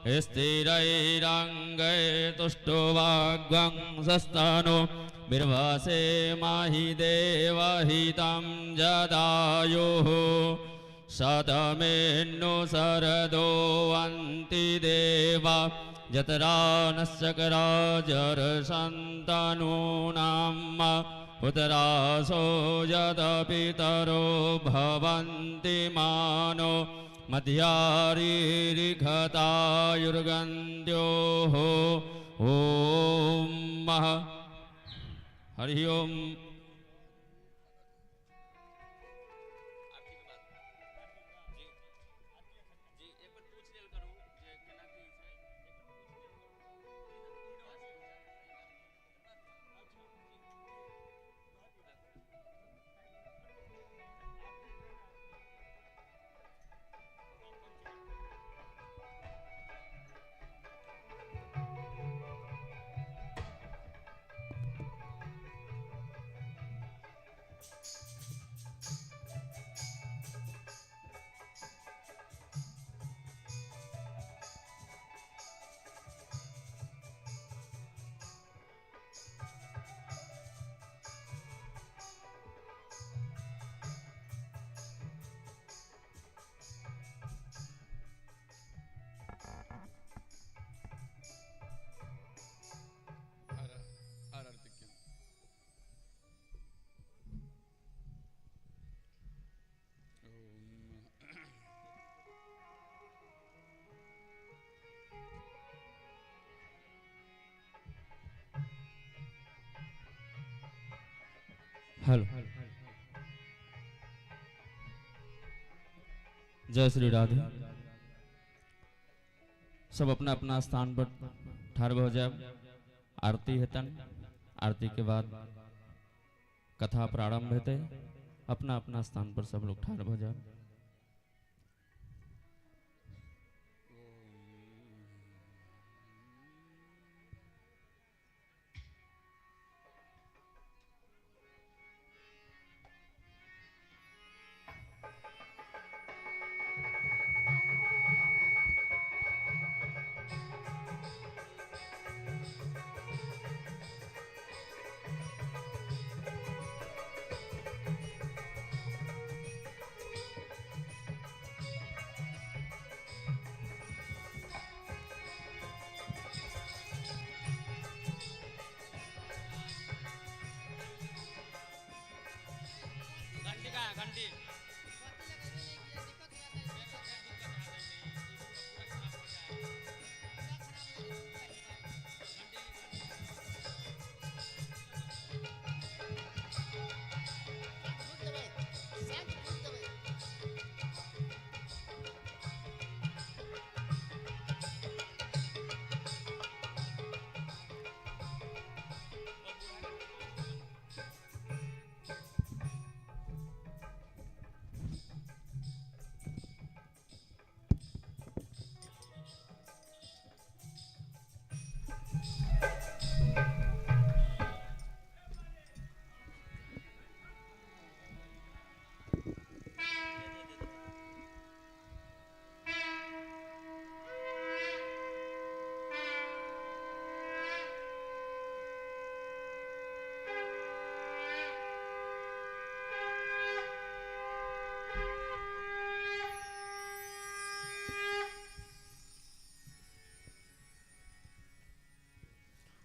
स्थिरैरङ्गै तुष्टुवाग्वंशस्तनु बिर्वसे माहि देवहितं जदायुः शतमेन्नु शरदो वन्ति देवा जतरा नश्चकराजरसन्तनूनां पुतरासो यदपितरो भवन्ति मानो मध्यारीरिखतायुर्गन्ध्योः। ॐ हरि ओम। हेलो, जय श्री राधे। सब अपना अपना स्थान पर ठाढ़ हो जाए। आरती हेतन, आरती के बाद कथा प्रारंभ हेतै। अपना अपना स्थान पर सब लोग ठाढ़ हो जाए।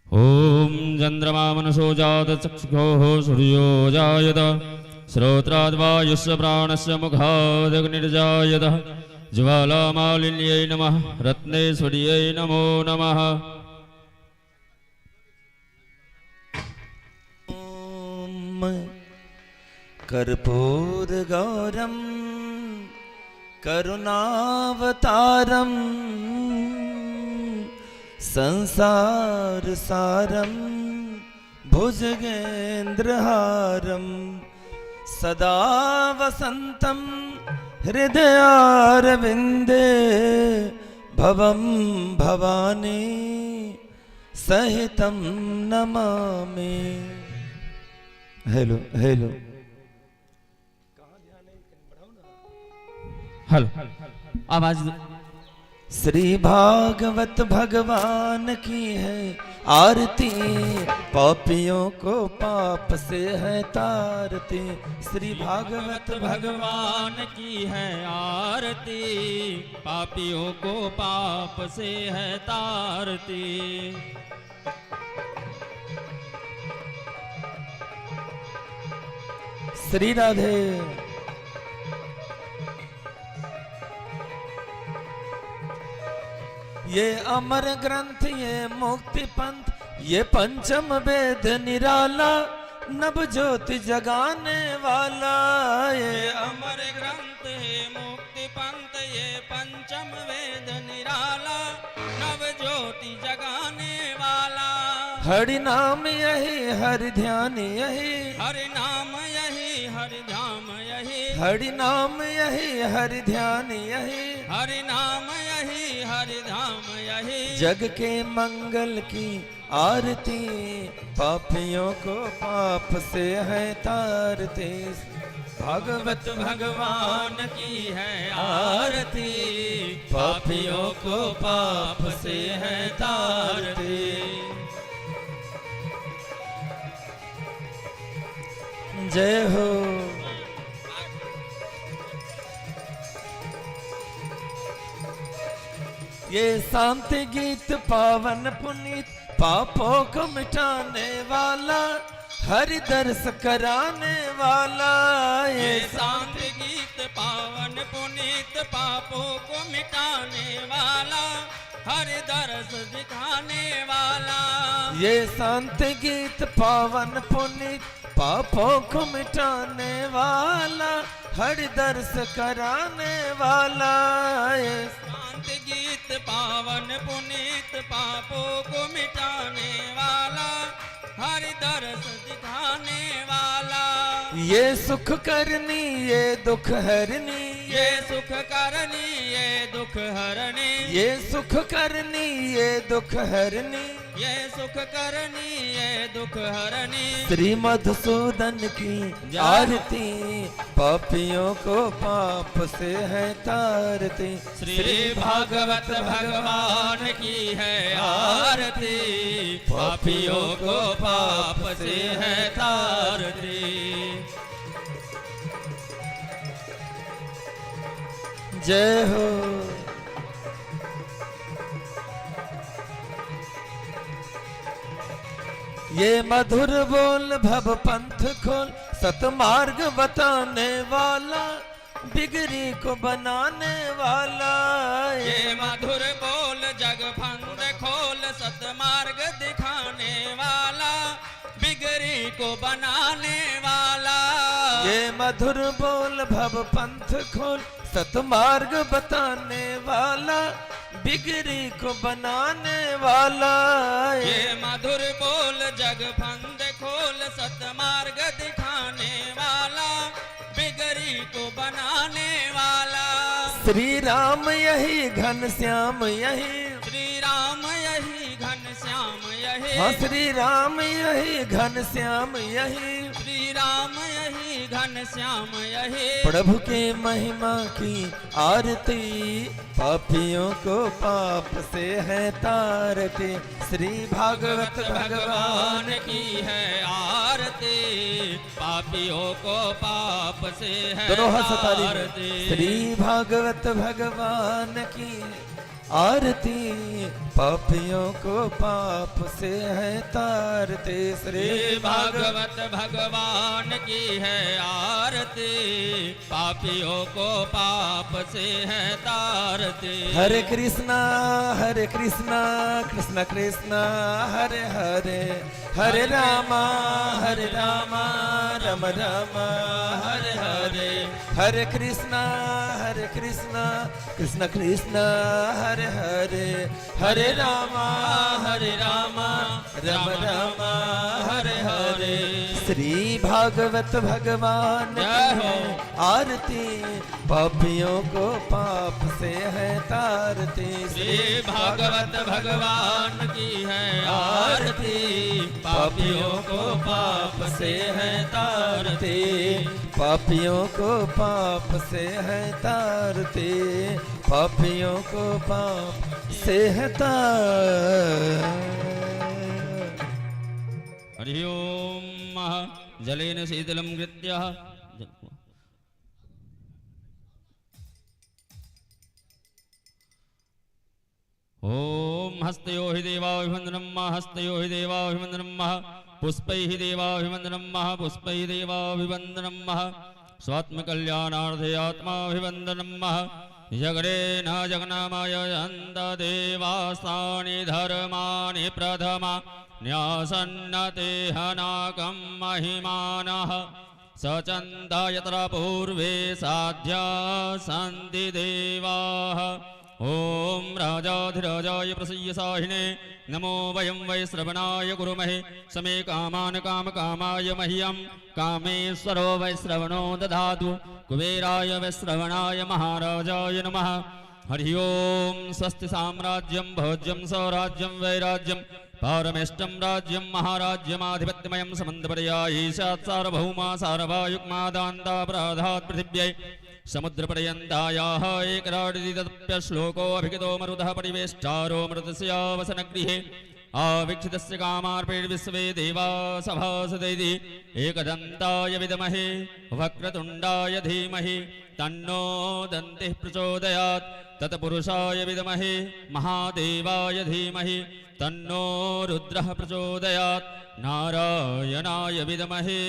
ॐ चन्द्रमा मनसो जात चक्षुः सूर्यो जायत श्रोत्राद्वायुस्य प्राणस्य मुखादग्निर्जायत ज्वालामालिन्यै नमः रत्नेश्वर्यै नमो नमः। ॐ कर्पूरगौरं करुणावतारं संसार सारं भुजगेन्द्रहारं सदा वसन्तं हृदयारविन्दे भवं भवानी सहितं नमामि। हेलो हेलो हेलो, आवाज। श्री भागवत भगवान की है आरती, पापियों को पाप से है तारती। श्री भागवत भगवान की है आरती, पापियों को पाप से है तारती। श्री राधे। ये अमर ग्रंथ ये मुक्ति पंथ, ये पंचम वेद निराला, नव ज्योति जगाने वाला। ये अमर ग्रंथ है मुक्ति पंथ, ये पंचम वेद निराला, नव ज्योति जगाने वाला। हरि नाम यही हरि ध्यान यही, हरि नाम यही हरि धाम यही, हरि नाम यही हरि ध्यान यही, हरि नाम यही हरि धाम यही। जग के मंगल की आरती, पापियों को पाप से है तारते। भागवत भगवान की है आरती, पापियों को पाप से है तारती। जय हो। ये शांति गीत पावन पुनीत, पापों को मिटाने वाला, हरि दर्श कराने वाला। ये ये शांति गीत पावन पुनीत, पापों को मिटाने वाला, हरि दर्श दिखाने वाला। ये शांति गीत पावन पुनीत, पापों को मिटाने वाला, हरि दर्श कराने वाला। ये शांति गीत पावन पुनीत, पापों को मिटाने वाला, हरि दर्श दिखाने वाला। ये सुख करनी ये दुख हरनी, ये सुख करनी ये दुख हरनी, ये सुख करनी ये दुख हरनी, ये सुख करनी ये दुख हरनी। श्री मधुसूदन की जय। आरती, पापियों को पाप से है तारती। श्री भागवत भगवान की है आरती, पापियों को पाप से है तारती। जय हो। ये मधुर बोल भव पंथ खोल, सतमार्ग बताने वाला, बिगड़ी को बनाने वाला। ये मधुर बोल जग फंद खोल, सतमार्ग दिखाने वाला, बिगड़ी को बनाने वाला। ये मधुर बोल भव पंथ खोल, सतमार्ग बताने वाला, बिगड़ी को बनाने वाला। ये मधुर बोल जग फंद खोल, सतमार्ग दिखाने वाला, बिगड़ी को बनाने वाला। श्री राम यही घन श्याम यही, श्री राम यही घन श्याम यही, हाँ श्री राम यही घन श्याम यही, श्री राम यही घन श्याम यही। प्रभु के महिमा की आरती, पापियों को पाप से है तारती। श्री भागवत भगवान भगवान की है आरती, पापियों को पाप से है दोनों हाथ से ताली में। तारती। श्री भागवत भगवान की आरती, पापियों को पाप से है तारते। श्री श्री भागवत भगवान की है आरती, पापियों को पाप से है तारती। हरे कृष्णा हरे कृष्णा कृष्णा कृष्णा हरे हरे, हरे रामा हरे रामा राम रामा हरे हरे, हरे कृष्णा हरे कृष्णा कृष्णा कृष्णा हरे हरे, हरे रामा हरे रामा राम रामा हरे हरे। श्री भागवत भगवान जय की हो। आरती, पापियों को पाप से है तारती। श्री भागवत भगवान की है आरती, पापियों को पाप से है तारती। पापियों को पाप से है तारते, पापियों को पाप से है तार। हरि ओम। जलेन शीतलं कृत्य। ॐ हस्तयो हि देवाभिवन्दनं हस्तयो हि देवाभिवन्दनं पुष्पैः देवाभिवन्दनं पुष्पैः देवाभिवन्दनं स्वात्मकल्याणार्थे आत्माभिवन्दनं जगरेण जगन्माय देवास्तानि धर्माणि प्रथमा न्यासन्नते हनाकं महिमानः सचन्द यत्र पूर्वे साध्या सन्ति देवाः। ॐ राजाधिराजाय प्रसय्यसाहिने नमो वयं वै श्रवणाय कुरुमहे समे कामान काम कामाय मह्यं कामेश्वरो वैश्रवणो दधातु कुबेराय वैश्रवणाय महाराजाय नमः। हरि ओम। स्वस्ति साम्राज्यं भोज्यं सौराज्यं वैराज्यं पारमेष्टं राज्यं महाराज्यमाधिपत्यमयं समन्तपर्यायीशात् सार्वभौमा सार्वायुग्मादान्तापराधात् पृथिव्यै समुद्रपर्यन्तायाः एकराडितप्यश्लोको अभिगतो मरुतः परिवेष्टारो मृतस्यावसनगृहे आवीक्षितस्य कामार्पेण विश्वे देवा सभासदैति एकदन्ताय विद्महे वक्रतुण्डाय धीमहि तन्नो दन्तिः प्रचोदयात्। तत्पुरुषाय विद्महे महादेवाय धीमहि तन्नो रुद्रः प्रचोदयात्। नारायणाय विद्महे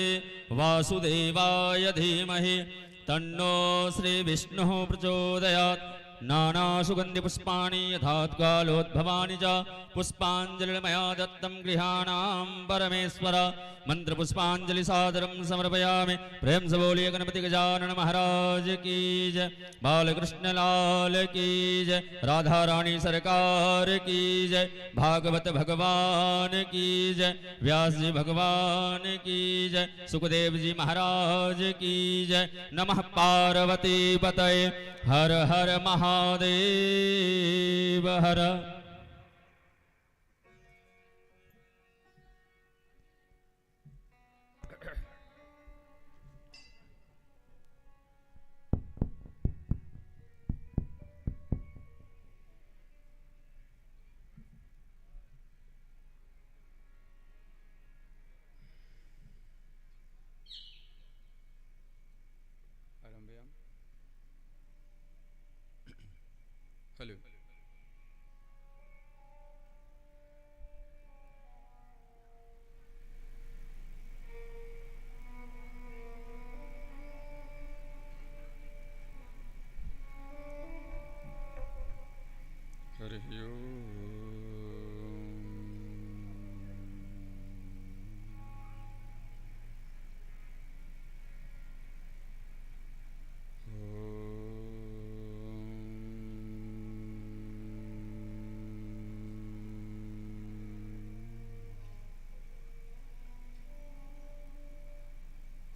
वासुदेवाय धीमहि तन्नो श्री विष्णुः प्रचोदयात्। नानासुगन्धिपुष्पाणि यथात्कालोद्भवानि च पुष्पाञ्जलिर्मया दत्तं गृहाणां परमेश्वर। मन्त्रपुष्पाञ्जलिसादरं समर्पयामि। प्रेम से बोलिए गणपति गजानन महाराज की जय, बालकृष्ण लाल की जय, राधा रानी सरकार की जय, भागवत भगवान की जय, व्यास जी भगवान की जय, सुखदेव जी महाराज की जय। नमः पार्वती पतये हर हर महादेव हर। हेलो। हरि ओम।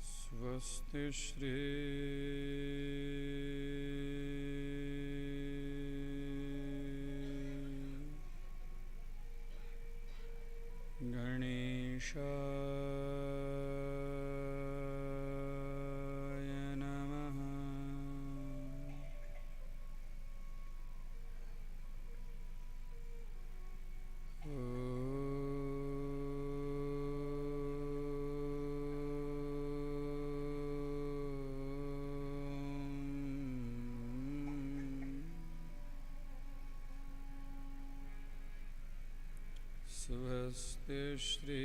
स्वस्ति श्री गणेशाय नमः। स्वस्ति श्री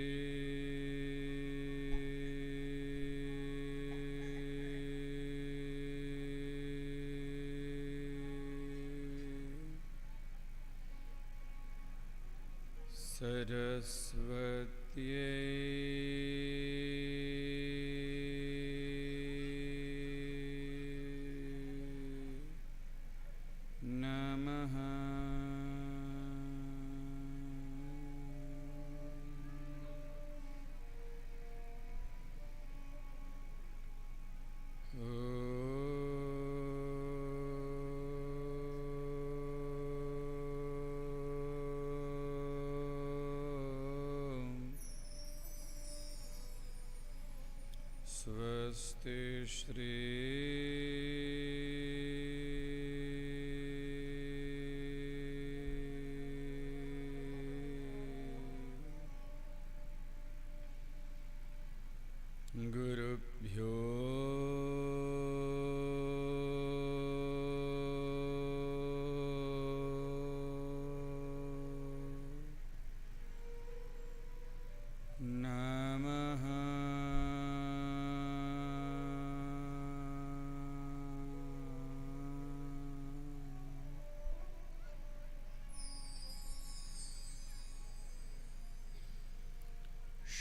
सरस्वत्यै नमः। ॐ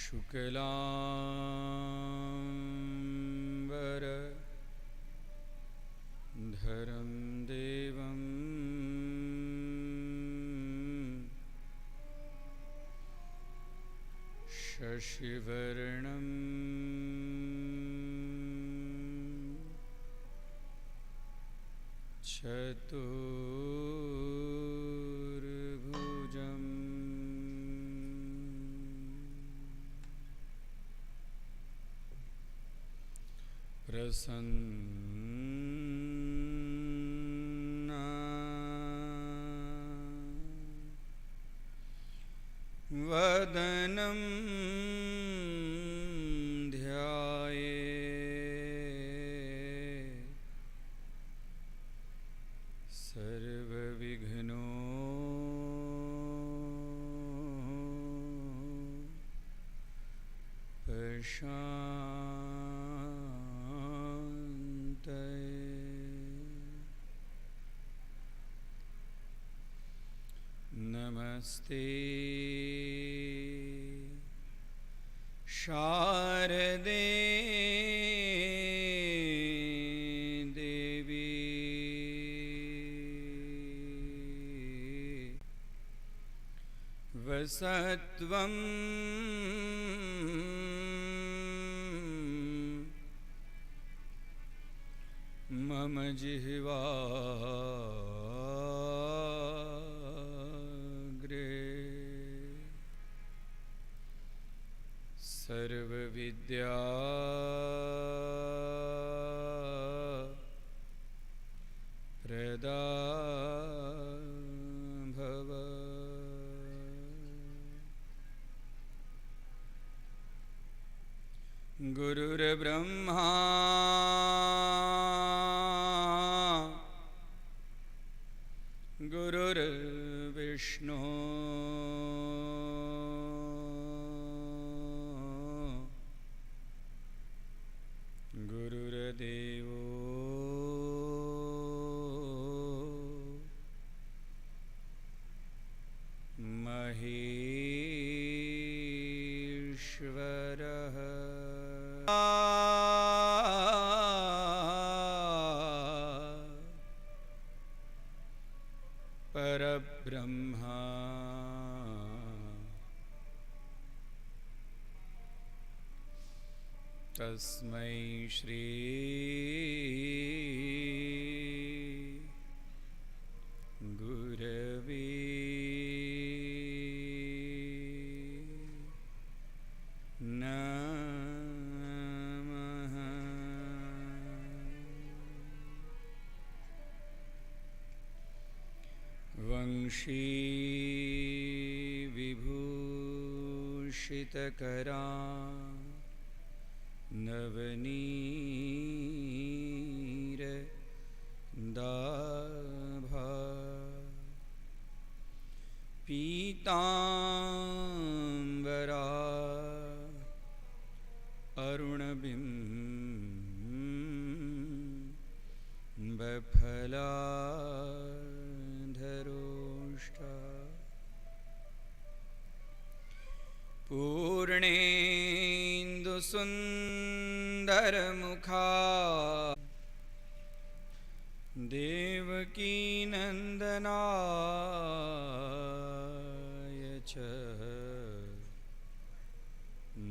शुक्लाम्बर धरं देवं शशिवर्णं चतुर्भुजम्। प्रसन्न वदनं ध्याये सर्वविघ्नो पशान्तये। नमस्ते शारदे देवी वसत्वं मम जिह्वाग्रे सर्वविद्या प्रदा भव। गुरुर्ब्रह्मा गुरुर्विष्णु गुरुर्देवो महेश्वरः। परब्रह्मा तस्मै श्री गुरवे नमः। वंशी विभूषितकरा नवनीर दाभा पीताम्बरा अरुणबिम्बफलाधरोष्ठा पूर्णेन्दुसुन्दरमुखा देवकीनन्दनाय च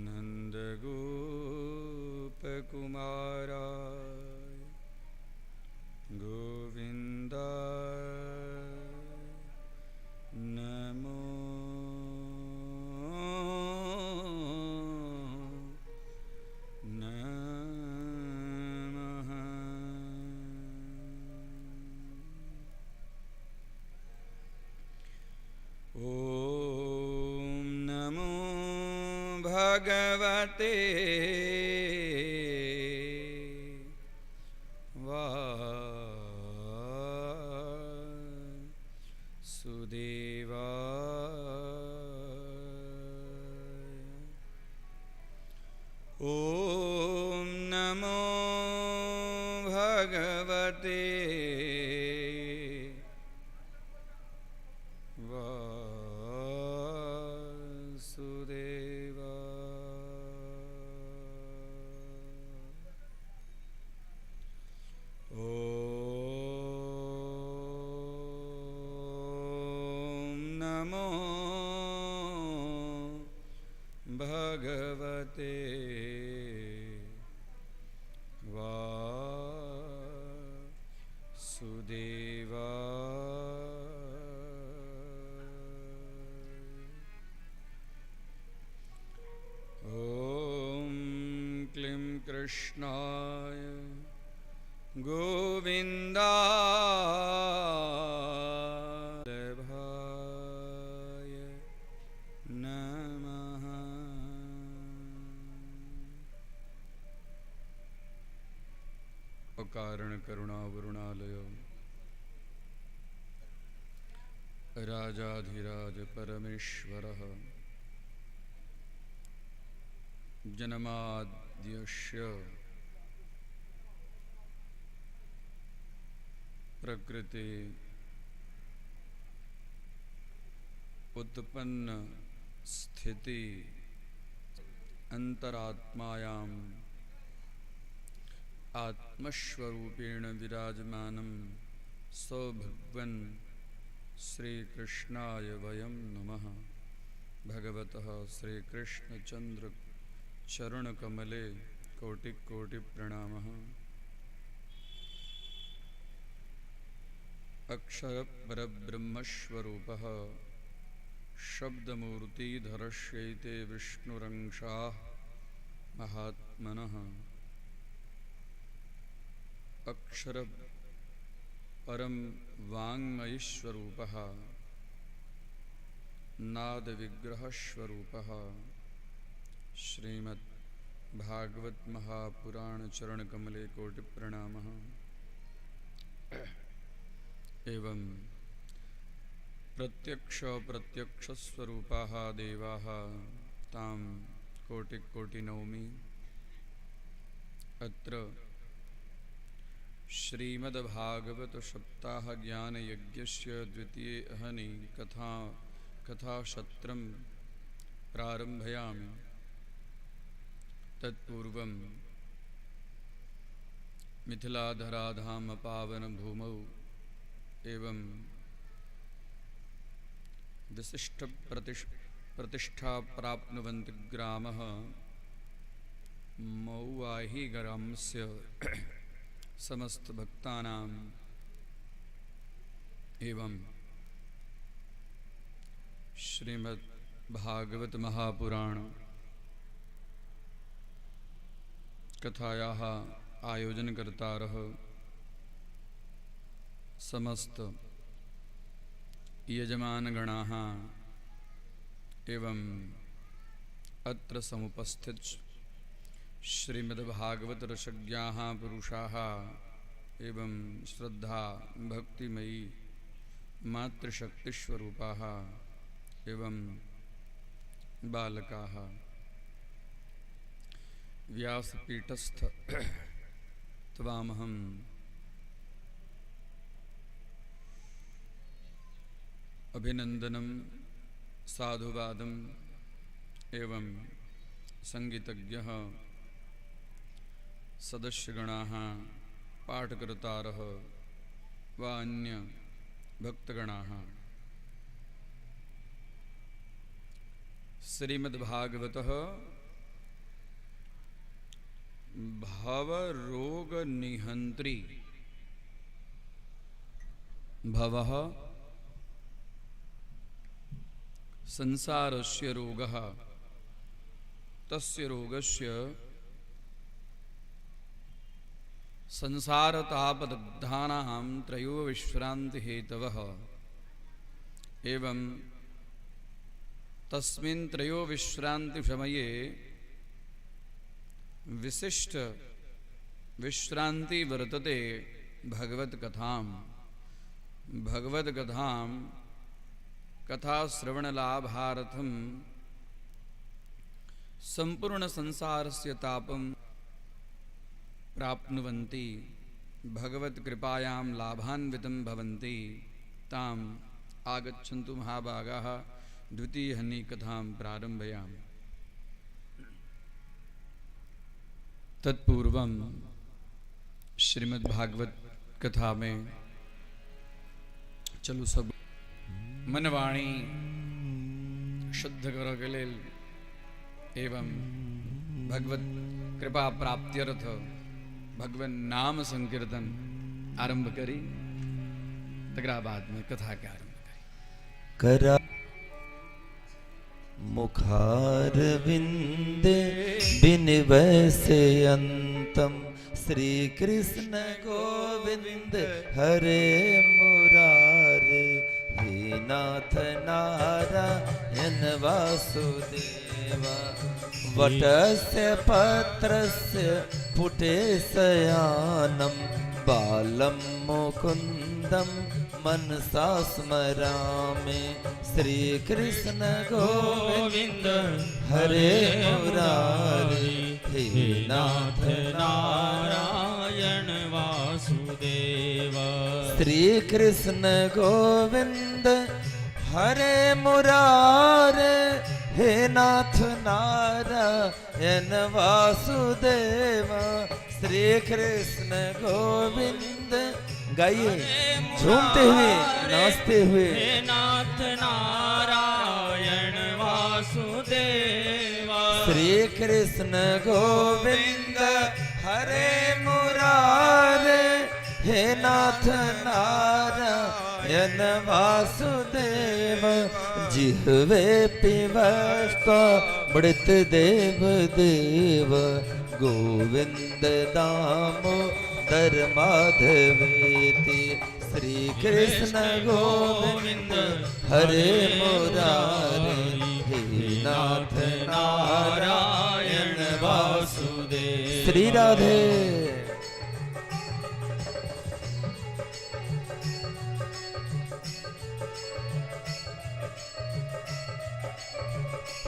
नन्दगोपकुमाराय गोविन्दाय नमो नमः। ॐ नमो भगवते वासुदेवाय। ॐ नमो भगवते वासुदेवाय। नमो भगवते वासुदेवाय। ॐ क्लीं कृष्णाय गोविन्दाय नमः। अकारण करुणा वरुणालय राजाधिराज परमेश्वरः जन्माद्यस्य प्रकृति उत्पन्न स्थिति अंतरात्मायां आत्मस्वरूपेण विराजमानं सौभगवन् श्रीकृष्णाय वयं नमः। भगवतः श्रीकृष्णचंद्र चरणकमले कोटि कोटि प्रणामः। अक्षर परब्रह्मस्वरूपः शब्दमूर्तिधरस्यैते विष्णुरंशाः महात्मनः। अक्षर परम वाङ्मयस्वरूपः नादविग्रहस्वरूपः श्रीमद् भागवत महापुराण चरणकमले कोटि प्रणामः। एवं प्रत्यक्ष प्रत्यक्षस्वरूपाः देवाः तां कोटि कोटि नौमि। अत्र श्रीमद्भागवत सप्ताह ज्ञानयज्ञस्य द्वितीये अहनि कथासत्रं प्रारम्भयामि। तत्पूर्वं मिथिलाधराधाम पावनभूमौ एवं विशिष्ट प्रतिष्ठा प्राप्नुवन्ति ग्रामः मौवाही ग्रामस्य समस्त भक्तानां एवं श्रीमद् भागवत महापुराण कथायाः आयोजनकर्तारः समस्त यजमानगणाः एवं अत्र समुपस्थित श्रीमद्भागवत रसज्ञाः पुरुषाः एवं श्रद्धा भक्तिमयी मातृशक्तिस्वरूपाः एवं बालकाः व्यासपीठस्थ त्वामहं अभिनंदनं साधुवादं एवं संगीतज्ञः सदस्यगणाः पाठकर्तारः वा अन्य भक्तगणाः श्रीमद्भागवतः भवरोगनिहन्त्री भवः संसारस्य रोगः तस्य रोगस्य संसारतापदग्धानां त्रयो विश्रान्तिहेतवः एवं तस्मिन् त्रयो विश्रान्तिसमये विशिष्ट विश्रान्ति वर्तते भगवत्कथां। भगवद्कथां कथाश्रवणलाभार्थं सम्पूर्णसंसारस्य तापं प्राप्नुवन्ति, भगवत्कृपायां लाभान्वितं भवन्ति। ताम् आगच्छन्तु महाभागाः द्वितीयहनि कथां प्रारम्भयामि। तत्पूर्वं श्रीमद्भागवत कथा में चलो सब। मनवाणी शुद्ध करऽ के लेल एवं भगवत कृपा प्राप्त्यर्थ भगवान नाम संकीर्तन आरंभ करी, तकरा बाद में कथा के आरंभ करी। करा मुखारविंद बिन वैसे अंतम, श्री कृष्ण गोविंद हरे मुरारे, हे नाथ नारायण वासुदेवा। वटस्य पत्रस्य पुटे शयानं, बालं मुकुन्दं मनसा स्मरामि। श्री कृष्ण गोविंद हरे मुरारे, हे नाथ नारायण वासुदेव। श्री कृष्ण गोविंद हरे मुरारे, हे नाथ नारायण वासुदेव। श्री कृष्ण गोविंद, गाइए झूमते हुए नाचते हुए। हे नाथ नारायण वासुदेव। श्री कृष्ण गोविंद हरे मुरारे, हे नाथ नारायण वासुदेव। जिह्वे पिबस्त्वा मृत देव देव, गोविंद दामोदर माधवेति। श्री कृष्ण गोविंद हरे मुरारे, हे नाथ नारायण वासुदेव। श्री राधे।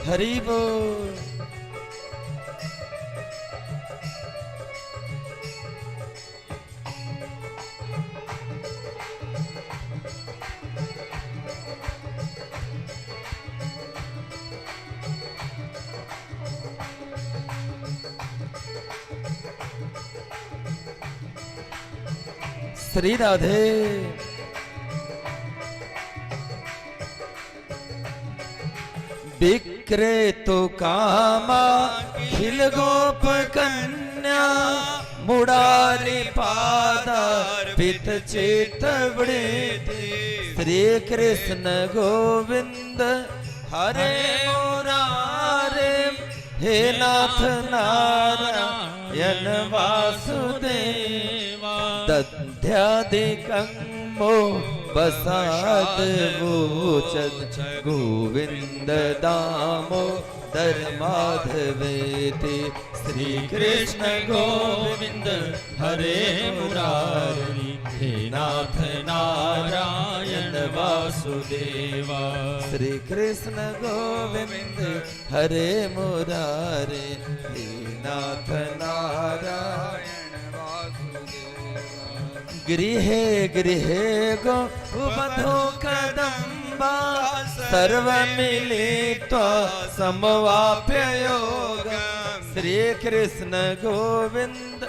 हरि बोल। श्री राधे। विक्रेतु कामा खिल गोप कन्या, मुरारी पादा पित चेत वृत्ति। श्री कृष्ण गोविंद हरे मुरारे, हे नाथ नारायण वासुदेव। दध्यादिकं मो बसाद वोचन, गोविंद दामोदर माधवेति। श्री कृष्ण गोविंद हरे मुरारी, हे नाथ नारायण वासुदेव। श्री कृष्ण गोविंद हरे मुरारे, हे नाथ नारायण वासुदेव। गृहे गृहे गो बधो कदम्बा, सर्व मिलित्वा समवाप्य योगम्। श्री कृष्ण गोविंद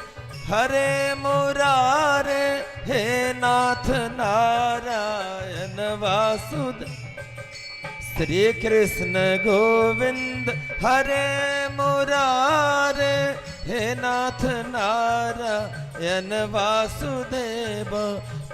हरे मुरारे, हे नाथ नारायण वासुदेव। श्री कृष्ण गोविंद हरे मुरारे, हे नाथ नारायण वासुदेव।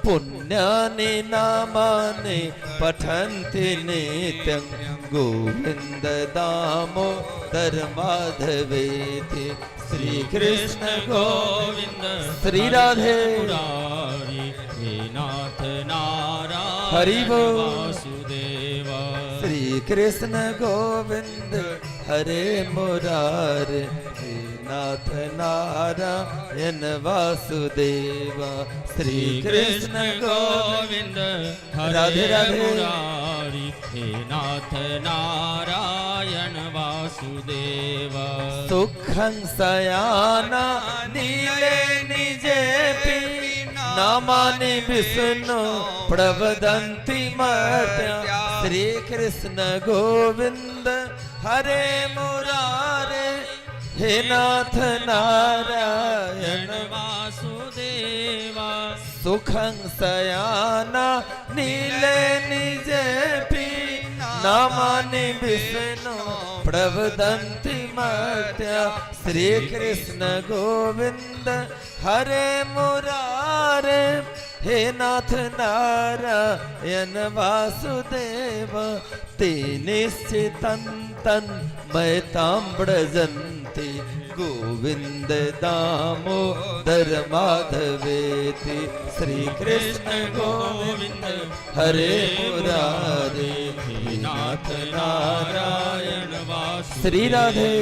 पुण्यानि नामानि पठन्ति नित्यं, गोविंद दामोदर माधवेति। श्री कृष्ण गोविंद श्री राधे। मुरारी, हे नाथ नारायण हरि बोल। वासुदेव। श्री कृष्ण गोविंद हरे मुरारे, हे नाथ नारायण वासुदेव। श्री कृष्ण गोविंद गोविंद राधे हरे राधे। मुरारी, हे नाथ नारायण वासुदेव। सुखं सयाना नीले निजेपि, नामानि विष्णु प्रवदन्ति मर्त्य। श्री कृष्ण गोविंद हरे मुरारे, हे नाथ नारायण वासुदेव। सुखं सयाना नीले निजे पी नामानि विष्णु प्रवदन्ति मर्त्य। श्री कृष्ण गोविंद हरे मुरारे, हे नाथ नारायण वासुदेव। ते निश्चितं तन्मयतां व्रजन्ति, गोविंद दामोदर माधवेति। श्री कृष्ण गोविंद हरे मुरारे, हे नाथ नारायण वासुदेव। श्री राधे।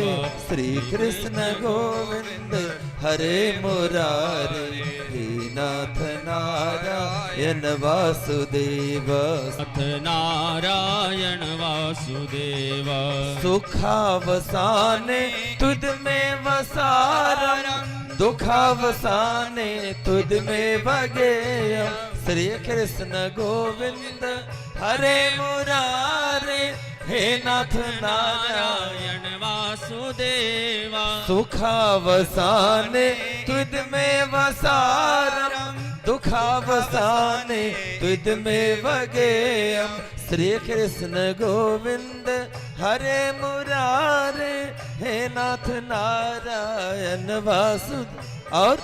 श्री कृष्ण गोविंद हरे मुरारे, हे नाथ नारायण वासुदेव। नाथ नारायण वासुदेव। सुखावसाने तुद में वसारम, दुखावसाने तुद में वगेयम। श्री कृष्ण गोविंद हरे मुरारे, हे नाथ नारायण नारायण वासुदेवा। सुखावसाने तुद में वसारम, दुखावसाने तुद में वगेयम। श्री कृष्ण गोविंद हरे मुरारे, हे नाथ नारायण वासुदेव। और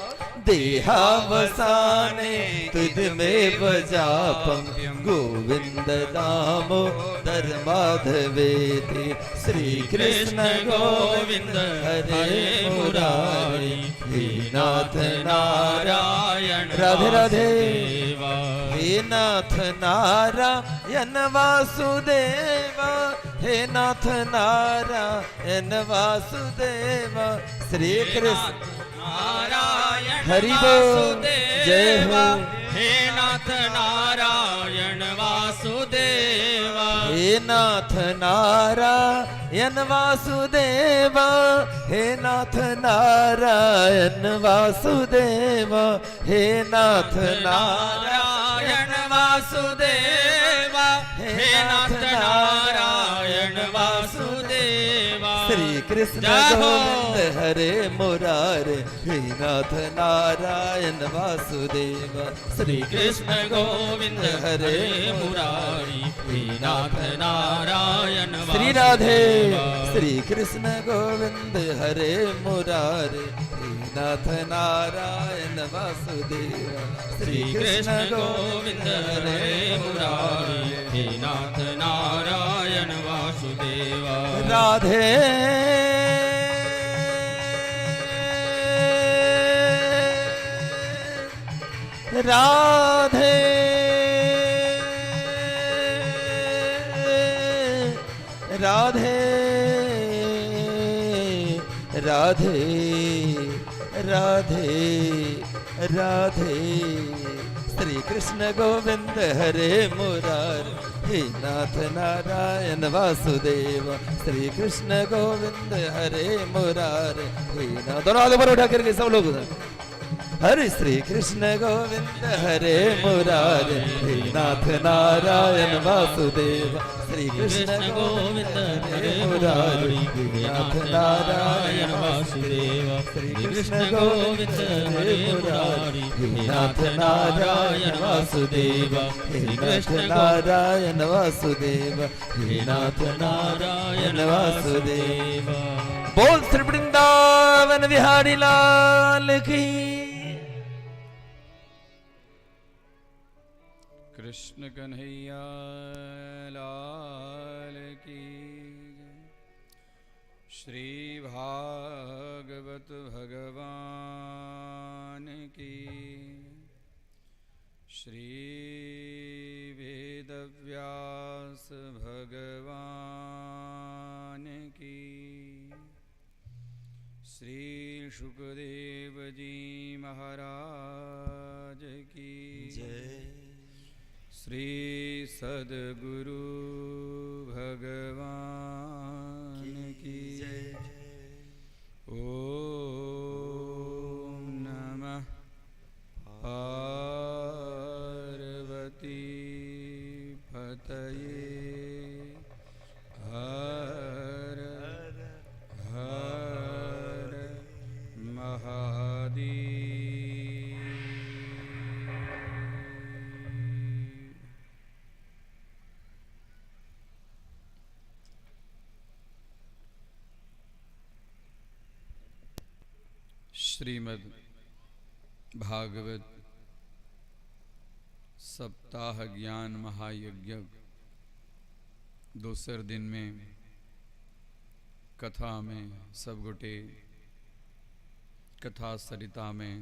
देहावसाने तुद में वजापम, गोविंद दामोदर माधवेति। श्री कृष्ण गोविंद हरे मुरारे, हे नाथ नारायण। नारायण राधे राधे। वासुदेवा। हे नाथ नारायण वासुदेव, हे नाथ नारायण वासुदेव। श्री कृष्ण नारायण हरि बोल, जय हो। हे नाथ नारायण वासुदेव। हे नाथ नारायण वासुदेव, हे नाथ नारायण वासुदेव। हे नाथ नारायण नारायण वासुदेव, हे नाथ नारायण वासुदेव। श्री कृष्ण जय हो। गोविंद हरे मुरारे, हे नाथ नारायण वासुदेव। श्री कृष्ण गोविंद हरे मुरारी, हे नाथ नारायण श्री राधे। वासुदेवा। श्री कृष्ण गोविंद हरे मुरारे, हे नाथ नारायण वासुदेव। श्री कृष्ण गोविंद हरे मुरारी, हे नाथ नारायण वासुदेव। राधे राधे राधे राधे राधे राधे। श्री कृष्ण गोविंद हरे मुरारे, हे नाथ नारायण वासुदेव। श्री कृष्ण गोविंद हरे मुरारे, हे नाथ। दोनों हाथ ऊपर उठा करके सब लोग हरे। श्री कृष्ण गोविंद हरे मुरारे, हे नाथ नारायण वासुदेव। श्री कृष्ण गोविंद हरे मुरारे, हे नाथ नारायण वासुदेव। श्री कृष्ण गोविंद हरे मुरारी, हे नाथ नारायण वासुदेव। हे कृष्ण नारायण वासुदेव, हे नाथ नारायण वासुदेव। बोल श्री वृंदावन बिहारी लाल की। कृष्ण कन्हैया लाल की जय। श्री भागवत भगवान की। श्री वेदव्यास भगवान की। श्री शुकदेव जी महाराज की जय। श्री सद्गुरु भगवान की जय। ॐ नमः पार्वती पतये हर हर महादेव। श्रीमद् भागवत सप्ताह ज्ञान महायज्ञ दोसर दिन में कथा में सब गोटे कथा सरिता में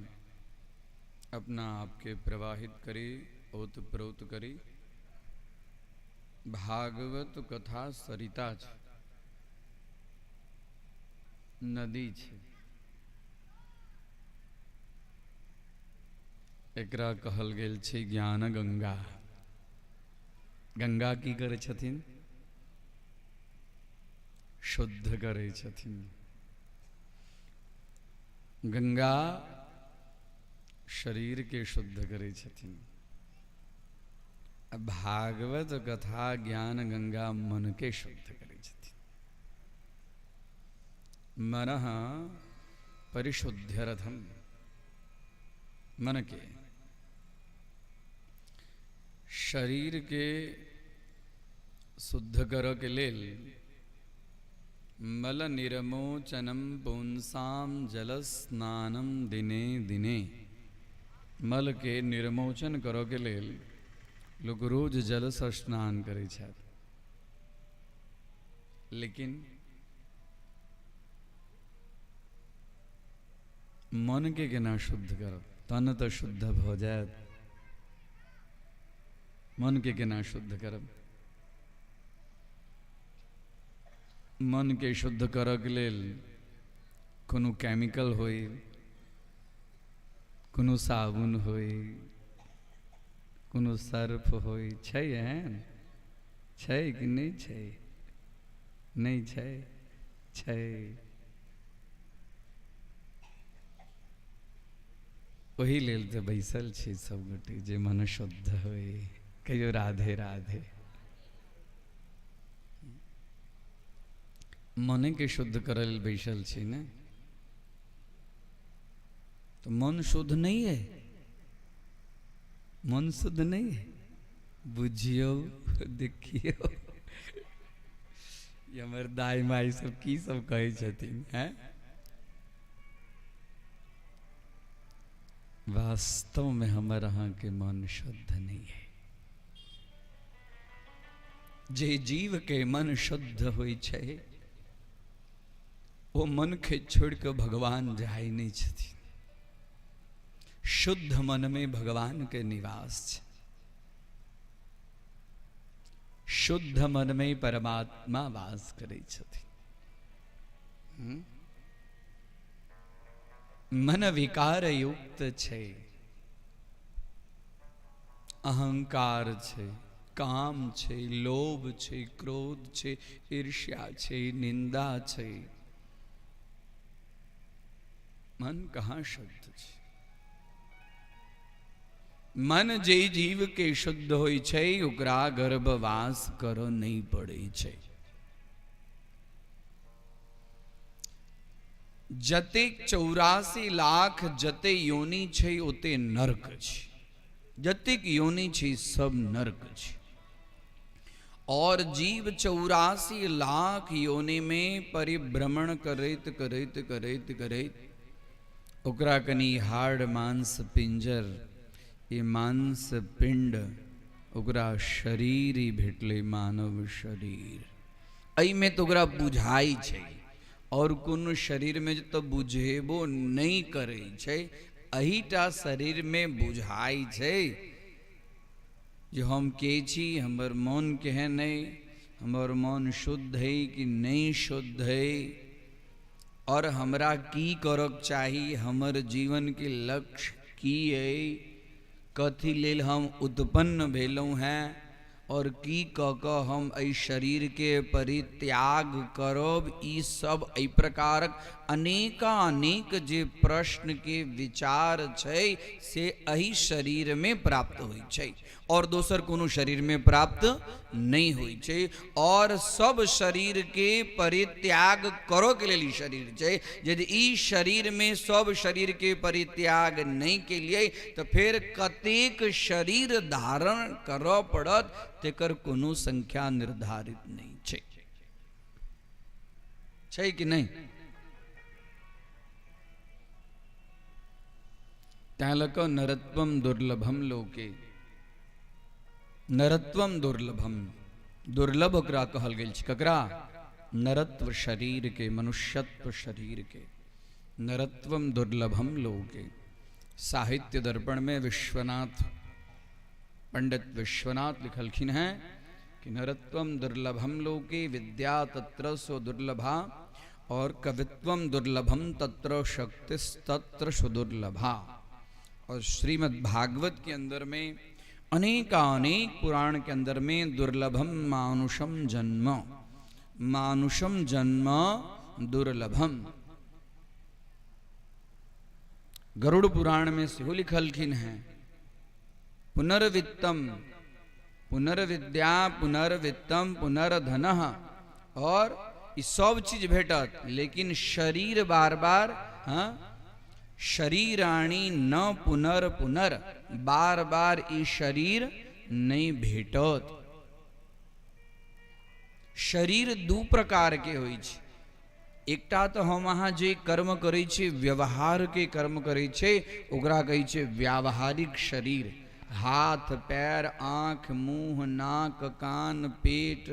अपना आपके प्रवाहित करी, ओतप्रोत करी। भागवत कथा सरिता छे, नदी छे, एकरा कहल गेल छे ज्ञान गंगा। गंगा की करै छथिन? शुद्ध करै छथिन। गंगा शरीर के शुद्ध करै छथिन। भागवत कथा ज्ञान गंगा मन के शुद्ध करै छथिन। मनः परिशुद्ध्यर्थम, मन के शरीर के शुद्ध करऽ के लेल मल निर्मोचनम पुंसाम जल स्नानम दिने दिने। मल के निर्मोचन करऽ के लेल लोक रोज जल से स्नान करै छथि, लेकिन मन के केना शुद्ध करब? तन तऽ शुद्ध भऽ जायत, मन के केना शुद्ध करब? मन के शुद्ध करऽ के लेल कोनो केमिकल होई, कोनो साबुन होई, कोनो सर्फ होई, छै एहन? छै कि नहि छै? नहि छै? छै। ओहि लेल तऽ बैसल छी सब गोटे जे मन शुद्ध होई। कहियो राधे राधे। मने के शुद्ध करय लेल बैसल छी ने, तो मन शुद्ध नहीं है, मन शुद्ध नहीं है। बुझियो, देखियो, हमर दाई माई सब की सब कहै छथिन हैं। वास्तव में हमर अहाँ के मन शुद्ध नहीं है। जे जीव के मन शुद्ध होइ छै ओ मन के छोड़ के भगवान जाय नहीं छथिन। शुद्ध मन में भगवान के निवास छै, शुद्ध मन में परमात्मा वास करै छथिन। मन विकार युक्त छै, अहंकार छै, काम छै, लोभ छै, क्रोध छै, ईर्ष्या छै, निंदा छै। मन कहाँ शुद्ध छै? मन जे जीव के शुद्ध होइ छै ओकरा गर्भवास करऽ नहीं पड़ै छै। जतेक 84 लाख जते योनि छै ओते नरक छै, जतेक योनि छै सब नरक छै। और जीव 84 लाख योनि में परिभ्रमण करैत करैत करैत करैत ओकरा कनी हार्ड मांस पिंजर, ई मांस पिंड ओकरा शरीर ही भेटलै, मानव शरीर। एहिमे तऽ ओकरा बुझाइ छै, और कोनो शरीर में तऽ बुझेबो नहीं करै छै। एहिटा शरीर में बुझाइ छै जे हम के छी, हमर मन केहन है, हमर मन शुद्ध है कि नहीं शुद्ध है, और हमरा की करक चाही, हमर जीवन के लक्ष्य की है, कथी लेल हम उत्पन्न भेलहुँ हैं, और की कऽ कऽ हम एहि शरीर के परित्याग करब। ई सब एहि प्रकारक अनेकानेक जे प्रश्न के विचार छै से एहि शरीर में प्राप्त होइ छै, और दोसर कोनो शरीर में प्राप्त नहीं होइ छै। और सब शरीर के परित्याग करऽ के लेल ई शरीर छै। यदि ई शरीर में सब शरीर के परित्याग नहीं केलियै तऽ फेर कतेक शरीर धारण करऽ पड़त तेकर कोनो संख्या निर्धारित नहीं छै। छै कि नहीं? तैं लऽ कऽ नरत्वम दुर्लभम लोके, नरत्वम दुर्लभम, दुर्लभ ओकरा कहल गेल छै। ककरा? नरत्व शरीर के, मनुष्यत्व शरीर के। नरत्वम दुर्लभम लोके। साहित्य दर्पण में विश्वनाथ, पंडित विश्वनाथ लिखलखिन हैं कि नरत्वम दुर्लभम लोके विद्या तत्र सुदुर्लभा और कवित्वम दुर्लभम तत्र शक्तिस्तत्र सुदुर्लभा। और श्रीमद् भागवत के अंदर में अनेकानेक पुराण के अंदर में दुर्लभम मानुषम जन्म, मानुषम जन्म दुर्लभम। गरुड़ पुराण में सेहो लिखलखिन हैं पुनर्वित्तम, पुनर्विद्या, पुनर्वित्तम, पुनर्धनः, और ई सब चीज भेटत, लेकिन शरीर बार बार, हाँ, शरीराणी न पुनर्पुनर, बार बार ई शरीर नहीं भेटत। शरीर दू प्रकार के होइ छै। एकटा तो हम अहाँ जे कर्म करै छी, व्यवहार के कर्म करै छै, ओकरा कहै छै व्यावहारिक शरीर। हाथ, पैर, आँख, मुँह, नाक, कान, पेट,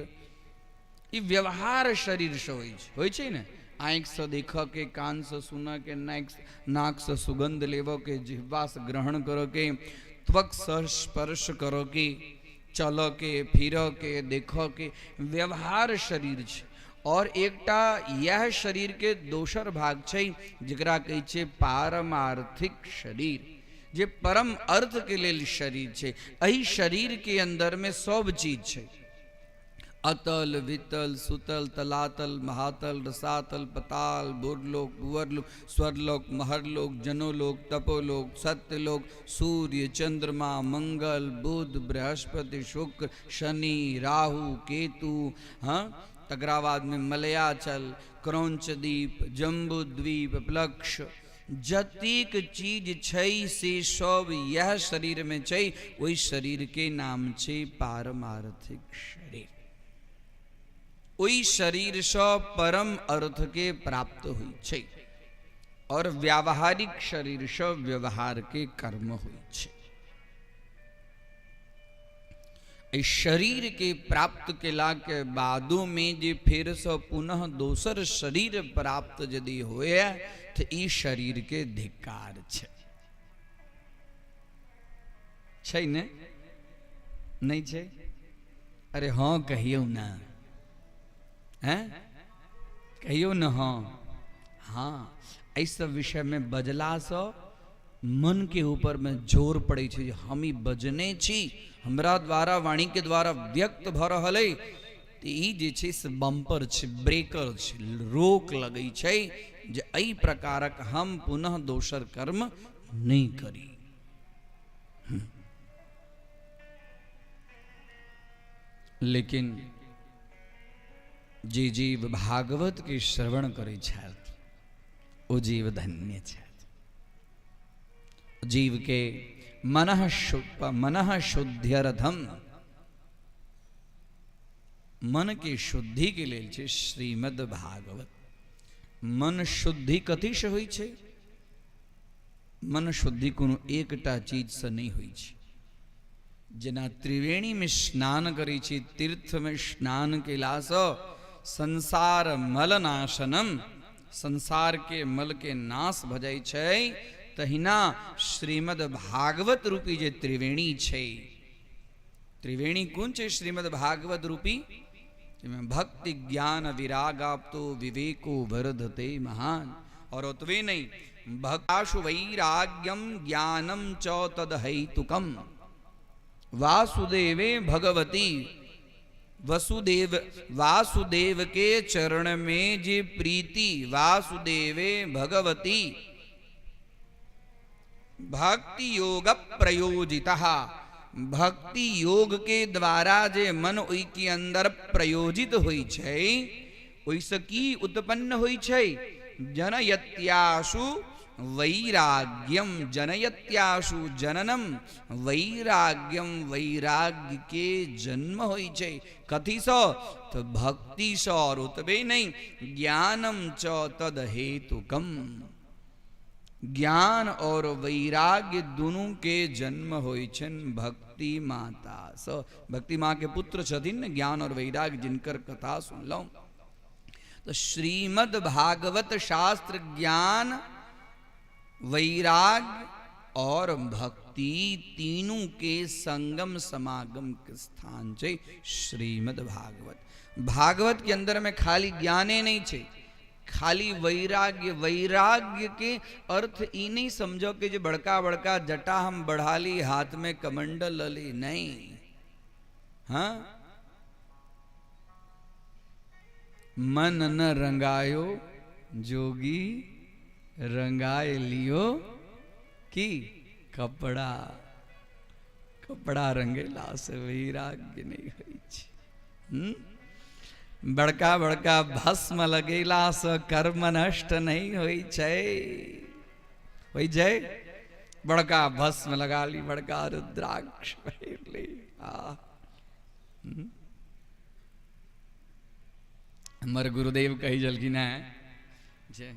ई व्यवहार शरीर से होइ छै। होइ छै ने? आँखि से देखऽ के, कान से सुनऽ के, नाक से सुगंध लेबऽ के, जिह्वा से ग्रहण करऽ के, त्वक से स्पर्श करऽ के, चलऽ के, फिरऽ के, देखऽ के, व्यवहार शरीर छै। और एकटा यह शरीर के दोसर भाग छै जकरा कहै छै पारमार्थिक शरीर, जे परम अर्थ के लेल शरीर छै। एहि शरीर के अंदर में सब चीज छै। अतल, वितल, सुतल, तलातल, महातल, रसातल, पताल, भूर्लोक, भुवर्लोक, स्वर्लोक, महरलोक, जनोलोक, तपोलोक, सत्यलोक, सूर्य, चंद्रमा, मंगल, बुध, बृहस्पति, शुक्र, शनि, राहु, केतु, हाँ, तकरा बाद में मलयाचल, क्रौंचद्वीप, जम्बूद्वीप, प्लक्ष, जतेक चीज छै से सब यह शरीर में छै। ओहि शरीर के नाम छै पारमार्थिक शरीर। ओहि शरीर सँ परम अर्थ के प्राप्त होइ छै और व्यावहारिक शरीर सँ व्यवहार के कर्म होइ छै। एहि शरीर के प्राप्त केला के बादो में जे फेर सँ पुनः दोसर शरीर प्राप्त यदि होए तऽ ई शरीर के धिक्कार छै। छै ने? नहीं छै? अरे हाँ कहियौ ना, हैं कहियौ न। हाँ हाँ, एहि सब विषय में बजलासँ मन के ऊपर में जोर पड़ै छै जे हम ई बजने छी, हमरा द्वारा वाणी के द्वारा व्यक्त भऽ रहल अइ, तऽ ई जे छै से बम्पर छै, ब्रेकर छै, रोक लगै छै जे एहि प्रकारक हम पुनः दोसर कर्म नहि करी। लेकिन जे जीव भागवत के श्रवण करै छथि ओ जीव धन्य छथि। जीव के मनः शुद्ध्यर्थम, मन के शुद्धि के लेल छै श्रीमद् भागवत। मन शुद्धि कथी से होइ छै? मन शुद्धि कोनो एकटा चीज से नहि होइ छै। जेना त्रिवेणी में स्नान करै छी, तीर्थ में स्नान केलासँ संसार मलनाशनम, संसार के मल के नाश भऽ जाइ छै, तहिना श्रीमद् भागवत रूपी जे त्रिवेणी छै, त्रिवेणी कोन छै श्रीमद् भागवत रूपी? जाहिमे भक्ति ज्ञान विरागाप्तो विवेको वर्धते महान। और ओतबे नहि, भक्ताशु वैराग्यम ज्ञानम च तदहेतुकम वासुदेवे भगवती, वसुदेव, वासुदेव के चरण में जे प्रीति, वासुदेवे भगवती भक्ति योग प्रयोजितः, भक्ति योग के द्वारा जे मन ओहि के अंदर प्रयोजित होइ छै, ओहिसँ की उत्पन्न होइ छै? जनयत्याशु वैराग्यम, जनयत्याशु जननम वैराग्यम, वैराग्य के जन्म होइ छै। कथीसँ? तऽ भक्तिसँ। और ओतबे नहि, ज्ञानम च तदहेतुकम, ज्ञान और वैराग्य दुनू के जन्म होइ छनि भक्ति माता सँ। भक्ति माँ के पुत्र छथिन ने ज्ञान और वैराग्य, जिनकर कथा सुनलहुँ। तो श्रीमद् भागवत शास्त्र ज्ञान, वैराग्य और भक्ति तीनों के संगम समागम के स्थान छै श्रीमद् भागवत। भागवत के अंदर में खाली ज्ञाने नहीं छै, खाली वैराग्य। वैराग्य के अर्थ ई नहीं समझो कि जे बड़का बड़का जटा हम बढ़ा ली, हाथ में कमंडल लली, नहीं। हाँ, मन न रंगायो जोगी रंगाए लियो की कपड़ा। कपड़ा रंगेला से वैराग्य नहीं होइ छै। बड़का बड़का भस्म लगेला से कर्म नष्ट नहीं होइ छै। होइ छै? बड़का भस्म लगा ली, बड़का रुद्राक्ष पहिर ली। हमर गुरुदेव कही छलखिन हेँ जे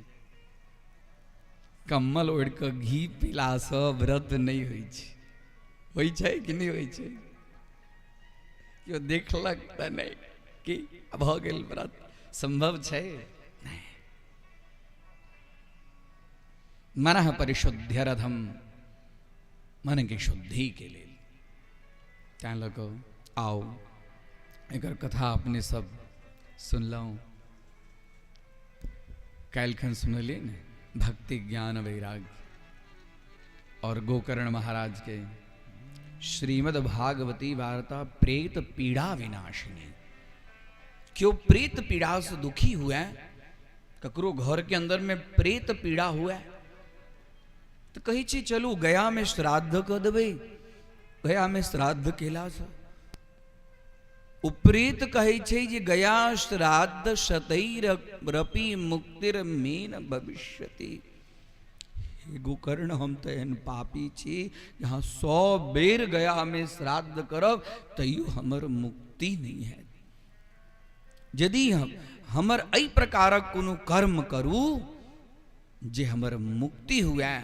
कम्बल ओढ़ि कऽ घी पीलासँ व्रत नहि होइ छै। होइ छै कि नहि होइ छै? केओ देखलक तऽ नहि कि भऽ गेल व्रत? संभव छै नहि। मनः परिशुद्ध्यर्थम, मन के शुद्धि के लेल। तैं लऽ कऽ आउ एकर कथा अपने सब सुनलहुँ। काल्हिखन सुनलियै ने भक्ति ज्ञान वैराग्य और गोकर्ण महाराज के श्रीमद् भागवती वार्ता प्रेत पीड़ा विनाशिनी। क्यों प्रेत पीड़ा से दुखी हुआ है, ककरो घर के अंदर में प्रेत पीड़ा हुआ है, तो कही छी चलू गया में श्राद्ध कऽ देबै। गया में श्राद्ध केला से उपप्रेत कहै छै जे गया श्राद्ध शतैरपि मुक्तिर्मेन भविष्यति। हे गोकर्ण, हम तऽ एहन पापी छी जहाँ 100 बेर गया में श्राद्ध करब तैयो हमर मुक्ति नहीं हैत। यदि हम हमर एहि प्रकारक कोनो कर्म करू जे हमर मुक्ति हुए,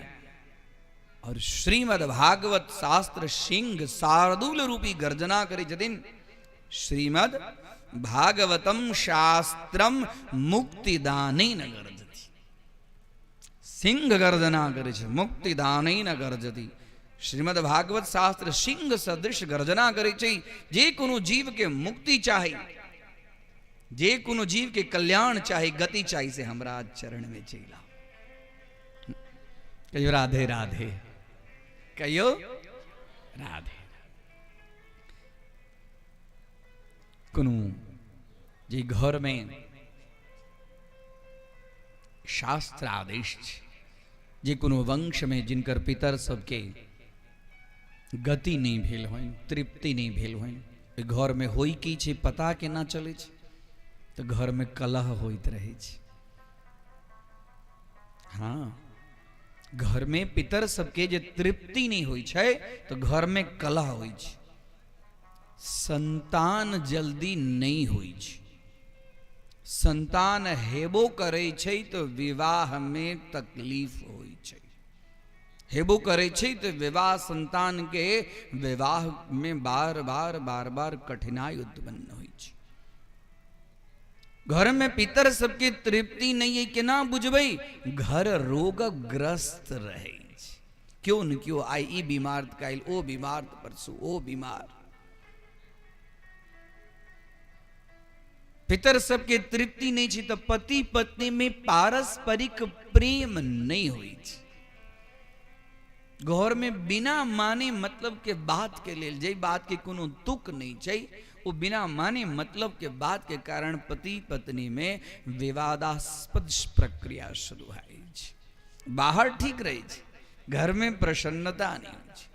और श्रीमद् भागवत शास्त्र सिंह शार्दूल रूपी गर्जना करै छथिन, श्रीमद् भागवतम शास्त्रम मुक्तिदानेन गर्जति। सिंह गर्जना करै छै, मुक्तिदानेन गर्जति। श्रीमद् भागवत शास्त्र सिंह सदृश गर्जना करै छै। जे कोनो जीव के मुक्ति चाही, जे कोनो जीव के कल्याण चाही, गति चाही, से हमरा चरण में चलि आउ। कहियो राधे राधे, कहियो राधे। कोनो जे घर में शास्त्र आदेश छै, जे कोनो वंश में जिनकर पितर सबके गति नहीं भेल होइन, तृप्ति नहीं भेल होइन, ओहि घर में होइ की छै पता केना चलै छै, तऽ घर में कलह होइत रहै छै। हाँ, घर में पितर सबके जे तृप्ति नहीं होइ छै तऽ घर में कलह होइ छै। संतान जल्दी नहीं होइ छै, संतान हेबो करै छै तऽ विवाह में तकलीफ होइ छै, हेबो करै छै तऽ विवाह संतान के विवाह में बार बार बार बार कठिनाई उत्पन्न होइ छै। घर में पितर सबके तृप्ति नहीं है केना बुझबै, घर रोगग्रस्त रहै छै। क्यों न क्यों आइ ई बीमार तऽ काल्हि ओ बीमार तऽ परसू ओ बीमार। पितर सबके तृप्ति नहीं छै तऽ पति पत्नी में पारस्परिक प्रेम नहीं होइ छै। घर में बिना माने मतलब के बात के लेल, जे बात के कोनो तुक नहीं छै, वो बिना माने मतलब के बात के कारण पति पत्नी में विवादास्पद प्रक्रिया शुरू होइ छै। बाहर ठीक रहै छै, घर में प्रसन्नता नहीं होइ छै।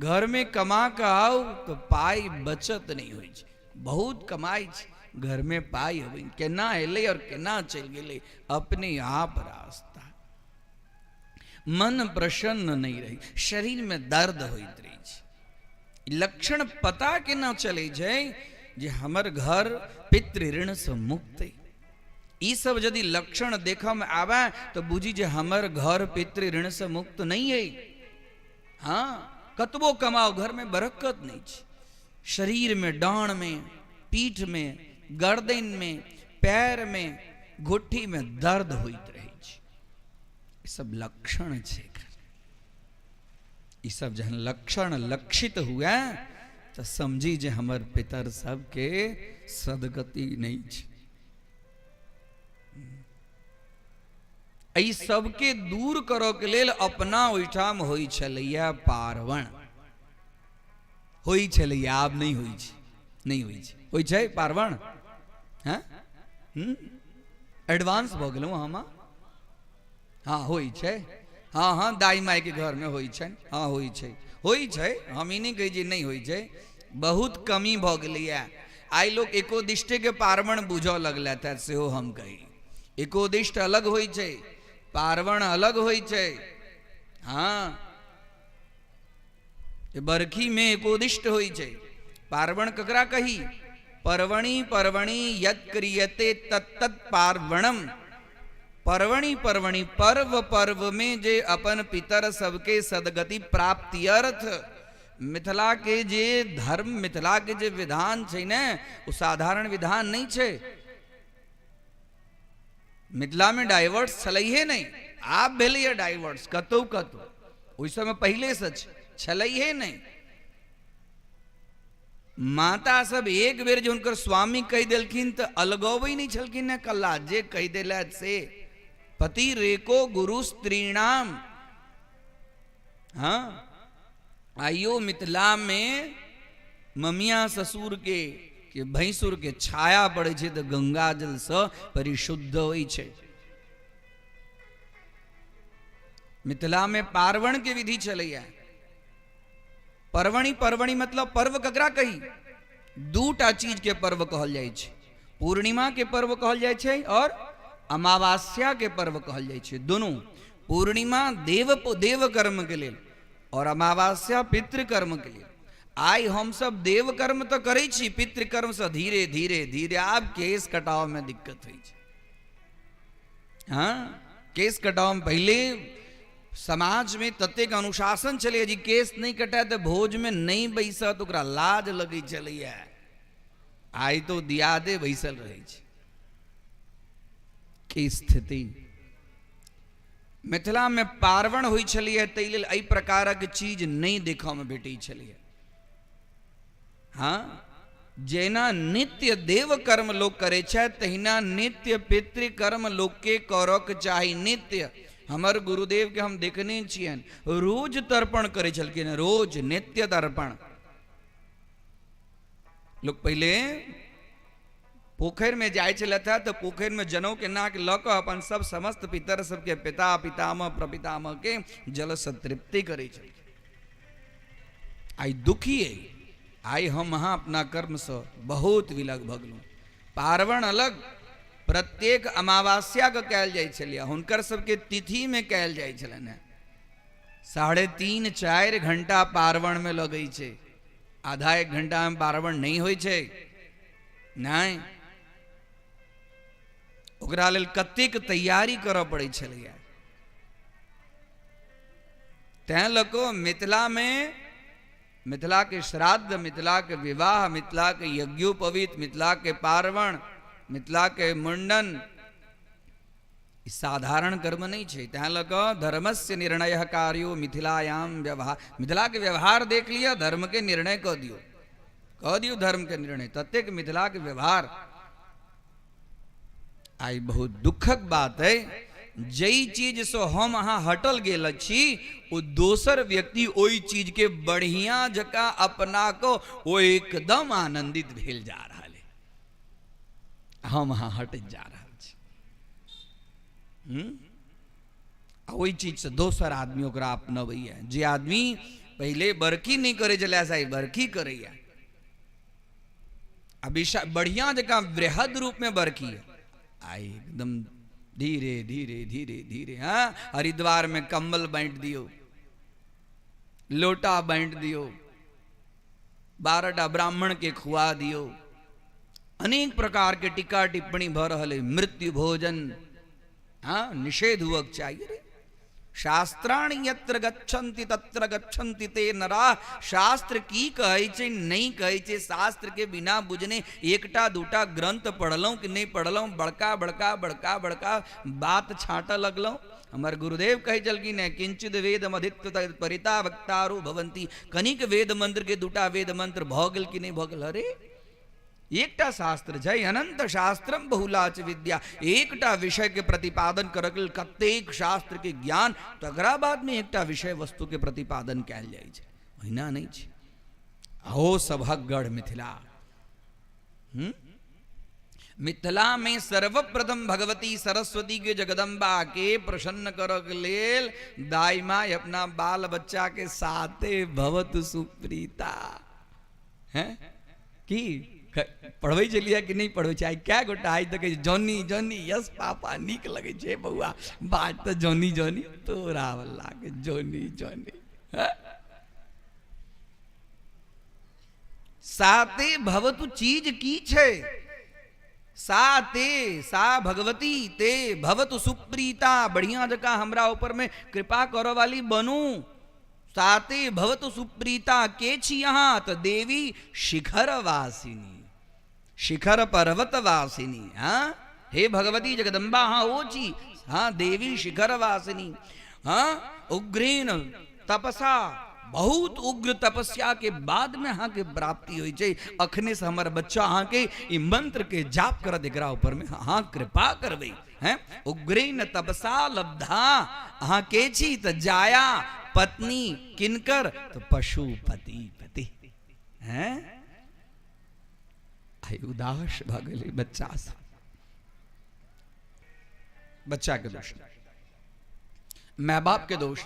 घर में कमा कऽ आउ तो पाई बचत नहीं होइ छै, बहुत कमाई छै, घर में पाई अबै केना एलै और केना चलि गेलै अपने आप रास्ता। मन प्रसन्न नहीं रही, शरीर में दर्द होइत रहै छै। लक्षण पता केना चलै छै जे हमर घर पितृ ऋण से मुक्त है। ई सब यदि लक्षण देखऽ मे आबे तऽ बुझी जे हमर घर पितृ ऋण से मुक्त नहीं है। हाँ, कतबो कमाओ घर में बरकत नहीं छै। शरीर में, डाँड़ में, पीठ में, गर्दन में, पैर में, घुट्ठी में दर्द होइत रहै छै। ई सब लक्षण छै। ई सब जहन लक्षण लक्षित हुए तऽ समझी जे हमर पितर सबके सदगति नहीं छै। एहि सबके दूर करऽ के लेल अपना ओहिठाम होइ छलैया पार्वण, होइ छलैया, आब नहि होइ छै, नहि होइ छै। होइ छै पार्वण? हँ, एडवांस भऽ गेलहुँ हम। हाँ, होइ छै। हाँ हाँ, दाई माई के घर में होइ छै। हाँ, होइ छै, होइ छै। हम ई नहि कहै छी नहि होइ छै, बहुत कमी भऽ गेलैया। आइ लोक एकोदिष्टे के पार्वण बुझऽ लगलथि हेँ, सेहो हम कही। एकोदिष्ट अलग होइ छै, पार्वण अलग होइ छै। हाँ, बरखी में एकोदिष्ट होइ छै। पार्वण ककरा कही? पर्वणि पर्वणि यत् क्रियते तत् तत् पार्वणम। पर्वणि पर्वणि, पर्व पर्व में जे अपन पितर सबके सदगति प्राप्त्यर्थ मिथिला के जे धर्म, मिथिला के जे विधान छै ने, ओ साधारण विधान नहीं छै। मिथिला में डाइवर्स छलैहे नहीं, आब भेलैया डाइवर्स कतौ कतौ, ओहि समय पहिले से छलैहे नहीं। माता सब एक बेर जे हुनकर स्वामी कहि देलखिन तऽ अलगबै नहीं छलखिन ने कल्ला, जे कहि देलथि से। पति रेको गुरु स्त्रीणाम। हाँ, आइयो मिथिला में ममिया ससुर के भैंसुर के छाया पड़े छै तऽ गंगा जल से परिशुद्ध होइ छै। मिथिला में पार्वण के विधि छलैया। पर्वणि पर्वणि मतलब पर्व ककरा कही? दूटा चीज के पर्व कहल जाइ छै, पूर्णिमा के पर्व कहल जाइ छै और अमावस्या के पर्व कहल जाइ छै। दोनों, पूर्णिमा देव कर्म के लेल और अमावस्या पितृकर्म के लेल। आइ हम सब देव कर्म तऽ करै छी, पितृकर्म से धीरे धीरे धीरे आब केस कटाव में दिक्कत होइ छै। हाँ, केस कटाव में पहले समाज में ततेक अनुशासन छलैया जे केस नहीं कटाए तऽ भोज में नहीं बैसत, ओकरा लाज लगै छलैया। आइ तो दियादे बैसल रहै छै। के स्थिति मिथिला में पार्वण होइ छलैया, ताहि लेल एहि प्रकारक चीज नहीं देखऽ में भेटै छलैया। हाँ, जेना नित्य देव कर्म लोक करै छथि तहिना नित्य पितृकर्म लोक के करक चाही। नित्य हमर गुरुदेव के हम देखने छियनि, रोज तर्पण करै छलखिन, रोज नित्य तर्पण। लोक पहिले पोखरि में जाइ छलथि तऽ पोखरि में जनउ के नाक लऽ कऽ अपन सब समस्त पितर सबके पिता पितामह प्रपितामह के जल से तृप्ति करै छलखिन। आइ दुखी अइ, आइ हम अहाँ अपना कर्म से बहुत विलग भऽ गेलहुँ। पार्वण अलग, प्रत्येक अमावस्या के कयल जाइ छलैया, हुनकर सबके तिथि में कयल जाइ छलनि हेँ। 3.5-4 घंटा पार्वण में लगै छै, आधा एक घंटा में पार्वण नहीं होइ छै। नहि, ओकरा लेल कतेक तैयारी करऽ पड़ै छलैया। तैं लऽ कऽ मिथिला में मिथिला के श्राद्ध, मिथिला के विवाह, मिथिला के यज्ञोपवीत, मिथिला के पार्वण, मिथिला के मुंडन ई साधारण कर्म नहीं छै। तैं लऽ कऽ धर्मस्य निर्णय कार्यो मिथिलायाम व्यवहार, मिथिला के व्यवहार देख लिअ, धर्म के निर्णय कऽ दियौ, कऽ दियौ धर्म के निर्णय, ततेक मिथिला के व्यवहार। आइ बहुत दुखक बात है, जई चीज से हम अहाँ हटल गेल छी ओ दोसर व्यक्ति ओहि चीज के बढ़िया जकाँ अपना को ओ एकदम आनंदित भेल जा रहल है, हम अहाँ हटैत जा रहल छी। आ ओहि चीज से दोसर आदमी ओकरा अपनबैया। जे आदमी पहिले बरखी नहीं करे छलै से आइ बरखी करैया, आ बढ़िया जकाँ वृहद रूप में बरखी है, आइ एकदम धीरे धीरे धीरे धीरे। हाँ, हरिद्वार में कंबल बांट दियो, लोटा बांट दियो, 12टा ब्राह्मण के खुआ दियो, अनेक प्रकार के टीका टिप्पणी भऽ रहल है। मृत्यु भोजन हाँ निषेध हुअक चाहिए रे। शास्त्राणि यत्र गच्छन्ति तत्र गच्छन्ति ते नरा। शास्त्र की कहै छै नहीं कहै छै, शास्त्र के बिना बुझने एकटा दूटा ग्रंथ पढ़लहुँ कि नहीं पढ़लहुँ, बड़का बड़का बड़का बड़का बात छाँटऽ लगलहुँ। हमर गुरुदेव कहै छलखिन हेँ, किंचित वेद अधित्य परिता वक्तारो भवन्ति। कनिक वेद मंत्र के दूटा वेद मंत्र भऽ गेल कि नहीं भऽ गेल। अरे एकटा शास्त्र छै, अनंत शास्त्रम बहुलाच विद्या। एकटा विषय के प्रतिपादन करक लेल कतेक शास्त्र के ज्ञान, तकरा बाद में एकटा विषय वस्तु के प्रतिपादन कयल जाइ छै। ओहिना नहि छै। अहो सभक गढ़ मिथिला। मिथिला में सर्वप्रथम भगवती सरस्वती के जगदम्बा के प्रसन्न करक लेल दाई माय अपना बाल बच्चा के साथे भवतु सुप्रीता। हैं की पढ़बै छलियै कि नहि पढ़बै छै? आइ कए गोटा आइ तक कहै छै, जॉनी जॉनी यस पापा नीक लगै छै बौआ बात तऽ जॉनी जॉनी तोरा वला के जॉनी जॉनी। हैं? साते भवतु चीज की छै? सा ते सा भगवती ते भवतु सुप्रीता। बढ़िया जकाँ हमरा ऊपर में कृपा करऽ वाली बनू। साते भवतु सुप्रीता के छी अहाँ? तऽ देवी शिखर वासिनी, शिखर पर्वत वासिनी। हाँ हे भगवती जगदम्बा, हाँ ओ छी, हाँ देवी शिखर वासिनी। हाँ उग्रेण तपसा, बहुत उग्र तपस्या के बाद में अहाँ के प्राप्ति होइ छै। अखने से हमर बच्चा अहाँ के ई मंत्र के जाप करत, एकरा ऊपर में अहाँ कृपा करबै। हैं उग्रेण तपसा लब्धा अहाँ के छी? तऽ जाया पत्नी किनकर? तऽ पशुपति पति। हैं आइ उदास भऽ गेलै बच्चा सब। बच्चा के दोष, माय बाप के दोष।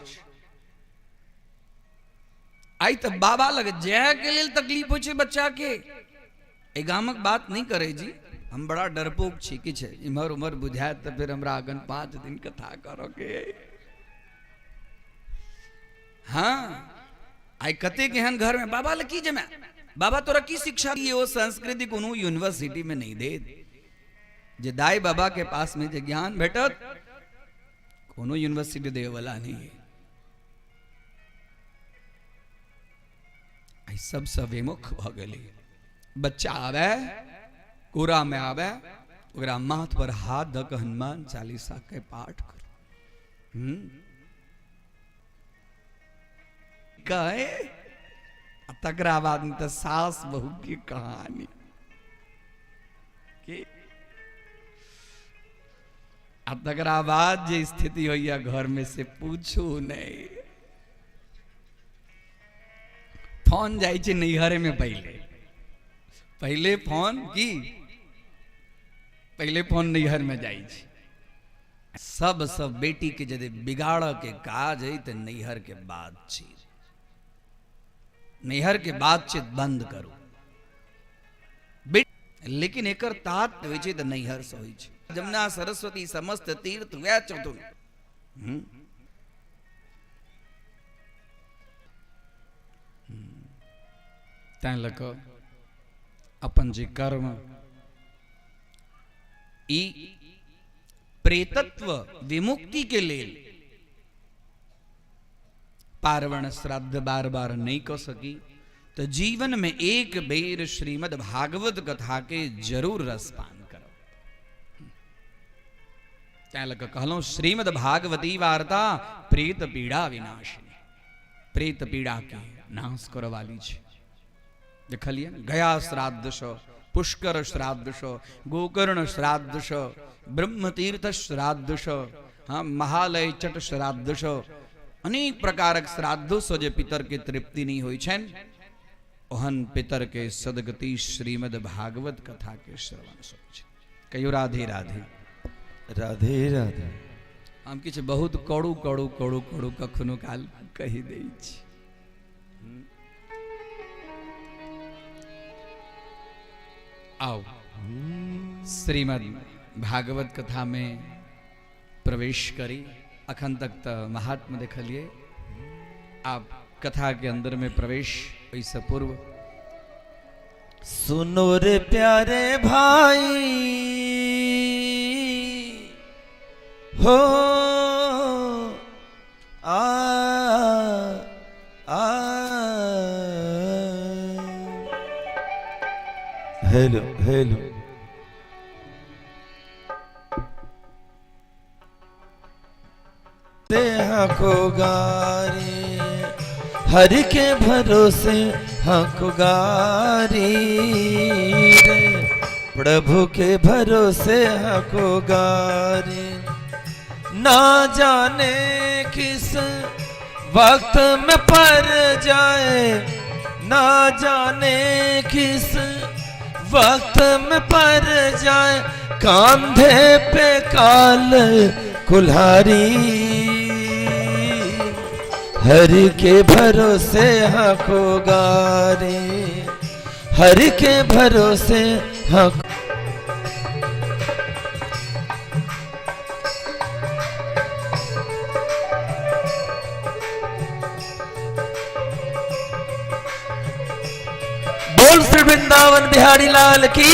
आइ तऽ बाबा लग जाय के लेल तकलीफ होइ छै बच्चा के। एहि गामक बात नहि करै जी, हम बड़ा डरपोक छी। किछु इम्हर उम्हर बुझायत तऽ फेर हमरा अगन 5 दिन कथा करऽ के अइ। हाँ आइ कतेक एहन घर में बाबा लग की जमा, बाबा तोरा की शिक्षा दिए? ओ संस्कृति कोनो यूनिवर्सिटी में नहीं देत। जे दाई बाबा के पास में जे ज्ञान भेटत कोनो यूनिवर्सिटी देवे वाला नहीं है। आइ सबसँ विमुख भऽ गेलै। बच्चा आवे कोरा में आवे, ओकरा माथ पर हाथ धऽ कऽ हनुमान चालीसा के पाठ करू। कहे आ तकरा बाद में तऽ सास बहू के कहानी के आ तकरा बाद जे स्थिति होइया घर में से पूछू नहीं। फोन जाइ छै नैहरे में पहिले, पहिले फोन की पहिले फोन नैहर में जाइ छै। सब सब बेटी के यदि बिगाड़ के काज है तो नैहर के बातचीत, नैहर के बातचीत बंद करू। लेकिन एकर तात होइ छै तऽ नैहर से होइ छै। जमुना सरस्वती समस्त तीर्थ वएह चतुर। तैं लऽ कऽ अपन जे कर्म ई प्रेतत्व विमुक्ति के लेल पार्वण श्राद्ध बार बार नहीं कऽ सकी तो जीवन में एक बेर श्रीमद् भागवत कथा के जरूर रसपान करब। तैं लऽ कऽ कहलहुँ श्रीमद् भागवती वार्ता प्रेत पीड़ा विनाशिनी, प्रेत पीड़ा के नाश करऽ वाली छै। देखलियै गया श्राद्ध सँ, पुष्कर श्राद्ध सँ, गोकर्ण श्राद्ध सँ, ब्रह्मतीर्थ श्राद्ध सँ, हाँ महालय चट श्राद्ध सँ, अनेक प्रकारक श्राद्धो सँ जे पितर के तृप्ति नहीं होइ छनि ओहन पितर के सदगति श्रीमद् भागवत कथा के श्रवण सँ होइ छै। कहियो राधे राधे। राधे राधे। हम किछु बहुत कड़ू कड़ू कड़ू कड़ू कखनो काल कहि दै छी। आओ श्रीमद् भागवत कथा में प्रवेश करी। अखन तक तऽ महात्मा देखलिए, आब कथा के अंदर में प्रवेश। एहिसँ पूर्व सुनो रे प्यारे भाई हो आ आ हेलो हेलो। को गारी हरि के भरोसे हाँको गारी रे, प्रभु के भरोसे हाँको गारी। ना जाने किस वक्त में पर जाए, ना जाने किस वक्त में पर जाए, कांधे पे काल कुल्हारी। हरि के भरोसे हाँको गारी, हरि के भरोसे हाँको। बोल श्री वृंदावन बिहारी लाल की।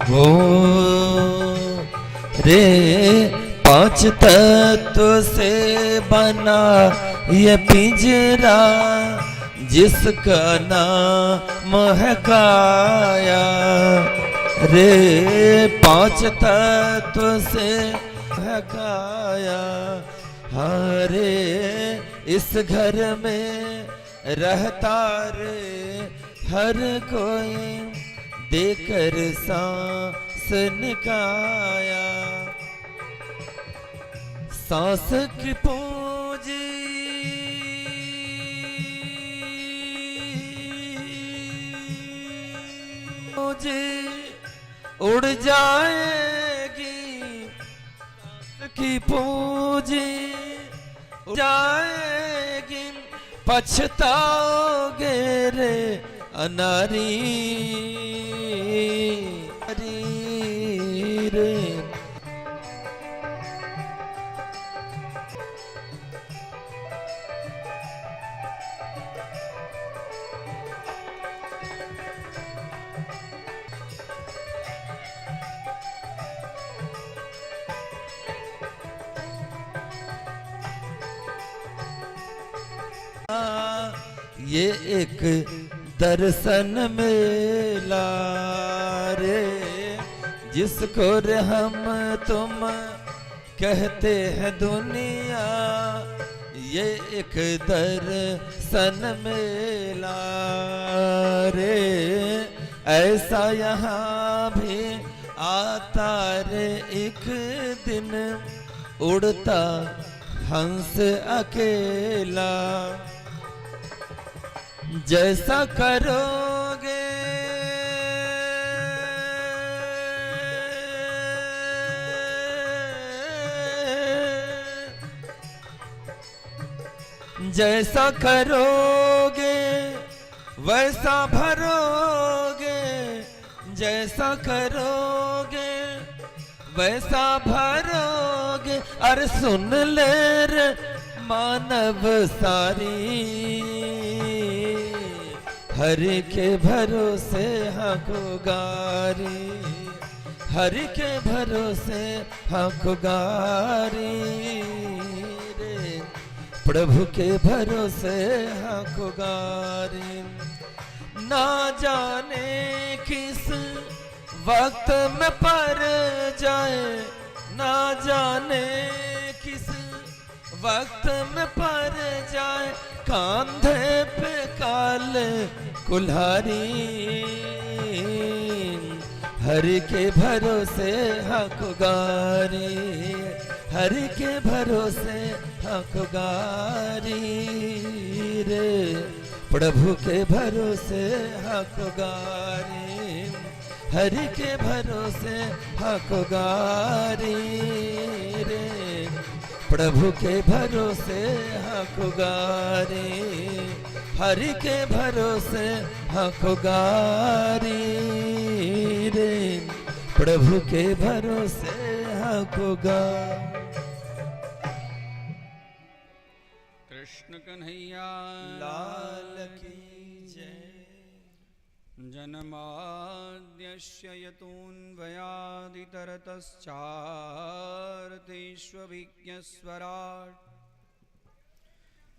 वो रे पांच तत्व से बना ये पिंजरा, जिसका नाम है काया रे। पांच तत्व से है काया। हाँ रे इस घर में रहता रे हर कोई, देकर सांस निकाया। सांस की पूंजी पूंजी उड़ जाएगी, सांस की पूंजी उड़ जाएगी, पछताओगे रे अनारी रे। ये एक दर्शन मेला रे, जिसको रे हम तुम कहते हैं दुनिया, ये एक दर्शन मेला रे। ऐसा यहाँ भी आता रे एक दिन, उड़ता हंस अकेला। जैसा करोगे जैसा करोगे वैसा भरोगे, जैसा करोगे वैसा भरोगे। अरे सुन ले रे मानव सारी, हरि के भरोसे हाँको गारी, हरि के भरोसे हाँको गारी रे, प्रभु के भरोसे हाँको गारी। ना जाने किस वक्त में पर जाए, ना जाने किस वक्त में पर जाए, कांधे पे काल कुल्हारी। हरि के भरोसे हाँको गारी, हरि के भरोसे हाँको गारी रे, प्रभु के भरोसे हाँको गारी, हरि के भरोसे हाँको गारी रे, प्रभु के भरोसे हकुगारी, हरि के भरोसे हकुगारी रे, प्रभु के भरोसे हकुगारी। कृष्ण कन्हैया लाल की जय। जन्माद्यस्य यतोऽन्वयादितरतश्चार्थेष्वभिज्ञस्वराट्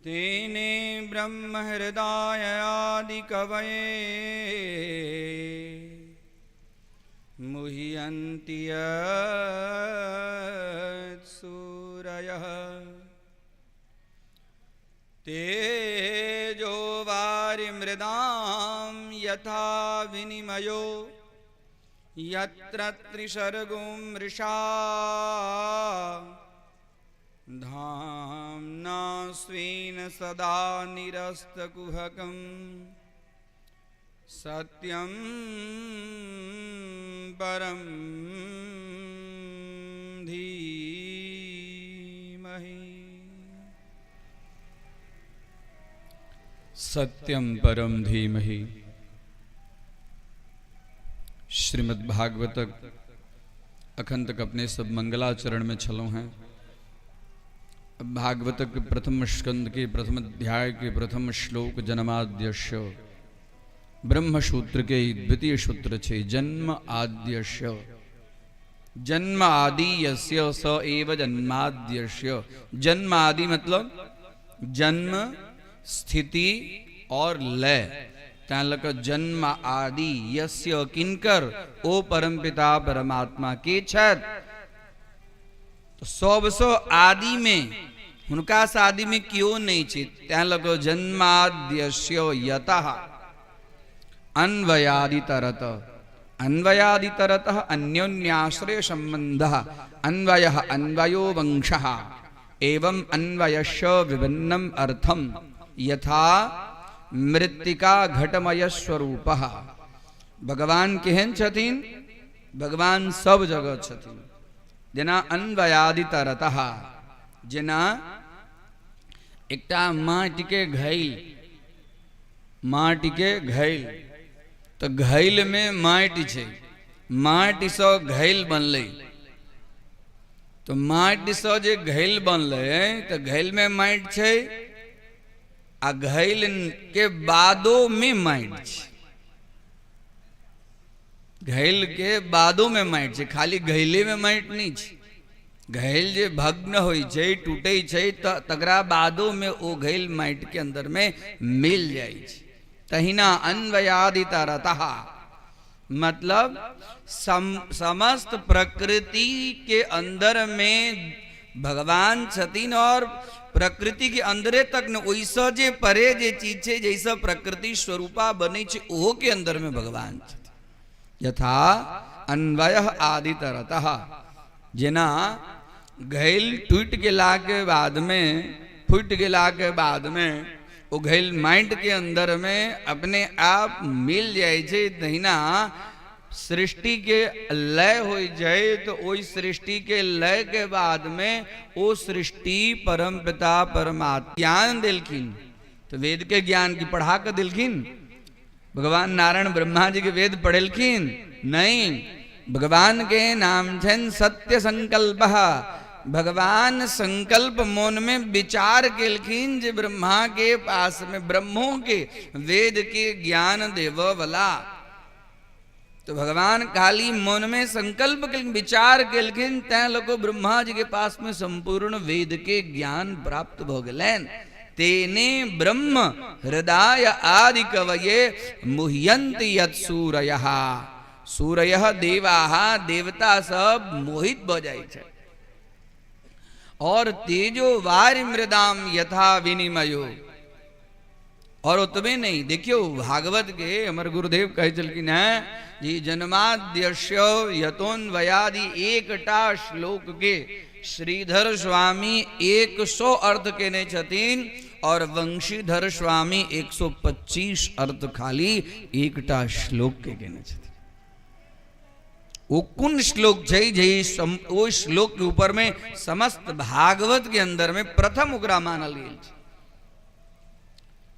तेने ब्रह्महृदाय आदिकवये मुह्यन्ति यत्सूरयः। तेजो वारिमृदां यथा विनिमयो यत्र त्रिसर्गो मृषा धाम्ना स्वेन सदा निरस्तकुहकं सत्यं परं धीमहि। सत्यं परम धीमहि। श्रीमद् भागवतक अखन तक अपने सब मंगलाचरण में छलहुँ हैं। भागवतक प्रथम स्कंद के प्रथम अध्याय के प्रथम श्लोक जन्माद्यस्य ब्रह्मसूत्र के द्वितीय सूत्र छे जन्म आद्यस्य। जन्म आदि यस्य स एव जन्माद्यस्य। जन्म आदि मतलब जन्म, स्थिति और लय। तैं लऽ कऽ जन्म आदि यस्य किनकर, ओ परमपिता परमात्मा के छथि। तो सबसँ आदि में हुनका से आदि में केओ नहीं छै, तैं लऽ कऽ जन्माद्यस्य यतः अन्वयादितरत। अन्वयादितरतः अन्योन्याश्रय संबंधः अन्वयः अन्वयो वंशः एवं अन्वयस्य विभिन्नम अर्थम यथा मृत्तिका घटमय स्वरूपः। भगवान केहन छथिन? भगवान सब जगह छथिन। जेना अन्वयादितरतः, जेना एकटा माटि के घैल, माटि के घैल, तो घैल में माटि छै, माटि से घैल बनलै, तो माटि से जे घैल बनलै तो घैल में माटि छै आ घैल के बादो में माटि छै। घैल के बादो में माटि छै, खाली घैले में माटि नहीं छै। घैल जे भग्न होइ छै, टूटै छै, त तकरा बादो में ओ घैल माटि के अंदर में मिल जाइ छै। तहिना अन्वयादितरतः मतलब समस्त प्रकृति के अंदर में भगवान छथिन और प्रकृति के अंदरे तक न ओहिसँ जे परे जे चीज छै जैसे प्रकृति स्वरूपा बनै छै ओहो के अंदर में भगवान छथिन। यथा अन्वय आदितरतः, जेना घैल टूटि गेला के बाद में, फूटि गेला के बाद में ओ घैल माटि के अंदर में अपने आप मिल जाइ छै, तहिना सृष्टि के लय हो जाए तो ओहि सृष्टि के लय के बाद में ओ सृष्टि परम पिता परमात्मा ज्ञान देलखिन। तो वेद के ज्ञान की पढ़ा के देलखिन? भगवान नारायण ब्रह्मा जी के वेद पढ़ेलखिन? नहीं। भगवान के नाम छनि सत्य संकल्प। भगवान संकल्प मन में विचार केलखिन जे ब्रह्मा के पास में ब्रह्मों के वेद के ज्ञान देव वाला। तो भगवान खाली मन में संकल्प केलखिन, विचार केलखिन, तैं लोको ब्रह्मा जी के पास में संपूर्ण वेद के ज्ञान प्राप्त भ गेलनि। तेने ब्रह्म हृदय आदि कवये मुह्यन्ति यत्सूरयः। सूरयः देवाः, देवता सब मोहित भ जाइ छै। और तेजो वारि मृदाम यथा विनिमयो। और ओतबे नहीं, देखियो भागवत के हमर गुरुदेव कहै छलखिन हैं जी जन्माद्यस्य यतोन्वयादि एकटा श्लोक के श्रीधर स्वामी 100 अर्थ केने छथिन और वंशीधर स्वामी 125 अर्थ खाली एकटा श्लोक के केने छथिन। ओ कोन श्लोक छै जे ओहि श्लोक के ऊपर में समस्त भागवत के अंदर में प्रथम ओकरा मानल गेल छै।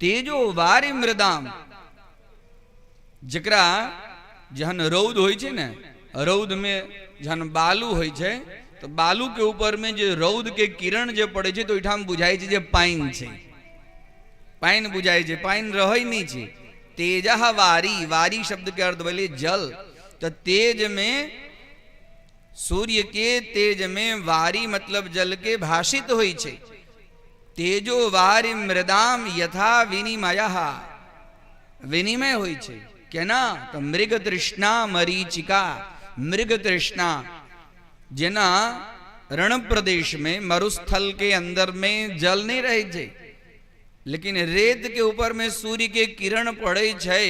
तेजो वारि मृदाम, जकरा जहन रौद होइ छै ने, रौद में जहन बालू होइ छै तऽ बालू के ऊपर में जे रौद के किरण जे पड़ै छै तऽ ओहिठाम बुझाइ छै जे पानि छै, पानि बुझाइ छै, पानि रहै नहि छै। तेजः वारी, वारी शब्द के अर्थ भेलै जल, तऽ तेज में सूर्य के तेज में वारी मतलब जल के भाषित होइ छै। तेजो वारि मृदाम यथा विनिमयः, विनिमय होइ छै केना? तऽ मृग तृष्णा मरीचिका, मृग तृष्णा जेना रण प्रदेश में मरुस्थल के अंदर में जल नहीं रहै छै, लेकिन रेत के ऊपर में सूर्य के किरण पड़ै छै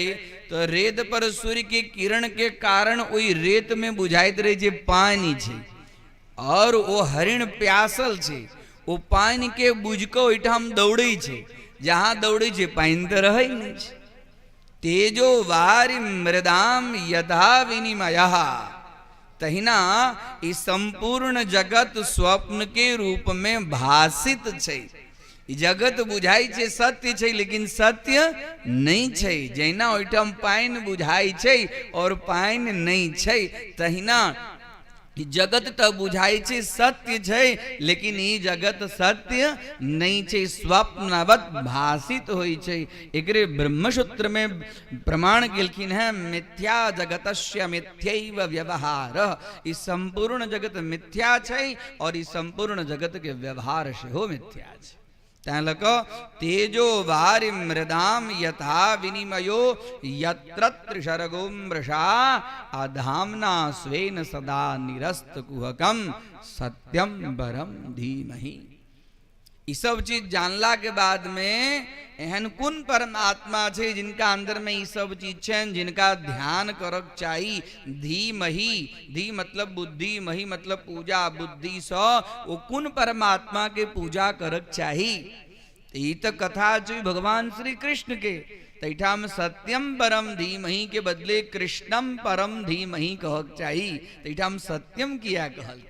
तो रेत पर सूर्य के किरण के कारण ओहि रेत में बुझाइत रहै छै पानि छै, और ओ हरिण प्यासल छै, ओ पानि के बुझि कऽ ओहिठाम दौड़ै छै, जहाँ दौड़ै छै पानि तऽ रहै नहि छै। तेजो वारि मृदाम यथा विनिमयः, तहिना ई संपूर्ण जगत स्वप्न के रूप में भासित छै। ई जगत बुझाइ छै सत्य छै, लेकिन सत्य नहि छै। जहिना ओहिठाम पानि बुझाइ छै और पानि नहि छै, तहिना ई जगत तऽ बुझाइ छै सत्य छै, लेकिन ई जगत सत्य नहि छै, स्वप्नवत भासित होइ छै। एकरे ब्रह्मसूत्र में प्रमाण केलखिन हैं, मिथ्या जगतस्य मिथ्यैव व्यवहार। ई संपूर्ण जगत मिथ्या छै और ई संपूर्ण जगत के व्यवहार सेहो मिथ्या छै। तैं लऽ कऽ तेजो वारि मृदाम यथा विनिमयो यत्र त्रिसर्गो मृषा आ धाम्ना स्वेन सदा निरस्त कुहकम सत्यम परम धीमहि। ई सब चीज जानला के बाद में एहन कोन परमात्मा छै जिनका अंदर में ई सब चीज छनि, जिनका ध्यान करक चाही। धीमहि, धी मतलब बुद्धि, मही मतलब पूजा, बुद्धि सँ ओ कोन परमात्मा के पूजा करक चाही। ई तऽ कथा छै भगवान श्री कृष्ण के, तैठाम सत्यम परम धीमहि के बदले कृष्णम परम धीमहि कहक चाही, तैठाम सत्यम किया कहलखिन?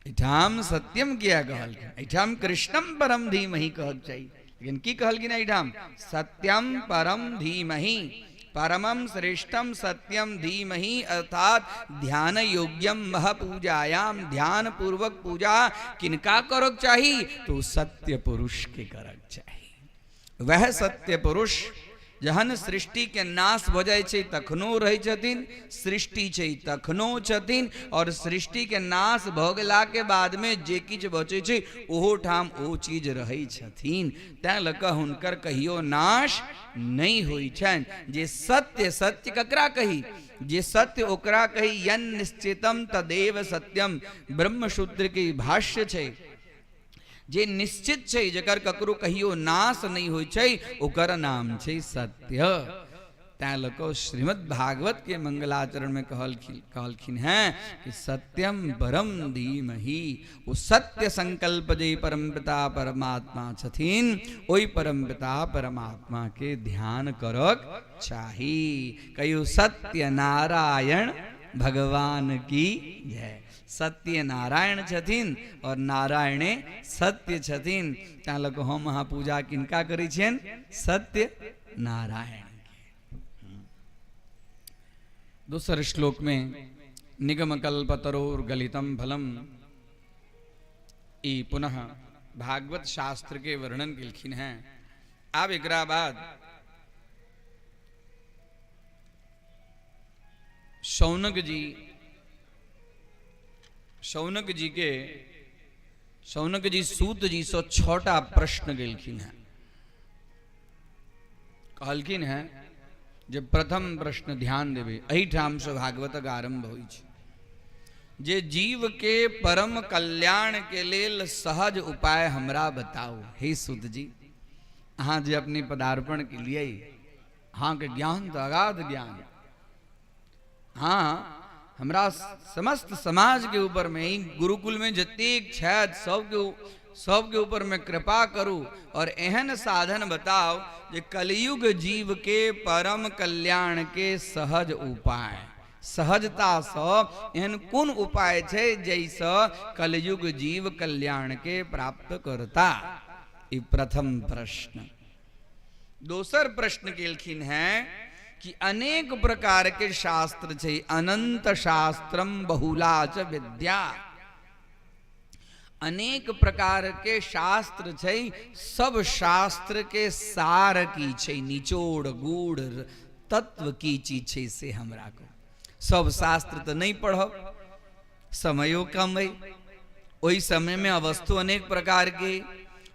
एहिठाम सत्यम किया कहलखिन? एहिठाम कृष्णम परम धीमहि कहक चाही, लेकिन की कहलखिन एहिठाम? सत्यम परम धीमहि, परमम श्रेष्ठम सत्यम धीमहि, अर्थात ध्यान योग्यम मह पूजायाम, ध्यान पूर्वक पूजा किनका करक चाही? तो सत्य पुरुष के करक चाही। वह सत्य पुरुष जहन सृष्टि के नाश भऽ जाइ छै तखनो रहै छथिन, सृष्टि छै तखनो छथिन, और सृष्टि के नाश भऽ गेला के बाद में जे किछु बचै छै ओहो ठाम ओ चीज रहै छथिन। तैं लऽ कऽ हुनकर कहियो नाश नहि होइ छनि। जे सत्य, सत्य ककरा कही? जे सत्य ओकरा कही, यन निश्चितम तदेव सत्यम, ब्रह्मसूत्र के भाष्य छै। जे निश्चित छै, जकर ककरो कहियो नाश नहि होइ छै, ओकर नाम छै सत्य। तैं लऽ कऽ श्रीमद् भागवत के मंगलाचरण में कहलखिन हैं कि सत्यम परम धीमहि। ओ सत्य संकल्प जे परमपिता परमात्मा छथिन, ओहि परमपिता परमात्मा के ध्यान करक चाही। कहियो सत्य नारायण भगवान की जय। सत्य नारायण छथिन और नारायणे सत्य छथिन। तैं लऽ कऽ हम अहाँ पूजा किनका करै छियनि? सत्य नारायण के। दोसर श्लोक में निगम कल्पतरोर गलितम फलम, ई पुनः भागवत शास्त्र के वर्णन केलखिन हैं। आब एकरा बाद शौनक जी सूत जी से 6टा प्रश्न गेलखिन हैं। कहलखिन हैं जे प्रथम प्रश्न ध्यान देवे, एहिठाम से भागवतक आरंभ होइ छै। जे जीव के परम कल्याण के लेल सहज उपाय हमरा बताउ। हे सूत जी, अहाँ जे अपने पदार्पण के लिए, अहाँ के ज्ञान तो अगाध ज्ञान, हाँ हमरा समस्त समाज के ऊपर में, गुरुकुल में जतेक छथि सबके सबके ऊपर में कृपा करू और एहन साधन बताओ जे कलयुग जीव के परम कल्याण के सहज उपाय, सहजता सँ एहन कोन उपाय छै जैसँ कलयुग जीव कल्याण के प्राप्त करता। ई प्रथम प्रश्न। दोसर प्रश्न केलखिन हैं कि अनेक प्रकार के शास्त्र छै, अनंत शास्त्रम बहुला च विद्या, अनेक प्रकार के शास्त्र छै, सब शास्त्र के सार की छै, निचोड़ गूढ़ तत्व की चीज छै से हमरा को। सब शास्त्र तो नहीं पढ़ब, समयो कम है, ओहि समय में अवस्तु अनेक प्रकार के,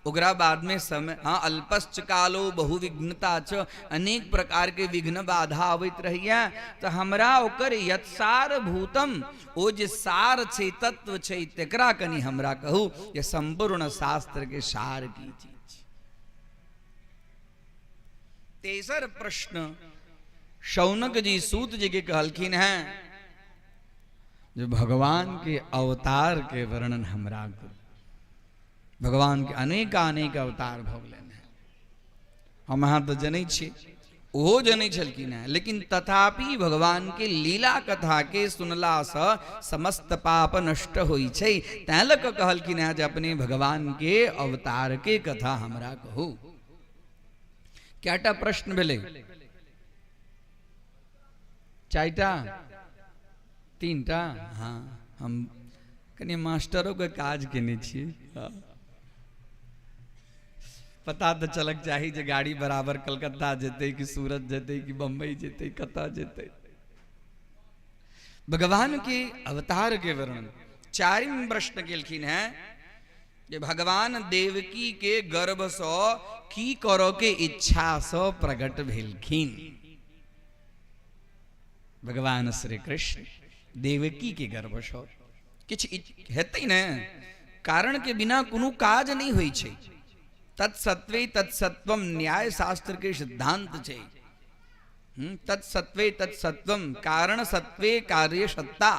ओकरा बाद में समय, हाँ अल्पश्च कालो बहुविघ्नता च, अनेक प्रकार के विघ्न बाधा अबैत रहैया, तो हमरा ओकर यत्सार भूतम, ओ जे सार छै तत्व छै तेकरा कनि हमरा कहू जे संपूर्ण शास्त्र के सार की चीज। तेसर प्रश्न शौनक जी सूत जी के कहलखिन हैं जो भगवान के अवतार के वर्णन हमरा करू। भगवान के अनेकानेक अवतार भऽ गेलनि हैं, हम अहाँ तऽ जनै छी, ओहो जनै छलखिन हैं, लेकिन तथापि भगवान के लीला कथा के सुनलासँ समस्त पाप नष्ट होइ छै, तैं लऽ कऽ कहलखिन हैं जे अपने भगवान के अवतार के कथा हमरा कहू। कएटा प्रश्न भेलै? चारिटा, तीनटा? हाँ, हम कनि मास्टरों के काज केने छी, पता तो चलक चाही जे गाड़ी बराबर कलकत्ता जेतै कि सूरत जेतै कि बम्बई जेतै, कतऽ जेतै। भगवान के अवतार के वर्णन। चारिम प्रश्न केलखिन हैं जे भगवान देवकी के गर्भ सँ की करऽ के इच्छा सँ प्रकट भेलखिन। भगवान श्री कृष्ण देवकी के गर्भ सँ किछु हेतै ने, कारण के बिना कोनो काज नहीं होइ छै। तत्सत्वे तत्सत्वम न्याय शास्त्र के सिद्धांत छै। तत्सत्वे तत्सत्वम, कारण सत्वे कार्य सत्ता,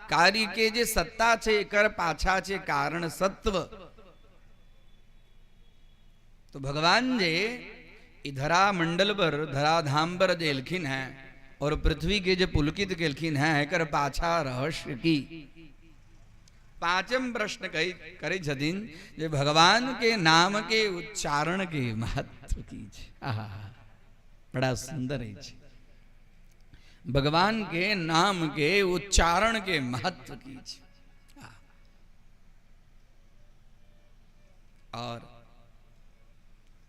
कार्य के जे सत्ता छै एकर पाछा छै कारण सत्व। तो भगवान जे धरा मंडल पर धराधाम पर जे एलखिन हैं और पृथ्वी के जे पुलकित केलखिन हैं एकर पाछा रहस्य की। पांचम प्रश्न करै छथिन जे भगवान के नाम के उच्चारण के महत्व की छै। आहा, बड़ा सुंदर अछि। भगवान के नाम के उच्चारण के महत्व की छै। और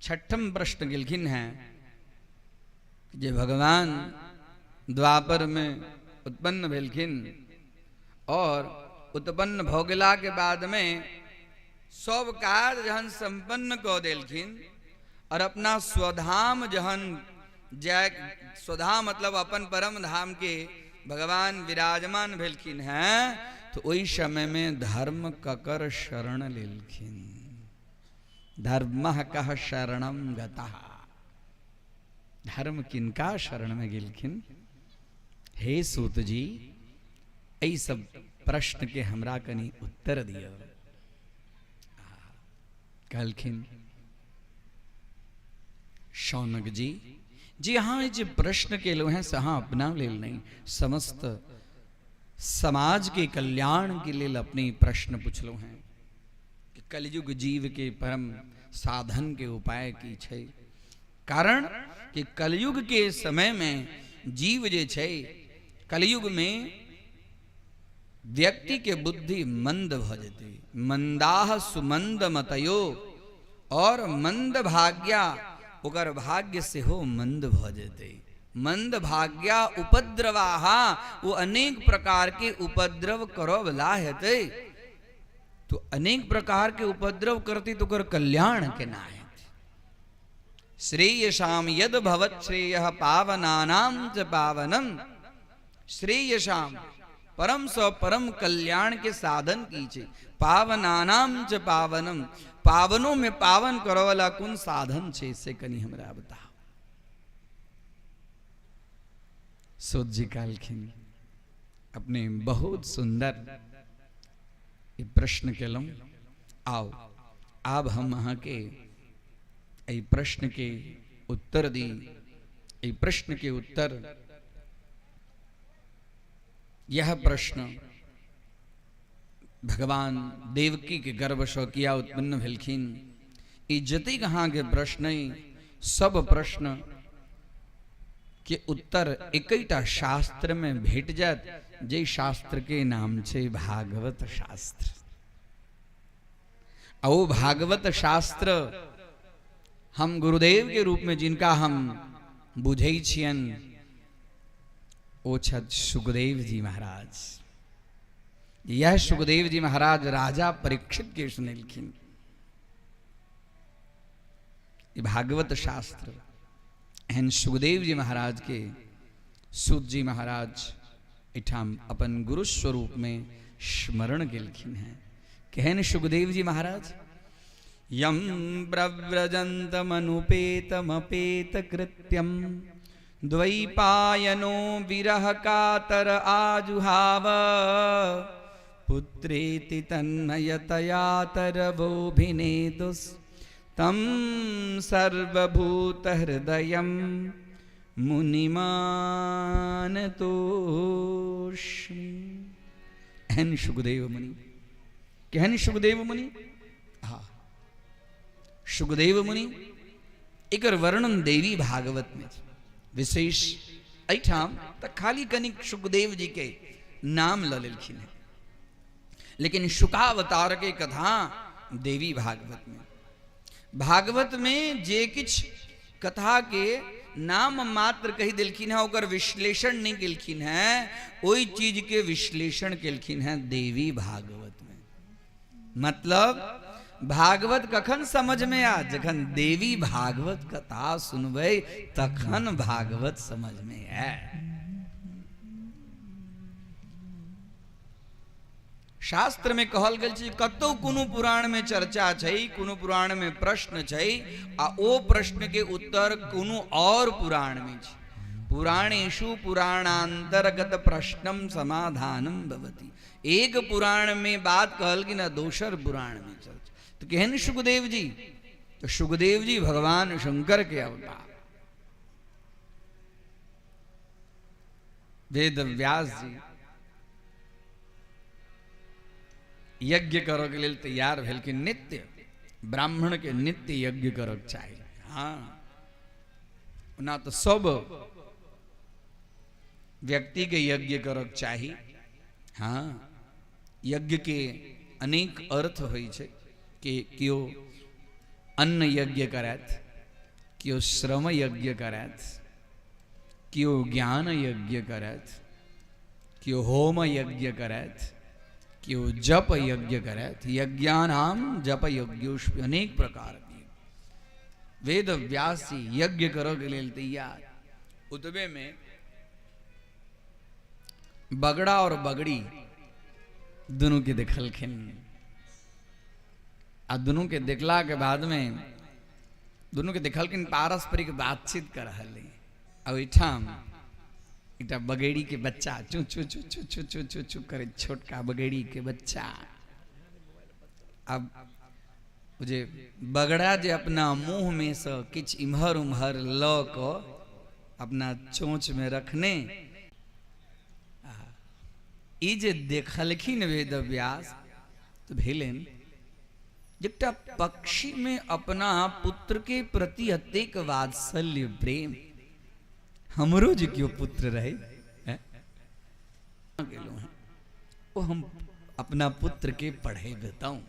छठम प्रश्न केलखिन हैं जे भगवान द्वापर में उत्पन्न भेलखिन और उत्पन्न भऽ गेला के बाद में सब कार्य जहन संपन्न कऽ देलखिन और अपना स्वधाम जहन जाय, स्वधाम मतलब अपन परम धाम के भगवान विराजमान भेलखिन हैं, तो ओहि समय में धर्म ककर शरण लेलखिन। धर्मः कः शरणं गतः, धर्म किनका शरण में गेलखिन। हे सूत जी, एहि सब प्रश्न के हमरा कनि उत्तर दिअ। कहलखिन शौनक जी, जी अहाँ जे प्रश्न केलहुँ हैं से अहाँ अपना लेल नहीं, समस्त समाज के कल्याण के लेल अपने प्रश्न पुछलहुँ हैं कि कलयुग जीव के परम साधन के उपाय की छै। कारण कि कलयुग के समय में जीव जे छै, कलयुग में व्यक्ति के बुद्धि मंद भ जेतै। मंदाह सुमंद मतयो, और मंद भाग्या, ओकर भाग्य सेहो मंद भ जेतै। मंद भाग्या उपद्रवाहा, वो अनेक प्रकार के उपद्रव करऽ वला हेतै। तो अनेक प्रकार के उपद्रव करती तो ओकर कल्याण केना हेतै। श्रेयसाम यद भवत श्रेयः पावनानां च पावनम, श्रेयसाम परम स परम कल्याण के साधन की छै, पावनानां च पावनम, पावनों में पावन करऽ वाला कोन साधन छै से कनि हमरा बताओ। सूत जी कहलखिन अपने बहुत सुंदर ई प्रश्न केलहुँ। आओ आब हम अहाँके एहि प्रश्न के उत्तर दी। एहि प्रश्न के उत्तर, यह प्रश्न भगवान देवकी के गर्भ सँ किया उत्पन्न भेलखिन, ई जतेक अहाँके प्रश्न अइ सब प्रश्न के उत्तर एकैटा शास्त्र में भेट जायत, जे शास्त्र के नाम छै भागवत शास्त्र। आ ओ भागवत शास्त्र हम गुरुदेव के रूप में जिनका हम बुझै छियन ओ छथि सुखदेव जी महाराज। यह सुखदेव जी महाराज राजा परीक्षित के सुनेलखिन ई भागवत शास्त्र। एहन सुखदेव जी महाराज के सूत जी महाराज एठाम अपन गुरु स्वरूप में स्मरण केलखिन हैं। केहन सुखदेव जी महाराज? यम प्रव्रजन्तमनुपेतमपेत कृत्यम द्वैपायनो विरह कातर आजुहाव पुत्रेति तन्मयतया तरवोभिनेदुस् तं सर्वभूतहृदयं मुनिमानतोष्मि। एहन सुखदेव मुनि, केहन सुखदेव मुनि? हाँ, सुखदेव मुनि एकर वर्णन देवी भागवत में छै। विशेष एहिठाम तऽ खाली कनिक सुखदेव जी के नाम लऽ लेलखिन हेँ, लेकिन शुकावतार के कथा देवी भागवत में, भागवत में जे किछु कथा के नाम मात्र कहि देलखिन हेँ, ओकर विश्लेषण नहि केलखिन हेँ, ओहि चीज के विश्लेषण केलखिन हेँ देवी भागवत में। मतलब भागवत कखन समझ में आ? जखन देवी भागवत कथा सुनबै तखन भागवत समझ में आय। शास्त्र में कहल गेल छै कतौ कोनो पुराण में चर्चा छै, कोनो पुराण में प्रश्न छै, आ ओ प्रश्न के उत्तर कोनो और पुराण में छै। पुराणेषु पुराणांतर्गत प्रश्नम समाधानम भवति। एक पुराण में बात कहल कि ना दोसर पुराण में चर्चा। तो केहन सुखदेव जी? तो सुखदेव जी भगवान शंकर के अवतार, वेद व्यास जी यज्ञ करऽ के लेल तैयार भेलखिन। नित्य ब्राह्मण के नित्य यज्ञ करऽ के चाही। हाँ, ओना तऽ सब व्यक्ति के यज्ञ करऽ के चाही। हाँ, यज्ञ के अनेक अर्थ होइ छै कि केओ अन्न यज्ञ करैत, केओ श्रम यज्ञ करैत, केओ ज्ञान यज्ञ करैत, केओ होम यज्ञ करैत, केओ जप यज्ञ करैत। यज्ञानाम जप यज्ञोष्पि अनेक प्रकार के। वेद व्यास जी यज्ञ करऽ के लेल तैयार। उतबे में बगड़ा और बगड़ी दुनू के देखलखिन, आ दुनू के देखला के बाद में दुनू के देखलखिन पारस्परिक बातचीत कर रहल है। आ ओहिठाम एकटा बगेड़ी के बच्चा चू चू चू चू चू चू चू चू करे, छोटका बगेड़ी के बच्चा। अब जे बगड़ा जे अपना मुंह में से किछु इम्हर उम्हर लऽ कऽ अपना चोंच में रखने, ई जे देखलखिन वेद व्यास तऽ भेलनि एकटा पक्षी में अपना पुत्र के प्रति अतेक वात्सल्य प्रेम, हमरो जे केओ पुत्र रहे, हैं? गेलहुँ हैं, ओ हम अपना पुत्र के पढ़ेबतहुँ।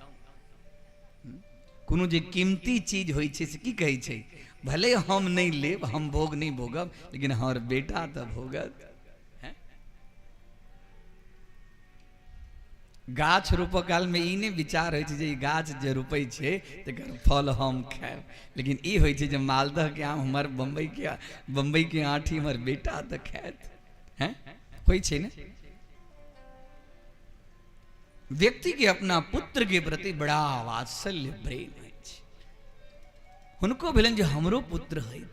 कोनो जे कीमती चीज होइ छै से की कहै छै, भले हम नहि लेब, हम भोग नहि भोगब, लेकिन हमर बेटा तऽ भोगत। हैं? गाछ रोपऽ काल में ई नहि विचार होइ छै जे ई गाछ जे रोपै छै तकर फल हम खायब, लेकिन ई होइ छै जे मालदह के आम हमर बम्बई के आँठी हमर बेटा तऽ खायत। हैं? होइ छै ने? व्यक्ति के अपना पुत्र के प्रति बड़ा वात्सल्य प्रेम होइ छै। हुनको भेलनि जे हमरो पुत्र होइत।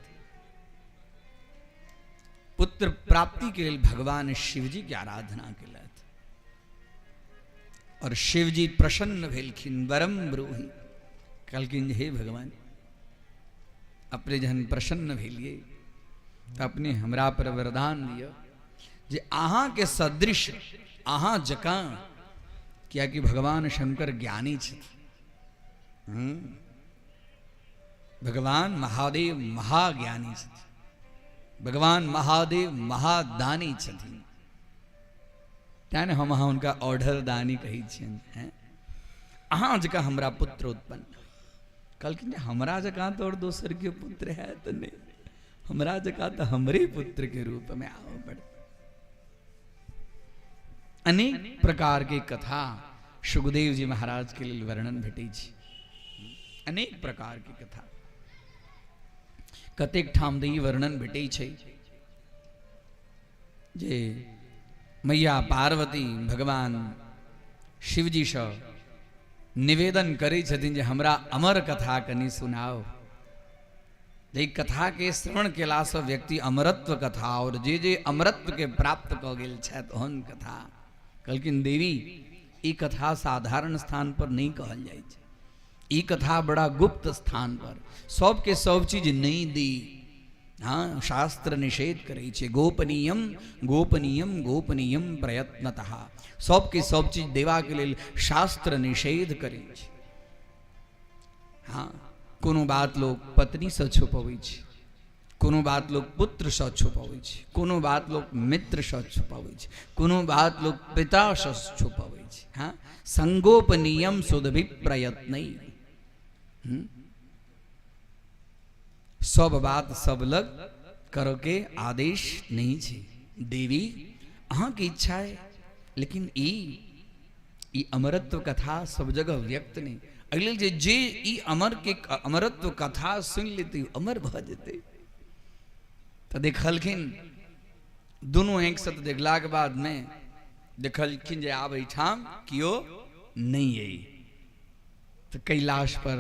पुत्र प्राप्ति के लेल भगवान शिवजी के आराधना केलथि और शिवजी प्रसन्न भेलखिन, वरम ब्रूहि। कहलखिन हे भगवान, अपने जहन प्रसन्न भेलिए तऽ अपने हमरा पर वरदान दिअ जे अहाँके सदृश, अहाँ जकाँ, कियाकि भगवान शंकर ज्ञानी छथि, भगवान महादेव महाज्ञानी छथि, भगवान महादेव महादानी छथिन, तेँ ने हम अहाँ हुनका औढर दानी कहै छियनि। हैं, अहाँ जकाँ हमरा पुत्र उत्पन्न। कहलखिन जे हमरा जकाँ तऽ आओर दोसर के पुत्र है तऽ नहि, हमरा जकाँ तऽ हमरे पुत्र के रूप में आबऽ पड़त। अनेक प्रकार के कथा सुखदेव जी महाराज के लेल वर्णन भेटै छै, अनेक प्रकार के कथा। कतेक ठाम तऽ ई वर्णन भेटै छै जे मैया पार्वती भगवान शिवजीसँ निवेदन करै छथिन जे हमरा अमर कथा कनि सुनाओ। जे कथा के श्रवण केलासँ व्यक्ति अमरत्व कथा और जे जे अमरत्व के प्राप्त कऽ गेल छथि ओहन कथा। कहलखिन देवी, ई कथा साधारण स्थान पर नहि कहल जाइ छै, ई कथा बड़ा गुप्त स्थान पर, सबके सब चीज नहि दी। हाँ, शास्त्र निषेध करै छै, गोपनीयम गोपनीयम गोपनीयम प्रयत्नतः, सबके सब चीज देबाके लेल शास्त्र निषेध करै छै। हाँ, कोनो बात लोक पत्नीसँ छुपबै छै, कोनो बात लोक पुत्रसँ छुपबै छै, कोनो बात लोक मित्रसँ छुपबै छै, कोनो बात लोक पितासँ छुपबै छै। हाँ, संगोपनीयम सुदभि प्रयत्न, सब बात सब लग करऽ के आदेश नहीं छै। देवी अहाँके इच्छा है, लेकिन ई ई अमरत्व कथा सब जगह व्यक्त नहीं। एहि लेल जे जे ई अमर के अमरत्व कथा सुनि लेतै अमर भऽ जेतै। तऽ देखलखिन दुनू आँखिसँ, तऽ देखलाके बादमे देखलखिन जे आब एहिठाम केओ नहि अइ। तऽ कैलाश पर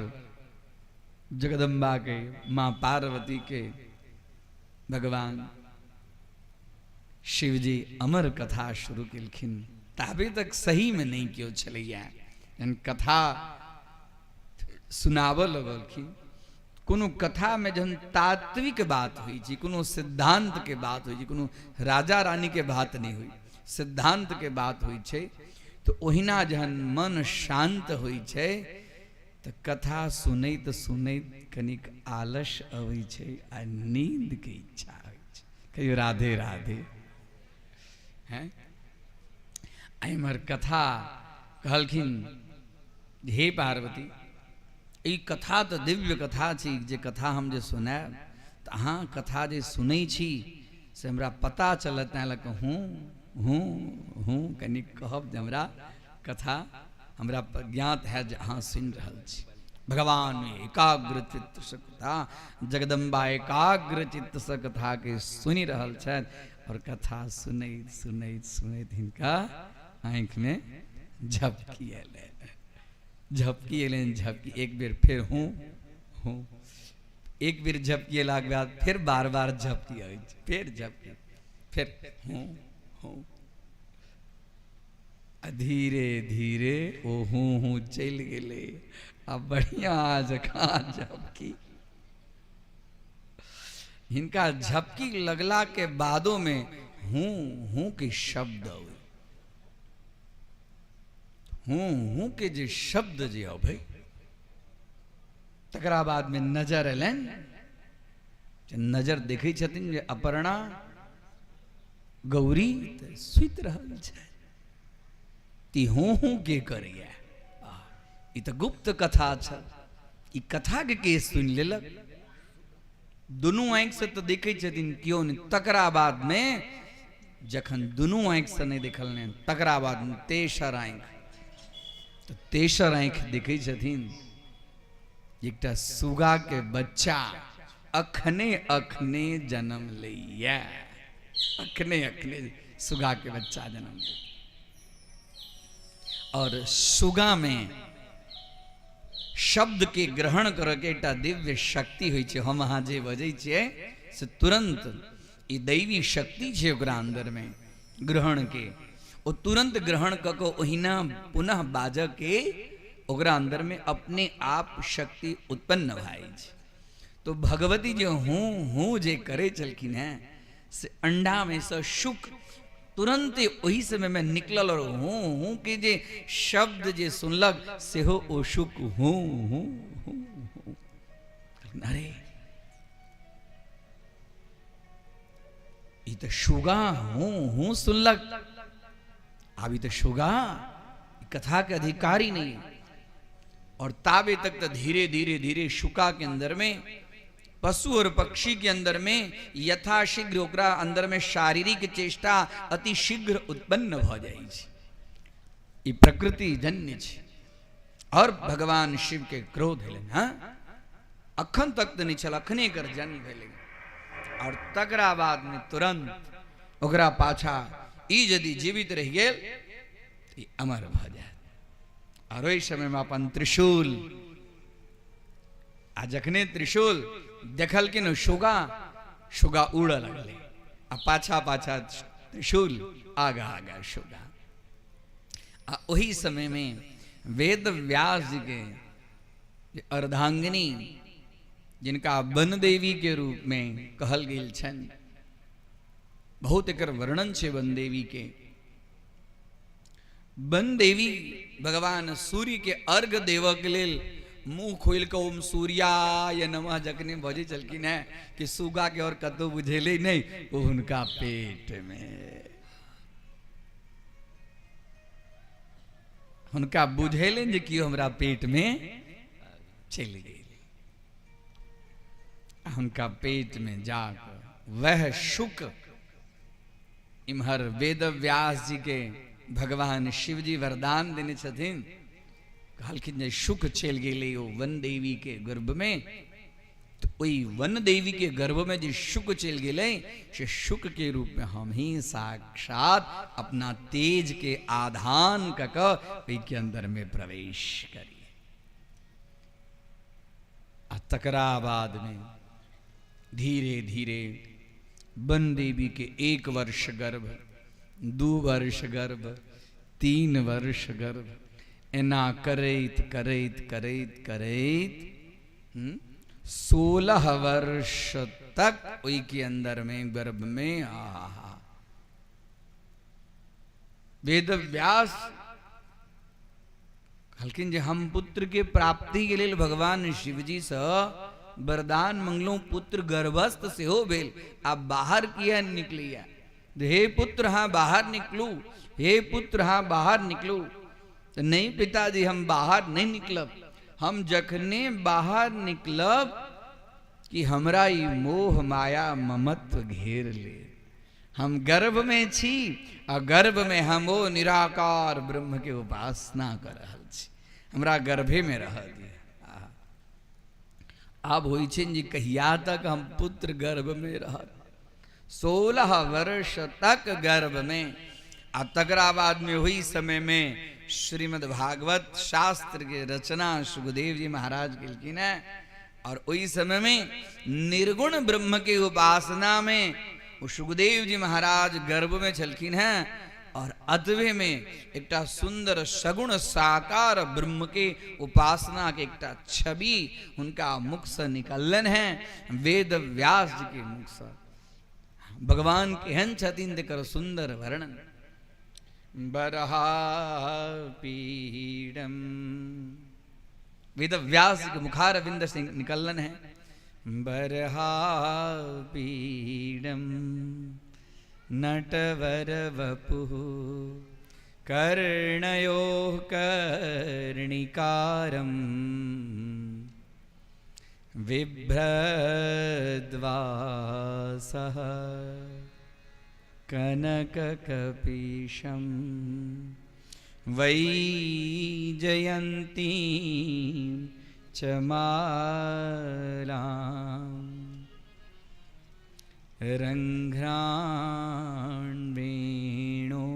जगदम्बा के, माँ पार्वती के भगवान शिवजी अमर कथा शुरू केलखिन। ताबे तक सही में नहीं केओ छलैया, जहन कथा सुनाबऽ लगलखिन। कोनो कथा में जहन तात्विक बात होइ छै, कोनो सिद्धांत के बात होइ छै, कोनो राजा रानी के बात नहीं होइ, सिद्धांत के बात होइ छै, तऽ ओहिना जहन मन शांत होइ छै तऽ कथा सुनैत सुनैत कनिक आलस अबै छै आ नींद के इच्छा होइ छै। कहियो राधे राधे। हैं, एम्हर कथा कहलखिन हे पार्वती, ई कथा तऽ दिव्य कथा छी, जे कथा हम जे सुनायब तऽ अहाँ कथा जे सुनै छी से हमरा पता चलत, तैँ लऽ कऽ हूँ हूँ हूँ कनि कहब जे हमरा कथा हमरा ज्ञात है जे अहाँ सुनि रहल छी। भगवान एकाग्र चित्त से कथा, जगदम्बा एकाग्र चित्त से कथा के सुनि रहल छथि और कथा सुनैत सुनैत सुनैत हिनका आँखिमे झपकी एलनि, झपकी एलनि, झपकी एक बेर फेर हूँ हूँ, एक बेर झपकी एलाके बाद फेर बार बार झपकी अबै छै, फेर झपकी, फेर हूँ हूँ, आ धीरे धीरे ओ हूँ हूँ चलि गेलै आ बढ़िया जकाँ झपकी। हिनका झपकी लगला के बादो में हूँ हूँ के शब्द अबै, हूँ हूँ के जे शब्द जे अबै, तकरा बाद में नजर एलनि, नजर देखै छथिन जे अपर्णा गौरी तऽ सुति रहल छै, ती हूँ हूँ के करैया, ई तऽ गुप्त कथा छल, ई कथा के के सुनि लेलक? दुनू आँखिसँ तऽ देखै छथिन केओ नहि। तकरा बादमे जखन दुनू आँखिसँ नहि देखलनि, तकरा बादमे तेसर आँखि, तऽ तेसर आँखि देखै छथिन एकटा सुगा के बच्चा अखने अखने जन्म लैया, अखने अखने सुगा के बच्चा जन्म ले। और सुगा में शब्द के ग्रहण करे के एकटा दिव्य शक्ति होइ छै। हम अहाँ जे बजै छियै से तुरंत ई दैवी शक्ति छै ओकरा अंदर में ग्रहण के, ओ तुरंत ग्रहण कऽ के ओहिना पुनः बाजऽ के ओकरा अंदर में अपने आप शक्ति उत्पन्न भए छै। तो भगवती जे हूँ हूँ जे करे छलखिन हैं से अंडा में से शुक तुरंते ओही समय में निकलल और हूँ हूँ के जे शब्द जे सुनलक सेहो ओ शुक हूँ हूँ हूँ हूँ। अरे ई तऽ सुगा हूँ हूँ सुनलक, आब ई तऽ सुगा कथा के अधिकारी नहीं। और ताबे तक तो धीरे धीरे धीरे शुका के अंदर में, पशु और पक्षी के अंदर में यथाशीघ्र ओकरा अंदर में शारीरिक चेष्टा अति शीघ्र उत्पन्न भ जाइ छै। ई प्रकृति जन्य छै। और भगवान शिव के क्रोध भेलनि, हाँ अखन तक तऽ नहि छल, अखने एकर जन्म भेलै। और तकरा बाद में तुरंत ओकरा पाछा ई यदि जीवित रहि गेल तऽ ई अमर भऽ जायत। और ओहि समय में अपन त्रिशूल, आ जखने त्रिशूल देखलखिन सुगा, सुगा उड़ऽ लगलै आ पाछा पाछा त्रिशूल, आगा आगा सुगा। आ ओहि समय में वेद व्यास जी के अर्धांगिनी, जिनका वन देवी के रूप में कहल गेल छनि, बहुत एकर वर्णन छै वन देवी के। वन देवी भगवान सूर्य के अर्घ देवऽ के लेल मुंह खोलि कऽ ओम सूर्याय नमः जखने बजै छलखिन हेँ कि सुगा के और कतहु बुझेलै नहि, ओ हुनका पेट में हुनका बुझेलनि जे केओ हमरा पेट में चलि गेल। हुनका पेट में जाकऽ वह शुक, इम्हर वेद व्यास जी के भगवान शिव जी वरदान देने छथिन, कहलखिन जे शुक चलि गेलै ओ वन देवी के गर्भ में, तो ओहि वन देवी के गर्भ में जे शुक चलि गेलै से शुक के रूप में हम ही साक्षात अपना तेज के आधान कऽ कऽ ओहि के अंदर में प्रवेश करी। आ तकरा बाद में धीरे धीरे वन देवी के 1 वर्ष गर्भ, 2 वर्ष गर्भ, 3 वर्ष गर्भ, एना करैत करैत करैत करैत 16 वर्ष तक ओहि के अंदर में गर्भ में आहा। वेद व्यास कहलखिन जे हम पुत्र के प्राप्ति के लेल भगवान शिवजी से वरदान मंगलहुँ, पुत्र गर्भस्थ सेहो भेल, आब बाहर किया निकलैया? हे पुत्र हाँ बाहर निकलू, हे पुत्र हाँ बाहर निकलू। तो नहीं पिताजी हम बाहर नहीं निकलब, हम जखने बाहर निकलब कि हमरा ई मोह माया ममत्व घेर ले, हम गर्भ में छी आ गर्भ में हम ओ निराकार ब्रह्म के उपासना कर रहल छी, हमरा गर्भे में रह दिया। आब होइ छै जे कहिया तक हम पुत्र गर्भ में रहत, 16 वर्ष तक गर्भ में। आ तकरा बाद में ओहि समय में श्रीमद् भागवत शास्त्र के रचना सुखदेव जी महाराज केलखिन हैं। और ओहि समय में निर्गुण ब्रह्म के उपासना में वो सुखदेव जी महाराज गर्भ में छलखिन हैं और अतबे में एकटा सुंदर सगुण साकार ब्रह्म के उपासना के एकटा छवि हुनका मुख से निकललन है, वेद व्यास जी के मुख से। भगवान केहन छथिन तेकर सुंदर वर्णन। बरहा पीडम, वेद व्यास जी के मुखारविंद से निकललन है। बरहा पीडम नटवर वपुः कर्णयोः कर्णिकारं बिभ्रद्वासः कनककपीशं वैजयन्तीं च मालां रंघ्राण्वेणो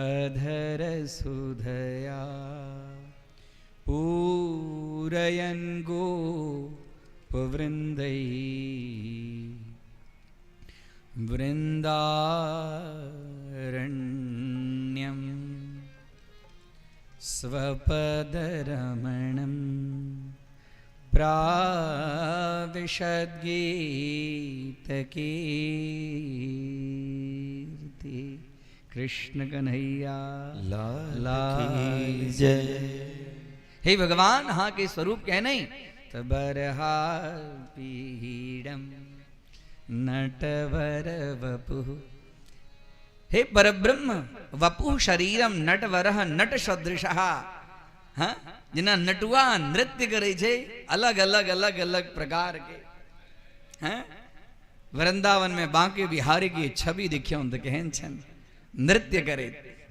अधरसुधया पूरयन् गोपवृन्दैः वृन्दारण्यं स्वपदरमणं प्राविशद्गीतकीर्ति। कृष्ण कन्हैया लाल लाल की जय। हे भगवान, हाँ के स्वरूप कह नहीं तो बरहा पीडम नटवर वपुः। हे परब्रह्म, वपुः शरीरम नटवरह नट सदृशः। हाँ, जिना नटुआ नृत्य करे छे अलग अलग अलग अलग प्रकार के। हाँ, वृंदावन में बांके बिहारी की छवि देखियो तो केहन छन नृत्य करे,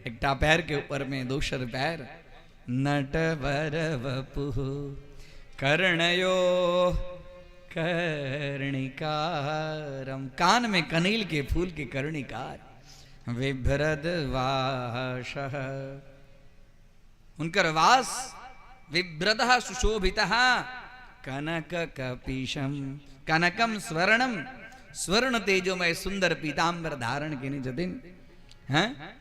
एकटा पैर के ऊपर में दोसर पैर। नटवर वपुः कर्णयो कर्णिकारम, कान में कनील के फूल के कर्णिकार। विभ्रद वासः, उनकर वास विभ्रद सुशोभितः कनक कपीशम, कनकम स्वर्णम, स्वर्ण तेजोमय सुंदर पीतांबर धारण केने छथिन। हैं,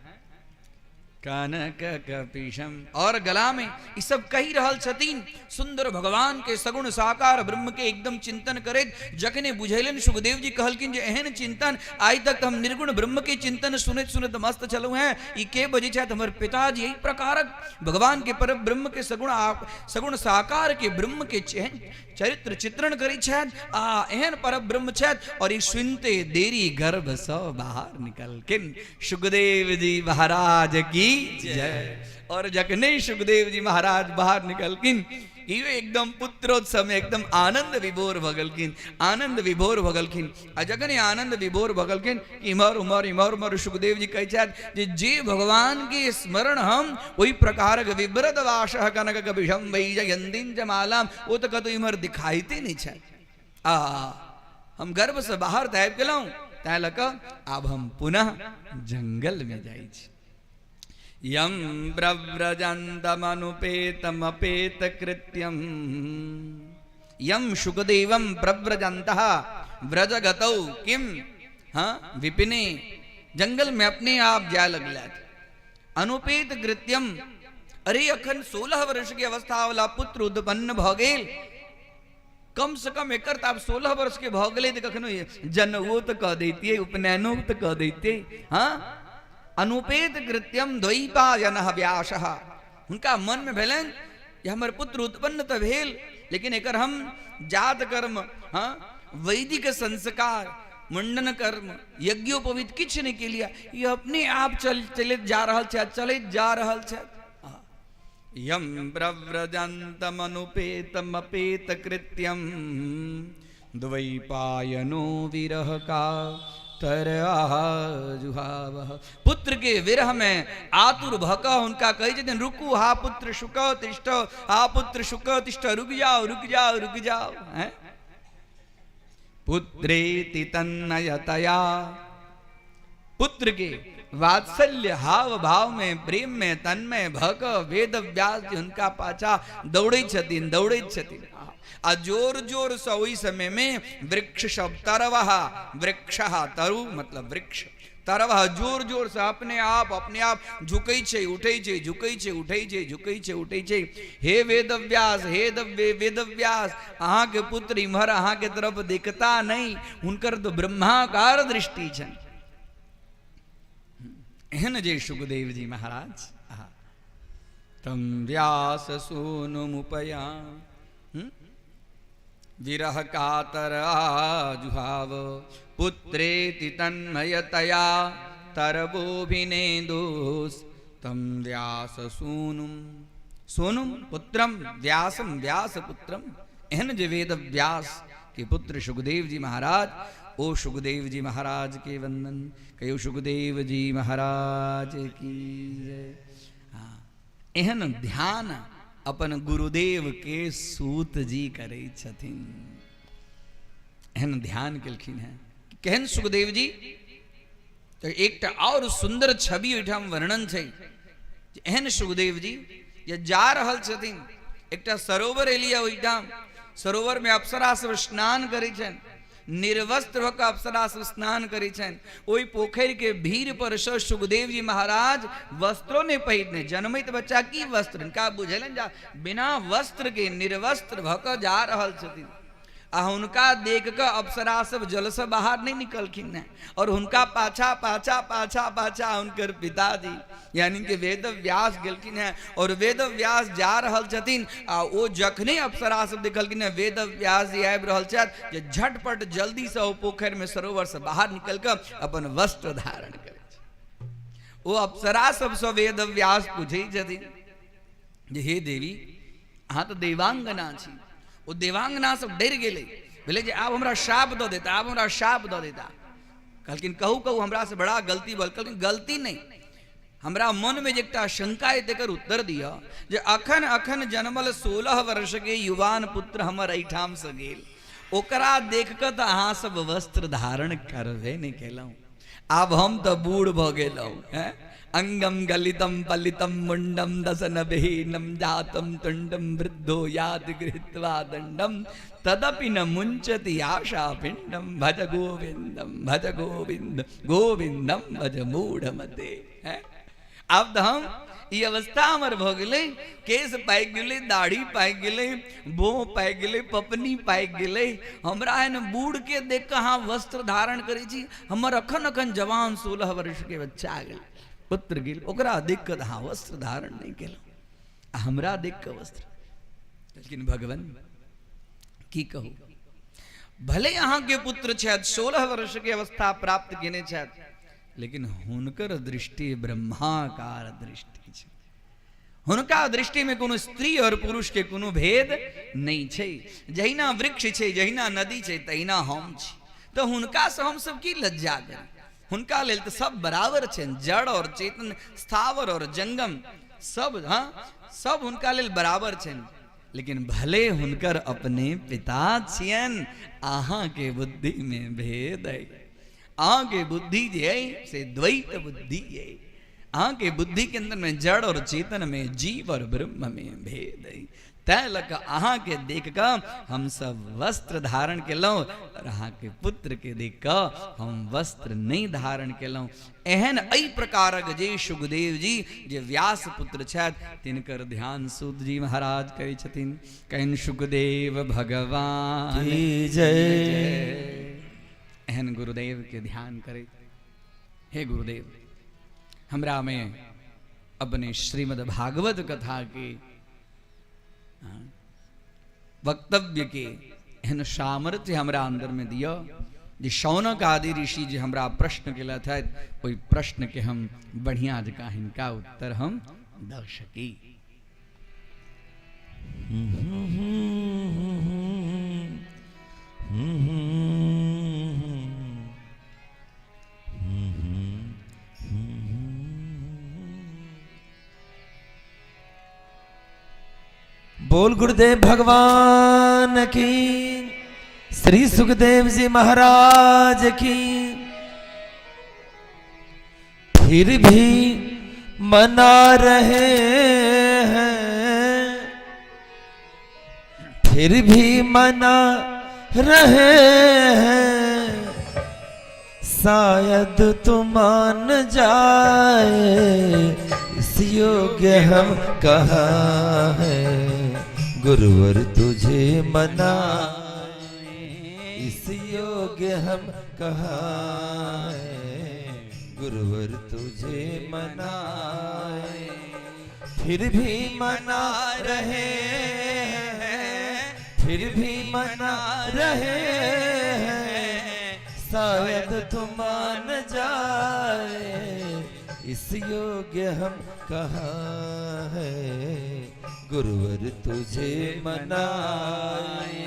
कनक कपीशम, और गला में ई सब कहि रहल छथिन। सुंदर भगवान के सगुण साकार ब्रह्म के एकदम चिंतन करैत जखने बुझेलनि सुखदेव जी कहलखिन जे एहन चिंतन आइ तक हम निर्गुण ब्रह्म के चिंतन सुनैत सुनैत मस्त छलहुँ हैं, ई के बजै छथि हमर पिताजी एहि प्रकारक भगवान के पर ब्रह्म के सगुण साकार के ब्रह्म के चरित्र चित्रण करै छथि आ एहन पर ब्रह्म छथि। और ई सुनते देरी गर्भ सँ बाहर निकलखिन। सुखदेव जी महाराज की जय। और जखने सुखदेव जी महाराज बाहर निकलखिन, इहो एकदम पुत्रोत्सव में एकदम आनंद विभोर भगलखिन, आनंद विभोर भगलखिन। आ जखने आनंद विभोर भगलखिन, इम्हर उम्हर इम्हर उम्हर सुखदेव जी कहै छथि जे जे भगवान के स्मरण हम ओहि प्रकारक विव्रत वासः कनक कपिशम वैजयंतीं च मालाम, ओ तऽ कतौ इम्हर दिखाइते नहि छथि। आ हम गर्भ से बाहर तऽ आबि गेलहुँ, तैं लऽ कऽ आब हम पुनः जंगल में जाइ छी। यम प्रव्रजन्तमनुपेतमपेतकृत्यं, यम शुकदेवं प्रव्रजन्तः व्रजगतौ किम, हाँ विपिने, जंगल में अपने आप जाय लगलथि। अनुपेत कृत्यम, अरे अखन 16 वर्ष के अवस्था वाला पुत्र उत्पन्न भऽ गेल, कम से कम एकर तऽ आब 16 वर्ष के भऽ गेलै तऽ कखनो जनउओ तऽ कऽ दैतियै, उपनयनो तऽ कऽ दैतियै। हाँ, अनुपेत कृत्यम द्वैपायनः व्यासः, हुनका मन में भेलनि जे हमर पुत्र उत्पन्न तऽ भेल, लेकिन एकर हम जात कर्म, हाँ वैदिक संस्कार, मुंडन कर्म, यज्ञोपवीत किछु नहि केलियै, ई अपने आप चलैत जा रहल छथि, चलैत जा रहल छथि। यम प्रव्रजन्तमनुपेतमपेत कृत्यम द्वैपायनो विरह का तर आजुहावह। पुत्र के विरह में आतुर भक हुनका कहै छथिन रुकू हा पुत्र शुक तिष्ठ, हा पुत्र शुक तिष्ठ, रुक जाओ रुक जाओ रुक जाओ। हैं, पुत्रेति तन्मयतया, पुत्र के वात्सल्य हाव भाव में प्रेम में तन्मय भक वेद व्यास जी हुनका पाछा दौड़ै छथिन, दौड़ै छथिन। आ जोर जोर से ओहि समय में वृक्ष सब तरवह, वृक्षः तरु मतलब वृक्ष, तरवह जोर जोर से अपने आप झुकै छै उठै छै, झुकै छै उठै छै, झुकै छै उठै छै। हे वेदव्यास, हे वेदव्यास, अहाँके पुत्र इम्हर अहाँके तरफ देखता नहीं, हुनकर तो ब्रह्माकार दृष्टि छनि। एहन जे सुखदेव जी महाराज, आहा, तम व्यास सूनुमुपया, विरह कातर आजुहाव, पुत्रेति तन्मयतया तरबोभिनेदोस, तम व्यास सूनुम, सूनुम पुत्रम व्यासम व्यास पुत्रम। एहन जे वेद व्यास के पुत्र सुखदेव जी महाराज, ओ सुखदेव जी महाराज के वंदन। कहियो सुखदेव जी महाराज की जय। हाँ, एहन ध्यान अपन गुरुदेव के सूत जी करै छथिन, एहन ध्यान केलखिन हैं। केहन सुखदेव जी, तो एकटा और सुंदर छवि ओहिठाम वर्णन छै। एहन सुखदेव जी जे जा रहल छथिन, एकटा सरोवर एलिया ओहिठाम, सरोवर में अप्सरा सब स्नान करै छनि, निर्वस्त्र भऽ कऽ अप्सरा सब स्नान करै छनि। ओहि पोखरि के भीड़ पर सँ सुखदेव जी महाराज वस्त्रो नहि पहिरने, जन्मैत बच्चा की वस्त्र, हिनका बुझेलनि जा बिना वस्त्र के निर्वस्त्र भऽ कऽ जा रहल छथिन। आ हुनका देख कऽ अप्सरा सब जलसँ बाहर नहि निकलखिन हेँ, और हुनका पाछा पाछा पाछा पाछा हुनकर पिताजी यानी कि वेद व्यास गेलखिन हेँ। और वेद व्यास जा रहल छथिन आ ओ जखने अप्सरा सब देखलखिन हेँ वेद व्यास जी आबि रहल छथि जे झटपट जल्दीसँ ओ पोखरिमे सरोवरसँ बाहर निकलि कऽ अपन वस्त्र धारण करै छै। ओ अप्सरा सबसँ वेद व्यास पूछै छथिन जे हे देवी, अहाँ तऽ देवांगना छी। ओ देवांगना सब डरि गेलै, भेलै जे आब हमरा शाप दऽ देता, आब हमरा शाप दऽ देता। कहलखिन कहू कहू, हमरासँ बड़ा गलती भऽ। कहलखिन गलती नहि, हमरा मनमे जे एकटा शंका अइ तकर उत्तर दिअ जे अखन अखन जन्मल 16 वर्षके युवान पुत्र हमर एहिठामसँ गेल, ओकरा देख कऽ तऽ अहाँ सब वस्त्र धारण करबे नहि केलहुँ, आब हम तऽ बूढ़ भऽ गेलहुँ। हैं अंगम गलितम पलितम मुंडम दसन विहीनम जातम तुंडम वृद्धो याद गृहीत्वा दंडम तदपि न मुंचति आशा पिंडम भज गोविंदम भज गोविंद गोविंदम भज मूढ़मते। हैं आब तऽ हम ई अवस्था हमर भऽ गेलै, केश पाकि गेलै, दाढ़ी पाकि गेलै, भों पाकि गेलै, पपनी पाकि गेलै, हमरा एहन बूढ़के देख कऽ अहाँ वस्त्र धारण करै छी। हमर अखन अखन जवान 16 वर्षके बच्चा गेल, पुत्र गेल, ओकरा देख कऽ अहाँ वस्त्र धारण नहि केलहुँ आ हमरा देख कऽ वस्त्र। लेकिन भगवान की कहू, भले अहाँके पुत्र छथि, 16 वर्षके अवस्था प्राप्त केने छथि, लेकिन हुनकर दृष्टि ब्रह्माकार दृष्टि छै। हुनका दृष्टिमे कोनो स्त्री और पुरुष के कोनो भेद नहि छै। जहिना वृक्ष छै, जहिना नदी छै, तहिना हम छी। तऽ हुनकासँ हमसब की लज्जा करी? हुनका लेल तऽ सब बराबर छनि, जड़ और चेतन, स्थावर और जंगम, सब, हाँ, सब हुनका लेल बराबर छनि। लेकिन भले हुनकर अपने पिता छियनि, अहाँके बुद्धिमे भेद अइ। अहाँके बुद्धि जे अइ से द्वैत बुद्धि अइ। अहाँके बुद्धिके अन्दरमे जड़ और चेतनमे, जीव और ब्रह्ममे भेद अइ। तैँ लऽ कऽ अहाँके देख कऽ हमसब वस्त्र धारण केलहुँ और अहाँके पुत्रके देख कऽ हम वस्त्र नहि धारण केलहुँ। एहन एहि प्रकारक जे सुखदेव जी जे व्यास पुत्र छथि तिनकर ध्यान सूत जी महाराज करै छथिन। कहनि सुखदेव भगवान की जय। एहन गुरुदेव के ध्यान करे, हे गुरुदेव, हमरा में अपने श्रीमद् भागवत कथा के वक्तव्य के एहन सामर्थ्य हमरा अंदर में दिया जे शौनक आदि ऋषि जे हमरा प्रश्न केलथि हथि ओहि प्रश्न के हम बढ़िया जकाँ हिनका उत्तर हम दऽ सकी। बोल गुरुदेव भगवान की, श्री सुखदेव जी महाराज की। फिर भी मना रहे हैं, फिर भी मना रहे हैं, शायद तुम मान जाए, इस योग्य हम कहाँ हैं, गुरुवर तुझे मना, इस योग्य हम कहाँ हैं, गुरुवर तुझे मनाए, फिर भी मना रहे हैं, फिर भी मना रहे हैं, शायद तुम मान जाए, इस योग्य हम कहाँ हैं, गुरुवर तुझे मनाए,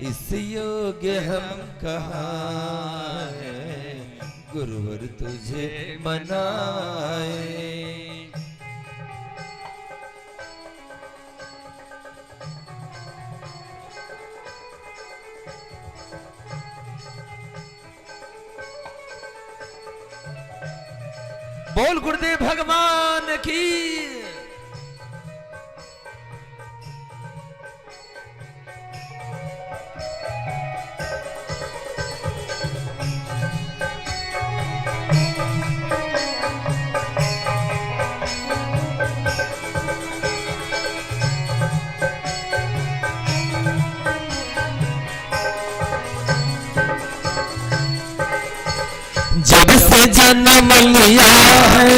इस योग्य हम कहाँ हैं, गुरुवर तुझे मनाए। बोल गुरुदेव भगवान की। जन्म लिया है।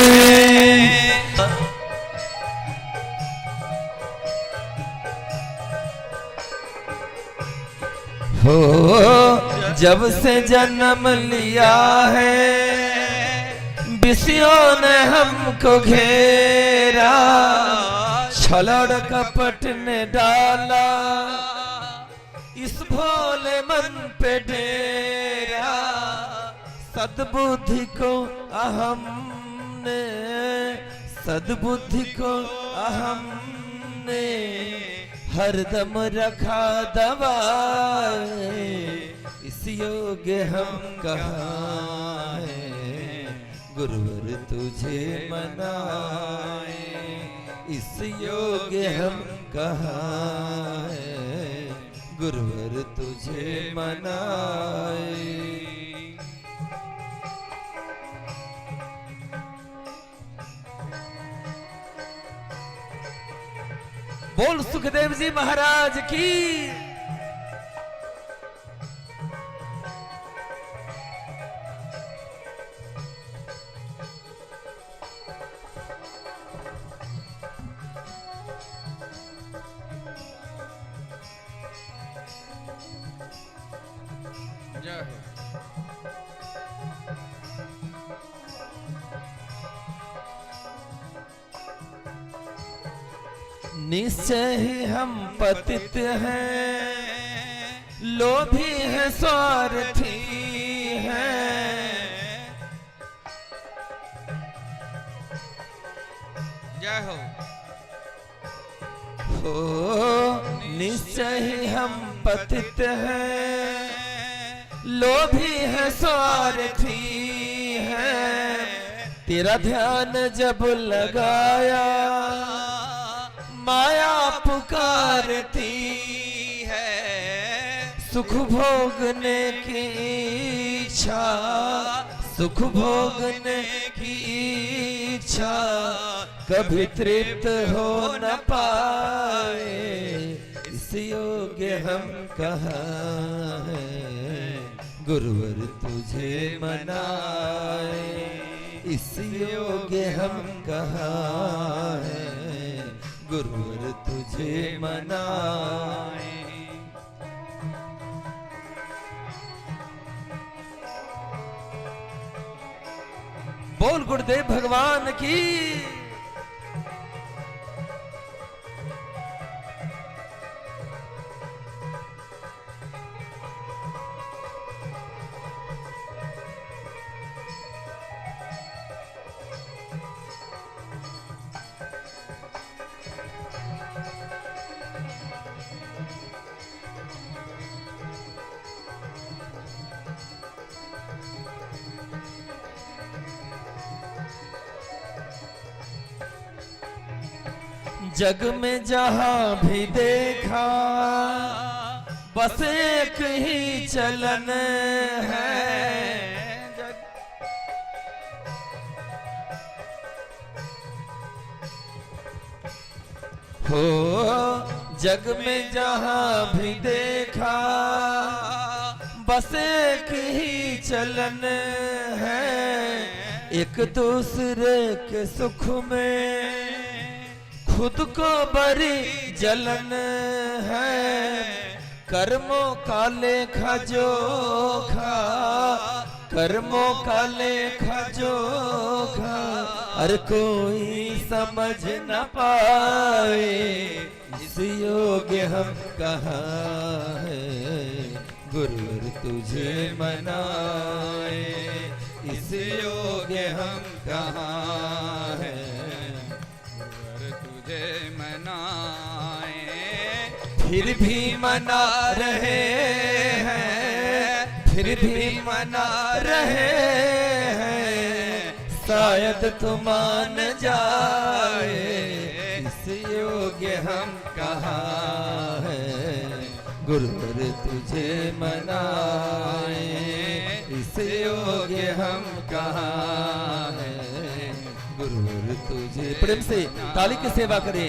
हो जब से जन्म लिया है, विषयों ने हमको घेरा, छलड़ कपट ने डाला इस भोले मन पे डेरा। सद्बुद्धि को अहम ने, सद्बुद्धि को अहम ने हरदम रखा दबाए। इस योग्य हम कहाँ हैं, गुरुवर तुझे मनाए। इस योग्य हम कहाँ हैं, गुरुवर तुझे मनाए। बोल सुखदेव जी महाराज की। जय हो। निश्चय ही हम पतित हैं, लोभी हैं, स्वार्थी हैं। जय हो। हो निश्चय ही हम पतित हैं, लोभी हैं, स्वार्थी हैं। तेरा ध्यान जब लगाया, माया पुकारती है, सुख भोगने की इच्छा, सुख भोगने की इच्छा कभी तृप्त हो न पाए। इस योग्य हम कहाँ हैं, गुरुवर तुझे मनाए। इस योग्य हम कहाँ हैं, गुरुवर तुझे मनाए। बोल गुरुदेव भगवान की। जग में जहां भी देखा, बस एक ही चलन है। जग हो जग में जहां भी देखा, बस एक ही चलन है। एक दूसरे के सुख में खुद को बड़ी जलन है। कर्मों का लेखा जोखा, कर्मों का लेखा जोखा, अरे कोई समझ न पाए। इस योग्य हम कहाँ हैं, गुरुवर तुझे मनाए। इस योग्य हम कहाँ हैं, गुरुवर तुझे मनाए। फिर भी मना रहे हैं, फिर भी मना रहे हैं, शायद तू मान जाए। इस योग्य हम कहाँ हैं, गुरुवर तुझे मनाए। इस योग्य हम कहाँ हैं, गुरुवर तुझे। प्रेम से ताली की सेवा करें।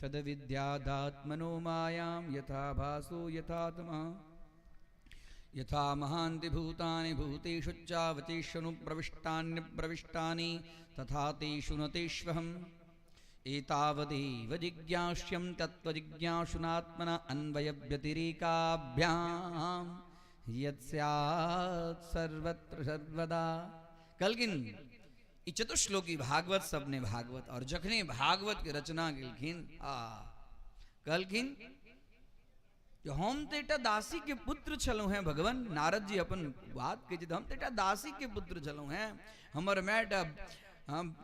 तदविद्यादात्मनो मायां यथा भासो यथा तमः यथा महान्ति भूतानि भूतेषु चावतेष्वनुप्रविष्टान्यप्रविष्टानि तथा तेषु न तेष्वहम्। एतावदेव जिज्ञास्यं तत्त्वजिज्ञासुनात्मन अन्वयव्यतिरेकाभ्यां यत् स्यात् सर्वत्र सर्वदा। कहलखिन ई चतुश्लोकी भागवत सबने भागवत, और जखने भागवत के रचना केलखिन आ कहलखिन कि हम तो एकटा दासी के पुत्र छलहुँ हैं। भगवान नारद जी अपन बात कहै छथि, हम तो एकटा दासी के पुत्र छलहुँ हैं, हमर माय एकटा हम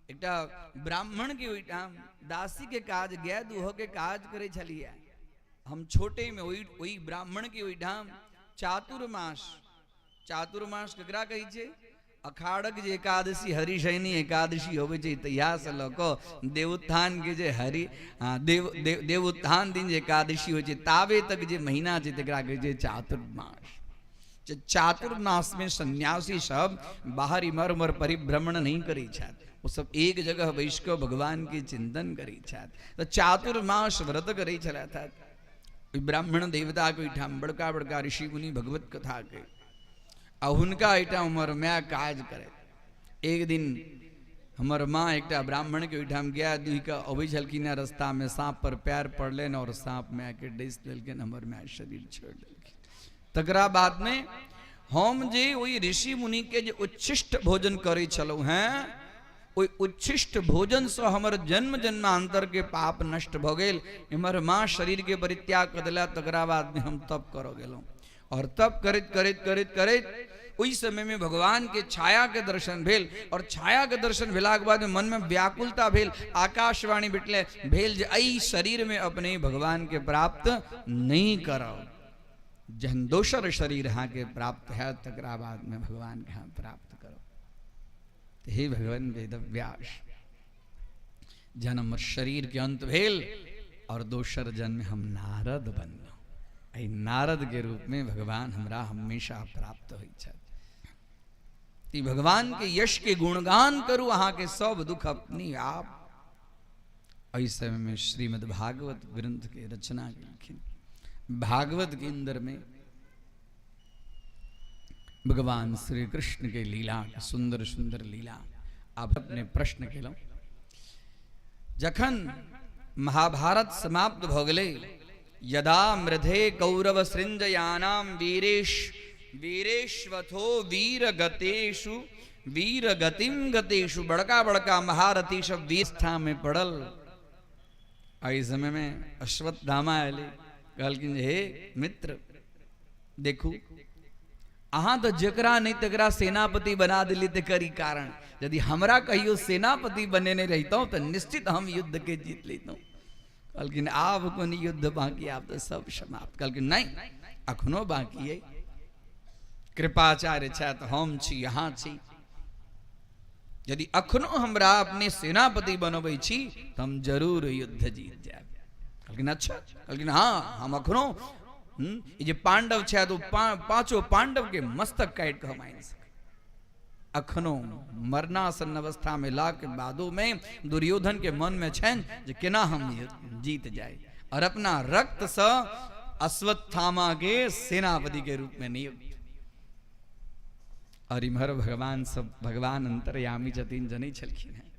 एकटा ब्राह्मण के ओहिठाम दासी के काज गाय दूह के काज करै छलियै। हम छोटे में ओहि ओहि ब्राह्मण के ओहिठाम चातुर्मास, चातुर्मास ककरा कहै छै? अखाड़क जे एकादशी हरिशयनी एकादशी होवे छै तहिया से लऽ कऽ देवोत्थान के जे हरि देव देव देवोत्थान दिन जे एकादशी होइ छै ताबे तक जे महीना छै तकरा कहै छै चातुर्मास। चातुर्मास में सन्यासी सब बाहर इमहर उमहर परिभ्रमण नहीं करै छथि, ओ सब एक जगह बैस कऽ भगवान के चिंतन करै छथि। तऽ चातुर्मास व्रत करै छलथि ओहि ब्राह्मण देवता के ओहिठाम बड़का बड़का ऋषि मुनि भगवत कथा के, आ हुनका एहिठाम हमर माय काज करे। एक दिन हमर माँ एकटा ब्राह्मण के ओहिठाम गाय दुहि कऽ अबै छलखिन हेँ, रास्ता में साँप पर पैर पड़लनि और साँप माय के डसि देलखिन, हमर माय शरीर छोड़ि देलखिन। तकरा बाद में हम जे ओहि ऋषि मुनि के जे उच्छिष्ट भोजन करै छलहुँ हेँ, ओहि उच्छिष्ट भोजन से हमर जन्म जन्मांतर के पाप नष्ट भऽ गेल। इम्हर माँ शरीर के परित्याग कऽ देला, तकरा बाद में हम तप करऽ गेलहुँ और तप करैत करैत करैत करैत ओहि समय में भगवान के छाया के दर्शन भेल, और छाया के दर्शन भेलाके बाद में मन में व्याकुलता भेल, आकाशवाणी भेटले भेल जे एहि शरीर में अपने भगवान के प्राप्त नहीं करब, जहन दोसर शरीर अहाँ के प्राप्त है तकरा बाद में भगवान के अहाँ प्राप्त करब। हे भगवान वेदव्यास, जहन हमर शरीर के अंत भेल और दोसर जन्म हम नारद बनलहुँ, एहि नारद के रूप में भगवान हमरा हमेशा प्राप्त होइ छथि। भगवान के यश के गुणगान करू, अहाँ के सब दुख अपने आप। एहि समय में श्रीमद् भागवत ग्रंथ के रचना केलखिन। भागवत के अंदर में भगवान श्री कृष्ण के लीला, सुंदर सुंदर लीला। आप अपने प्रश्न केलहुँ, जखन महाभारत समाप्त भऽ गेलै, यदा मृधे कौरव सृंजयानाम वीरेश वीरेश्वथो वीर गतेषु वीर गतिम गतेषु, बड़का बड़का महारथी सब वीर स्थान में पड़ल। एहि समय में अश्वत्थामा अयलै, कहलखिन हे मित्र देखू, अहाँ तो जकरा नहीं तकरा सेनापति बना दिली तेकर ई कारण, यदि हमरा कहियो सेनापति बनेने रहितहुँ तो निश्चित हम युद्ध के जीत लेतहुँ। कहलखिन आब कोन युद्ध बाकी, आब तो सब समाप्त। कहलखिन नहीं अखनो बाकी है, कृपाचार्य छथि, हम छी, अहाँ छी, यदि अखनो हमरा अपने सेनापति बनबै छी तो हम जरूर युद्ध जीत जायब। कहलखिन अच्छा। कहलखिन हाँ हम अखनो ई जे पांडव छथि ओ पांचों पांडव के मस्तक काटि कऽ हम आनि सकै। अखनो मरणासन्न अवस्था में ला के बादो में दुर्योधन के मन में छनि जे केना हम जीत जाय, और अपना रक्त से अश्वत्थामा के सेनापति के रूप में नियुक्त। और इम्हर भगवान सब भगवान अंतर्यामी छथिन, जनै छलखिन हैं।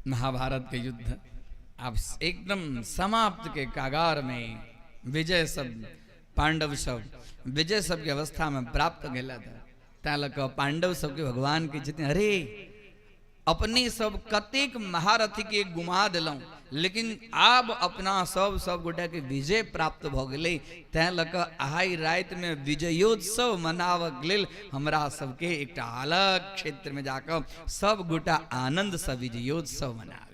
महाभारत के युद्ध अब एकदम समाप्त के कागार में विजय सब पांडव सब विजय सब के अवस्था में प्राप्त गेला था। तैं लऽ कऽ पांडव सबके भगवान के छथिन, अरे अपने सब कतेक महारथी के गुमा देलहुँ, लेकिन आब अपना सब सब गोटा के विजय प्राप्त भऽ गेलै, तैं लऽ कऽ आइ राति में विजयोत्सव मनाबक लेल हमरा सबके एकटा अलग क्षेत्र में जाकऽ सब गोटा आनंद से विजयोत्सव मनाबी।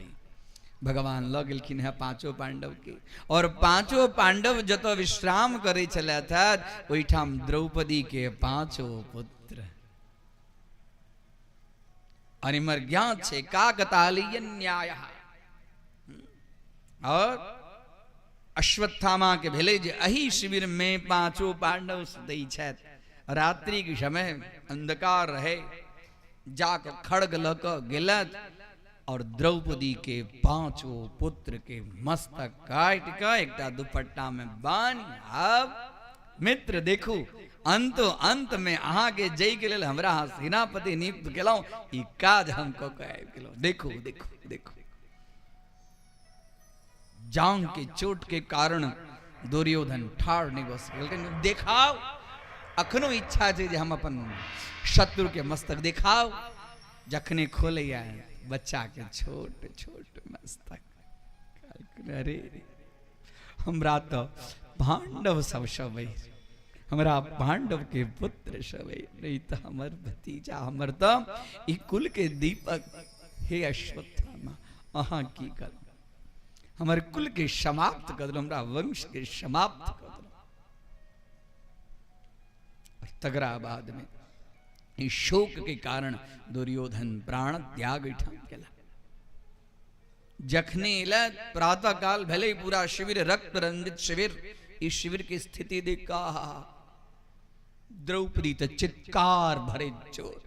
भगवान लऽ गेलखिन हेँ पांचों पांडव के, और पांचों पांडव जतऽ विश्राम करै छलथि हेँ ओहिठाम द्रौपदी के पांचों पुत्र। और इम्हर ज्ञात छै काकतालीय न्याय, और अश्वत्थामा के भेलै जे एहि शिविर में पांचों पांडव सुतै छथि। रात्रि के समय अंधकार रहे, जाकऽ खड़ग लऽ कऽ गेलथि और द्रौपदी के पांचों पुत्र के मस्तक काटि कऽ एकटा दुपट्टा में बान्हि, आब मित्र देखू अंतो अंत में अहाँके जय के लेल हमरा अहाँ सेनापति नियुक्त केलहुँ, ई काज हम कऽ के आबि गेलहुँ। देखू देखू देखू, जांग के चोट के कारण दुर्योधन ठाढ़ नहीं बस गेलखिन। देखाओ, अखनो इच्छा छै जे हम अपन शत्रु के मस्तक देखाओ। जखने खोलैया बच्चा के छोट छोट मस्तक, अरे हमरा तो पांडव सब सब हमरा पांडव के पुत्र सब नहीं तो हमर भतीजा, हमर तो ई कुल के दीपक। हे अश्वत्थामा, अहाँ की कर हमर कुल के समाप्त कर देलहुँ, हमरा वंश के समाप्त कर देलहुँ। तकरा बाद में ई शोक के कारण दुर्योधन प्राण त्याग एहिठाम केला। जखने एला प्रातः काल भेलै, पूरा शिविर रक्त रंजित शिविर। ई शिविर के स्थिति देख कऽ द्रौपदी तऽ चित्कार भरे जोर,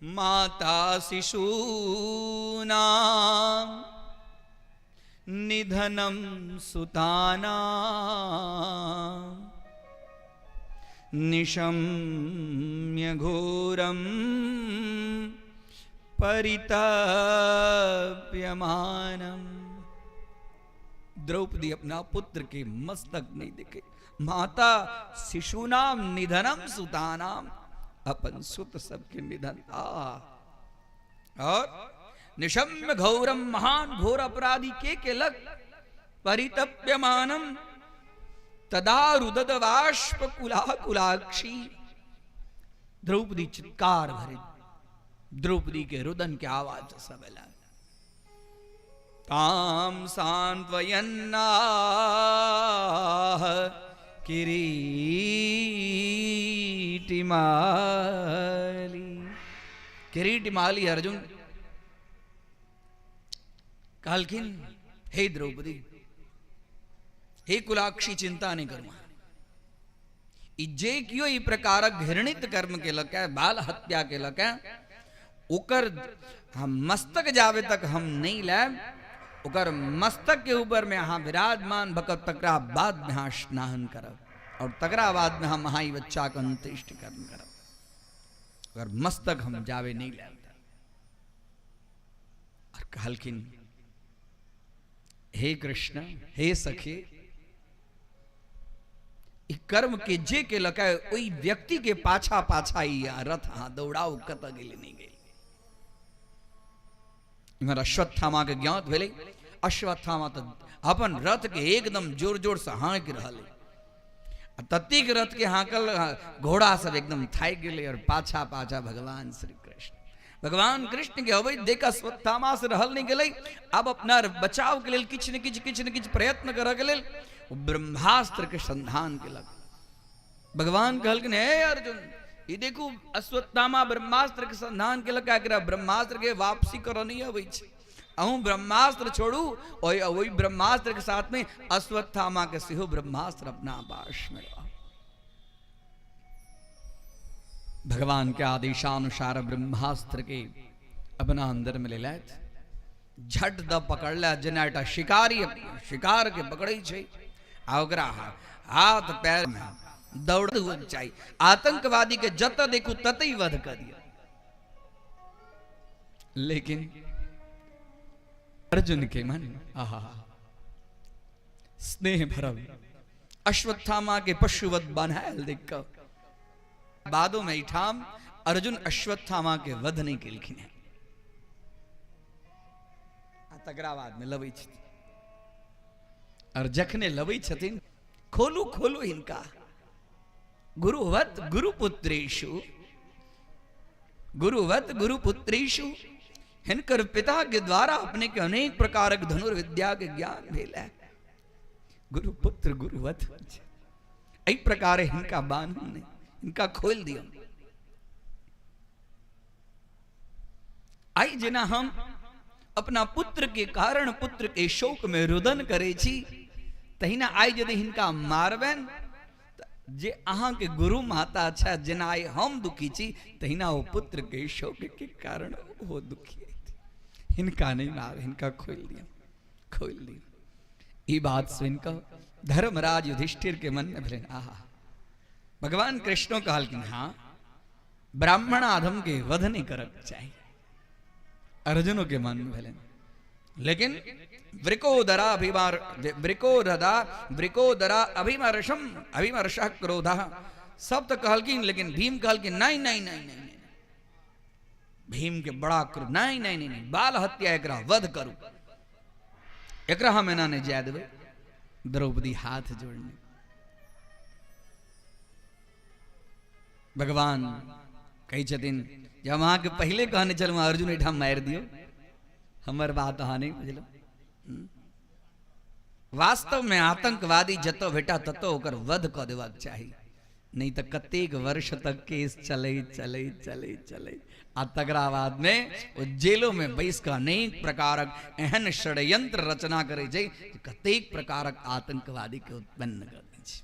माता शिशूनां निधनम सुतानां निशम्य घोरम परितप्यमानम। द्रौपदी अपना पुत्र के मस्तक नहीं देखे। माता शिशूनाम निधनम सुतानाम, अपन सुत सबके निधन। आ और निशम्य घोरम, महान घोर अपराधी के केलक, परितप्यमानम तदा रुदद बाष्प कुलाकुलाक्षी। द्रौपदी चित्कार भरे, द्रौपदी के रुदन के आवाज सब एला। ताम सांत्वयन्नाह किरीटिमाली। किरीटिमाली अर्जुन कहलखिन, हे द्रौपदी, हे कुलाक्षी, चिंता नहीं करू। ई जे कियो ई प्रकारक घृणित कर्म केलक है, बाल हत्या केलक है, ओकर हम मस्तक जावे तक हम नहीं लायब। ओकर मस्तक के ऊपर में अहाँ विराजमान भऽ कऽ तकरा बाद में अहाँ स्नान करब और तकरा बाद में हम अहाँ ई बच्चा के अंत्येष्टि कर्म करब। अगर मस्तक हम जावे नहीं लायब। और कहलखिन, हे कृष्ण, हे सखी, ई कर्म के जे केलक है ओहि व्यक्ति के पाछा पाछा ई रथ अहाँ दौड़ाउ, कतऽ गेलै नहीं गेलै। इम्हर अश्वत्थामा के ज्ञात भेलै। अश्वत्थामा तऽ अपन रथ के एकदम जोर जोर से हाँकि रहल है। आ ततेक रथ के हाँकल घोड़ा सब एकदम थाकि गेलै और पाछा पाछा भगवान श्री कृष्ण। भगवान कृष्ण के अबैत देख अश्वत्थामा से रहल नहीं गेलै। अब अपना बचाव के लेल किछु ने किछु किछु ने किछु प्रयत्न करऽ के लेल ओ ब्रह्मास्त्र के संधान केलक। भगवान कहलखिन, हे अर्जुन, ई देखू अश्वत्थामा ब्रह्मास्त्र के संधान केलक, एकरा ब्रह्मास्त्र के वापसी करऽ नहीं अबै छै। अहूँ ब्रह्मास्त्र छोड़ू, ओहि ब्रह्मास्त्र के साथ में अश्वत्थामा के सेहो ब्रह्मास्त्र अपना पास में रह। भगवान के आदेशानुसार ब्रह्मास्त्र के अपना अंदर में ले लैथ, झट द पकड़ला जेना एकटा शिकारी शिकार के पकड़ै छै आ ओकरा हाथ पैर में दौड़ हुए चाही। आतंकवादी के जत देखू ततई वध कर दिया। लेकिन अर्जुन के मन आहा स्नेह भरल, अश्वत्थामा के पशुवत बनायल देख कऽ बादो में एहिठाम अर्जुन अश्वत्थामा के वध नहीं केलखिन हैं। आ तकरा बाद में लबै छथिन और जखने लबै छथिन, खोलू खोलू हिनका, गुरुवत गुरुपुत्रेषु, गुरुवत गुरुपुत्रेषु। हिनकर पिता के द्वारा अपने के अनेक प्रकारक धनुर्विद्या के ज्ञान भेल है। गुरुपुत्र गुरुवत एहि प्रकार हिनका बान्हू नहीं, हिनका खोल दियौ। आइ जेना हम अपना पुत्र के कारण पुत्र के शोक में रुदन करै छी, तहिना आइ यदि हिनका मारबनि जे अहाँ के गुरु माता छथि, जेना आइ हम दुखी छी तहिना ओ पुत्र के शोक के कारण ओ दुखी हेतै। हिनका नहीं मार, हिनका खोल दिया, खोल दिया। ई बात सुनकर धर्मराज युधिष्ठिर के मन में भेलनि, आहा, भगवान कृष्णो कहलखिन हाँ ब्राह्मण आधम के वध नहीं करक चाही। अर्जुनों के मन में भेलनि, लेकिन वृकोदरा अभिमार वृकोदरा वृकोदरा अभिमर्शम अभिमर्श क्रोधा सब तो कहलखिन, लेकिन भीम कहलखिन नहीं नहीं नहीं नहीं नहीं, भीम के बड़ा क्रोध, नहीं नहीं नहीं नहीं, बाल हत्या एकरा वध करू, एकरा हम एना नहीं जाय देबै। द्रौपदी हाथ जोड़ने भगवान कहै छथिन जे हम अहाँके पहिले कहने छलहुँ अर्जुन एहिठाम मारि दियौ, हमर बात अहाँ नहीं बुझलहुँ। वास्तव में आतंकवादी जतऽ भेटा ततऽ ओकर वध कऽ देबाक चाही, नहीं तो कतेक वर्ष तक केस चले चले चले चले आ तकरा बाद में ओ जेलो में बैस कऽ अनेक प्रकारक एहन षड्यंत्र रचना करै छै जे कतेक प्रकारक आतंकवादी के उत्पन्न कर दै छै।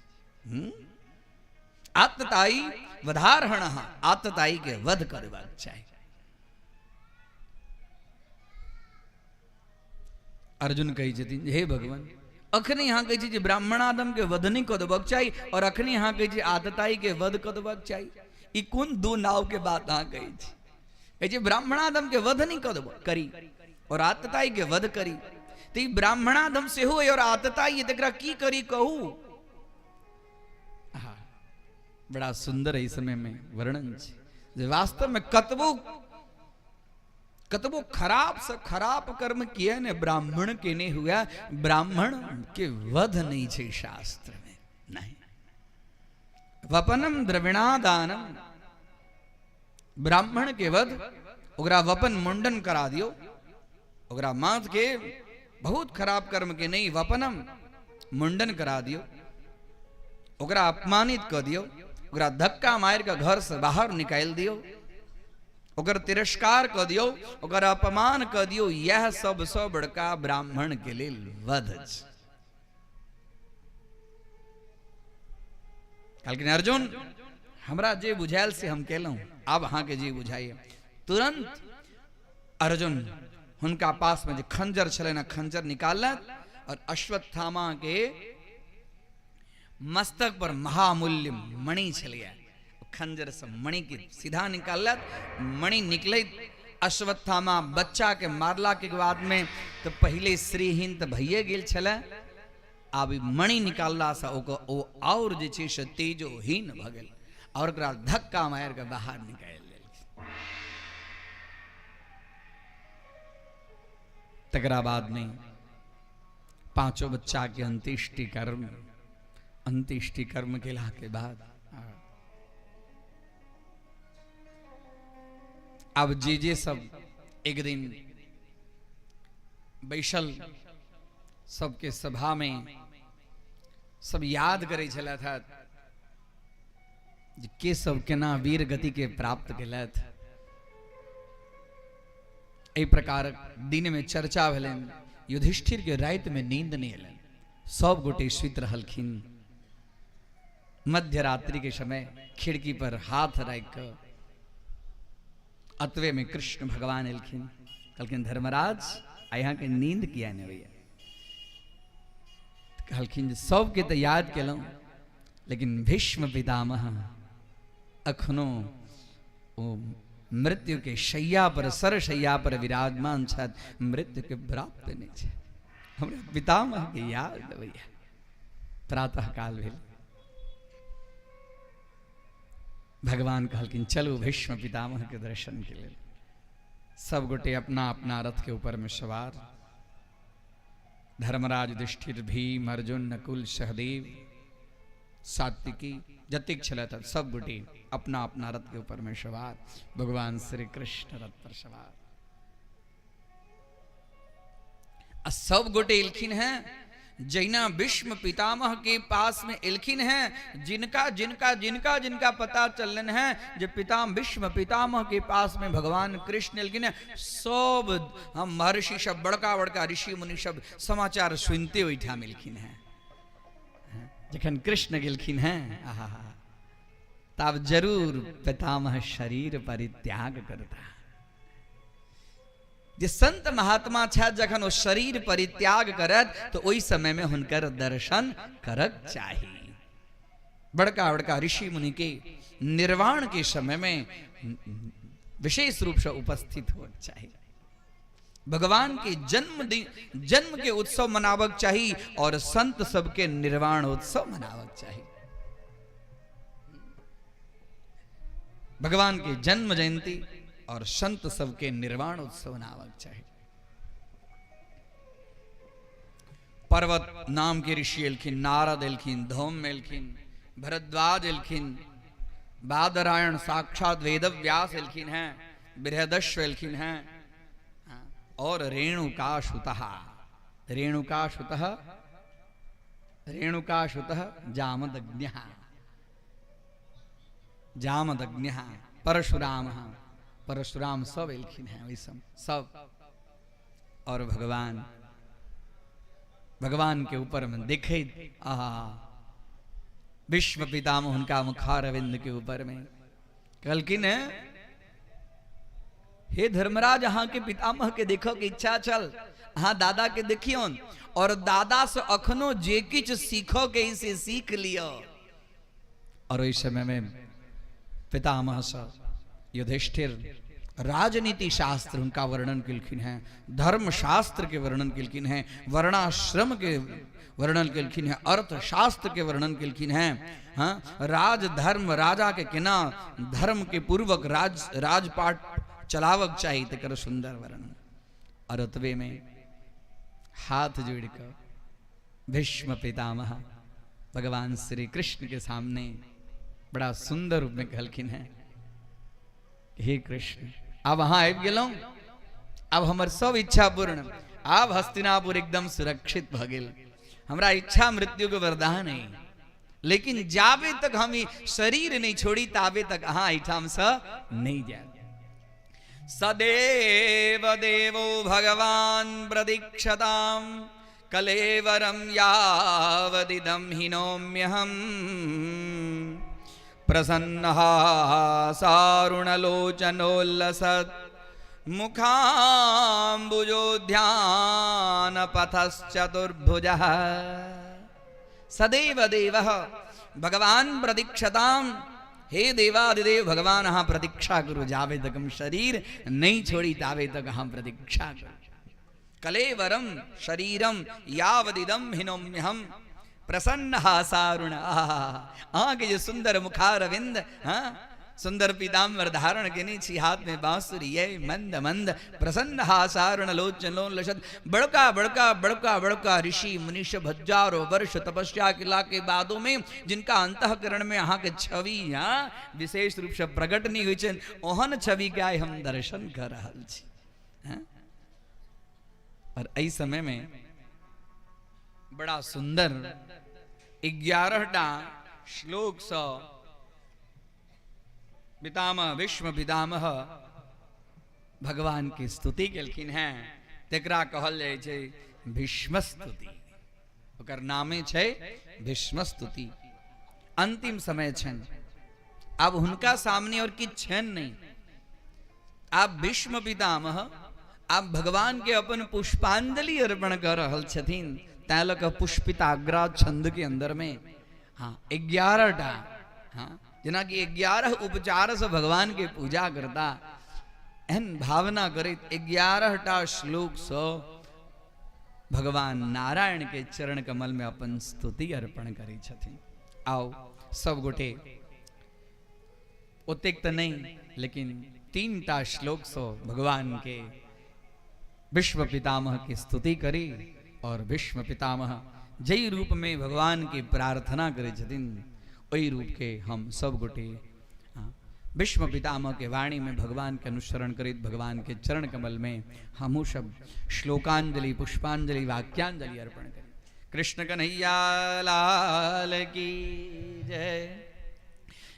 आतताई वधारहण, आतताई के वध करबाक चाही। अर्जुन कहै छथिन हे भगवान, अखनी अहाँ कहै छी जे ब्राह्मणादम के वध नहीं कऽ देबाक चाही और अखनी अहाँ कहै छी आतताई के वध कऽ देबाक चाही, ई कोन दू नाव के बात अहाँ कहै छी? कहै छी ब्राह्मणादम के वध नहीं कऽ देबो करी और आतताई के वध करी, तऽ ई ब्राह्मणादम सेहो अइ और आतताई अइ, तकरा की करी कहू? हा, बड़ा सुंदर एहि समय में वर्णन छै जे वास्तव में कतबो कतबो खराब से खराब कर्म किया ने ब्राह्मण के नहीं हुआ, ब्राह्मण के वध नहीं छे शास्त्र में, नहीं। वपनम द्रविणादानम, ब्राह्मण के वध, ओकरा वपन मुंडन करा दियो, ओकरा माथ के बहुत खराब कर्म के नहीं, वपनम मुंडन करा दियो, ओकरा अपमानित कर दियो, ओकरा धक्का मार के घर से बाहर निकाल दियो, ओकर तिरस्कार क दियो, ओकर अपमान क दियो, यह सबसँ बड़का ब्राह्मण के लेल वध छै। कहलखिन अर्जुन हमरा जे बुझायल से हम केलहुँ, आब अहाँके जे बुझाइए। तुरंत अर्जुन हुनका पास में जे खंजर छलनि खंजर निकाललक और अश्वत्थामा के मस्तक पर महामूल्य मणि छलैया, खंजर से मणि के सीधा निकाललक, मणि निकलैत अश्वत्थामा बच्चा के मारला के बाद में तो पहले श्रीहीन तो भइए गेल छलै, आब मणि निकालला से ओकर ओ और जे छै से तेजोहीन भऽ गेल और ओकरा धक्का मारि के बाहर निकालि देलखिन। तकरा बाद में पांचों बच्चा के अंत्येष्टि कर्म, अंत्येष्टि कर्म केला के बाद अब जे जे सब एक दिन बैसल सबके सभा में सब याद करे छलथि हँ जे के सब केना वीर गति के प्राप्त केलथि। एहि प्रकार दिन में चर्चा भेलनि, युधिष्ठिर के राति में नींद नहीं एलनि, सब गोटे सुति रहलखिन। मध्य रात्रि के समय खिड़की पर हाथ राखि कऽ अतवे में कृष्ण भगवान एलखिन, कहलखिन धर्मराज आइ अहाँके नींद किया नहि होइए? कहलखिन जे सबके तऽ याद केलहुँ, लेकिन भीष्म पितामह अखनो ओ मृत्यु के शैया पर, सरशैया पर विराजमान छथि, मृत्यु के प्राप्त नहि छै, हमरा पितामह के याद अबैया। प्रातः काल भेल, भगवान कहलखिन चलू भीष्म पितामह के दर्शन के लेल। सब गोटे अपना अपना रथ के ऊपर में सवार, धर्मराज युधिष्ठिर, भीम, अर्जुन, नकुल, सहदेव, सात्विकी जतेक छलथि सब गोटे अपना अपना रथ के ऊपर में सवार, भगवान श्री कृष्ण रथ पर सवार। आ सब गोटे एलखिन हैं, जैना भीष्म पितामह के पास में एलखिन हैं, जिनका जिनका जिनका जिनका पता चलन है जे भीष्म पितामह के पास में भगवान कृष्ण एलखिन हैं, सब हम महर्षि सब बड़का बड़का ऋषि मुनि सब समाचार सुनते ओहिठाम एलखिन हैं। जखन कृष्ण गेलखिन हैं आहा तब जरूर पितामह शरीर परित्याग करता। जे संत महात्मा छथि जखन ओ शरीर परित्याग करत तऽ ओहि समयमे हुनकर दर्शन करक चाही। बड़का बड़का ऋषि मुनि के निर्वाण के समय में विशेष रूप से उपस्थित होना चाही। भगवान के जन्म दिन जन्म के उत्सव मनावक चाही और संत सबके निर्वाण उत्सव मनावक चाही। भगवान के जन्म जयंती और संत सबके निर्वाण उत्सव मनावक चाही। पर्वत नाम के ऋषि एलखिन, नारद एलखिन, धौम्य एलखिन, भरद्वाज एलखिन, बादरायण साक्षात वेदव्यास एलखिन हैं, बृहदश्व एलखिन हैं, और रेणुका सुतः, रेणुका सुतः, रेणुका सुतः जामदग्न्यः, जामदग्न्यः, परशुराम, परशुराम सब एलखिन हैं ओहि सब सब। और भगवान भगवान के ऊपर में देखे, आहा, विश्व पितामह हुनका मुखारविंद के ऊपर में कहलखिन, हे धर्मराज, अहाँ के पितामह के देखो के इच्छा छल, अहाँ दादा के देखियौन और दादा से अखनो जे किछु सीखो के से सीख लियो। और ओहि समय में पितामह से युधिष्ठिर राजनीति शास्त्र उनका वर्णन केलखिन हैं, धर्म शास्त्र के वर्णन केलखिन हैं, वर्णाश्रम के वर्णन केलखिन हैं, अर्थशास्त्र के वर्णन केलखिन हैं, हाँ, राज धर्म, राजा के केना धर्म के पूर्वक राज राजपाट चलावक चाहिए तकर सुंदर वर्णन। और ओतबे में हाथ जोड़कर भीष्म पितामह भगवान श्री कृष्ण के सामने बड़ा सुंदर रूप में कहलखिन हैं, हे कृष्ण, अब अहाँ आबि गेलहुँ, अब हमर सब इच्छा पूर्ण, आब हस्तिनापुर एकदम सुरक्षित भऽ गेल, हमरा इच्छा मृत्यु के वरदान है, लेकिन जाबे तक हम ई शरीर नहीं छोड़ी ताबे तक अहाँ एहिठाम से नहीं जायब। सदैव देवो भगवान प्रदीक्षताम कलेवरम यावदिदं हिनोम्यहम् प्रसन्नः सारुणलोचनोल्लसत् मुखाम्बुजो ध्यानपथश्चतुर्भुजः। सदैव देवः भगवान प्रदीक्षताम, हे देवादिदेव भगवान अहाँ प्रतीक्षा करू, जाबे तक हम शरीर नहीं छोड़ी ताबे तक अहाँ प्रतीक्षा करू। कलेवरम शरीरम यावदिदं हिनोम्यहम प्रसन्न हासारुण, अहाँके जे सुंदर मुखारविंद, हाँ, सुंदर पीताम्बर धारण केने छी, हाथ में बांसुरी ये मंद मंद प्रसन्न हासारुण लोचन लसत। बड़का बड़का बड़का बड़का ऋषि मुनि हजारों वर्ष तपस्या केला के बादों में जिनका अंतःकरण में अहाँ के छवि, हाँ, विशेष रूप से प्रकट नहीं हुई छनि, ओहन छवि के आइ हम दर्शन कर रहल छी, हाँ? और एहि समय में बड़ा सुंदर 11टा श्लोक सँ पितामह भीष्म पितामह भगवान के स्तुति केलखिन हैं, तेकरा कहल जाइ छै भीष्म स्तुति, ओकर नामे छै भीष्म स्तुति। अंतिम समय छनि, आब हुनका सामने और किछु छनि नहीं, आब भीष्म पितामह आब भगवान के अपन पुष्पांजलि अर्पण कर रहल छथिन, तैं लऽ कऽ पुष्पिताग्रा छंद के अंदर में, हाँ, 11टा, हाँ, जेनाकि 11 उपचार से भगवान के पूजा करता, एहन भावना करैत 11टा श्लोक से भगवान नारायण के चरण कमल में अपन स्तुति अर्पण करै छथिन। आओ सब गोटे ओतेक तऽ नहीं, लेकिन 3टा श्लोक से भगवान के विश्व पितामह की स्तुति करी और भीष्म पितामह जै रूप में भगवान के प्रार्थना करै छथिन ओहि रूप के हम सब गोटे, हाँ, भीष्म पितामह के वाणी में भगवान के अनुसरण करैत भगवान के चरण कमल में हमहूँ सब श्लोकांजलि पुष्पांजलि वाक्यांजलि अर्पण करी। कृष्ण कन्हैया लाल की जय।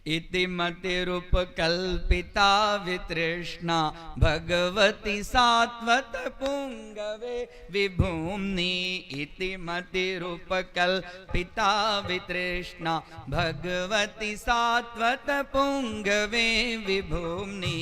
इति मतिरूपकल्पिता वितृष्णा भगवती सात्वत पुंगवे विभूम्नि। इति मतिरूपकल्पिता वितृष्णा भगवती सात्वत पुंगवे विभूम्नि।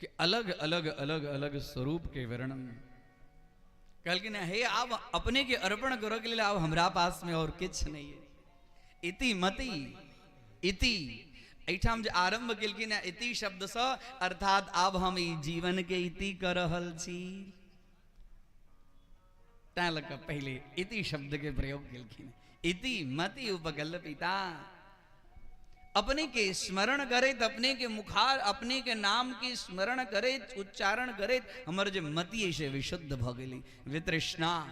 कि अलग अलग अलग अलग स्वरूप के वर्णन कहलखिन, हे आब अपने के अर्पण करऽ के लेल आब हमरा पास में और किछु नहीं है। इति मति इति एहिठाम जे आरंभ केलखिन है इति शब्दसँ, अर्थात आब हम ई जीवन के इति कऽ रहल छी, तैं लऽ कऽ पहिले इति शब्द के प्रयोग केलखिन। इति मति उपकल्पिता, अपने के स्मरण करैत, अपने के मुखार, अपने के नाम के स्मरण करैत, उच्चारण करैत हमर जे मति अइ से विशुद्ध भऽ गेलै। वितृष्णा,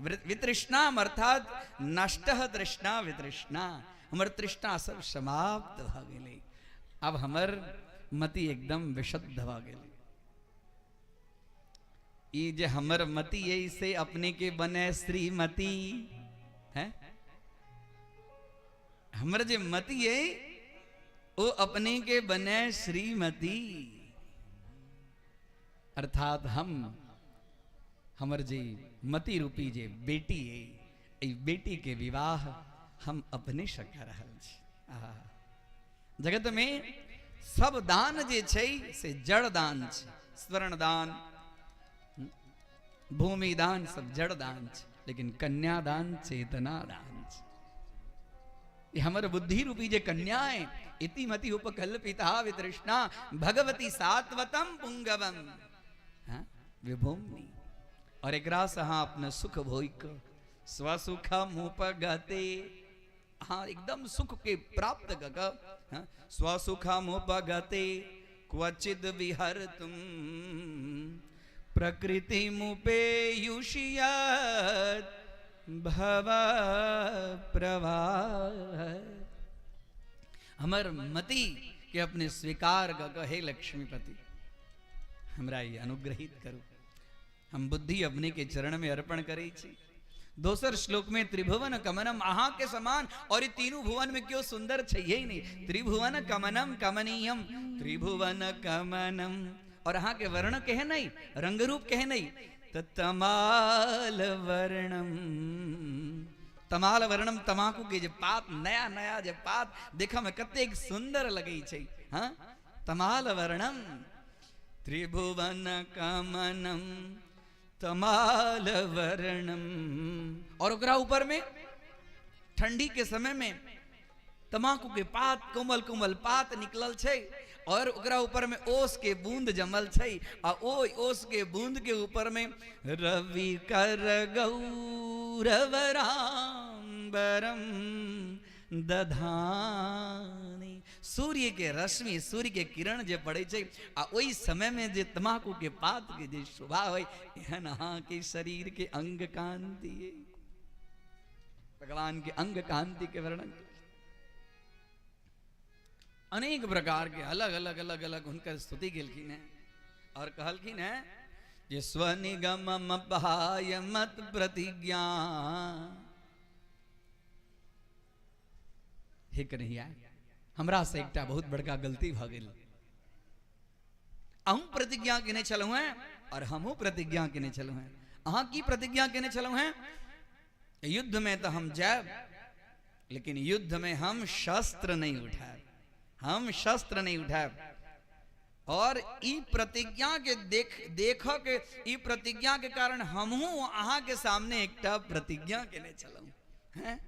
वितृष्णाम अर्थात नष्टः तृष्णा वितृष्णा, हमर तृष्णा सब समाप्त भऽ गेलै, आब हमर मति एकदम विशुद्ध भऽ गेलै। ई जे हमर मति अइ से अपने के बने श्रीमती है, हमर जे मति अइ ओ अपने के बने श्रीमती, अर्थात हम हमर जे मति रूपी जे बेटी अइ, एहि बेटी के विवाह हम अपने से कऽ रहल छी। आहा। जगत में सब दान जे छै से जड़ दान छै, स्वर्ण दान, भूमि दान सब जड़ दान छै, लेकिन कन्यादान चेतना दान छै। ई हमर बुद्धि रूपी जे कन्या है, इति मति उपकल्पिता वितृष्णा भगवती सात्वतम पुंगवम, हाँ, विभूमि, और एकरा से अहाँ अपने सुख भोग कऽ स्वसुखम उपगते, हाँ एकदम सुख के प्राप्त कऽ कऽ, हाँ, स्वसुखम उपगते क्वचिद विहरतुम प्रकृति मुपेयुषियत भव प्रवाह। हमर मति के अपने स्वीकार कऽ कऽ हे लक्ष्मीपति हमरा ई अनुग्रहित करू, हम बुद्धि अपने के चरण में अर्पण करै छी। दोसर श्लोक में त्रिभुवन कमनम, अहाँ के समान और ई तीनू भुवन में क्यों सुंदर छै ही नहीं, त्रिभुवन कमनम कमनीयम, त्रिभुवन कमनम, और अहाँ के वर्ण के नहीं, रंग रूप के नहीं, त तमाल वर्णम, तमाल वर्णम तमाकू के जे पात, नया नया जे पात देखऽ में कतेक सुंदर लगै छै, हाँ तमाल वर्णम त्रिभुवन कमनम तमाल वर्णम। और ओकरा ऊपर में ठंडी के समय में तमाकू के पात, कोमल कोमल पात निकलल छै, और ओकरा ऊपर में ओस के बूंद जमल छै, आ ओ ओस के बूंद के ऊपर में रवि कर गौरवरांबरम दधानी, सूर्य के रश्मि, सूर्य के किरण जे पड़ै छै, आ ओहि समय में जे तमाकू के पात के जे शोभा होइ, एहन अहाँ के शरीर के अंग कांति, भगवान के अंग कांति के वर्णन अनेक प्रकार के अलग अलग अलग अलग हुनकर स्तुति केलखिन हैं, और कहलखिन हैं जे स्वनिगम अपहाय मत प्रतिज्ञा। हे कन्हैया, हमरा से एकटा बहुत बड़का गलती भऽ गेल, अहूँ प्रतिज्ञा केने छलहुँ हैं और हमहूँ प्रतिज्ञा केने छलहुँ हैं। अहाँ की प्रतिज्ञा केने छलहुँ हैं? युद्ध में तो हम जायब, लेकिन युद्ध में हम शस्त्र नहीं उठायब, हम शस्त्र नहीं उठायब। और ई प्रतिज्ञा के देख के, ई प्रतिज्ञा के कारण हमहूँ अहाँ के सामने एकटा प्रतिज्ञा केने छलहुँ हैं।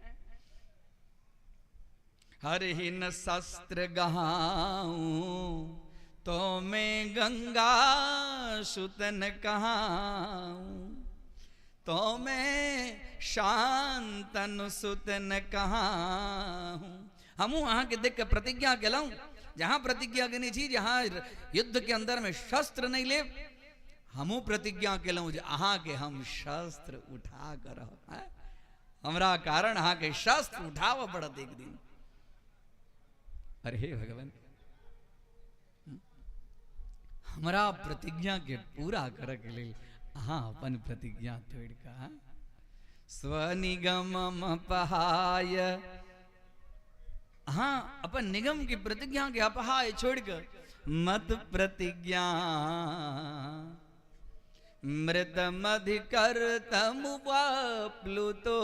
हरिहीन शस्त्र गहाऊं तो मैं गंगा सुतन कहाऊं, तो मैं शांतनु सुतन कहाऊं। हमहूँ अहाँ के देख के प्रतिज्ञा केलहुँ, जहाँ प्रतिज्ञा केने छी जहाँ युद्ध के अंदर में शस्त्र नहीं लेब, हमहूँ प्रतिज्ञा केलहुँ जे अहाँ के हम शस्त्र उठा कर रहब, हमरा कारण अहाँ के शस्त्र उठाबऽ पड़त एक दिन। अरे हे भगवान, हमरा प्रतिज्ञा के पूरा करऽ के लेल अहाँ अपन प्रतिज्ञा तोड़ि कऽ स्वनिगम अपहाय, अहाँ अपन निगम के प्रतिज्ञा के अपहाय छोड़ि कऽ मत प्रतिज्ञा मृतमधिकर्तमुपप्लुतो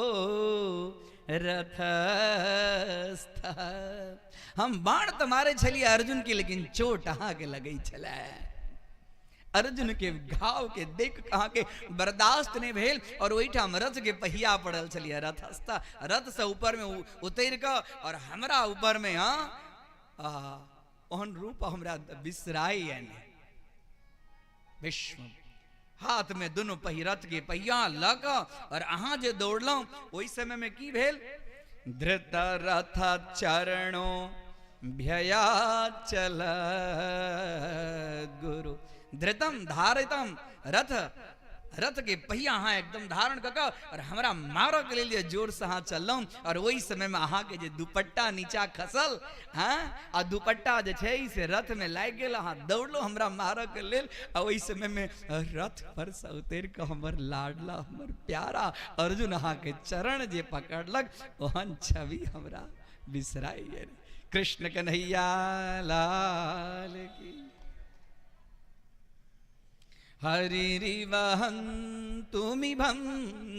रथस्थ। हम बाण तऽ मारै छलियै अर्जुन के, लेकिन चोट अहाँ के लगै छलै। अर्जुन के घाव के देख के अहाँके बर्दाश्त नहि भेल और ओहिठाम रथ के पहिया पड़ल छलियै, रथस्था रथ से ऊपर में उतरि कऽ और हमरा ऊपर में, हाँ ओहन रूप हमरा बिसराइए नहि। भीष्म हाथ में दुनू पहि रथ के पहिया लऽ कऽ और अहाँ जे दौड़लहुँ ओहि समय में की भेल? धृत रथ चरणो भ्यया चल गुरु धृतम धारितम रथ, रथ के पहिया अहाँ एकदम धारण कऽ कऽ और हमरा मारऽ के लेल जे जोर से अहाँ चललहुँ और ओहि समय में अहाँके जे दुपट्टा नीचा खसल, हाँ, आ दुपट्टा जे छै से रथ में लागि गेल, अहाँ दौड़लहुँ हमरा मारऽ के लेल आ ओहि समय में रथ पर से उतरि कऽ हमर लाडला हमर प्यारा अर्जुन अहाँके चरण जे पकड़लक ओहन छवि हमरा बिसराइ गेल। कृष्ण कन्हैया लाल की। हरि वहन्तुमिभं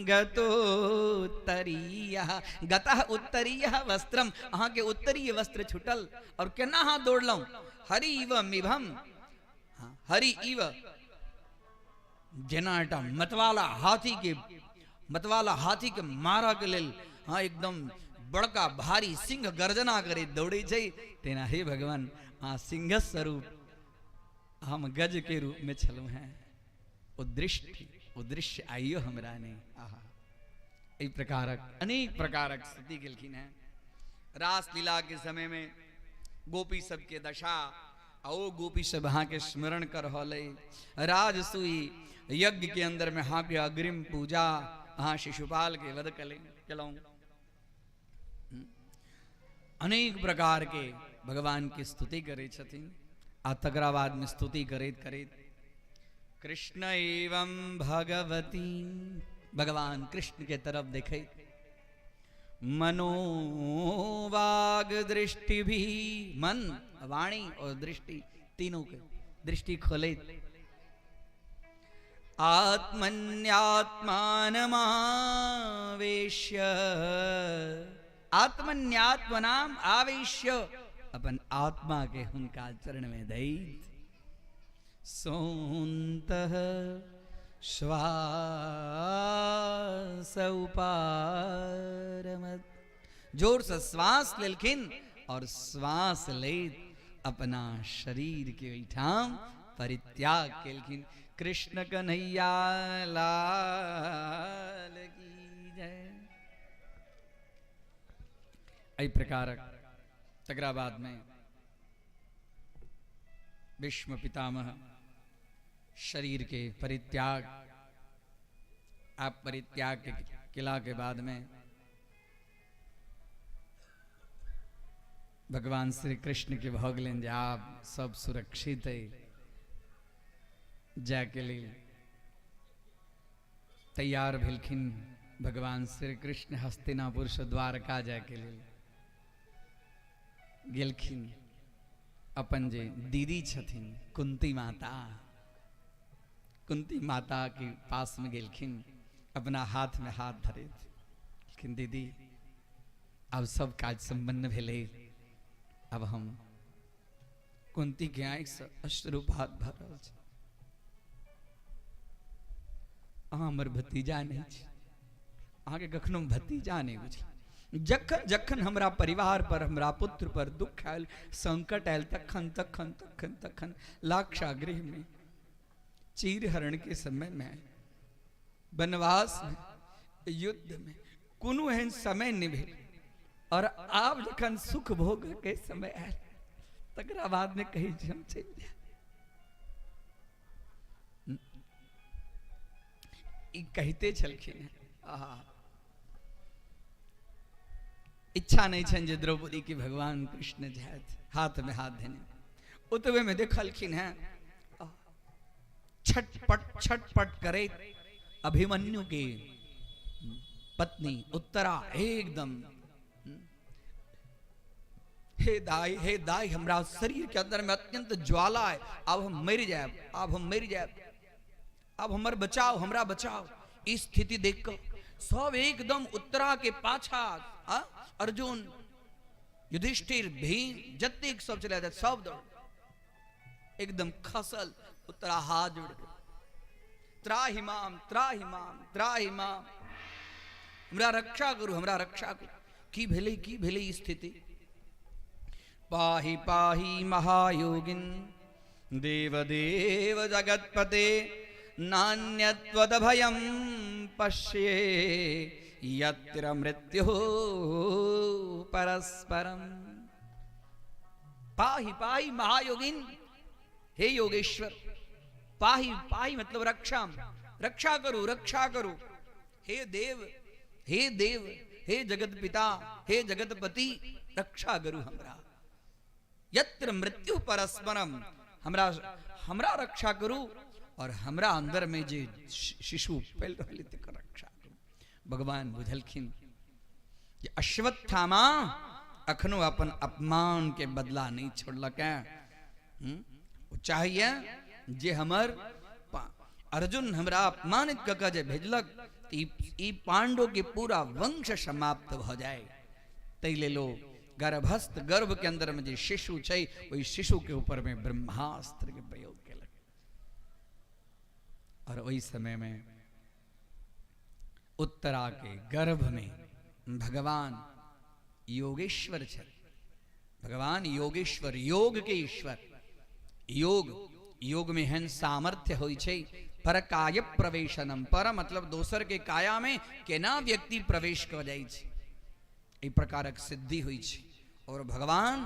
गतोत्तरीयः, गतः उत्तरीयः वस्त्रम, अहाँके उत्तरीय वस्त्र छूटल और केना अहाँ दौड़लहुँ? हरि इव मिभम, हाँ, हरि इव जेना एकटा मतवाला हाथी के, मतवाला हाथी के मारऽ के लेल, हाँ, एकदम बड़का भारी सिंह गर्जना करे दौड़े छै तेना हे भगवान अहाँ सिंह स्वरूप हम गज के रूप में छलहुँ हैं। ओ दृष्टि, ओ दृश्य आइयो हमरा नहीं। आहा, एहि प्रकारक अनेक प्रकारक स्थिति गेलखिन हैं। रासलीला के समय में गोपी सबके दशा, आ ओ गोपी सब अहाँ के स्मरण कर रहल अइ। राजसूय यज्ञ के अंदर में अहाँ के अग्रिम पूजा अहाँ शिशुपाल के वध केलहुँ। अनेक प्रकार के भगवान के स्तुति करै छथिन आ तकरा बाद में स्तुति करैत करैत कृष्ण एवं भगवती भगवान कृष्ण के तरफ देखैत मनोवाग दृष्टि भी, मन वाणी और दृष्टि तीनों के दृष्टि खोलैत आत्मन्यात्मानमावेश्य, आत्मन्यात्मनाम आवेश्य, अपन आत्मा के हुनका चरण में दैत सोन्तः श्वास उपारमत, जोर से श्वास लेलखिन और श्वास लैत अपना शरीर के ओहिठाम परित्याग केलखिन। कृष्ण कन्हैया लाल की जय। एहि प्रकारक तकरा बाद में भीष्म पितामह शरीर के परित्याग, आप परित्याग के किला के बाद में भगवान श्री कृष्ण के भऽ गेलनि जे आब सब सुरक्षित है, जाय के लेल तैयार भेलखिन भगवान श्री कृष्ण हस्तिनापुर से द्वारका जाय के लेल गेलखिन। अपन जे दीदी छथिन कुंती माता, कुंती माता के पास में गेलखिन, अपना हाथ में हाथ धरैत लेकिन दीदी आब सब काज संपन्न भेलै, अब हम कुंती के आँखि से अश्रुपात भऽ रहल छै, अहाँ हमर भतीजा नहीं छी, अहाँके कखनो भतीजा नहीं बुझल। जखन जखन हमरा परिवार पर हमरा पुत्र पर दुख आयल संकट आयल तखन तखन तखन तखन लाक्षागृह में चीरहरण के समय में वनवास में युद्ध में कोनो एहन समय नहीं भेल और आब जखन सुख भोग के समय आयल तकरा बाद में कही जे हम चलि जायब। ई कहिते छलखिन हैं, आहा इच्छा नहीं छनि जे द्रौपदी के भगवान कृष्ण जायत हाथ में हाथ देने। ओतबे में देखलखिन हैं छटपट छटपट करे अभिमन्यु के पत्नी उत्तरा एकदम हे दाई हे दाई हमरा शरीर के अंदर में अत्यंत ज्वाला है, अब हम मर जाएब, अब हम मर जाएब, अब हमर बचाओ हमरा बचाओ। इस स्थिति देख कर सब एकदम उत्तरा के पाछा अर्जुन युधिष्ठिर भीम जतेक सब चले जाए सब दौड़। एकदम खसल, उत्तरा हाथ जोड़ के त्राहिमाम त्राहिमाम त्राहिमाम, हमरा रक्षा करू, हमरा रक्षा करू। की भेलै, की भेलै स्थिति? पाहि पाहि महायोगिन देवदेव जगत्पते नान्यत्वदभयं पश्ये यत्र मृत्युः परस्परम्। पाहि पाहि महायोगिन, हे योगेश्वर, पाहि पाहि मतलब रक्षा, रक्षा करू, रक्षा करू। हे देव, हे देव, हे जगत पिता, हे जगतपति, रक्षा करू हमरा। यत्र मृत्यु परस्परम, हमरा हमरा रक्षा करू और हमरा अंदर में जे शिशु फैल रहल तकर रक्षा करू। भगवान बुझलखिन जे अश्वत्थामा अखनो अपन अपमान के बदला नहीं छोड़लक है। ओ चाहिए जे हमर अर्जुन हमरा अपमानित कऽ के जे भेजलक ई पांडव के पूरा वंश समाप्त भ जाए, तै लेल ओ गर्भस्थ गर्भ के अंदर में जे शिशु छै ओहि शिशु के ऊपर में ब्रह्मास्त्र के प्रयोग केलक। और ओहि समय में उत्तरा के गर्भ में भगवान योगेश्वर छथि। भगवान योगेश्वर, योग के ईश्वर। योग, योग में एहन सामर्थ्य होइ छै पर काय प्रवेशनम, पर मतलब दोसर के काया में केना व्यक्ति प्रवेश क जाइ छै, एहि प्रकारक सिद्धि होइ छै। और भगवान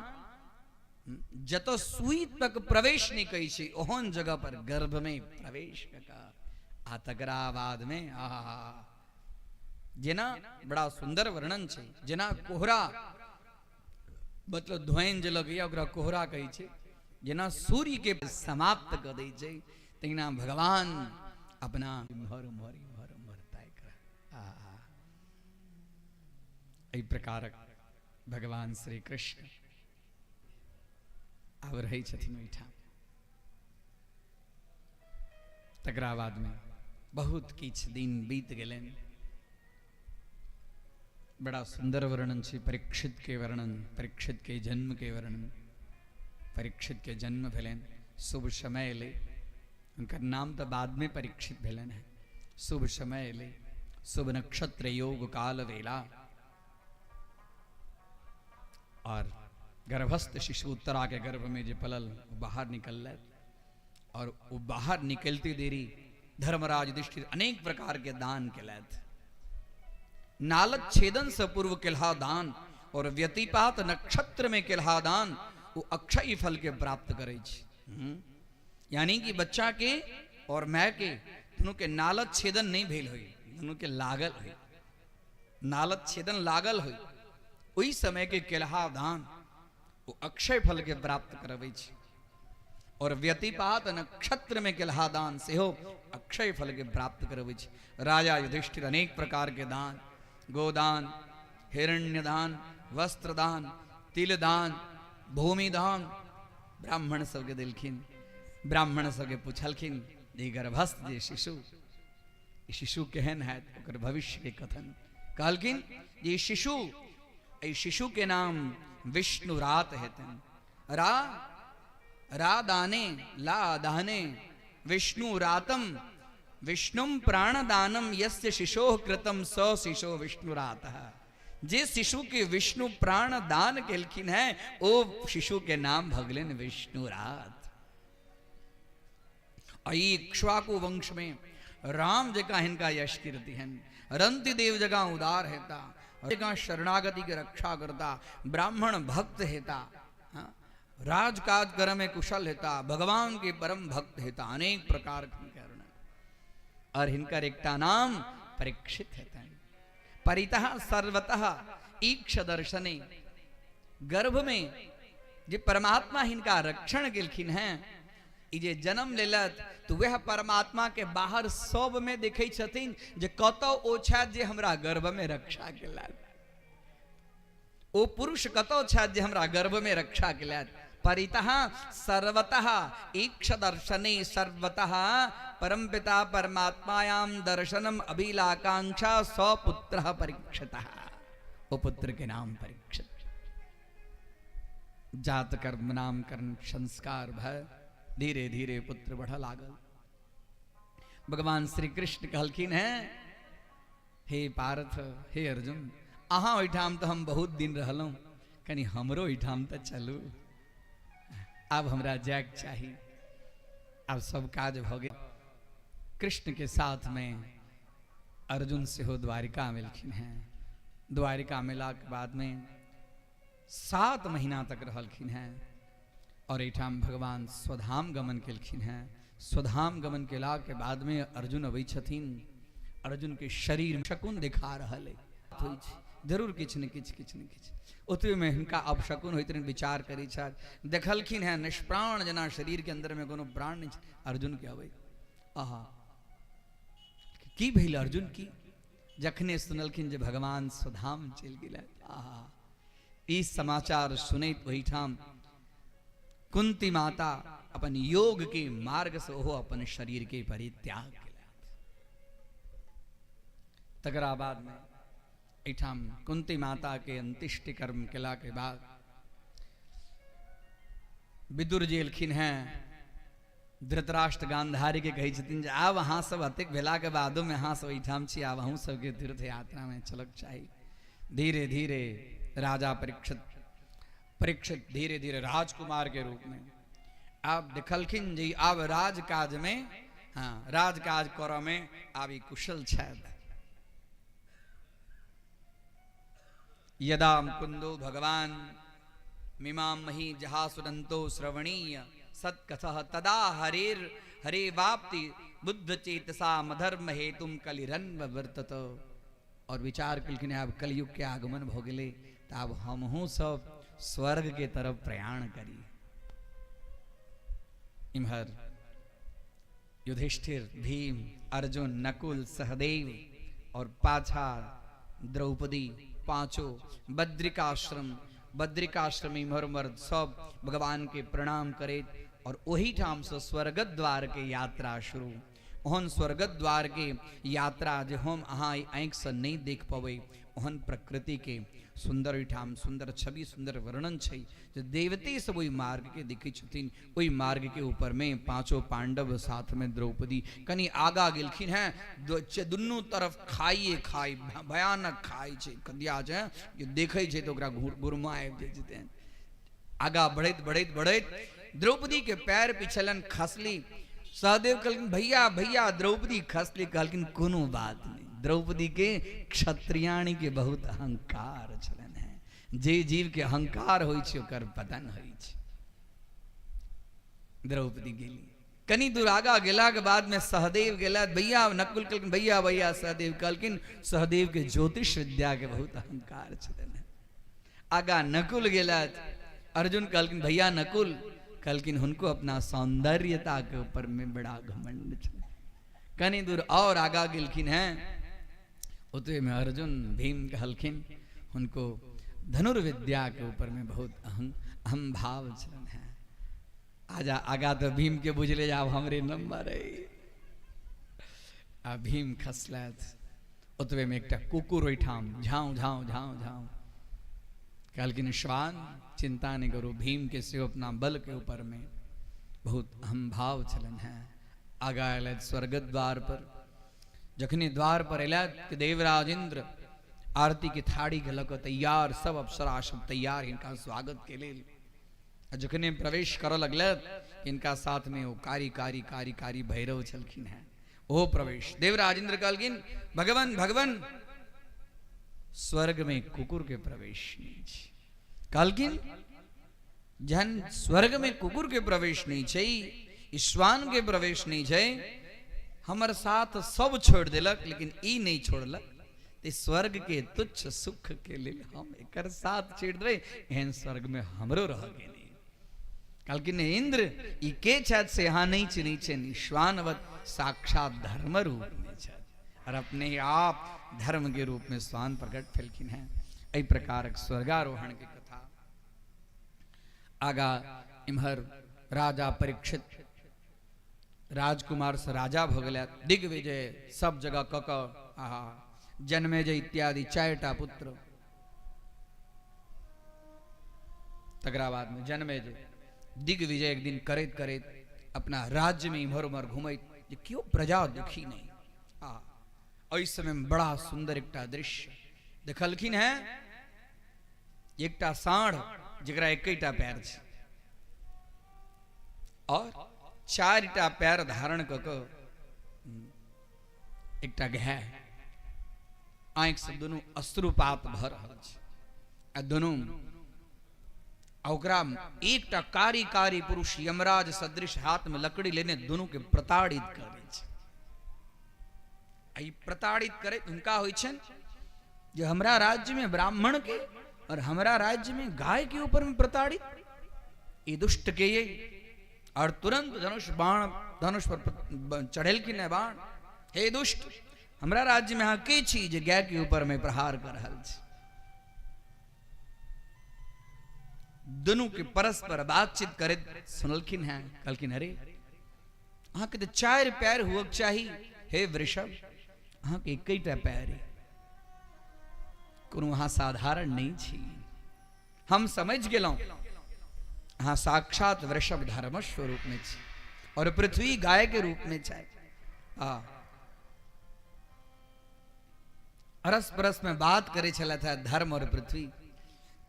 जत सुई तक प्रवेश नहीं करै छै ओहन जगह पर गर्भ में प्रवेश क क आ तकरा बाद में आहा, जेना बड़ा सुंदर वर्णन छै, जेना कोहरा मतलब धोइन जे लगैया ओकरा कोहरा कहै छै, जेना सूर्य के समाप्त क दै छै तहिना भगवान अपना इम्हर उम्हर इम्हर उम्हर ताकि रहल। आहा, एहि प्रकारक भगवान श्री कृष्ण आब रहै छथिन ओहिठाम। तकरा बादमे बहुत किछु दिन बीत गेलनि। बड़ा सुंदर वर्णन छै परीक्षित के वर्णन, परीक्षित के जन्म के वर्णन। परीक्षित के जन्म भेलनि, शुभ समय एलै, हुनकर नाम तऽ बादमे परीक्षित भेलनि हेँ। शुभ समय एलै, शुभ नक्षत्र योग काल वेला, और गर्भस्थ शिशु उत्तरा के गर्भ में जे पलल ओ बाहर निकलल, और वो बाहर निकलते देरी धर्मराज युधिष्ठिर अनेक प्रकार के दान केलथि। नालक छेदन से पूर्व केलहा दान और व्यतिपात नक्षत्र में केलहा दान वो अक्षय फल के प्राप्त करै छै। यानी कि बच्चा के और my के दोनों के नालक छेदन नहीं भेल होई, दोनों के लागल होई, नालक छेदन लागल होई, ओहि समय के केलहा दान वो अक्षय फल के प्राप्त करबै छै। और व्यतिपात नक्षत्र में केलहा दान सेहो अक्षय फल के प्राप्त करबै छै। राजा युधिष्ठिर अनेक प्रकार के दान, गोदान, हिरण्यदान, वस्त्रदान, तिलदान, भूमिदान ब्राह्मण सबके देलखिन। ब्राह्मण सबके पुछलखिन जे गर्भस्थ जे शिशु, ई शिशु केहन हैत, ओकर भविष्य के कथन। कहलखिन जे शिशु, एहि शिशु के नाम विष्णुरात हेतनि। रा रा दाने ला दाने विष्णु रातम विष्णुम प्राणदानम यस्य शिशोः कृतम स शिशो विष्णुरातः। जे शिशु के विष्णु प्राण दान केलखिन हैं ओ शिशु के नाम भगलिन विष्णुरात। इक्ष्वाकु वंश में राम जका हिनका यश कीर्ति हन, रंति देव जगह उदार हेता, जगह शरणागति के रक्षा करता, ब्राह्मण भक्त हेता, राजकाज कर में कुशल हेता, भगवान के परम भक्त हेता, अनेक प्रकार के करुणा। और हिनकर एकटा नाम परीक्षित हेता। परितः सर्वतः ईक्ष दर्शने, गर्भ में जे परमात्मा हिनका रक्षण केलखिन हैं, ई जे जन्म लेलत तो वह परमात्मा के बाहर सब में देखै छथिन जे कतौ ओ छथि जे हमरा गर्भ में रक्षा केलथि, ओ पुरुष कतौ छथि जे हमरा गर्भ में रक्षा केलथि। परितः सर्वतः ईक्ष दर्शने सर्वतः परमपिता परमात्मायां दर्शनम अभिलाकांक्षा सपुत्रः परीक्षितः, वो पुत्र के नाम परीक्षित। जात कर्म नामकरण संस्कार भय धीरे धीरे पुत्र बढ़ऽ लागल। भगवान श्री कृष्ण कहलखिन हैं, हे पार्थ, हे अर्जुन, अहाँ ओहिठाम तऽ हम बहुत दिन रहलहुँ, कनि हमरो ओहिठाम तऽ चलू, आब हमरा जायके चाही, आब सब काज भऽ गेल। कृष्ण के साथ में अर्जुन सेहो द्वारिका में एलखिन हैं। द्वारिका मेला के बाद में 7 महीना तक रहलखिन हैं और एहिठाम भगवान स्वधाम गमन केलखिन हैं। स्वधाम गमन केला के बाद में अर्जुन अबै छथिन, अर्जुन के शरीर में शकुन दिखा रहल है, जरूर किछु ने किछु किछु ने किछु। ओतबे में हिनका अपशकुन होइत रहनि, विचार करै छथि, देखलखिन हैं निष्प्राण जेना शरीर के अंदर में कोनो प्राण नहीं, अर्जुन के अबै, आहा की भेल अर्जुन की? जखने सुनलखिन जे भगवान स्वधाम चलि गेल, आहा ई समाचार सुनैत ओहिठाम कुंती माता अपन योग के मार्ग से ओहो अपन शरीर के परित्याग केलथि। तकरा बाद में एहिठाम कुंती माता के अंत्येष्टि कर्म केला के बाद विदुर जी एलखिन हैं, धृतराष्ट्र गांधारी के कहै छथिन जे आब अहाँ सब अतेक भेला के बादो में अहाँ सब एहिठाम छी, आब अहूँ सबके तीर्थ यात्रा में चलक चाही। धीरे धीरे राजा परीक्षित, परीक्षित धीरे धीरे राजकुमार के रूप में आब देखलखिन जे आब राजकाज में, हाँ राजकाज करऽ में आब ई कुशल छथि। यदा मुकुंदो भगवान मिमां मही जहासुरंतो श्रवणीय सत्कथः तदा हरेर हरे वाप्ति बुद्ध चेतसा मधर्म हेतुम कलिरन्व वर्तत। और विचार केलखिन आब कलयुग के आगमन भ गेलै त आब हमहूँ सब स्वर्ग के तरफ प्रयाण करी। इम्हर युधिष्ठिर, भीम, अर्जुन, नकुल, सहदेव और पाछा द्रौपदी, पांचों बद्रिकाश्रम, बद्रिकाश्रम इम्हर उम्हर सब भगवान के प्रणाम करे और ओही ठाम से स्वर्गद्वार के यात्रा शुरू। ओहन स्वर्गद्वार के यात्रा जे हम अहाँ आँखि से नहीं देख पबै, ओहन प्रकृति के सुंदर ओहिठाम सुंदर छवि सुंदर वर्णन छै जे देवते सब ओहि मार्ग के देखै छथिन। ओहि मार्ग के ऊपर में पांचों पांडव साथ में द्रौपदी कनि आगा गेलखिन हैं, दुनू तरफ खाइए खाइ, भयानक खाइ छै, कदिया छै जे देखै छै तऽ ओकरा गुरमा आबि जाइ छै। आगा बढ़ैत बढ़ैत बढ़ैत द्रौपदी के पैर पिछलन खसली। सहदेव कहलखिन भैया भैया, द्रौपदी खसली। कहलखिन कोनो बात नहीं, द्रौपदी के क्षत्रियाणी के बहुत अहंकार छलनि हैं, जे जीव के अहंकार होइ छै ओकर पतन होइ छै। द्रौपदी गेली, कनी दूर आगा गेला के बाद में सहदेव गेला, भैया नकुल कहलखिन भैया भैया। सहदेव कहलखिन, सहदेव के ज्योतिष विद्या के बहुत अहंकार छलनि हैं। आगा नकुल गेला, अर्जुन कहलखिन भैया नकुल, कहलखिन हुनको अपना सौंदर्यता के ऊपर में बड़ा घमंड छल। कनी दूर और आगा गेलखिन हैं, ओतबे में अर्जुन भीम कहलखिन हुनको धनुर्विद्या के ऊपर में बहुत अहम भाव छलनि हैं। आजा आगा तो भीम के बुझले आब हमरे नंबर है। आ भीम खसलथि, ओतबे में एकटा कुकुर ओहिठाम झाँव झाँव झाँव झाँव। कहलखिन श्वान चिंता नहीं करो, भीम के सेहो अपना बल के ऊपर में बहुत अहम भाव छलनि हैं। आगा अयलथि स्वर्गद्वार पर, जखने द्वार पर अयलथि कि देवराज इंद्र आरती के थाली के लऽ कऽ तैयार, सब अप्सरा सब तैयार हिनका स्वागत के लेल। आ जखने प्रवेश करऽ लगलथि हिनका साथ में ओ कारी कारी कारी कारी भैरव छलखिन हैं, ओहो प्रवेश। देवराज इंद्र कहलखिन भगवान भगवान, स्वर्ग में कुकुर के प्रवेश नहीं छै। कहलखिन जहन स्वर्ग में कुकुर के प्रवेश नहीं छै, श्वान के प्रवेश नहीं छै, हमर साथ सब छोड़ देलक लेकिन ई नहीं छोड़लक, ते स्वर्ग के तुच्छ सुख के लेल हम एकर साथ छोड़ देबै, एहन स्वर्ग में हमरो रह के नहीं। कहलखिन इंद्र ई के छथि से अहाँ नहीं चिन्है छियनि, श्वानवत साक्षात धर्म रूप में छथि और अपने आप धर्म के रूप में स्वान प्रकट भेलखिन हैं। एहि प्रकारक स्वर्गारोहण के कथा। आगा इम्हर राजा परीक्षित राजकुमार से राजा भऽ गेलथि, दिग्विजय सब जगह कऽ कऽ, आहा जन्मेजय इत्यादि 4टा पुत्र। तकरा बाद में जन्मेजय दिग्विजय एक दिन करैत करैत अपना राज्य में इम्हर उम्हर घुमैत जे केओ प्रजा दुखी नहीं। आ एहि समय में बड़ा सुंदर एकटा दृश्य देखलखिन हैं, एकटा साँढ़ जकरा एकेटा पैर छै और चारिटा पैर धारण कऽ कऽ एकटा गाय, आँखि से दुनू अश्रुपात भऽ रहल छै आ दुनू आ ओकरा एकटा कारी कारी पुरुष यमराज सदृश हाथ में लकड़ी लेने दुनू के प्रताड़ित करै छै। आ ई प्रताड़ित करैत हुनका होइ छनि जे हमरा राज्य में ब्राह्मण के और हमरा राज्य में गाय के ऊपर में प्रताड़ित, ई दुष्ट के ये। और तुरंत धनुष बाण धनुष पर चढ़ेलखिन है बाण, हे दुष्ट हमरा राज्य में अहाँ के छी जे गाय के ऊपर में प्रहार कर रहल छी। दुनू के परस्पर बातचीत करैत सुनलखिन हैं, कहलखिन अरे अहाँके तऽ चारि पैर हुअ के चाही, हे वृषभ अहाँके एकेटा पैर है, कोनो अहाँ साधारण नहीं छी, हम समझ गेलहुँ अहाँ साक्षात वृषभ धर्म स्वरूप में छी और पृथ्वी गाय के रूप में छै। आ अरस परस में बात करे छलथि है धर्म और पृथ्वी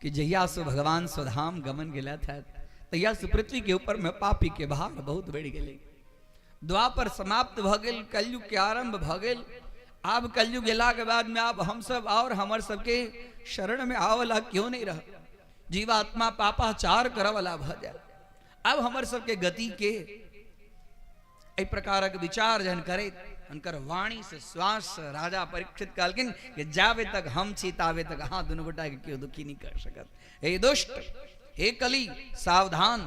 कि जहिया से भगवान स्वधाम गमन गेला था तहिया से पृथ्वी के ऊपर में पापी के भार बहुत बढ़ि गेलै। द्वापर समाप्त भ गेल, कलयुग के आरंभ भ गेल। आब कलयुग गेला के बाद में आब हम सब और हमर सबके शरण में आवला क्यों नहीं रह, जीवात्मा पापाचार करवला भ जाए, आब हमर सबके गति के एहि प्रकारक विचार जहन करे हुनकर वाणी से श्वास राजा परीक्षित कहलखिन कि जाबे तक हम छी ताबे तक अहाँ दुनू गोटा के केओ दुखी नहीं कर सकत। हे दुष्ट, हे कली, सावधान,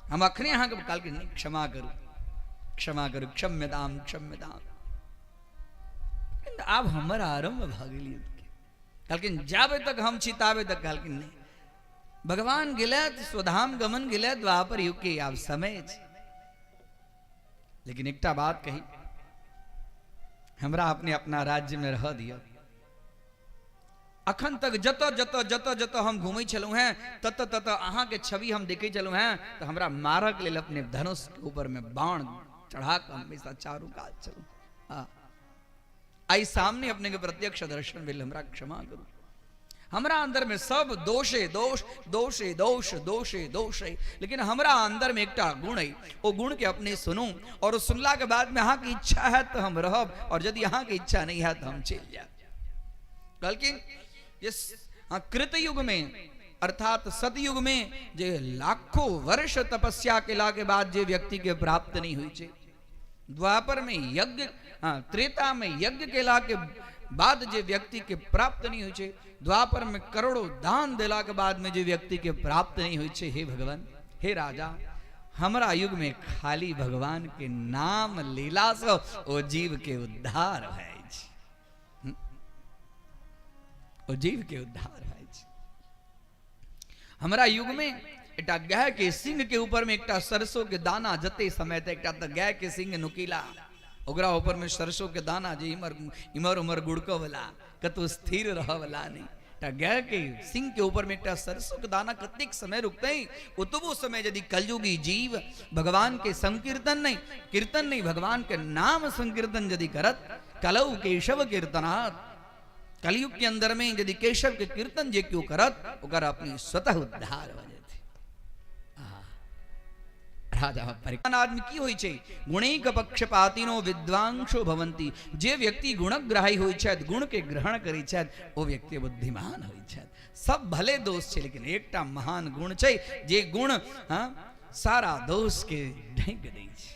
हम अखने अहाँके कहलखिन नहीं, क्षमा करू, क्षमा करू, क्षम्यताम क्षम्यताम। आब हमर आरंभ भऽ गेल युद्ध के। कहलखिन जाबे तक हम छी ताबे तक, कहलखिन नहीं, भगवान गेलथि स्वधाम गमन गेलथि द्वापर युग के आब समय छै। लेकिन एकटा बात कही, हमरा अपने अपना राज्य में रह दिअ। अखन तक जत जत जत जत हम घूमै छलहुँ हैं तत तत अहाँके छवि हम देखै छलहुँ हैं, तऽ हमरा मारक लेल अपने धनुष के ऊपर में बाण चढ़ा कऽ हमेशा चारू कात छलहुँ। हाँ, आइ सामने अपने के प्रत्यक्ष दर्शन भेल, हमरा क्षमा करू। हमरा अंदर में सब दोषे दोष, दोषे दोष, दोषे दोष है, लेकिन हमरा अंदर में एकटा गुण है, ओ गुण के अपने सुनू और सुनला के बाद में अहाँ के इच्छा है तो हम रहब और यदि अहाँ के इच्छा नहीं है तो हम चलि जायब। कहलखिन ये कृत युग में अर्थात सतयुग में जे लाखों वर्ष तपस्या केला के बाद जे व्यक्ति के प्राप्त नहीं हुई छे, द्वापर में यज्ञ, हाँ, त्रेता में यज्ञ केला के बाद जे व्यक्ति के प्राप्त नहीं हुई छे, द्वापर में करोड़ों दान देला के बाद में जे व्यक्ति के प्राप्त नहीं हुई छे, हे भगवान, हे राजा, हमरा युग में खाली भगवान के नाम लीला से ओ जीव के उद्धार भए छे, ओ जीव के उद्धार भए छे। हमरा युग में एकटा गाय के सिंह के ऊपर में एकटा सरसों के दाना जते समय तक एकटा तऽ गाय के सिंह नुकीला, ओकरा ऊपर में सरसों के दाना जे इमर इमर उमर गुड़कऽ वाला, कतौ स्थिर रहऽ वाला नहीं। एकटा गाय के सिंह के ऊपर में एकटा सरसों के दाना कतेक समय रुकतै, ओतबो समय यदि कलयुगी जीव भगवान के संकीर्तन नहीं, कीर्तन नहीं, भगवान के नाम संकीर्तन यदि करत, कलौ केशव कीर्तनात्, कलयुग के अंदर में यदि केशव के कीर्तन जे क्यों करत, ओकर अपने स्वतः उद्धार हो जेतै। राजा परीक्षित आदमी की होइ छै, गुणैक पक्षपातिनो विद्वांसो भवन्ति, जे व्यक्ति गुणग्राही होइ छथि, गुण के ग्रहण करै छथि, ओ व्यक्ति बुद्धिमान होइ छथि। सब भले दोष छै लेकिन एकटा महान गुण छै जे गुण हाँ सारा दोष के ढकि दै छै।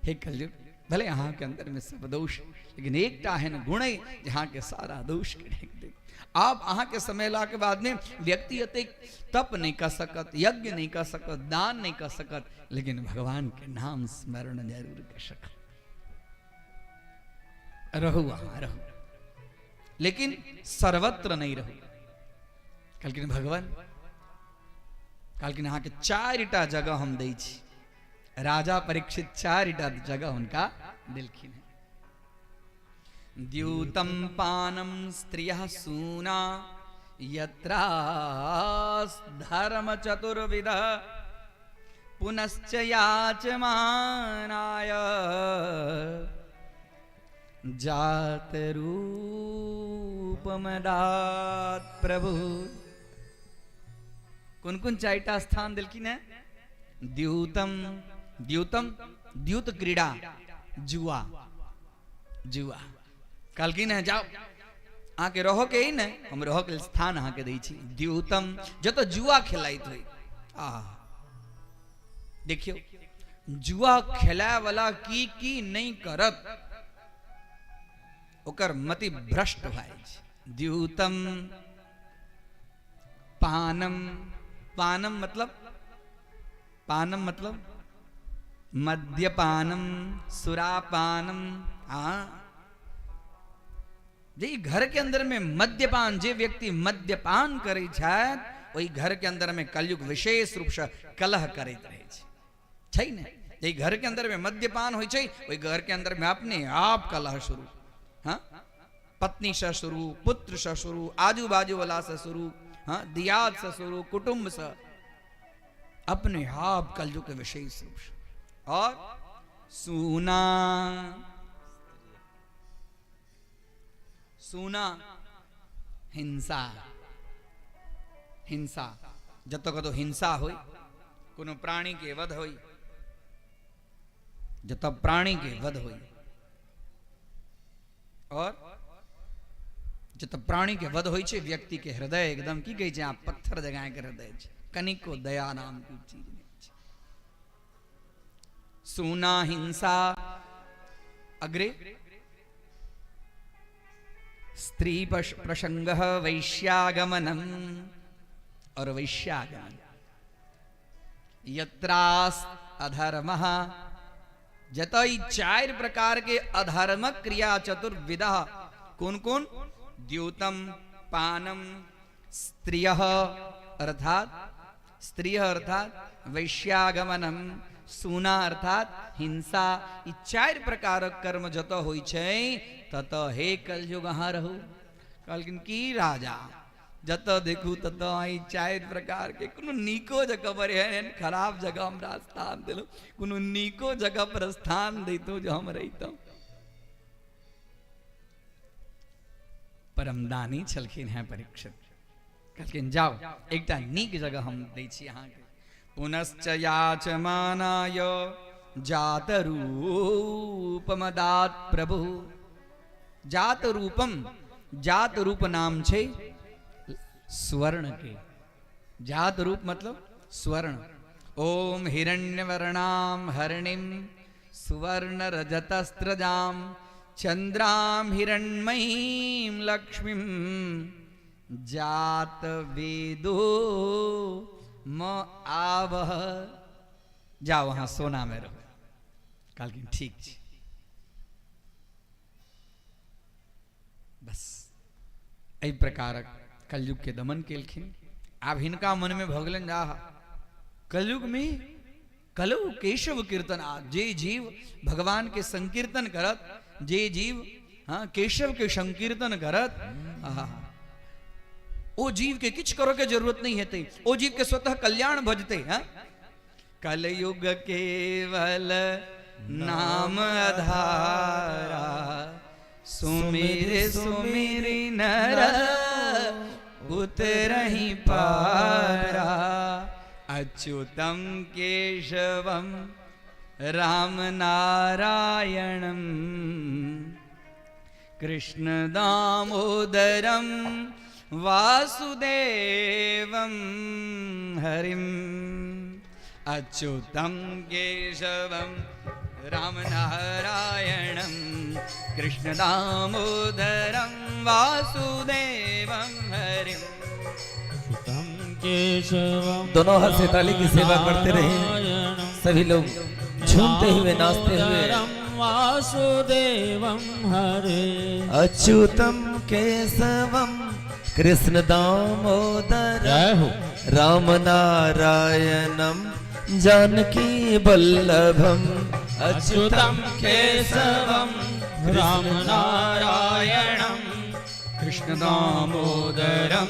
हे कलयुग, भले अहाँ के अंदर में सब दोष, लेकिन एकटा एहन गुण है जे अहाँ के सारा दोष के ढकि दे। आब अहाँ के समय ला के बाद में व्यक्ति एतेक तप नहीं कर सकत, यज्ञ नहीं कर सकत, दान नहीं कर सकत, लेकिन भगवान के नाम स्मरण जरूर कर सकत। रहू अहाँ रहू, लेकिन सर्वत्र नहीं रहू। कहलखिन भगवान, कहलखिन अहाँ के चारिटा जगह हम दै छी। राजा परीक्षित चारिटा जगह हुनका देलखिन हैं। द्यूतम पानम स्त्रियः सूना यत्रा धर्म चतुर्विध पुनश्च याचमानाय जात रूपमदात प्रभु। कोन कोन चारिटा स्थान देलखिन है? द्यूतम, द्यूतम द्यूत क्रीड़ा, जुआ, जुआ कहलखिन है जाओ अहाँके रहो के ही ने, हम रहो के स्थान अहाँके दै छी। द्यूतम जतऽ जुआ खेलाइत होइ। आ देखियौ जुआ खेलाय वाला की की नहीं करत, ओकर मति भ्रष्ट भए जाइ छै। द्यूतम पानम, पानम मतलब, पानम मतलब मद्यपानम, सुरापानम। हाँ, जे घर के अंदर में मद्यपान, जे व्यक्ति मद्यपान करै छथि ओहि घर के अंदर में कलयुग विशेष रूप से कलह करैत रहै छै। छै ने, जे घर के अंदर में मद्यपान होइ छै ओहि घर के अंदर में अपने आप कलह शुरू। हाँ, पत्नी से शुरू, पुत्र से शुरू, आजू बाजू वाला से शुरू, हाँ, दियाद से शुरू, कुटुंब से, अपने आप कलयुग के विशेष रूप से। और सूना, सूना हिंसा, हिंसा जतऽ कतौ हिंसा होई, कोनो प्राणी के वध होई, जतऽ प्राणी के वध होई, और जतऽ प्राणी के वध होई छै व्यक्ति के हृदय एकदम की कहै छै, अहाँ पत्थर जकाँ के हृदय छै, कनिको दया नाम के चीज नहीं छै। सूना हिंसा, अग्रे स्त्री प्रसंग वैश्यागमनम, और वैश्यागमन यत्रास अधर्मः, जतई चार प्रकार के अधर्म क्रिया चतुर्विधा, कौन कौन? द्यूतम, पानम, स्त्रियः अर्थात स्त्रियः अर्थात वैश्यागमनम, सूना अर्थात हिंसा। ई चार प्रकारक कर्म जत होइ छै तत हे कलयुग अहाँ रहू। कहलखिन की राजा, जत देखू तत ई चारि प्रकार के कोनो नीको जगह पर एहन एहन खराब जगह हमरा स्थान देलहुँ, कोनो नीको जगह पर स्थान दैतहुँ जे हम रहितहुँ। परमदानी छलखिन हैं परीक्षित, कहलखिन जाओ एकटा नीक जगह हम दै छी अहाँके। पुनश्च याचमानाय जात रूपमदात प्रभु। जात रूपम, जात रूप नाम छै स्वर्ण के। जात रूप मतलब स्वर्ण। ओम हिरण्यवर्णाम हरिणीम सुवर्ण रजतस्त्रजाम चंद्राम हिरण्मयीम लक्ष्मीम जात वेदो म आवह। जाओ वहां सोना में रहो। कहलखिन ठीक छै। बस एहि प्रकारक कलयुग के दमन केलखिन। आब हिनका मन में भऽ गेलनि आहा कलयुग में कलौ केशव कीर्तन, आ जे जीव भगवान के संकीर्तन करत, जे जीव हाँ केशव के संकीर्तन करत, आहा ओ जीव के किछु करऽ के जरूरत नहीं हेतै, ओ जीव के स्वतः कल्याण भऽ जेतै। हाँ, कलयुग केवल नाम आधारा, सुमिर सुमिर नर उतरहि पारा, अच्युतम केशवम राम नारायणम कृष्ण दामोदरम वासुदेवम हरिम। अच्युतम केशवम राम नारायणम कृष्ण दामोदरम वासुदेवम हरिम। अच्युतम केशवम दोनों हाथ से ताली की सेवा करते रहे सभी लोग, झूमते हुए नाचते हुए। वासुदेवम हरे। अच्युतम केशवम कृष्ण दामोदर जय हो। राम नारायणम जानकी वल्लभम। अच्युतम केशवम राम नारायणम कृष्ण दामोदरम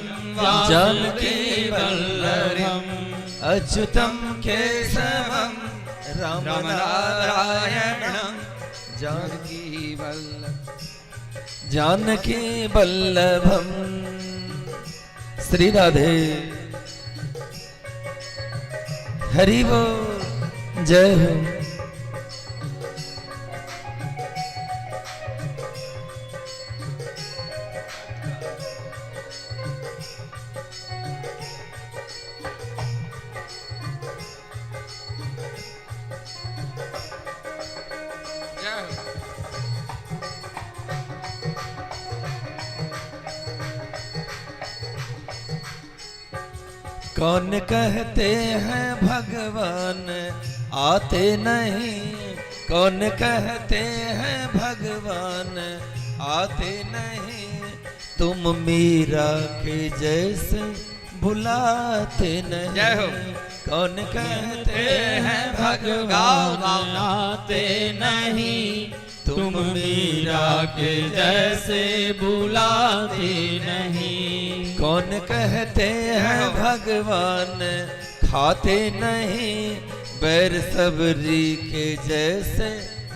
जानकी वल्लभम। अच्युतम केशवम राम राम नारायण नारायण जानकी जानकी वल्लभ जानकी वल्लभम। श्री राधे हरि बोल, जय हो। जय हो। कौन कहते हैं भगवान आते नहीं, कौन कहते हैं भगवान आते नहीं, तुम मीरा के जैसे बुलाते नहीं। जय हो। कौन कहते हैं गाओ, भगवान गाओ। आते नहीं, तुम मीरा के जैसे बुलाते नहीं। कौन कहते हैं भगवान खाते नहीं, बैर सबरी के जैसे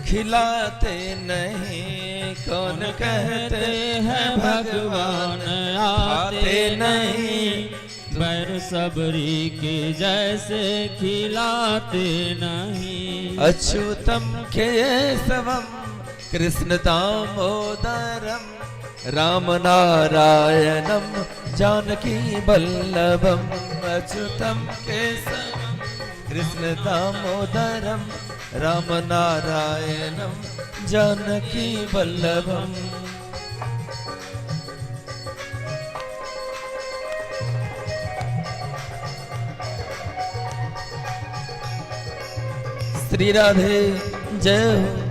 खिलाते नहीं। कौन कहते हैं भगवान आते नहीं, बैर सबरी के जैसे खिलाते नहीं। अच्युतम केशवम कृष्ण दामोदरम राम नारायणम जानकी वल्लभम। अच्युतम केशवम कृष्ण दामोदरम राम नारायणम जानकी वल्लभम। श्री राधे जय हो।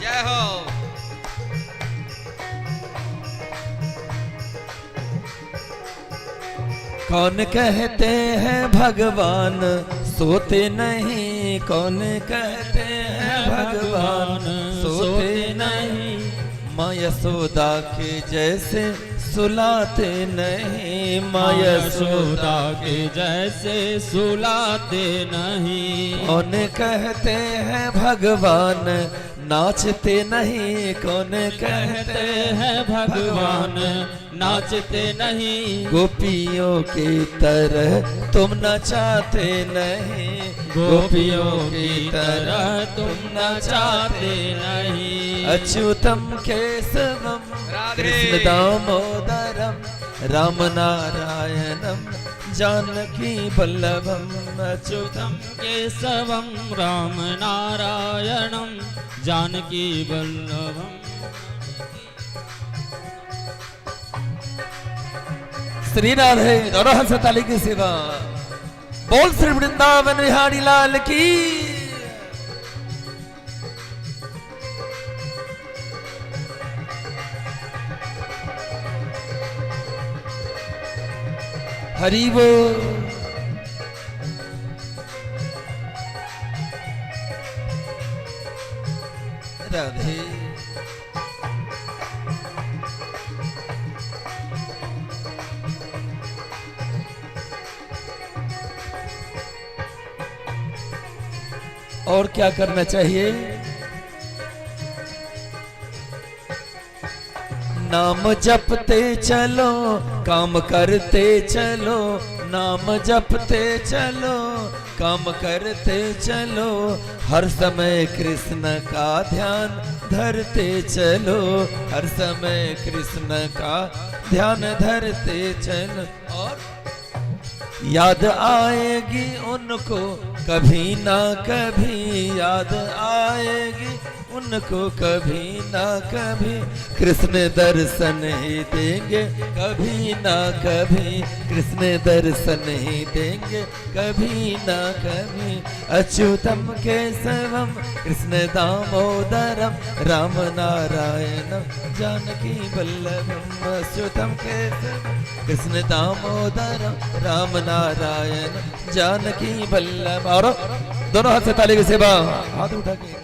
जय हो। कौन कहते हैं भगवान सोते नहीं, कौन कहते हैं भगवान सोते नहीं, माँ यशोदा के जैसे सुलाते नहीं, माँ माँ यशोदा यशोदा के जैसे सुलाते नहीं। कौन कहते हैं भगवान नाचते नहीं, कौन कहते कहते हैं भगवान नाचते नहीं, गोपियों की तरह तुम नचाते नहीं, गोपियों की तरह तुम नचाते नहीं। अच्युतम केशवम राधे। कृष्ण दामोदरम राम नारायणम जानकी वल्लभम। अच्युतम केशवं राम नारायणं जानकी वल्लभम। श्री राधे दोनों हंस ताली की सेवा। बोल श्री वृंदावन बिहारी लाल की। हरि बोल। राधे। और क्या करना चाहिए? नाम जपते चलो, काम करते चलो, नाम जपते चलो, काम करते चलो, हर समय कृष्ण का ध्यान धरते चलो, हर समय कृष्ण का ध्यान धरते चलो। और याद आएगी उनको कभी ना कभी, याद आएगी उनको कभी ना कभी कृष्ण दर्शन ही देंगे, कभी ना कभी कृष्ण दर्शन ही देंगे, कभी ना कभी। अच्युतम केशवम कृष्ण दामोदरम राम नारायणम जानकी वल्लभम। अच्युतम केशवम कृष्ण दामोदरम राम नारायण जानकी वल्लभ। और दोनों हाथ से ताली की सेवा, हाथ उठा के।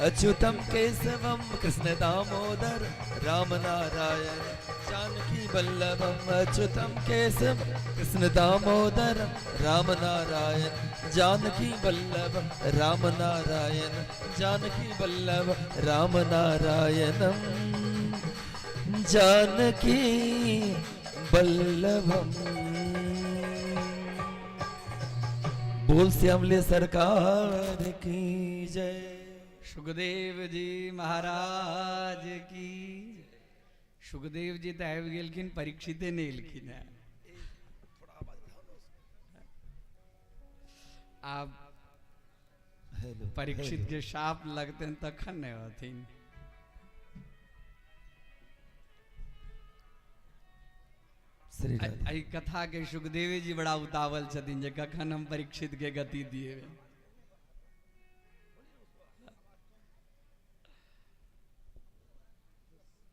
अच्युतम केशवम कृष्ण दामोदर राम नारायण जानकी वल्लभम। अच्युतम केशव कृष्ण दामोदर राम नारायण जानकी वल्लभ राम नारायण जानकी वल्लभ राम नारायणम जानकी वल्लभम। बोल श्यामले सरकार की जय। सुखदेव जी महाराज की। सुखदेव जी तऽ आबि गेलखिन, परीक्षिते नहि एलखिन हेँ। आब परीक्षित के शाप लगतनि तखन ने होथिन। श्री एहि कथा के सुखदेव जी बड़ा उतावल छथिन जे कखन हम परीक्षित के गति दिए।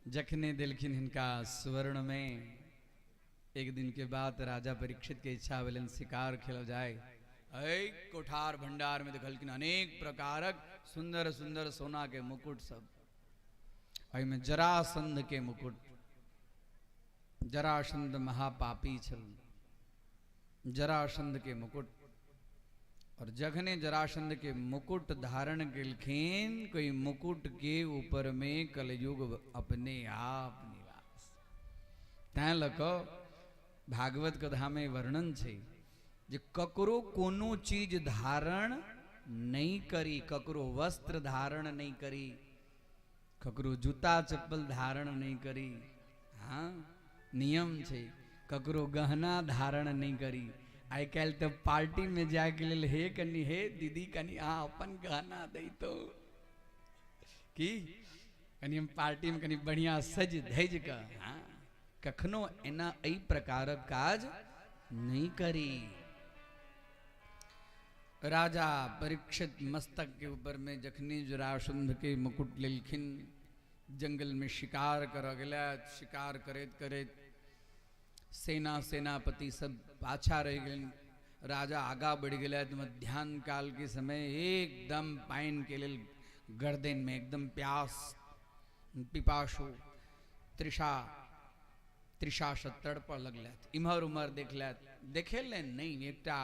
जखने देलखिन हिनका सुवर्ण में, एक दिन के बाद राजा परीक्षित के इच्छा भेलनि शिकार खेल जाय। एक कोठार भंडार में देखलखिन अनेक प्रकारक सुंदर सुंदर सोना के मुकुट सब, एहिमे जरासंध के मुकुट। जरासंध महापापी छल, जरासंध के मुकुट। और जखने जरासंध के मुकुट धारण केलखिन, कोई मुकुट के ऊपर में कलयुग अपने आप निवास। तैं लऽ कऽ भागवत कथा में वर्णन छै जे ककरो कोनो चीज धारण नहीं करी, ककरो वस्त्र धारण नहीं करी, ककरो जूता चप्पल धारण नहीं करी। हाँ, नियम छै, ककरो गहना धारण नहीं करी। आइ काल्हि तऽ पार्टी में जायके लेल हे कनि, हे दीदी कनि अहाँ अपन गहना दैतो की, कनि हम पार्टी में कनि बढ़िया सज धज कऽ। हाँ, कखनो एना एहि प्रकारक काज नहीं करी। राजा परीक्षित मस्तक के ऊपर में जखनी जरासंध के मुकुट लेलखिन, जंगल में शिकार कर गेला। शिकार करैत करैत सेना सेनापति सब पाछा रहि गेलनि, राजा आगा बढ़ि गेलथि। मध्यान्ह काल के समय एकदम पानि के लेल गर्दन में एकदम प्यास पिपासु तृषा तृषा से तड़पऽ लगलथि। इम्हर उम्हर देखलथि, देखेलनि नहीं, एकटा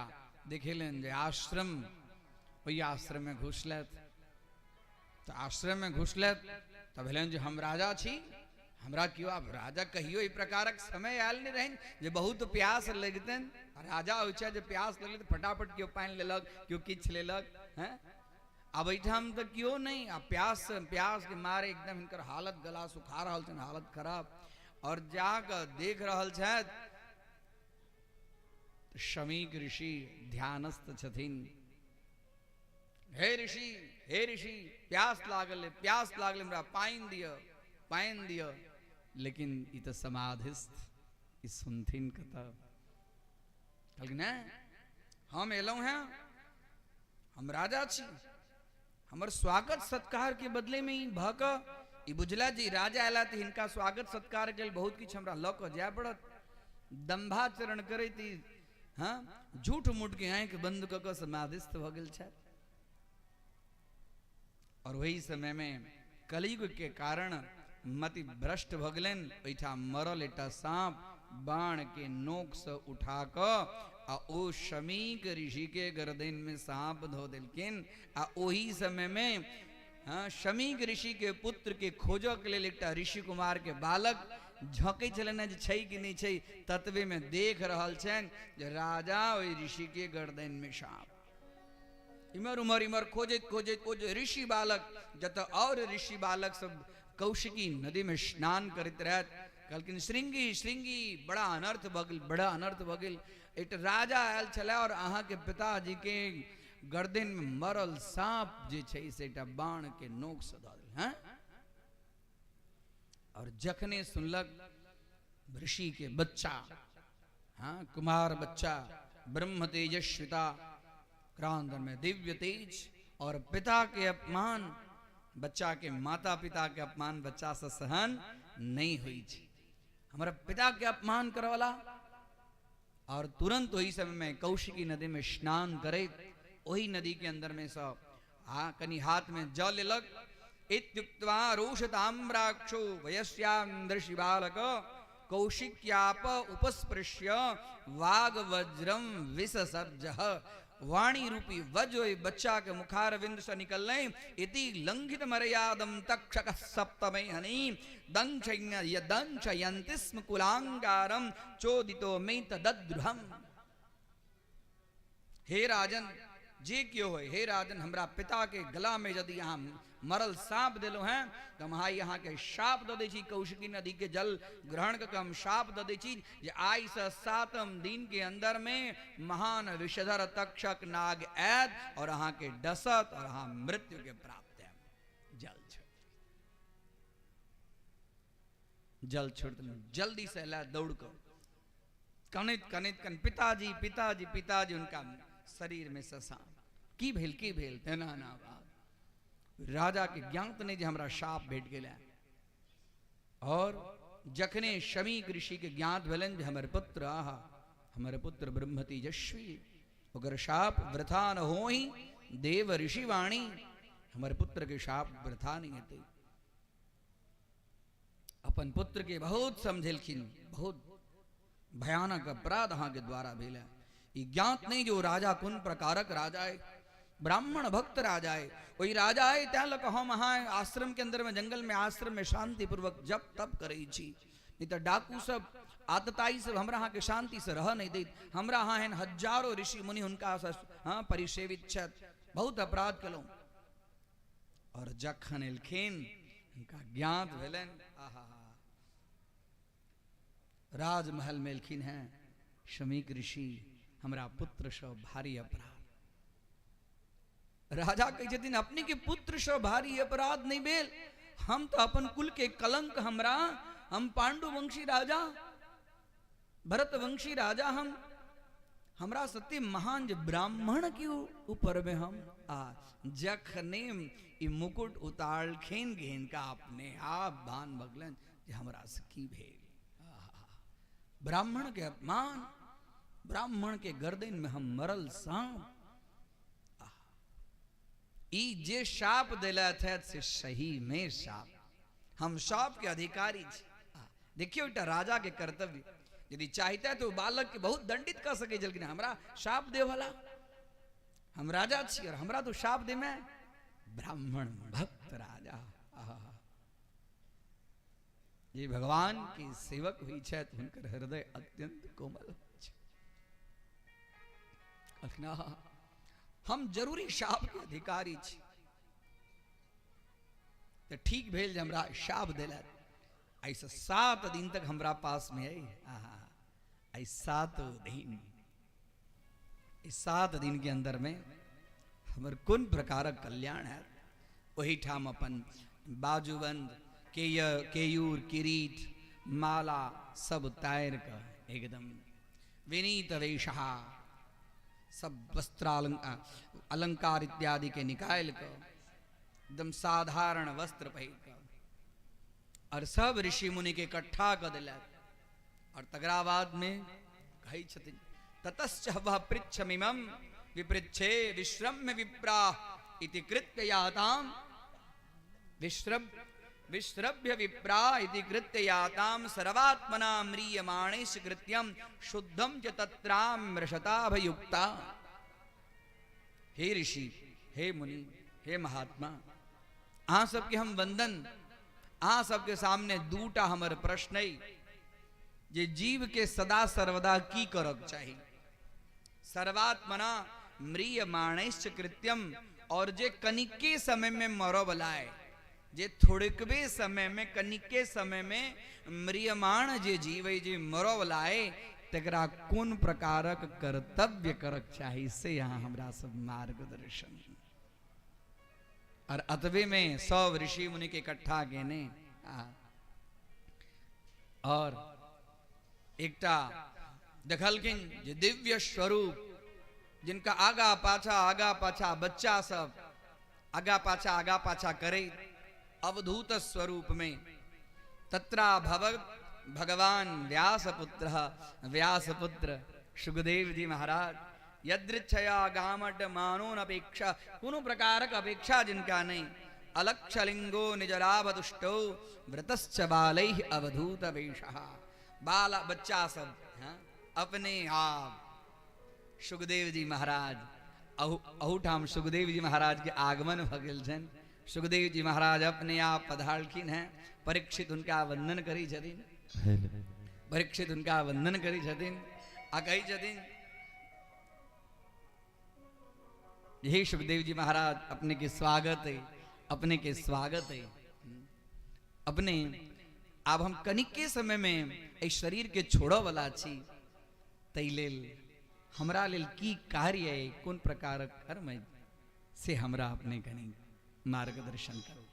देखेलनि जे आश्रम, ओहि आश्रम में घुसलथि। तऽ आश्रम में घुसलथि तऽ भेलनि जे हम राजा छी, हमरा केओ आब राजा कहियो एहि प्रकारक समय आयल नहि रहनि जे बहुत प्यास लगितनि। राजा होइ छै जे प्यास लगलै तऽ फटाफट केओ पानि लेलक, केओ किछु लेलक। हैं, आब एहिठाम तऽ केओ नहि, आ प्यास प्यास के मारे एकदम हिनकर हालत गला सुखा रहल छनि, हालत खराब। और जाकऽ देख रहल छथि शमीक ऋषि ध्यानस्थ छथिन। हे ऋषि, हे ऋषि, प्यास लागल, प्यास लागल, हमरा पानि दिअ, पानि दिअ। लेकिन ई तऽ समाधिस्थ, ई सुनथिन कतऽ? कहलखिन नहि, हम एलहुँ हेँ, हम राजा छी, हमर स्वागत सत्कार के बदले में ई भऽ कऽ ई बुझला जे राजा अयला तऽ हिनका स्वागत सत्कार के लेल बहुत किछु हमरा लऽ कऽ जाय पड़त। दम्भाचरण करैत ई हाँ झूठ मूठ के आँखि बंद कऽ कऽ समाधिस्थ भऽ गेल छथि। और वही समय में कलयुग के कारण मति भ्रष्ट भऽ गेलनि। ओहिठाम मरल एकटा साँप बाण के नोक से उठा कऽ आ ओ शमीक ऋषि के गर्दन में साँप धो देलखिन। आ ओही समय में हाँ शमीक ऋषि के पुत्र के खोजऽ के लेल एकटा ऋषि कुमार के बालक झँकै छलनि जे छै कि नहि छै, ततबे में देख रहल छनि जे राजा ओहि ऋषि के गर्दन में साँप। इमर उमर इमर खोजैत खोजैत ओ जे ऋषि बालक जतऽ और ऋषि बालक सब कौशिकी नदी में स्नान करैत रहथि, कहलखिन श्रृंगी श्रृंगी, बड़ा अनर्थ भऽ गेल, बड़ा अनर्थ भऽ गेल। एकटा राजा आयल छलै और अहाँके पिताजी के गर्दन में मरल सांप जे छै से एकटा बाण के नोक से दऽ देल हैं। और जखने सुनलक ऋषि के बच्चा, हाँ कुमार बच्चा, ब्रह्म तेजस्विता, क्रांत में दिव्य तेज, और पिता के अपमान, बच्चा के माता पिता के अपमान बच्चा से सहन नहीं हुई थी। हमारा पिता के अपमान करवाला, और तुरंत वही समय में कौशिकी नदी में स्नान करे, वही नदी के अंदर में सब हाँ कनी हाथ में जल लेलक। इत्युक्त्वा रोषताम्राक्षो वयस्यान्दृशि बालक कौशिक्याप उपस्पृश्य वाग्वज्रम विससर्जः। वाणी रूपी वज्र ओहि बच्चा के मुखारविंद से निकललै। इति लंघित मर्यादम तक्षक सप्तमे हनि दंशयन्ति स्म कुलांगारम चोदितो मे तदद्रुहम। हे राजन, जे क्यों होय, हे राजन, हमरा पिता के गला में यदि अहाँ मरल सांप देलहुँ हैं तो हम आइ अहाँ के शाप दऽ दै छी, कौशिकी नदी के जल ग्रहण कऽ के हम शाप दऽ दै छी जे आइ से 7म दिन के अंदर में महान विषधर तक्षक नाग आयत और अहाँ के डसत और अहाँ मृत्यु के प्राप्त हैब। जल छोड़, जल छोड़, जल्दी से ला दौड़ कर कनैत कनैत कन पिताजी पिताजी पिताजी, उनका शरीर में ससा की भेल की भेल तेना ना बात। राजा के ज्ञात नहीं जे हमरा शाप भेट गेल। और जखने शमीक ऋषि के ज्ञात भेलनि जे हमर पुत्र, आहा हमर पुत्र ब्रह्म तेजस्वी, ओकर शाप वृथा न होई, देव ऋषि वाणी, हमर पुत्र के शाप वृथा नहीं हेतै। अपन पुत्र के बहुत समझेलखिन, बहुत भयानक अपराध अहाँ के द्वारा भेल है। ई ज्ञात नहीं जो राजा कोन प्रकारक राजा है, ब्राह्मण भक्त राजा है, वही राजा है तैं लऽ कऽ हम अहाँ आश्रम के अंदर में जंगल में आश्रम में शांतिपूर्वक जप तप करै छी, नहीं तऽ डाकू सब आतताई सब हमरा अहाँ के शांति से रह नहीं दैत। हमरा अहाँ एहन हजारों ऋषि मुनि हुनका हाँ परिसेवित छथि, बहुत अपराध केलहुँ। और जखन एलखिन हुनका ज्ञात भेलनि, आहा राजमहल में एलखिन हैं शमीक ऋषि, हमरा पुत्र सँ भारी अपराध। राजा कहै छथिन अपने के पुत्र सँ भारी अपराध नहीं भेल, हम तो अपन कुल के कलंक, हमरा हम पांडुवंशी राजा, भरतवंशी राजा, हम हमरा सत्य महान जे ब्राह्मण के ऊपर में हम आ जखने ई मुकुट उतारलखिन हिनका अपने आप भान भगलन जे हमरा से की भेल। ब्राह्मण के अपमान, ब्राह्मण के गर्दन में हम मरल सांप, ई जे शाप देलथि है से सही में शाप, हम शाप के अधिकारी छी। देखियो एकटा राजा के कर्तव्य, यदि चाहता तो बालक के बहुत दंडित कर सके, लेकिन हमरा शाप दे वाला, हम राजा छी और हमरा तो शाप दे में ब्राह्मण भक्त राजा। जे भगवान के सेवक हुई छथि हुनकर हृदय अत्यंत कोमल छै। अखना हम जरूरी शाप के अधिकारी छी, तो ठीक भेल जे हमरा शाप देलक। ऐसे 7 दिन तक हमरा पास में है, आई 7 दिन, इस 7 दिन के अंदर में हमर कोन प्रकारक कल्याण है। वही ठाम अपन बाजूबंद केयूर किरीट माला सब तार कर एकदम विनीत वेशा सब वस्त्रालंकार अलंकार इत्यादि के निकाल कर एकदम साधारण वस्त्र पहिर कर और सब ऋषि मुनि के इकट्ठा कर दिलक। और तकरा बाद में कहै छथिन ततश्च वः पृच्छमिमं विपृच्छे विश्रम्य विप्राः इति कृत्य याताम विश्रभ्य विप्रा इति कृत्य याताम सर्वात्मना म्रियमाणेश कृत्यम शुद्धम च तत्रामृषताभयुक्ता। हे ऋषि, हे मुनि, हे महात्मा, अहाँ सबके हम वंदन। अहाँ सबके सामने दूटा हमर प्रश्न अइ जे जीव के सदा सर्वदा की करक चाही। सर्वात्मना म्रियमाणैश्च कृत्यम, और जे कनिके समय में मरऽ वाला है, जे थोड़कबे समय में कनिके समय में म्रियमाण जे जीव है, जे मरऽ वाला है, तकरा कोन प्रकारक कर्तव्य करक चाही से अहाँ हमरा सब मार्गदर्शन। और अतबे में सब ऋषि मुनि के इकट्ठा केने और एकटा देखलखिन जे दिव्य स्वरूप जिनका आगा पाछा बच्चा सब आगा पाछा करे अवधूत स्वरूप में तत्रा भगवान व्यासपुत्र व्यासपुत्र सुखदेव जी महाराज यदृच्छया गामट मानोनपेक्षा कोनो प्रकारक अपेक्षा जिनका नहीं अलक्षलिंगो निजलाभदुष्टौ व्रतश्च बालैः अवधूत वेशः बाल बच्चा सब हाँ, अपने आप सुखदेव जी महाराज अहूठाम सुखदेव जी महाराज के आगमन भ गेल छनि। सुखदेव जी महाराज अपने आप पधारलखिन हैं। परीक्षित हुनका वंदन करै छथिन, परीक्षित हुनका वंदन करै छथिन आ कहै छथिन हे सुखदेव जी महाराज अपने के स्वागत है, अपने के स्वागत है। अपने आब हम कनिके समय में एहि शरीर के छोड़ऽ वाला छी, ताहि लेल हमरा लेल की कार्य है, कोन प्रकारक कर्म है से हमरा अपने कनि मार्गदर्शन करू।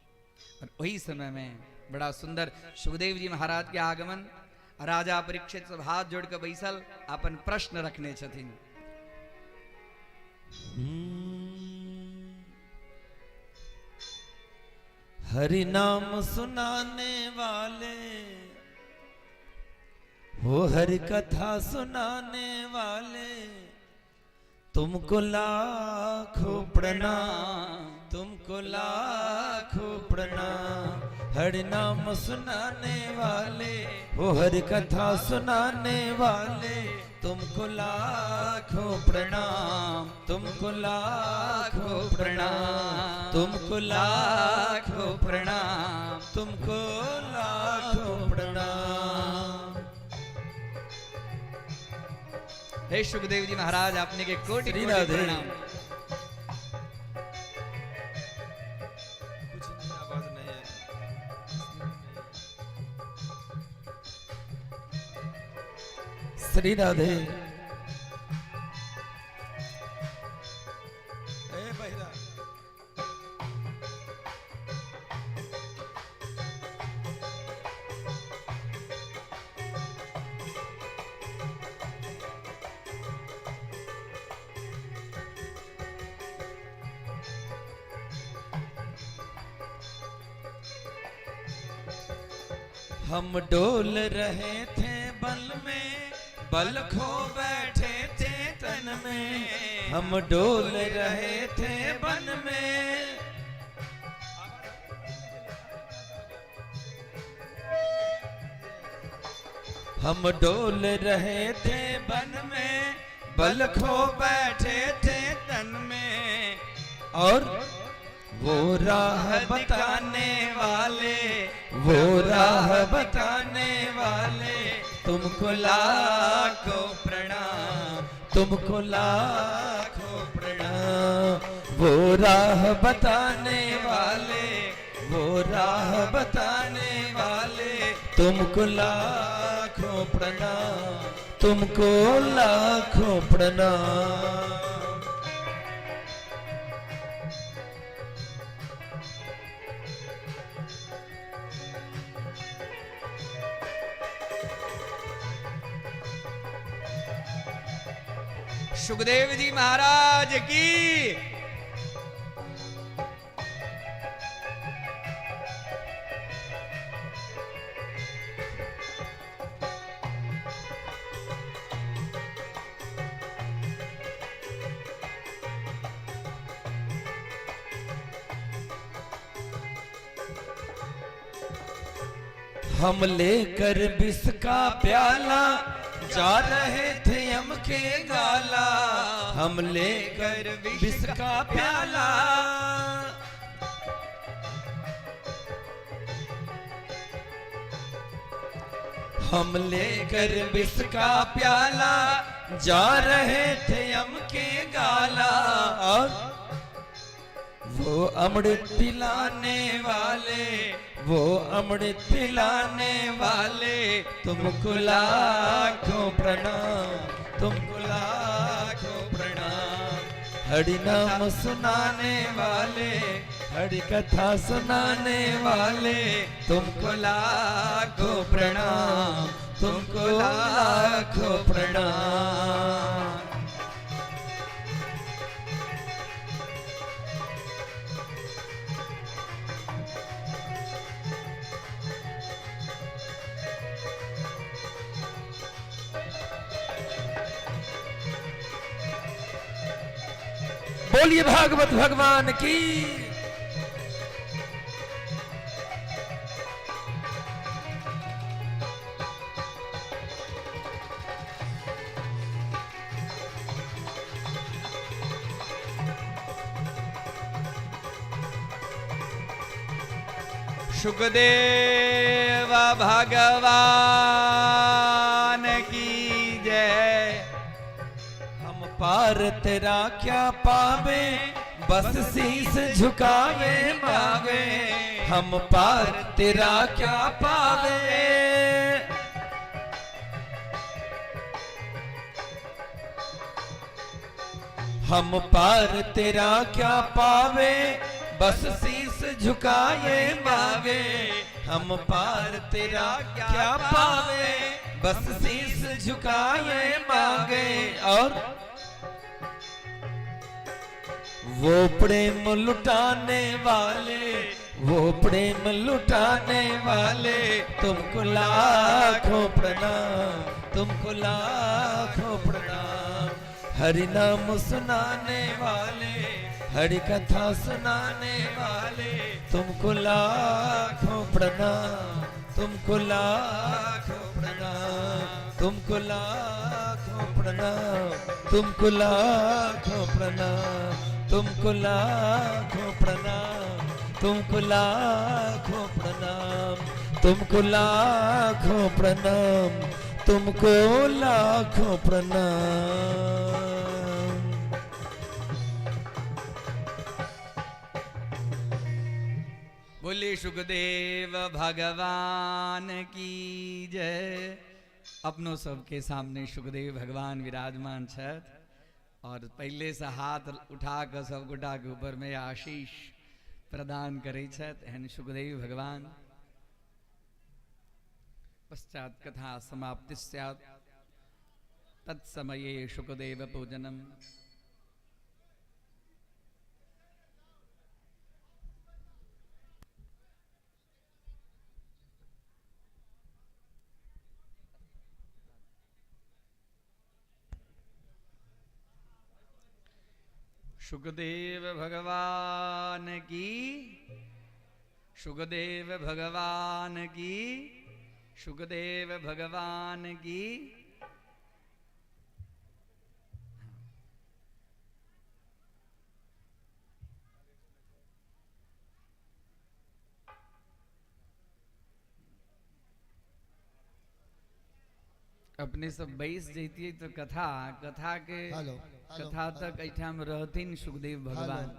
और वही समय में बड़ा सुंदर सुखदेव जी महाराज के आगमन, राजा परीक्षित सब हाथ जोड़ के बैसल अपन प्रश्न रखने छथिन। हरि नाम सुनाने वाले हो, हरि कथा सुनाने वाले, तुमको लाखों प्रणाम, तुमको लाखों प्रणाम। हरि नाम सुनाने वाले हो, हरि कथा सुनाने वाले, तुमको लाखों प्रणाम, तुमको लाखों प्रणाम, तुमको लाखों प्रणाम, तुमको लाखों प्रणाम। हे सुखदेव जी महाराज आपने के कोटि श्री कोटि राधे। प्रणाम। कुछ नहीं, आवाज नहीं है। श्री राधे। ए बहिरा, हम डोल रहे थे बल में, बल खो बैठे थे तन में, हम डोल रहे थे बन में। हम डोल रहे थे बन में, बल खो बैठे थे तन में, और वो राह बताने वाले, वो राह बताने वाले, तुमको लाखों प्रणाम, तुमको लाखों प्रणाम। वो राह बताने वाले, वो राह बताने वाले, तुमको लाखों प्रणाम, तुमको लाखों प्रणाम। सुखदेव जी महाराज की। हम लेकर विष का प्याला जा रहे थे यम के गाला, हम लेकर विष का प्याला। हम लेकर विष का प्याला जा रहे थे यम के गाला, और वो अमृत पिलाने वाले, वो अमृत पिलाने वाले, तुमको लाखों प्रणाम, तुमको लाखों प्रणाम। हरि नाम सुनाने वाले, हरि कथा सुनाने वाले, तुमको लाखों प्रणाम, तुमको लाखों प्रणाम। बोलिए भागवत भगवान की। सुखदेव भगवान की जय। हम पार तेरा क्या पावे, बस शीस झुकावे मावे। हम पार तेरा क्या पावे। हम पार तेरा क्या पावे, बस शीस झुकाए मावे। हम पार तेरा क्या पावे, बस शीस झुकाए मांगे। और वो प्रेम लुटाने वाले, वो प्रेम लुटाने वाले, तुमको लाखों प्रणाम, तुमको लाखों प्रणाम। हरि नाम सुनाने वाले, हरि कथा सुनाने वाले, तुमको लाखों प्रणाम, तुमको लाखों प्रणाम, तुमको लाखों प्रणाम, तुमको लाखों प्रणाम, तुमको लाखों प्रणाम, तुमको लाखों प्रणाम, तुमको लाखों प्रणाम, तुमको लाखों प्रणाम। बोले सुखदेव भगवान की जय। अपनों सबके सामने सुखदेव भगवान विराजमान छथि और पहले से हाथ उठा कर सब गोटा के ऊपर में आशीष प्रदान करै छथि। एहन सुखदेव भगवान। पश्चात कथा समाप्ति स्यात्। तत्समये सुखदेव पूजनम। सुखदेव भगवान की, सुखदेव भगवान की, सुखदेव भगवान की। अपने सब बैस जैतियै तो कथा कथा के हेलो, हेलो, कथा तक एठाम रहथिन सुखदेव भगवान।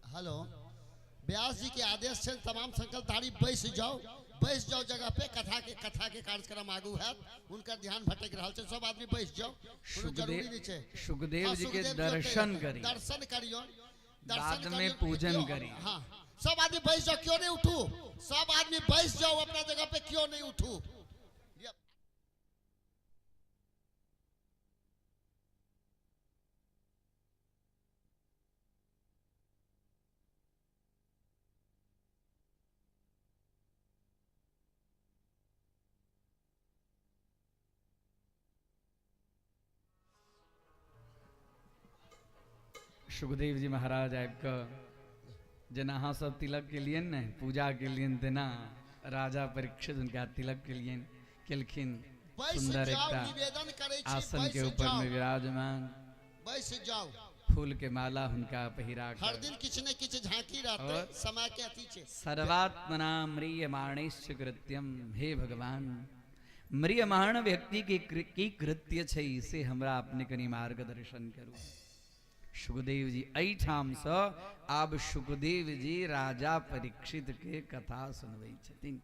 हेलो, व्यास जी के आदेश से तमाम संकल्पधारी बैस जाओ, बैस जाओ जगह पे। कथा के कार्यक्रम आगू है, उनका ध्यान भटक रहा है, सब आदमी बैस जाओ। जरूरी नहीं छै। सुखदेव हाँ, जी के सुखदेव जी दर्शन ओतै करी, दर्शन करियो, बाद दर्शन में करियो, पूजन क्यों? करी। हाँ, सब आदमी बैस जाओ, क्यों नहीं उठू? सब आदमी बैस जाओ अपना जगह पे, क्यों नहीं उठू? सुखदेव जी महाराज आबि कऽ जेना अहाँ सब तिलक केलियनि ने, पूजा केलियनि, तेना राजा परीक्षित हुनका तिलक केलियनि केलखिन। बैस सुंदर जाओ, एकटा निवेदन करै छी, आसन के बैस ऊपर जाओ। में विराजमान, बैस जाओ। फूल के माला हुनका पहिरा हर कऽ दिन किछु ने किछु झांकी रहतै, और समय के अथी छै। सर्वात्मना म्रियमाणेश्च कृत्यम। हे भगवान, म्रियमाण व्यक्ति के की कृत्य छै, से हमरा अपने कनि मार्गदर्शन करू। सुखदेव जी एहिठामसँ आब सुखदेव जी राजा परीक्षित के कथा सुनबै छथिन।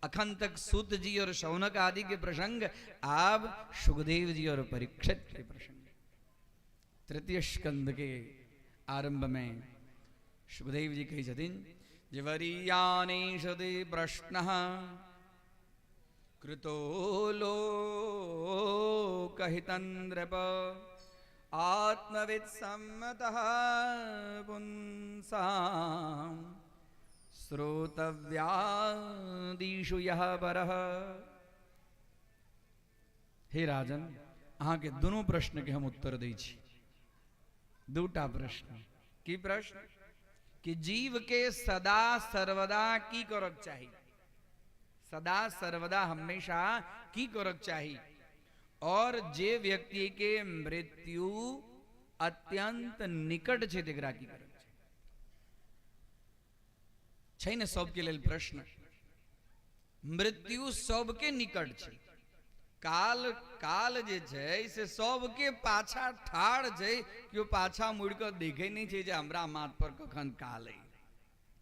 अखन तक सूत जी और शौनक आदि के प्रसंग, आब सुखदेव जी और परीक्षित के प्रसंग। तृतीय स्कंद के आरंभ में सुखदेव जी कहै छथिन जे वरीयानेषदे प्रश्न कृतो लोकहितन्द्रप आत्मवित्सम्मतः पुंसां श्रोतव्यादिषु यः परः। हे राजन, अहाँके दुनू प्रश्न के हम उत्तर दै छी। दूटा प्रश्न। की प्रश्न? कि जीव के सदा सर्वदा की करक चाही, सदा सर्वदा हमेशा की करक चाही, और जे व्यक्ति के मृत्यु अत्यंत निकट छै तकरा की करक चाही। छै ने सबके लेल प्रश्न। मृत्यु सबके निकट छै, काल काल जे छै से सबके पाछा ठाढ़ छै, केओ पाछा मुड़ि कऽ देखै नहि छै जे हमरा माथ पर कखन काल अइ।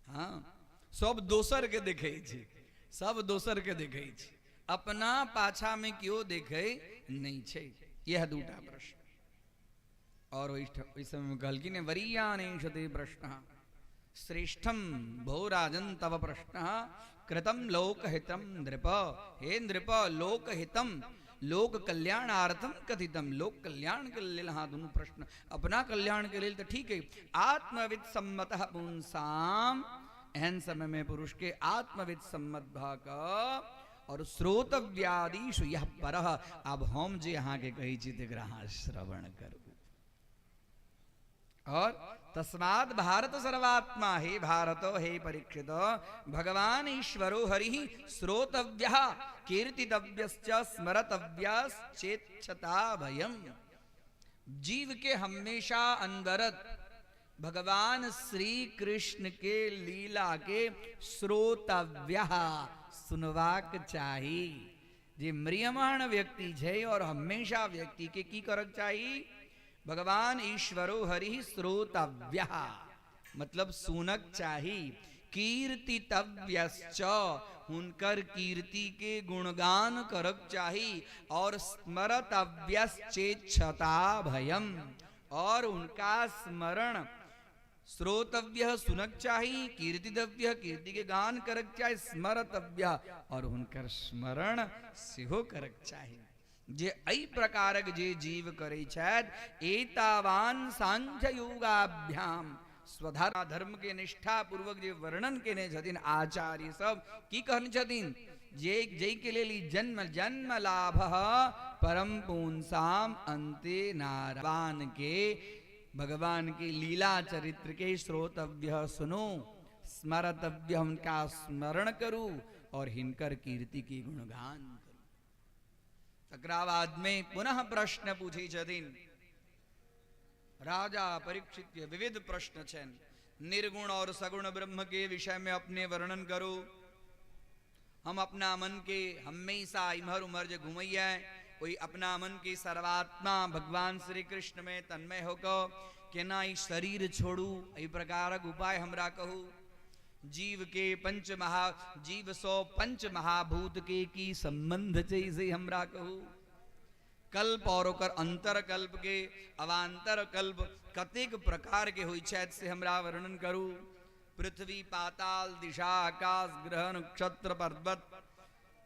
हाँ, सब दोसर के देखै छै, सब दोसर के देखै छै, अपना पाछा में केओ देखै नहि छै। इएह दूटा प्रश्न। और ओहि समय में कहलखिन वरीयानेषते प्रश्न श्रेष्ठम भो राजन तव प्रश्न कृतम लोकहितम नृप। हे नृप, लोकहितम लोक कल्याणार्थम कथितम, लोक कल्याण के लेल अहाँ दुनू प्रश्न, अपना कल्याण के लेल तऽ ठीक है। आत्मविद सम्मतः पुंसाम, एहन समय में पुरुष के आत्मविद सम्मत भऽ कऽ और श्रोतव्यादिषु यह परः, आब हम जे अहाँके कहै छी तकरा अहाँ श्रवण करू। और तस्मात् भारत सर्वात्मा, हे भारत हे परीक्षित, भगवान ईश्वरो हरिः श्रोतव्यः कीर्तितव्यश्च स्मरतव्यश्चेच्छता भयम्। जीव के हमेशा अनवरत भगवान श्री कृष्ण के लीला के श्रोतव्यः सुनवाक चाही। जे म्रियमाण व्यक्ति छै और हमेशा व्यक्ति के की करक चाही? भगवान ईश्वरो हरि श्रोतव्यः मतलब सुनक चाही। कीर्तितव्यश्च हुनकर कीर्ति के गुणगान करक चाही। और स्मरतव्यश्चेच्छता भयम, और उनका स्मरण श्रोतव्य सुनक चाही, कीर्तितव्य कीर्ति के गान करक चाही, स्मरतव्य और हुनकर स्मरण सेहो करक चाही। जे एहि प्रकारक जे जीव करै छथि, एतावान सांख्य योगाभ्याम स्वधर्म धर्म के निष्ठा पूर्वक जे वर्णन केने छथिन आचार्य सब, की कहने छथिन? जे जै के लेल ई जन्म जन्म लाभ परम पुंसाम अन्ते नारायण के भगवान के लीला चरित्र के श्रोतव्य सुनो, स्मरतव्य उनका स्मरण करू और हिनकर कीर्ति के गुणगान करू। तकरा बाद में पुनः प्रश्न पूछै छथिन राजा परीक्षित के विविध प्रश्न छनि। निर्गुण और सगुण ब्रह्म के विषय में अपने वर्णन करू। हम अपना मन के हमेशा इम्हर उम्हर जे घुमैया, ओहि अपना मन के सर्वात्मा भगवान श्री कृष्ण में तन्मय होकर केना ई शरीर छोड़ू, एहि प्रकारक उपाय हमरा कहू। जीव के पंच महा जीव सो पंच महाभूत के की संबंध छै से हमरा कहू। कल्प और ओकर अंतर कल्प के अवान्तर कल्प कतेक प्रकार के होइ छथि से हमरा वर्णन करू। पृथ्वी पाताल दिशा आकाश ग्रह नक्षत्र पर्वत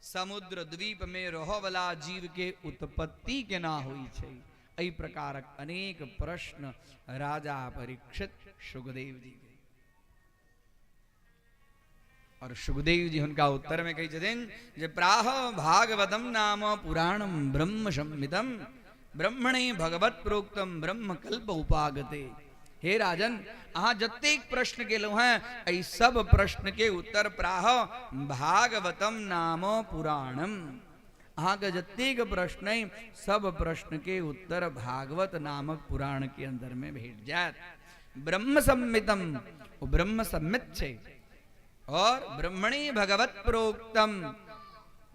समुद्र द्वीप में रहवला जीव के उत्पत्ति केना होइ छै, एहि प्रकारक अनेक प्रश्न राजा परीक्षित सुखदेव जी के। और सुखदेव जी हुनका उत्तर में कहै छथिन जे प्राह भागवतम नाम पुराणम ब्रह्म संहितम ब्रह्मणे भगवत प्रोक्तम ब्रह्म कल्प उपागते। हे राजन, अहाँ जतेक प्रश्न केलहुँ हैं एहि सब प्रश्न के उत्तर प्राह भागवतम नाम पुराणम। अहाँके जतेक प्रश्न अइ सब प्रश्न के उत्तर भागवत नामक पुराण के अंदर में भेट जायत। ब्रह्म संहितम, ओ ब्रह्म संहित छै। और ब्रह्मणे भगवत प्रोक्तम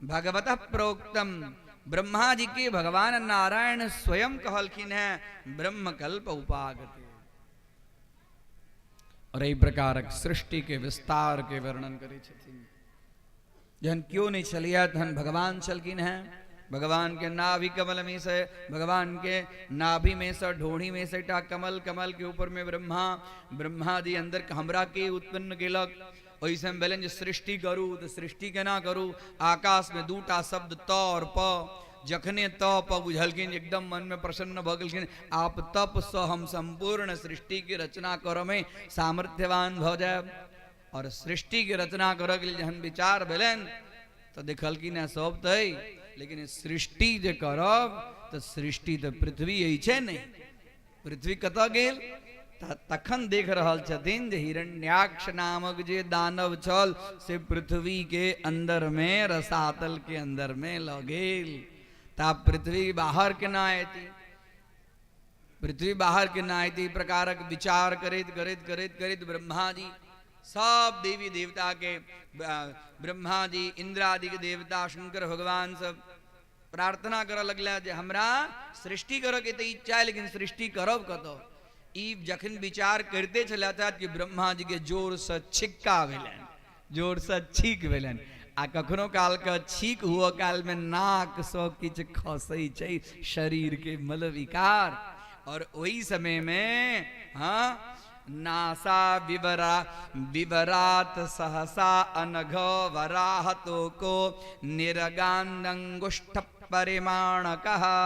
भगवत प्रोक्तम, ब्रह्मा जी के भगवान नारायण स्वयं कहलखिन हैं ब्रह्म कल्प उपागते। और एहि प्रकारक सृष्टि के विस्तार के वर्णन करै छथिन। जहन क्यों नहीं छलिया तहन भगवान छलखिन हैं। भगवान के नाभि कमल में से, भगवान के नाभि में से ढोढ़ी में से एकटा कमल, कमल के ऊपर में ब्रह्मा, ब्रह्मा जी अंदर हमरा के उत्पन्न केलक। ओहि समय भेलनि जे सृष्टि करू तऽ सृष्टि केना करू। आकाश में दूटा शब्द त और प, जखने त प बुझलखिन एकदम मन में प्रसन्न भऽ गेलखिन। आप तप से हम संपूर्ण सृष्टि के रचना करऽ में सामर्थ्यवान भऽ जायब। और सृष्टि के रचना करऽ के लेल जहन विचार भेलनि तऽ देखलखिन हेँ सब तऽ, लेकिन सृष्टि जे करब तऽ सृष्टि तऽ पृथ्वी अछि ने, पृथ्वी कतऽ गेल? तखन देख रहल छथिन जे हिरण्याक्ष नामक जे दानव छल से पृथ्वी के अंदर में रसातल के अंदर में लऽ गेल। ता पृथ्वी बाहर केना एती, पृथ्वी बाहर केना एती, प्रकारक विचार करैत करैत करैत करैत ब्रह्मा जी सब देवी देवता के, ब्रह्मा जी इंद्रादि के देवता शंकर भगवान सब प्रार्थना करऽ लगला जे हमरा सृष्टि करऽ के तऽ इच्छा है, लेकिन सृष्टि करब कतऽ। ई जखन विचार करिते छलथि कि ब्रह्मा जी के जोर से छिक्का भेलनि, जोर से छीक भेलनि। आ कखनो काल के छीक हुअ काल में नाक से किछु खसै छै शरीर के मल विकार। और ओहि समय में हाँ नासा विवरा विवरात सहसा अनघ वराह तो को निरगानंगुष्ठ परिमाण कहा।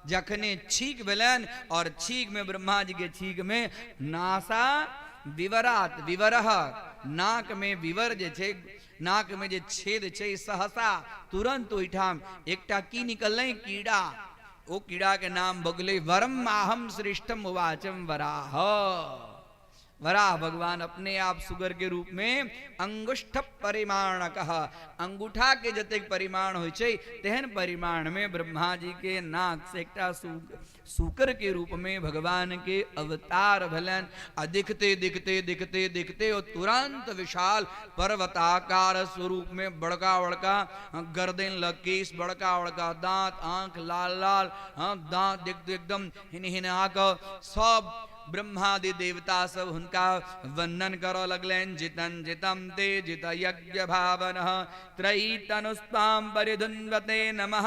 जखने छीक भेलनि और छीक में ब्रह्मा जी के छीक में नासा विवरात विवरह नाक में विवर जे छै, नाक में जे छेद छै, सहसा तुरंत ओहिठाम एकटा की निकललै कीड़ा। ओ कीड़ा के नाम भऽ गेलै वरम आहम श्रेष्ठम वाचम वराह। वराह भगवान अपने आप सुगर के रूप में अंगुष्ठ परिमाण कह, अंगूठा के जतेक परिमाण होइ छै तेहन परिमाण में ब्रह्मा जी के नाक से एकटा सूकर के रूप में भगवान के अवतार भेलनि। आ देखते देखते देखते देखते ओ तुरंत विशाल पर्वताकार स्वरूप में बड़का बड़का गर्दन लग केश, बड़का बड़का दांत, आंख लाल लाल, हाँ दांत देखते एकदम हिन हिना कऽ सब ब्रह्मादि देवता सब हुनका वंदन करऽ लगलनि। जितन जितम ते जित यज्ञ भावन त्रयी तनुस्ताम परिधुन्वते नमः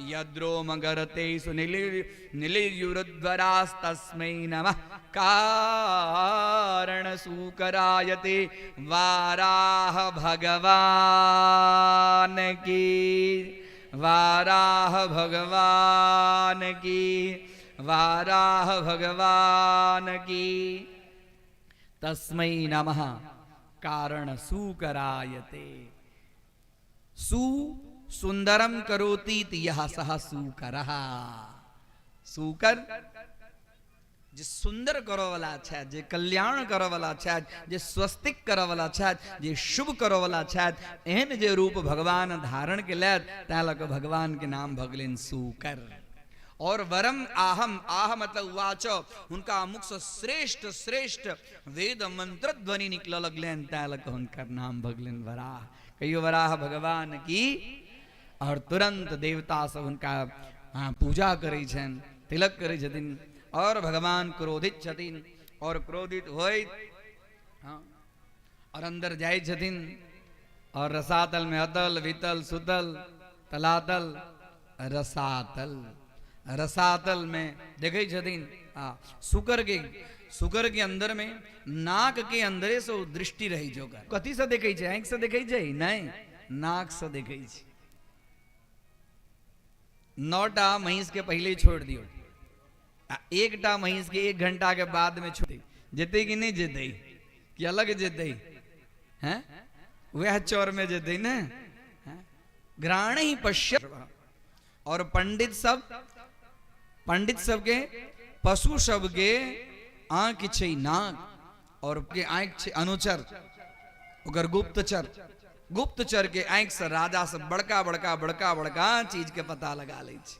यद्रोम गरते सुनिलियुरुद्वरास्तस्मै नमः कारण सूकरायते वाराह भगवान की, वाराह भगवान की, वाराह भगवान की। तस्मै नमः कारण सूकरायते। सु सुंदरम करोति यह सह सूकरः। सूकर जे सुंदर करऽ वाला छथि, जे कल्याण करऽ वाला छथि, जे स्वस्तिक करऽ वाला छथि, जे शुभ करऽ वाला छथि, एहन जे रूप भगवान धारण केलथि तैं लऽ कऽ भगवान के नाम भऽ गेलनि सूकर। और वरम आहम, आह मतलब वाच, हुनका मुख से श्रेष्ठ श्रेष्ठ वेद मंत्र ध्वनि निकलऽ लगलनि तैं लऽ कऽ हुनकर नाम भऽ गेलनि वराह। कहियो वराह भगवान की। और तुरंत देवता सब हुनका पूजा करै छनि, तिलक करै छथिन। और भगवान क्रोधित छथिन और क्रोधित होइत हाँ और अंदर जाइ छथिन और रसातल में अतल वितल सुतल तलातल रसातल, रसातल में देखै छथिन सुकर के अंदर में नाक के अंदरे से ओ दृष्टि रहै छै ओकर। कथी से देखै छै? आँखि से देखै छै? नहि, नाक से देखै छै। 9टा महींस के पहले छोड़ दियौ आ एकटा महींस के 1 घंटा के बाद में छोड़ दियौ, जेतै कि नहि जेतै कि अलग जेतै? हैं वह चौर में जेतै ने। घ्राण ही पश्य। और पंडित सबके पशु सबके आँख छै नाक और के आँख छै अनुचर, ओकर गुप्तचर, गुप्तचर के आँख से राजा सब बड़का बड़का बड़का बड़का चीज के पता लगा लै छै।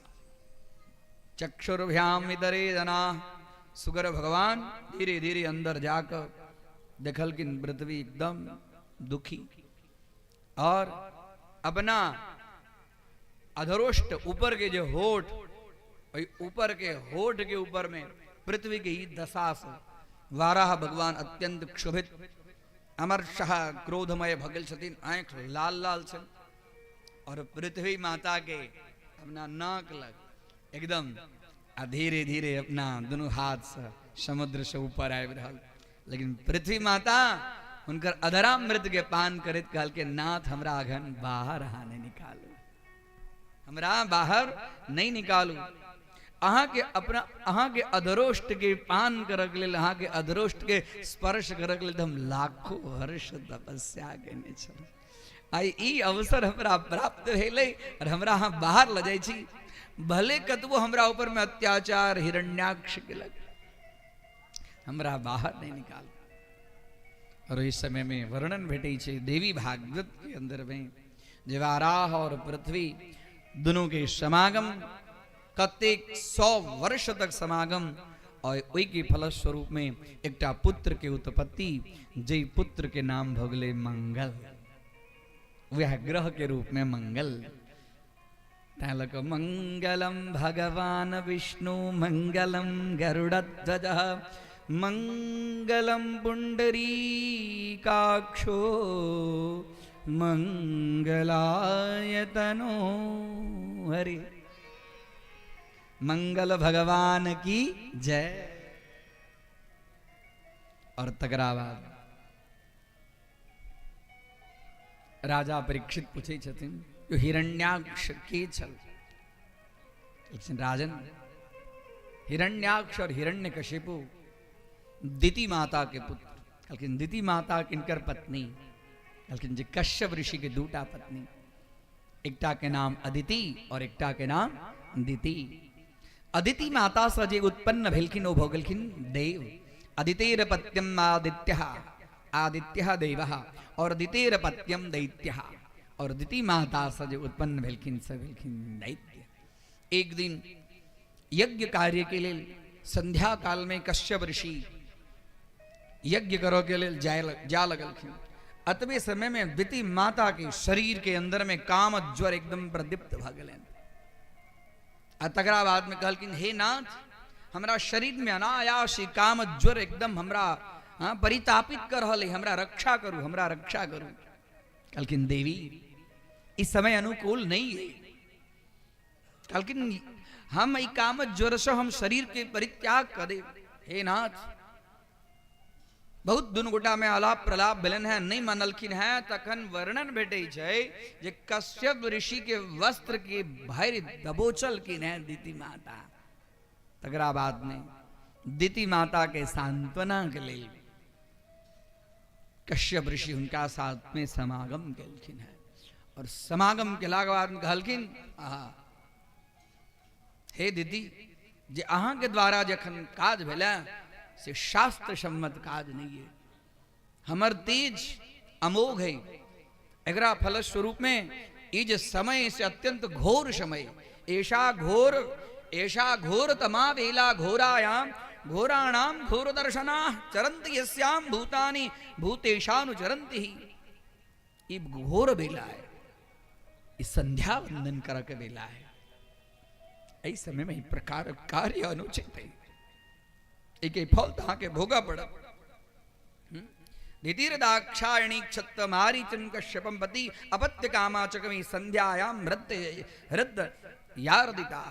चक्षुर्भ्याम इतरे जना। सुगर भगवान धीरे धीरे अंदर जाकर देखलखिन पृथ्वी एकदम दुखी और अपना अधरोष्ट ऊपर के जो होठ, ओहि ऊपर के होठ के ऊपर में पृथ्वी के ही दशा से वाराह भगवान अत्यंत क्षोभित अमर शाह क्रोधमय भऽ गेल छथिन, आँखि लाल लाल छनि और पृथ्वी माता के अपना नाक लग एकदम आ धीरे धीरे अपना दुनू हाथ से समुद्र से ऊपर आबि रहल। लेकिन पृथ्वी माता हुनकर अधरामृत के पान करैत कहलकै, नाथ हमरा अघन बाहर अहाँ नहि निकालू, हमरा बाहर नहि निकालू। अहाँके अपना अहाँके अधरोष्ट के पान करक लेल, अहाँके अधरोष्ट के स्पर्श करक लेल हम लाखों वर्ष तपस्या केने छलहुँ। आइ ई अवसर हमरा प्राप्त भेलै और हमरा अहाँ बाहर लऽ जाइ छी, भले कतबो हमरा ऊपर में अत्याचार हिरण्याक्ष केलक, हमरा बाहर नहीं निकाल। और इस समय में वर्णन भेटै छै देवी भागवत के अंदर में जे वाराह और पृथ्वी दोनों के समागम कतेक 100 वर्ष तक समागम और ओहि के फलस्वरूप में एकटा पुत्र के उत्पत्ति, जे पुत्र के नाम भऽ गेलै मंगल, वह ग्रह के रूप में मंगल। तैं लऽ कऽ मंगलम भगवान विष्णु मंगलम गरुड़ध्वज मंगलम पुंडरीकाक्षो मंगलायतनो हरि। मंगल भगवान की जय। और तकरा बाद राजा परीक्षित पूछै छथिन, यो हिरण्याक्ष के छल? राजन, हिरण्याक्ष और हिरण्यकशिपु दिति माता के पुत्र। कहलखिन दिति माता किनकर पत्नी? कहलखिन जे कश्यप ऋषि के दूटा पत्नी, एकटा के नाम अदिति और एकटा के नाम दिति। अदिति माता से जे उत्पन्न भेलखिन ओ भऽ गेलखिन देव। अदितेर पत्यम आदित्यः, आदित्यः देवः, और दितेर पत्यम दैत्यः। और दिति माता से जे उत्पन्न भेलखिन से भेलखिन दैत्य। एक दिन यज्ञ कार्य के लेल संध्या काल में कश्यप ऋषि यज्ञ करो के लेल जा लगलखिन। अतबे समय में दिति माता के शरीर के अंदर में काम ज्वर एकदम प्रदीप्त भऽ गेलनि। आ तकरा बाद में कहलखिन, हे नाथ, हमरा शरीर में अनायास ही काम ज्वर एकदम हमरा परितापित कर रहल है, हमरा रक्षा करू, हमरा रक्षा करू। कहलखिन, देवी, इस समय अनुकूल नहीं है। कहलखिन, हम ई काम ज्वर से हम शरीर के परित्याग कर दे। हे नाथ, बहुत दुनू गोटा में आलाप प्रलाप भेलन है, नहीं मानलखिन है। तखन वर्णन भेटै छै जे कश्यप ऋषि के वस्त्र के भरि दबोचलखिन है दिति माता। तकरा बाद में दिति माता के सांत्वना के लेल कश्यप ऋषि हुनका साथ में समागम केलखिन है। और समागम केलाके बाद में कहलखिन, आहा हे दीदी, जे अहाँ के द्वारा जखन काज भेलै से शास्त्र सम्मत काज नहीं है, हमर तेज अमोघ है, एकरा फलस्वरूप में ई जे समय से अत्यंत घोर समय, ऐसा घोर तमा वेला घोरायाम घोराणाम घोर दर्शना चरंति यस्याम भूतानि भूतेशानुचरंति ही। ई घोर बेला है, ई संध्या वंदन कर के बेला है। एहि समय में ई प्रकार कार्य अनुचित है, एक फल तो अहाँके भोगऽ पड़त। दाक्षायणी क्षत्त मारीचन कश्यपम पति अपत्य कामाचकमी संध्यायाम हृदय हृदय यारदिता।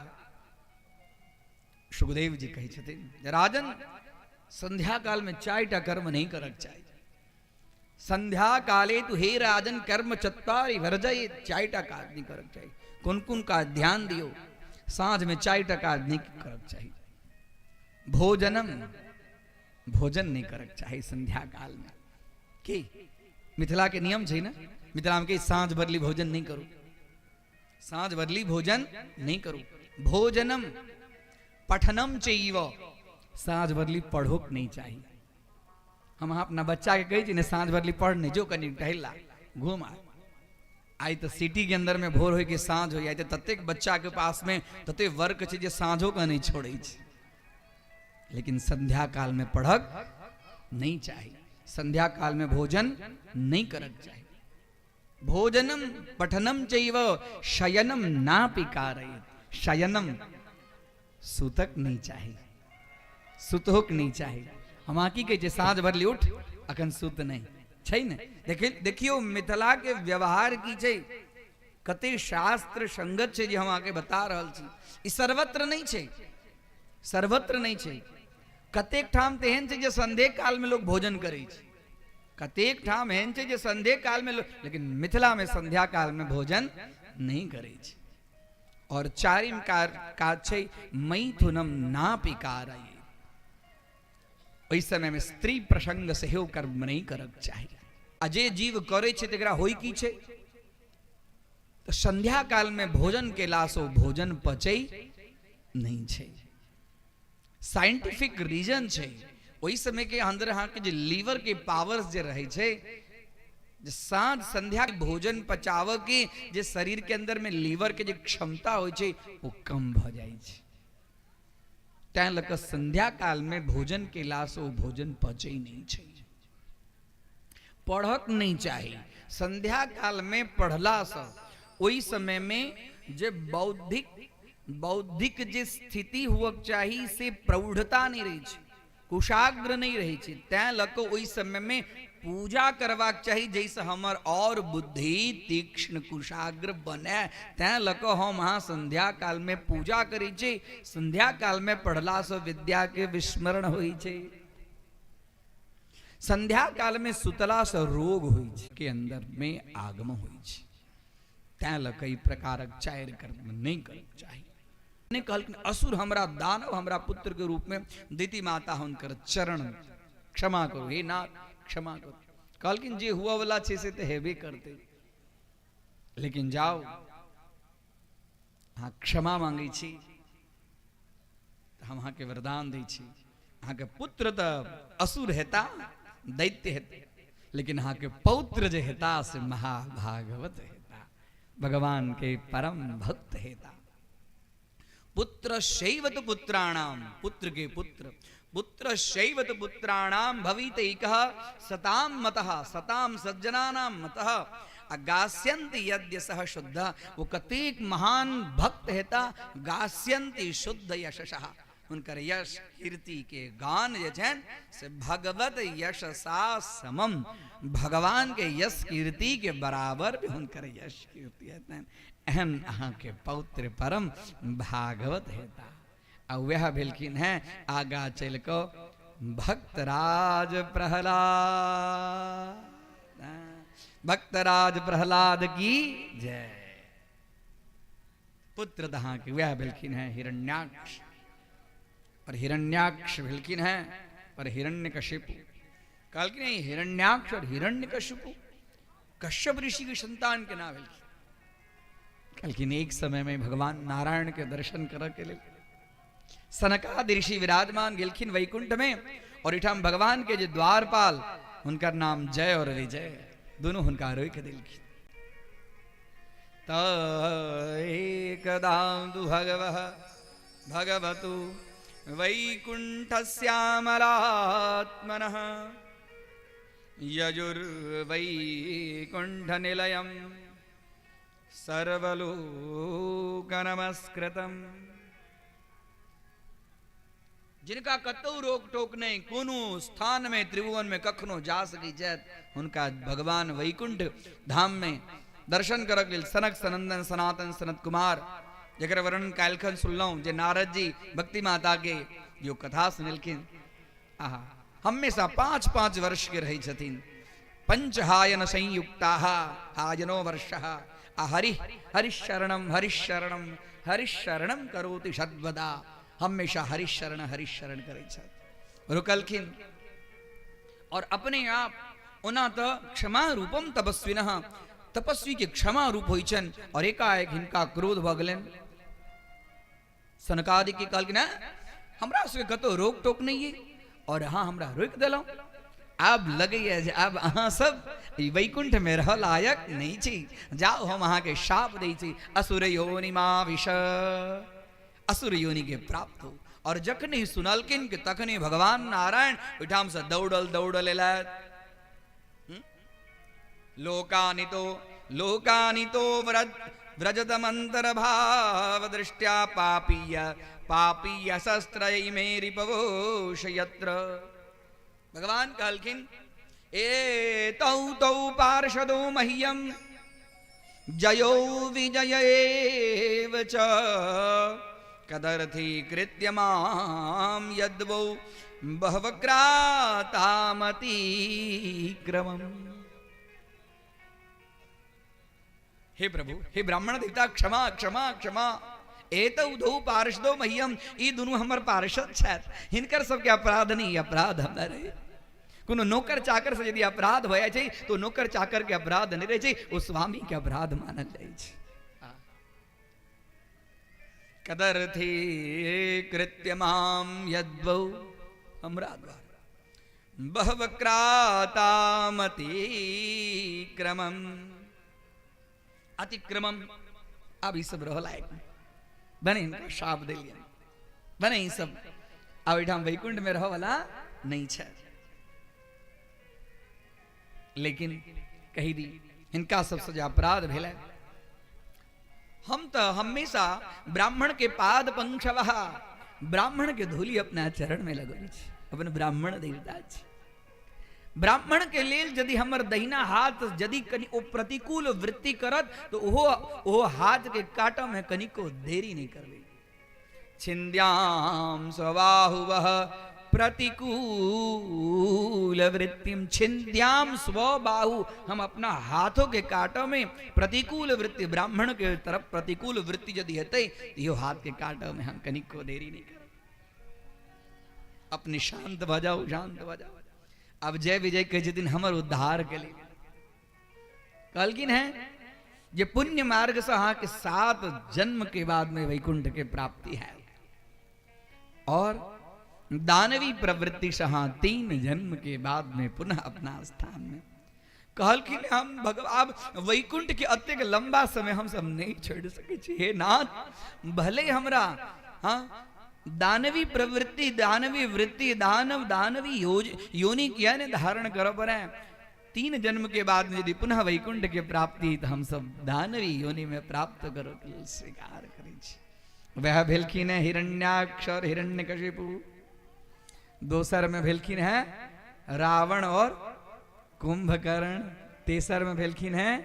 सुखदेव जी कहै छथिन, राजन, संध्या काल में चारिटा कर्म नहीं करक चाही। संध्या काले तु हे राजन कर्म चत्वारि वर्जय, चारिटा काज नहीं करक चाही। कोन कोन काज ध्यान दियो, साँझ में चारिटा काज नहीं करक चाही। भोजनम, भोजन नहीं करक चाही संध्या काल में। की मिथिला के नियम छै ने, मिथिला में के साँझ बदली भोजन नहीं करू, साँझ बदली भोजन नहीं करू। भोजनम पठनम चैव, साँझ बदली पढ़ोक नहीं चाही। हम अपना बच्चा के कहै छी ने, साँझ बदली पढ़ नहीं जो, कनी टहला घूम आ। आइ तो सिटी के अंदर में भोर हो के साँझ हो जाए ततेक बच्चा के पास में तते वर्क छै जे साँझो के नहीं छोड़ै छै। लेकिन संध्या काल में पढ़क नहीं चाही, संध्या काल में भोजन नहीं करक चाही। भोजनम पठनम चैव शयनम नापि कारयेत। शयनम सुतक नहीं चाही, सुतोक नहीं चाही। हम अहाँ की कहै छियै, साँझ भरली उठ अखन सुत नहि छै ने। देखियौ मिथिला के व्यवहार की छै, कते शास्त्र संगत छै जे हम अहाँके बता रहल छी। ई सर्वत्र नहि छै, सर्वत्र नहि छै। कतेक ठाम तऽ एहन छै जे संध्या काल में लोग भोजन करै छै, कतेक ठाम एहन छै जे संध्या काल में लोग, लेकिन मिथिला में संध्या काल में भोजन नहि करै छै। और चारिम काज छै मैथुनम नापिकारय, ओहि समय में स्त्री प्रसंग सेहो कर्म नहि करक चाही। आ जे जीव करै छै तकरा होइ की छै, तऽ संध्या काल में भोजन केलासँ ओ भोजन पचै नहि छै। साइंटिफिक रीजन छै, ओहि समय के अंदर अहाँके जे लीवर के पावर्स जे रहै छै, जे साँझ संध्या के भोजन पचाबऽ के जे शरीर के अंदर में लीवर के जे क्षमता होइ छै ओ कम भऽ जाइ छै। तैं लऽ कऽ संध्या काल में भोजन केलासँ ओ भोजन पचै नहि छै। पढ़क नहि चाही संध्या काल में, पढ़लासँ ओहि समय में जे बौद्धिक जे स्थिति हुअक चाही से प्रौढ़ता नहि रहै छै, कुशाग्र नहि रहै छै। तैं लऽ कऽ ओहि समय में पूजा करबाक चाही जाहिसँ हमर और बुद्धि तीक्ष्ण कुशाग्र बने। तैं लऽ कऽ हम अहाँ संध्या काल में पूजा करै छी। संध्या काल में पढ़लासँ विद्या के विस्मरण होइ छै। संध्या काल में सुतलासँ रोग होइ छै के अंदर में आगम होइ छै। तैं लऽ कऽ ई प्रकारक चारि कर्म नहि करक चाही। नहि कहलखिन असुर हमरा दानव हमरा पुत्र के रूप में, दिति माता हुनकर चरण क्षमा करू हे नाथ क्षमा करू। कहलखिन जे हुआ वाला छै से तऽ हेबे करतै, लेकिन जाओ अहाँ क्षमा मांगै छी तऽ हम अहाँके वरदान दै छी, अहाँके पुत्र तऽ असुर हेता दैत्य हेता, लेकिन अहाँके पौत्र जे हेता से महाभागवत हेता, भगवान के परम भक्त हेता। पुत्र शैवत पुत्राणाम, पुत्र के पुत्र, पुत्र शैवत पुत्राणाम भवित एकः सताम मतः, सताम सज्जनानाम मतः गास्यन्ति यद्य सह शुद्ध। वो कतेक महान भक्त हेता, गास्यन्ति शुद्ध यशसः, हुनकर यश कीर्ति के गान जे छनि से भगवत यशसा समम, भगवान के यश कीर्ति के बराबर भी हुनकर यश कीर्ति हेतनि। एहन अहाँके पौत्र परम भागवत हेता। आ वएह भेलखिन हैं आगा चलि कऽ भक्तराज प्रहलाद, भक्तराज प्रहलाद की जय। पुत्र तऽ अहाँके वएह भेलखिन हैं हिरण्याक्ष, और हिरण्याक्ष भेलखिन हैं पर हिरण्यकशिपु। कहलखिन नहीं, हिरण्याक्ष और हिरण्यकशिपु कश्यप ऋषि के संतान के ना भेलखिन। कहलखिन एक समय में भगवान नारायण के दर्शन करऽ के लेल सनकादि ऋषि विराजमान गेलखिन वैकुंठ में, और एठाम भगवान के जे द्वारपाल हुनकर नाम जय और विजय, दोनों हुनका रोकि देलखिन। त एकदा तु भगवः भगवतु वैकुंठस्यामलात्मनः यजुर्वैकुंठनिलयं सर्वलोकनमस्कृतम्। जिनका कतौ रोक टोक नहीं, कोनो स्थान में त्रिभुवन में कखनो जा सकी छथि, हुनका भगवान वैकुंठ धाम में दर्शन करक लेल सनक सनंदन सनातन सनत कुमार, जकर वर्णन काल्हिखन सुनलहुँ जे नारद जी भक्ति माता के जो कथा सुनलखिन। आहा, हमेशा 5-5 वर्ष के रहै छथिन। पंचहायन संयुक्ताः हायनो वर्षः आ हरि हरिशरणम हरिशरणम हरिशरणम करोति सद्वदा, हमेशा हरिशरण हरिशरण करै छथि। रुकलखिन और अपने आप ओना तऽ क्षमा रूपम तपस्विनः, तपस्वी के क्षमा रूप होइ छनि, और एकाएक हिनका क्रोध भऽ गेलनि। सनकादि के कहलखिन हैं हमरा सबके कतौ रोक टोक नहीं है और अहाँ हमरा रोकि देलहुँ, आब लगैए जे आब अहाँ सब ई वैकुंठ में रह लायक नहीं छी, जाओ हम अहाँके शाप दै छी, असुर योनिमाविश, असुर योनि के प्राप्त हो। और जखने सुनलखिन कि तखने भगवान नारायण ओहिठाम से दौड़ल दौड़ल एलथि। लोकानितो लोकानितो व्रजतमन्तर्भाव दृष्ट्या पापीय पापीय शस्त्र इमे रिपवोष यत्र। भगवान कहलखिन ए तौ तौ पार्षदो मह्यम जयो विजय एव च कदर्थी कृत्य माम यद्वौ बहवक्रातामतिक्रमम्। हे प्रभु, हे ब्राह्मण देवता, क्षमा क्षमा क्षमा। एतौ द्वौ पार्षदो मह्यम, ई दुनू हमर पार्षद छथि, हिनकर सबके अपराध नहीं, अपराध हमर है। कोनो नौकर चाकर से यदि अपराध हो जाइ छै तो नौकर चाकर के अपराध नहीं रहै छै, ओ स्वामी के अपराध मानल जाइ छै। कदर्थी कृत्य माम यद्वौ हमरा द्वारा बहवक्रातामतिक्रमम् अतिक्रमम। अब ई सब रह लायक नहीं, बने इनका शाप देलियनि, बने ई सब अब एहिठाम वैकुंठ में रह वाला नहीं छै। लेकिन कही दी हिनका सबसे जे अपराध भेलै, हम तो हमेशा ब्राह्मण के पाद पंक्षवः, ब्राह्मण के धूलि अपना चरण में लगबै छी, अपन ब्राह्मण देवता छी। ब्राह्मण के लेल यदि हमर दहिना हाथ यदि कनि ओ प्रतिकूल वृत्ति करत तो ओहो हाथ के काटऽ में कनिको देरी नहीं करबै। छिन्द्याम स्वबाहुवः प्रतिकूल वृत्तिम, छिन्द्याम स्वबाहु, हम अपना हाथों के काटऽ में प्रतिकूल वृत्ति, ब्राह्मण के तरफ प्रतिकूल वृत्ति यदि हेतै तो यो हाथ के काटऽ में हम कनिको देरी नहीं करब। अपने शांत भऽ जाउ, शांत भऽ जाउ। अब जय विजय कहै छथिन हमर उद्धार के लिए। कहलखिन हैं जे पुण्य मार्ग से अहाँ के 7 जन्म के बाद में वैकुंठ के प्राप्ति है, और दानवी प्रवृत्ति से अहाँ 3 जन्म के बाद में पुनः अपना स्थान में। कहलखिन हम भगवान अब वैकुंठ के अत्यधिक लंबा समय हम सब नहीं छोड़ सकै छी। हे नाथ, भले हमरा हाँ दानवी प्रवृत्ति, दानवी वृत्ति, दानव दानवी योनि किया ने धारण करऽ पड़े, 3 जन्म के बाद में यदि पुनः वैकुंठ के प्राप्ति तो हम सब दानवी योनि में प्राप्त करो के लेल स्वीकार करै छी। वह भेलखिन है हिरण्याक्ष और हिरण्यकशिपु, दोसर में भेलखिन है रावण और कुंभकर्ण, तेसर में भेलखिन है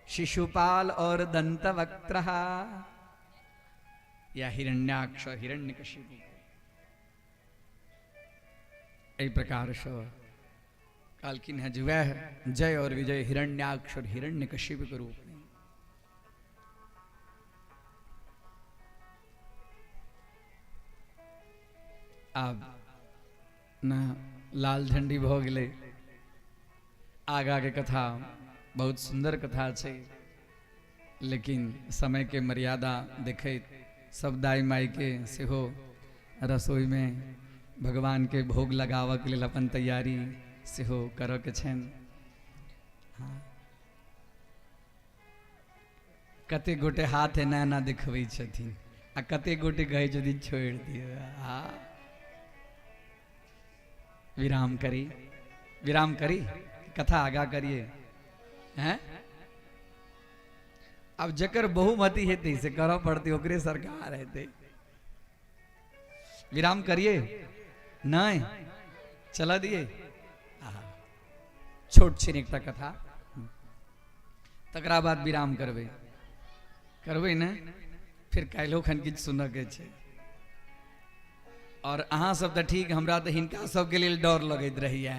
शिशुपाल और दंतवक्त्र या हिरण्याक्ष और हिरण्यकशिपु। एहि प्रकार से कहलखिन है जे वह जय और विजय हिरण्याक्ष और हिरण्यकशिपु के रूप में। आब न लाल झंडी भऽ गेलै। आगा के कथा बहुत सुंदर कथा छै, लेकिन समय के मर्यादा देखैत सब दाई माई के सेहो रसोई में भगवान के भोग लगाबऽ के लेल अपन तैयारी सेहो करऽ के छनि। हाँ, कते गोटे हाथ एना एना देखबै छथिन आ कते गोटे कहै छथिन छोड़ि दियौ। हाँ, विराम करी, विराम करी, कथा आगा करिए। हैं, अब जकर बहुमति हेतै से करऽ पड़तै, ओकरे सरकार हेतै। विराम करिए नहीं, चला दिए। छोट छिन एकटा कथा, तकरा बाद विराम करबै, करबै ने, फिर काल्हिओ खन किछु सुनऽ के छै। और अहाँ सब तऽ ठीक, हमरा तऽ हिनका सबके लेल डर लगैत रहैया।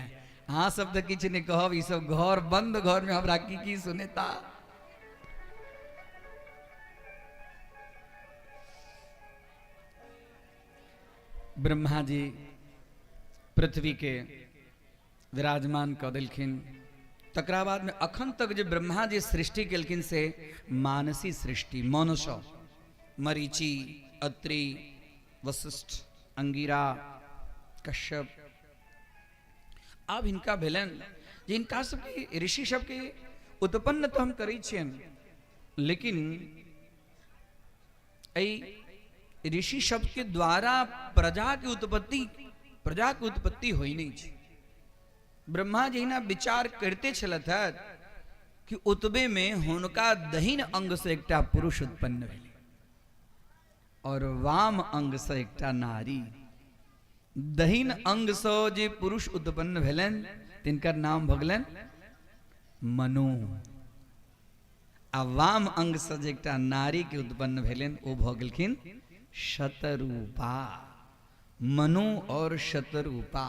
अहाँ सब तऽ किछु नहि कहब, ई सब घर बंद घर में हमरा की की सुनेता। ब्रह्मा जी पृथ्वी के विराजमान कऽ देलखिन। तकरा बाद में अखन तक जे ब्रह्मा जी सृष्टि केलखिन से मानसी सृष्टि, मनुष्य, मरीचि, अत्रि, वशिष्ठ, अंगिरा, कश्यप। आब हिनका भेलनि जे हिनका सबके ऋषि सबके उत्पन्न तऽ हम करै छियनि, लेकिन एहि ऋषि सबके द्वारा प्रजा के उत्पत्ति होइ नहि छै। ब्रह्मा जहिना विचार करिते छलथि हँ कि ओतबे में हुनका दहिन अंग से एकटा पुरुष उत्पन्न भेलै और वाम अंग से एकटा नारी। दहिन अंगसँ जे पुरुष उत्पन्न भेलनि तिनकर नाम भऽ गेलनि मनु। आ वाम अंगसँ जे एकटा नारीके उत्पन्न भेलनि ओ भऽ गेलखिन शतरूपा। मनु और शतरूपा।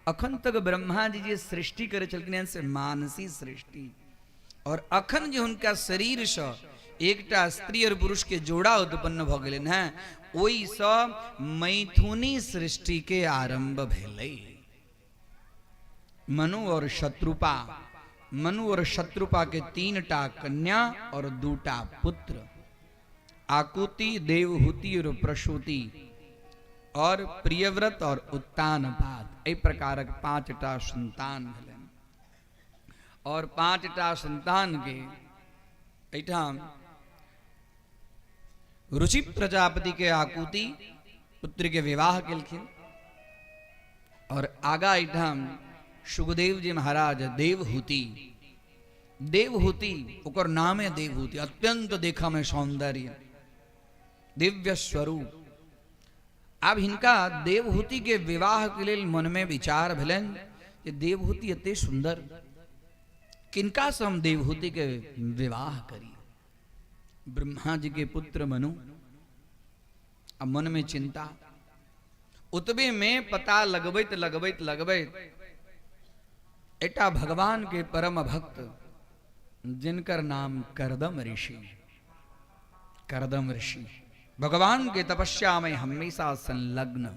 अखन तक ब्रह्मा जी जे सृष्टि करै छलखिन हेँ से मानसी सृष्टि, और अखन जे हुनका शरीरसँ एकटा स्त्री और पुरुष के जोड़ा उत्पन्न भऽ गेलनि हेँ ओहिसँ मैथुनी सृष्टि के आरंभ भेलै। मनु और शत्रुपा, मनु और शत्रुपा के 3टा कन्या और 2टा पुत्र, आकुति, देवहूति और प्रसूति, और प्रियव्रत और उत्तानपाद। एहि प्रकारक 5टा संतान भेलनि। और 5टा संतान के एहिठाम रुचि प्रजापति के आकुति पुत्र के विवाह केलखिन। और आगा एहिठाम सुखदेव जी महाराज देवहूति, देवहूति ओकर नामे देवहूति, अत्यंत देखा में सौंदर्य, दिव्य स्वरूप। आब हिनका देवहूति के विवाह के लेल मन में विचार भेलनि जे देवहूति एते सुंदर, किनका से हम देवहूति के विवाह करी। ब्रह्मा जी के पुत्र मनु, आ मन में चिंता, उतबे में पता लगबैत लगबैत लगबैत एकटा भगवान के परम भक्त जिनकर नाम करदम ऋषि, करदम ऋषि भगवान के तपस्या में हमेशा संलग्न।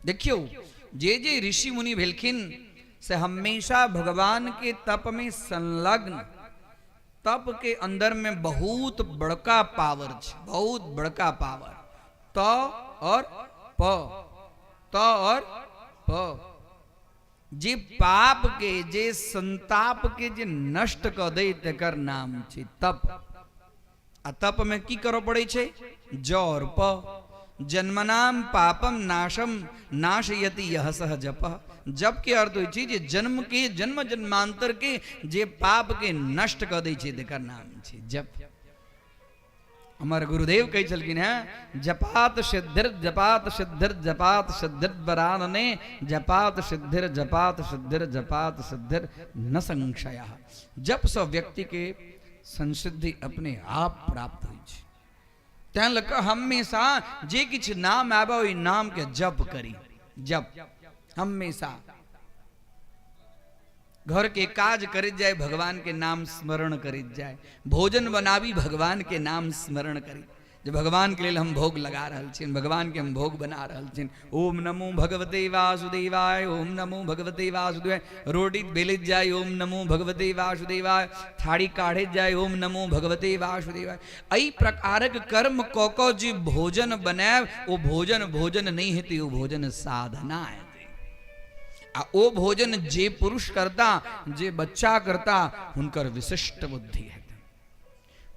देखियो जे जे ऋषि मुनि भेलखिन से हमेशा भगवान के तप में संलग्न। तप के अंदर में बहुत बड़का पावर छे, बहुत बड़का पावर। त और प, त और प, जे पाप के जे संताप के जे नष्ट क दे तकर नाम छे तप। आ तप में की करऽ पड़ै छे? ज और प। जन्मनाम पापम नाशम नाशयति यह सह जप। जप के अर्थ होइ छै जे जन्म के जन्म जन्मांतर के जे पाप के नष्ट क दै छै तकर नाम छै जप। हमर गुरुदेव कहै छलखिन हेँ, जपात सिद्धिर जपात सिद्धिर जपात सिद्धिर बरानने जपात सिद्धिर जपात सिद्धिर जपात सिद्धिर न संशय। जप सँ व्यक्ति के संसिद्धि अपने आप प्राप्त होइ छै। तैं लऽ कऽ हमेशा जे किछु नाम आबे ओहि नाम के जप करी। जप हमेशा घर के काज करैत जाय भगवान के नाम स्मरण करैत जाय, भोजन बनाबी भगवान के नाम स्मरण करी जे भगवान के लेल हम भोग लगा रहल छियनि, भगवान के हम भोग बना रहल छियनि। ओम नमो भगवते वासुदेवाय, ओम नमो भगवते वासुदेवाय। रोटी बेलैत जाय ओम नमो भगवते वासुदेवाय, थारी काढ़ैत जाय ओम नमो भगवते वासुदेवाय। एहि प्रकारक कर्म कऽ कऽ जे भोजन बनायब ओ भोजन भोजन नहि हेतै, ओ भोजन साधना हेतै। आ ओ भोजन जे पुरुष करता, जे बच्चा करता, हुनकर विशिष्ट बुद्धि हेतै।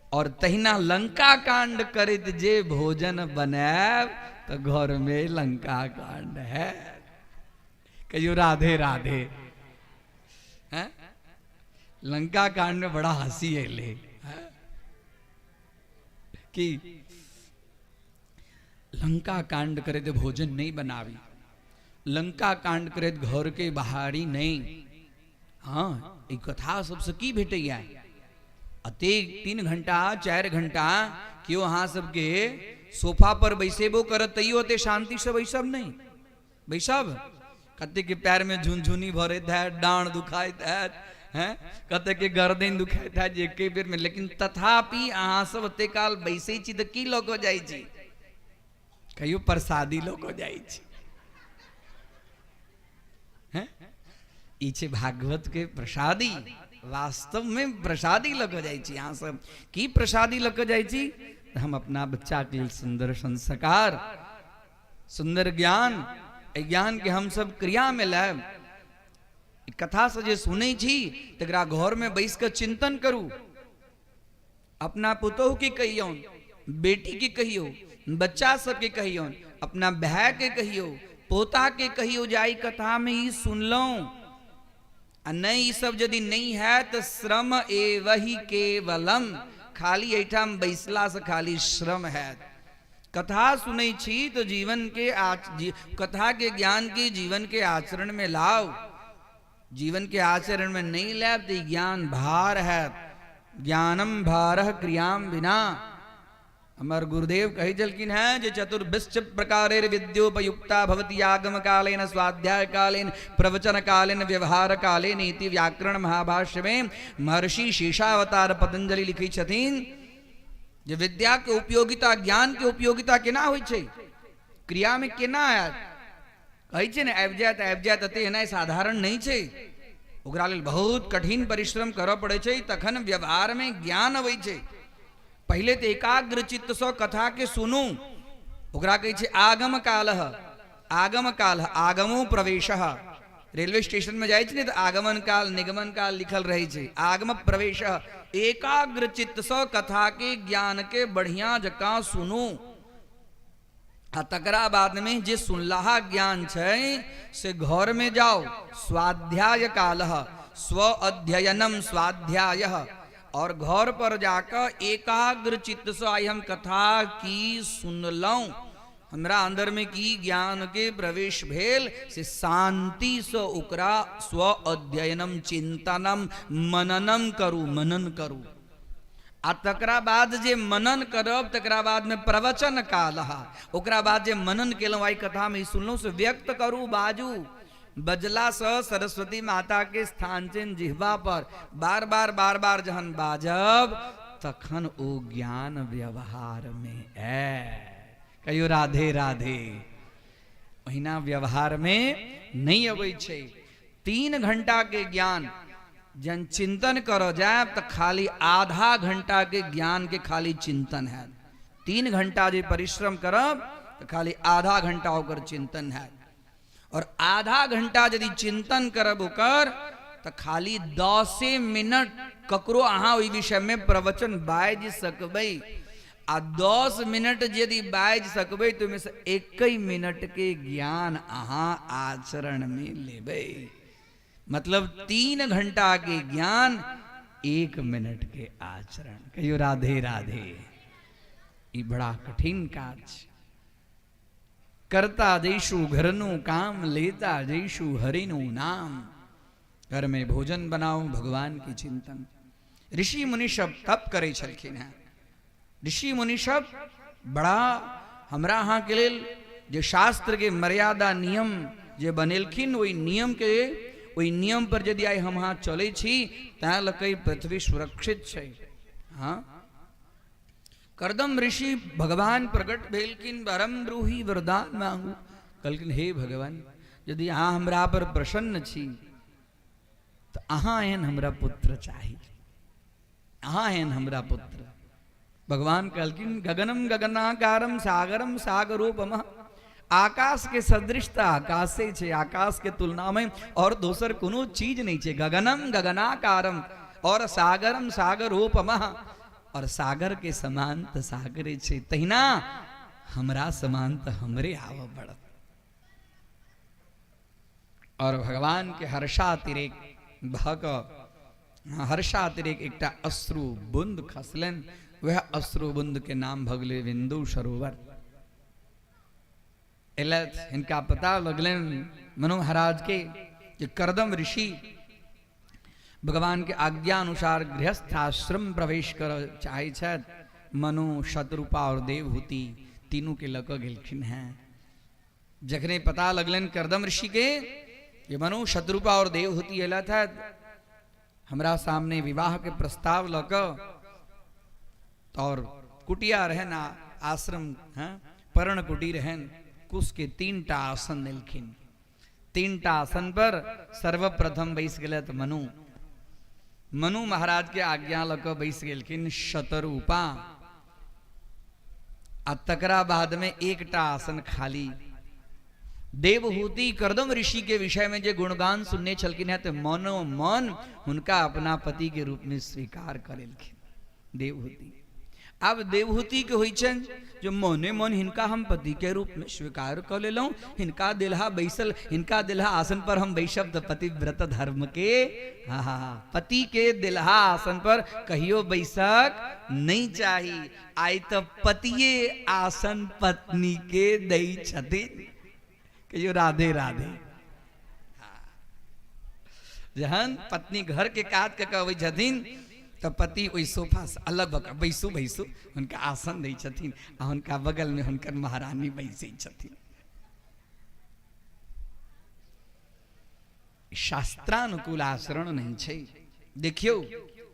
और तहिना लंका कांड करैत जे भोजन बनायब तऽ घर में लंका कांड है। कहियो राधे राधे। हैं? लंका कांड में बड़ा हंसी एलै कि लंका कांड करैत भोजन नहीं बनावी, लंका कांड करैत घर के बाहरी नहीं। हाँ, ई कथा सबसे की भेटैया? अतेक 3 घंटा 4 घंटा केओ अहाँ सबके सोफा पर बैसेबो करत तैयो ओते शांति से बैसब नहीं बैसब। कते के पैर में झुनझुनी भरैत हैत, डाँड़ दुखाइत हैत, हैं, कते के गर्दन दुखाइत हैत जे एके बेर में, लेकिन तथापि अहाँ सब ओते काल बैसै छी तऽ की लऽ कऽ जाइ छी? कहियो प्रसादी लऽ कऽ जाइ छी। हैं, ई छै भागवत के प्रसादी। वास्तव में प्रसादी लऽ कऽ जाइ छी। अहाँ सब की प्रसादी लऽ कऽ जाइ छी? हम अपना बच्चा के लेल सुंदर संस्कार, सुंदर ज्ञान, एहि ज्ञान के हम सब क्रिया में लायब। कथा से जे सुनै छी तकरा घर में बैस कऽ चिंतन करू। अपना पुतोहु के कहियौन, बेटी के कहियौ, बच्चा सबके कहियौन, अपना भाय के कहियौ, पोता के कहियौ जे आइ कथा में ई सुनलहुँ। आ नहि ई सब यदि नहि हैत तऽ श्रम एवही केवलम, खाली एहिठाम बैसला से खाली श्रम हैत। कथा सुनै छी तऽ जीवन के कथा के ज्ञान के जीवन के आचरण में लाउ। जीवन के आचरण में नहीं लायब तऽ ज्ञान भार है। ज्ञानम भारह क्रियाम बिना। हमर गुरुदेव कहै छलखिन हैं जे चतुर्भिश्च प्रकारेर विद्योपयुक्ता भवति आगम कालेन स्वाध्याय कालेन प्रवचन कालेन व्यवहार कालेन इति व्याकरण महाभाष्य में महर्षि शेषावतार पतंजलि लिखै छथिन जे विद्या के उपयोगिता, ज्ञान के उपयोगिता केना होइ छै, क्रिया में केना आयत। कहै छै ने आबि जायत आबि जायत, एते एनाइ साधारण नहि छै, ओकरा लेल बहुत कठिन परिश्रम करऽ पड़ै छै, तखन व्यवहार में ज्ञान अबै छै। पहिले तऽ एकाग्र चित्त सँ कथा के सुनू, ओकरा कहै छै आगम कालः, आगम कालः, आगमो प्रवेशः। रेलवे स्टेशन में जाइ छै ने तऽ आगमन काल निगमन काल लिखल रहै छै, आगम प्रवेशः। एकाग्र चित्त सँ कथा के ज्ञान के बढ़िया जकाँ सुनू आ तकरा बाद में जे सुनलाहा ज्ञान छै से घर में जाओ। स्वाध्याय कालः, स्व अध्ययनम स्वाध्यायः। और घर पर जाकर एकाग्र चित्त से आई हम कथा की सुनलहुँ, हमरा अंदर में की ज्ञान के प्रवेश भेल से शांति से ओकरा स्व अध्ययनम चिंतनम मननम करू, मनन करू। आ तकरा बाद जे मनन करब तकरा बाद में प्रवचन कालः, ओकरा बाद जे मनन केलहुँ आई कथा में सुनलहुँ से व्यक्त करू, बाजू। बजला से सरस्वती माता के स्थान छनि जिह्वा पर, बार बार बार बार जहन बाजब तखन ओ ज्ञान व्यवहार में आयत। कहियो राधे राधे। ओहिना व्यवहार में नहीं अबै छै। 3 घंटा के ज्ञान जन चिंतन करऽ जायब तऽ खाली आधा घंटा के ज्ञान के खाली चिंतन हैत। 3 घंटा जे परिश्रम करब तऽ खाली आधा घंटा ओकर चिंतन हैत। और आधा घंटा यदि चिंतन करब ओकर तऽ खाली 10 मिनट ककरो अहाँ ओहि विषय में प्रवचन बाजि सकबै। आ 10 मिनट यदि बाजि सकबै तऽ ओहिमे से 1 मिनट के ज्ञान अहाँ आचरण में लेबै। मतलब 3 घंटा के ज्ञान 1 मिनट के आचरण। कहियो राधे राधे। ई बड़ा कठिन काज। करता जैसु घरनु काम, लेता जैसु हरिनु नाम। घर में भोजन बनाओ भगवान की चिंतन। ऋषि मुनि सब तप करे छलखिन हैं। ऋषि मुनि सब बड़ा हमरा अहाँ के लेल जे शास्त्र के मर्यादा नियम जे बनेलखिन ओहि नियम के, ओहि नियम पर यदि आइ हम अहाँ चलै छी तैं लऽ कऽ पृथ्वी सुरक्षित छै। हाँ, करदम ऋषि भगवान प्रकट भेलखिन, वरम ब्रूहि वरदान मांगू। कहलखिन हे भगवान, यदि अहाँ हमरा पर प्रसन्न छी तऽ अहाँ एहन हमरा पुत्र चाही, अहाँ एहन हमरा पुत्र। भगवान कहलखिन गगनम गगनाकारम सागरम सागरोपम। आकाश के सदृश तऽ आकाशे छै, आकाश के तुलना में और दोसर कोनो चीज नहीं छै। गगनम गगनाकारम और सागरम सागरोपम, और सागर के समान तऽ सागरे छै, तहिना हमरा समान तऽ हमरे आबऽ पड़त। और भगवान के हर्षातिरेक भऽ कऽ, हर्षातिरेक एकटा अश्रु बुंद खसलनि, वएह अश्रु बुंद के नाम भऽ गेलै बिंदु सरोवर। एलथि, हिनका पता लगलनि मनु महाराज के जे करदम ऋषि भगवान के आज्ञा अनुसार गृहस्थाश्रम प्रवेश करऽ चाहै छथि। मनु, शतरूपा और देवहूति तीनू के लऽ कऽ गेलखिन हैं। जखने पता लगलनि करदम ऋषि के जे मनु, शतरूपा और देवहूति एलथि हैं हमरा सामने विवाह के प्रस्ताव लऽ कऽ, और कुटिया रहन आश्रम, हाँ, पर्ण कुटी रहन, कुश के 3 टा आसन देलखिन। 3 टा आसन पर सर्वप्रथम बैस गेलथि मनु। मनु महाराज के आज्ञा लऽ कऽ बैस गेलखिन शतरूपा। आ तकरा बाद में 1 आसन खाली। देवहूति करदम ऋषि के विषय में जे गुणगान सुनने छलखिन हैं तऽ मनो मन हुनका अपना पति के रूप में स्वीकार करेलखिन देवहूति। आब देवहूति के होइ छनि जे मोने मोन हिनका हम पति के रूप में स्वीकार कऽ लेलहुँ, हिनका देलहा बैसल, हिनका देलहा आसन पर हम बैसब तऽ पतिव्रत धर्म के, हाँ हाँ हाँ, पति के देलहा आसन पर कहियो बैसक नहीं चाही। आइ तऽ पतिये आसन पत्नी के दै छथिन। कहियो राधे राधे। जहन पत्नी घर के काज कऽ के अबै छथिन तऽ पति ओहि सोफा से अलग भऽ कऽ बैसू बैसू हुनका आसन दै छथिन आ हुनका बगल में हुनकर महारानी बैसै छथिन। शास्त्रानुकूल आचरण नहीं छै। देखियौ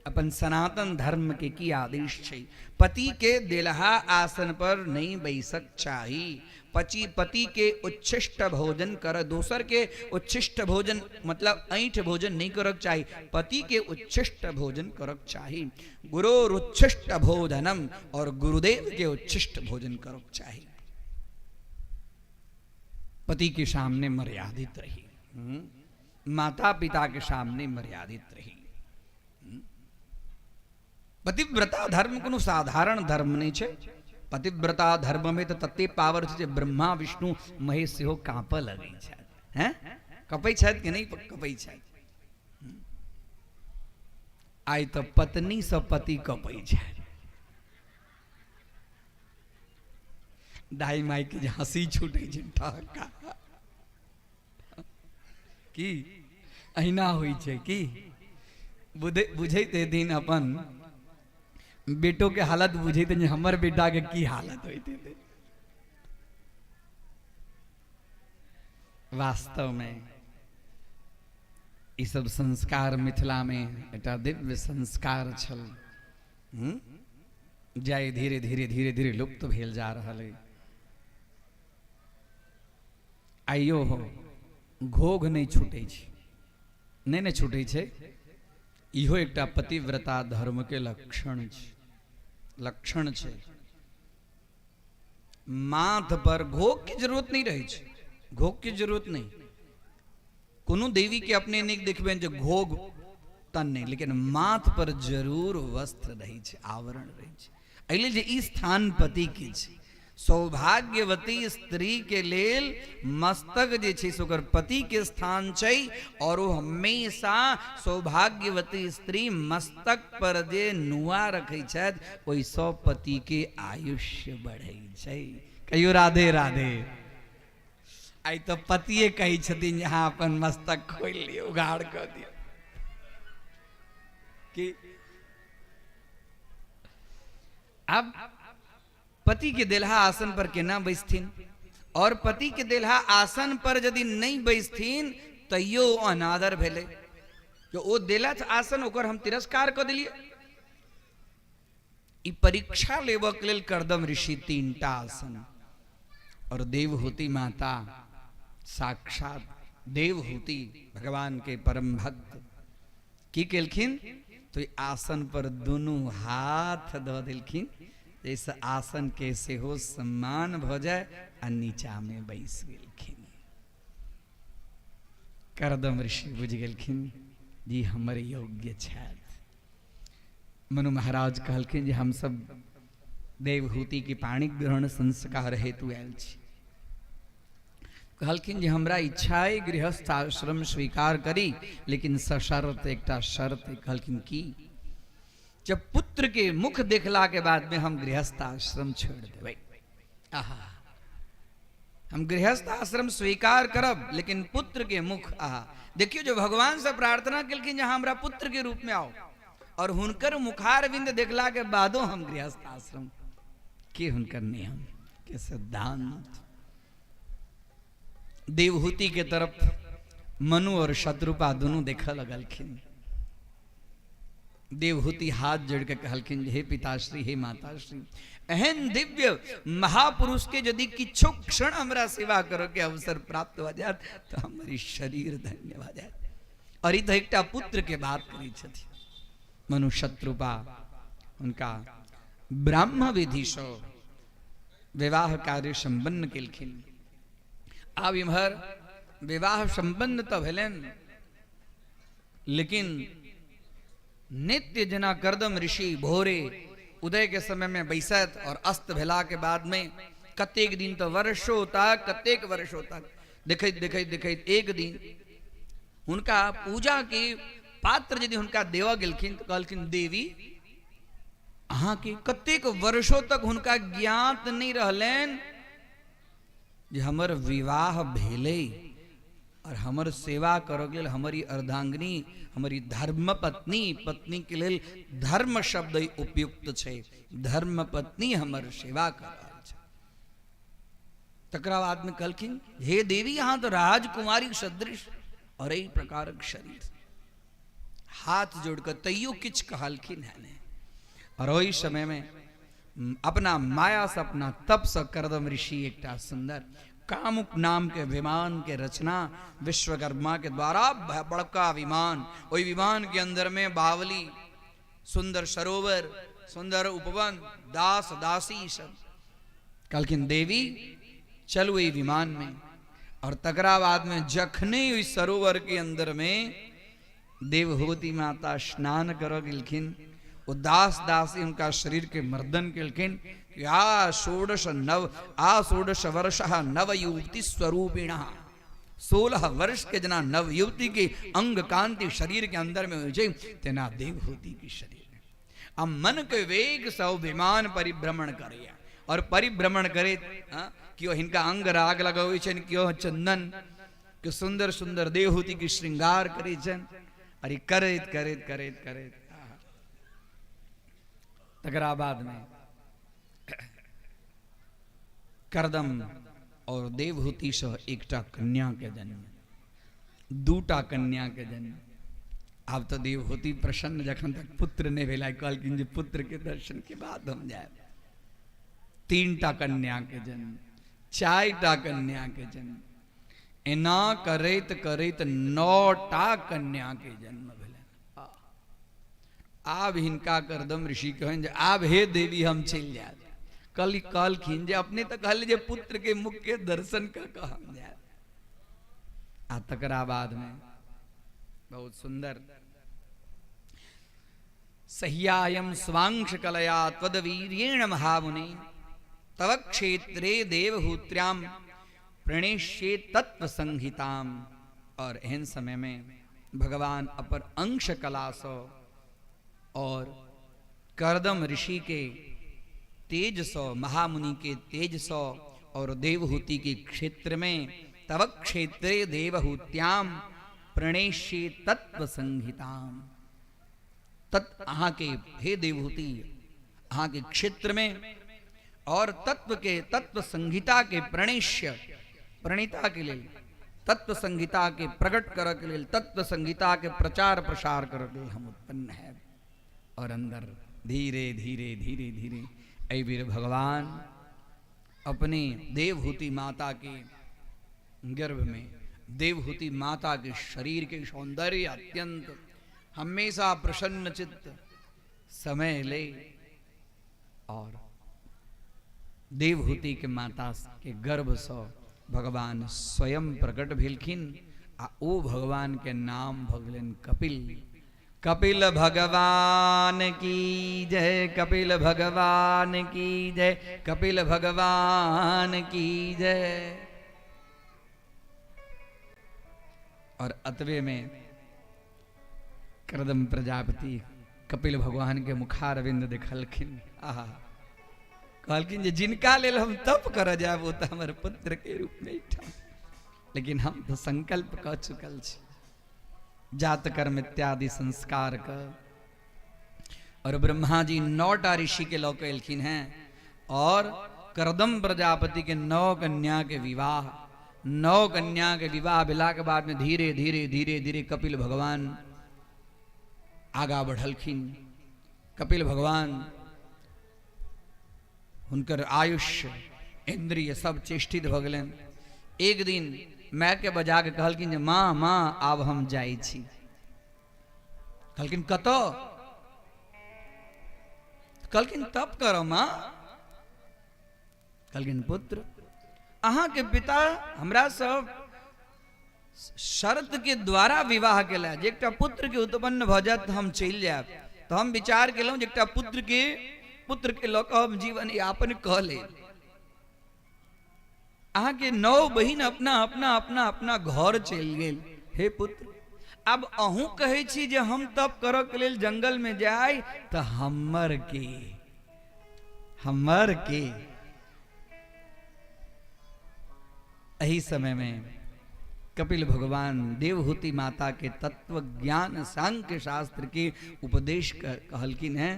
अपन सनातन धर्म के की आदेश छै। पति के देलहा आसन पर नहीं बैसक चाही। पति के उच्छिष्ट भोजन कर, दोसर के उच्छिष्ट भोजन मतलब ऐठ भोजन नहीं करक चाही, पति के उच्छिष्ट भोजन करक चाही। गुरोरुच्छिष्ट भोजनम, और गुरुदेव के उच्छिष्ट भोजन करक चाही। पति के सामने मर्यादित रही, माता पिता के सामने मर्यादित रही। पतिव्रता धर्म कोनो साधारण धर्म नहीं छै। पतिव्रता धर्म में तो तते पावर छै जे ब्रह्मा विष्णु महेश सेहो कांपऽ लगै छथि। हैं, कपै छथि कि नहीं कपै छथि? आइ तऽ पत्नी से पति कपै छथि। दाई माई के जे हंसी छूटै छै ठहक्का की अहिना होइ छै की बुझैत हेथिन अपन बेटो के हालत, बुझैत जे हमर बेटा के की हालत होइत हेतै। वास्तव में ई सब संस्कार मिथिला में एकटा दिव्य संस्कार छल, जाय धीरे धीरे धीरे धीरे लुप्त भेल जा रहल है। आइयो हो घोघ नहीं छूटै छै, नहीं ने छूटै छै। इहो एकटा पतिव्रता धर्म के लक्षण छै, लक्षण छै। माथ पर घोघ के जरूरत नहीं रहै छै, घोघ के जरूरत नहीं। कोनो देवी के अपने नीक देखबनि जे घोघ तन नहीं, लेकिन माथ पर जरूर वस्त्र रहै छै, आवरण रहै छै। एहि लेल जे ई स्थान पति के छै। सौभाग्यवती स्त्री के लेल मस्तक जे छै से ओकर पति के स्थान छै, और ओ हमेशा सौभाग्यवती स्त्री मस्तक पर जे नुआ रखै छथि ओहिसँ पति के आयुष्य बढ़ै छै। कहियो राधे राधे। आइ तऽ पतिये कहै छथिन जे अहाँ अपन मस्तक खोलि लिअ, उघाड़ कऽ दिअ। की आब पति के देलहा आसन पर केना बैसथिन? और पति के देलहा आसन पर यदि नहीं बैसथिन तैयो अनादर भेलै। जो ओ देलथि आसन ओकर हम तिरस्कार कऽ देलियै। ई परीक्षा लेबऽ के लेल करदम ऋषि 3टा आसन और देवहूति माता साक्षात देवहूति भगवान के परम भक्त की केलखिन तो ई आसन पर दुनू हाथ दऽ देलखिन जैसे आसन के सेहो सम्मान भऽ जाय आ नीचा में बैस गेलखिन। करदम ऋषि बुझि गेलखिन जी हमर योग्य छथि। मनु महाराज कहलखिन जे हम सब देवहूति के पाणि ग्रहण संस्कार हेतु आयल छी। कहलखिन जे हमरा इच्छा अइ गृहस्थ आश्रम स्वीकार करी, लेकिन सशर्त, एकटा शर्त। कहलखिन की? जब पुत्र के मुख देखला के बाद में हम गृहस्थ आश्रम छोड़ देबै। आहा, हम गृहस्थ आश्रम स्वीकार करब लेकिन पुत्र के मुख। आहा, देखियो जो भगवान से प्रार्थना केलखिन जे हमरा पुत्र के रूप में आओ, और हुनकर मुखारविंद देखला के बादो हम गृहस्थ आश्रम के हुनकर नियम के सिद्धांत। देवहूति के तरफ मनु और शत्रुपा दोनों देख लगलखिन। देवहूति हाथ जोड़ के कहलखिन हे पिताश्री, हे माताश्री, एहन दिव्य महापुरुष के यदि किछो क्षण हमरा सेवा करो के अवसर प्राप्त हो जात तो हमर शरीर धन्य भ जात। और ई तो एकटा पुत्र के बात करै छथि। मनु शत्रुपा उनका ब्राह्म विधि सँ विवाह कार्य संपन्न केलखिन। आब इम्हर विवाह संपन्न तऽ भेलनि, लेकिन नित्य जेना करदम ऋषि भोरे उदय के समय में बैसत और अस्त भेला के बाद में कतेक दिन तो वर्षो तक, कतेक वर्षो तक देखैत देखैत देखैत एक दिन हुनका पूजा के पात्र यदि हुनका देवऽ गेलखिन तऽ कहलखिन देवी अहाँके कतेक वर्षो तक हुनका ज्ञात नहि रहलनि जे हमर विवाह भेलै और हमर सेवा करऽ लेल हमर ई अर्धांगिनी, हमर ई धर्म पत्नी, पत्नी के लेल धर्म शब्द उपयुक्त छै, धर्म पत्नी हमर सेवा कर रहल छै। तकरा बाद में कहलखिन हे देवी अहाँ तो राजकुमारी सदृश और एहि प्रकारक शरीर, हाथ जोड़कर तैयो किछु कहलखिन है नहीं। और ओहि समय में अपना माया से अपना तप से करदम ऋषि एकटा सुंदर कामुक नाम के विमान के रचना विश्वकर्मा के द्वारा, बड़का विमान, ओहि विमान के अंदर में बावली, सुंदर सरोवर, सुंदर उपवन, दास दासी सब। कहलखिन देवी चलू एहि विमान में। और तकरा बाद में जखने ओहि सरोवर के अंदर में देवहूति माता स्नान कर गेलखिन, ओ दास दासी उनका शरीर के मर्दन केलखिन कि आ षोडश नव आ षोडश वर्ष नव युवती स्वरूपिण, 16 वर्ष के जना नव युवती के अंग कांति शरीर के अंदर में हो छै तेना देवहूति के शरीर में। आ मन के वेग से विमान परिभ्रमण करे और परिभ्रमण करे क्यों हिनका अंग राग लगबै छनि, क्यों चंदन, क्यों सुंदर सुंदर देवहूति के श्रृंगार करे छनि। अरे करैत करैत करैत करैत तकरा बाद में करदम और देवहूति से एकटा कन्या के जन्म, दूटा कन्या के जन्म। आब तो देवहूति प्रसन्न, जखन तक पुत्र नहीं भेला कहलखिन जे पुत्र के दर्शन के बाद हम जायब। 3टा कन्या के जन्म, 4टा कन्या के जन्म, एना करैत करैत 9टा कन्या के जन्म भेलनि। आब हिनका करदम ऋषि कहनि जे आब हे देवी हम चलि जायब। कल कहलखिन जे अपने तो कहले जे पुत्र के मुख के दर्शन कर के हम जायब। आ तकरा बाद में बहुत सुंदर सह्यायम स्वांश कलया त्वदवीर्येण महामुनि तव क्षेत्रे देवहूत्र्याम प्रणेष्ये तत्व संहिताम। और एहन समय में भगवान अपर अंश कला सो और करदम ऋषि के तेज सो, महामुनि के तेज सो और देवहूति के क्षेत्र में तव क्षेत्रे देवहूत्याम प्रणेष्ये तत्व संहिताम। तत् अहाँ के हे देवहूति अहाँ के क्षेत्र में और तत्व के तत्व संहिता के प्रणेष्य प्रणीता के लेल, तत्व संहिता के प्रकट कर के लेल, तत्व संहिता के प्रचार प्रसार कर के लेल हम उत्पन्न है। और अंदर धीरे धीरे धीरे धीरे ऐ वीर भगवान अपने देवहूति माता के गर्भ में देवहूति माता के शरीर के सौंदर्य अत्यंत हमेशा प्रसन्न चित्त समय ले और देवहूति के माता के गर्भ से भगवान स्वयं प्रकट भेलखिन। आ ओ भगवान के नाम भगलन कपिल। कपिल भगवान की जय, कपिल भगवान की जय, कपिल भगवान की जय। और अतवे में करदम प्रजापति कपिल भगवान के मुखारविंद देखलखिन। आहा, कहलखिन जे जिनका लेल हम तप कर जायब वो तो हमर पुत्र के रूप में ठाम, लेकिन हम तो संकल्प क चुकल छी जात कर्म इत्यादि संस्कार का। और ब्रह्मा जी 9टा ऋषि के लऽ के एलखिन हैं और करदम प्रजापति के 9 कन्या के विवाह, 9 कन्या के विवाह भेला के बाद में धीरे धीरे धीरे धीरे कपिल भगवान आगा बढ़लखिन। कपिल भगवान हुनकर आयुष्य इंद्रिय सब चेष्टित भऽ गेलनि। एक दिन my के बजा के कहलखिन जे माँ माँ आब हम जाइ छी। कहलखिन कतऽ? कहलखिन तप करऽ माँ। कहलखिन पुत्र अहाँ के पिता हमरा सब शर्त के द्वारा विवाह केला जे एकटा पुत्र के उत्पन्न भऽ जायत तऽ हम चलि जायब। तऽ हम विचार केलहुँ जे एकटा पुत्र के पुत्र के लऽ कऽ हम जीवन यापन कऽ लेब। अहाँके 9 बहिन अपना अपना अपना अपना घर चलि गेल। हे पुत्र, आब अहूँ कहै छी जे हम तप करऽ के लेल जंगल में जाय, तऽ हमर के एही समय में कपिल भगवान देवहूति माता के तत्व ज्ञान सांख्य शास्त्र के उपदेश कहलखिन हैं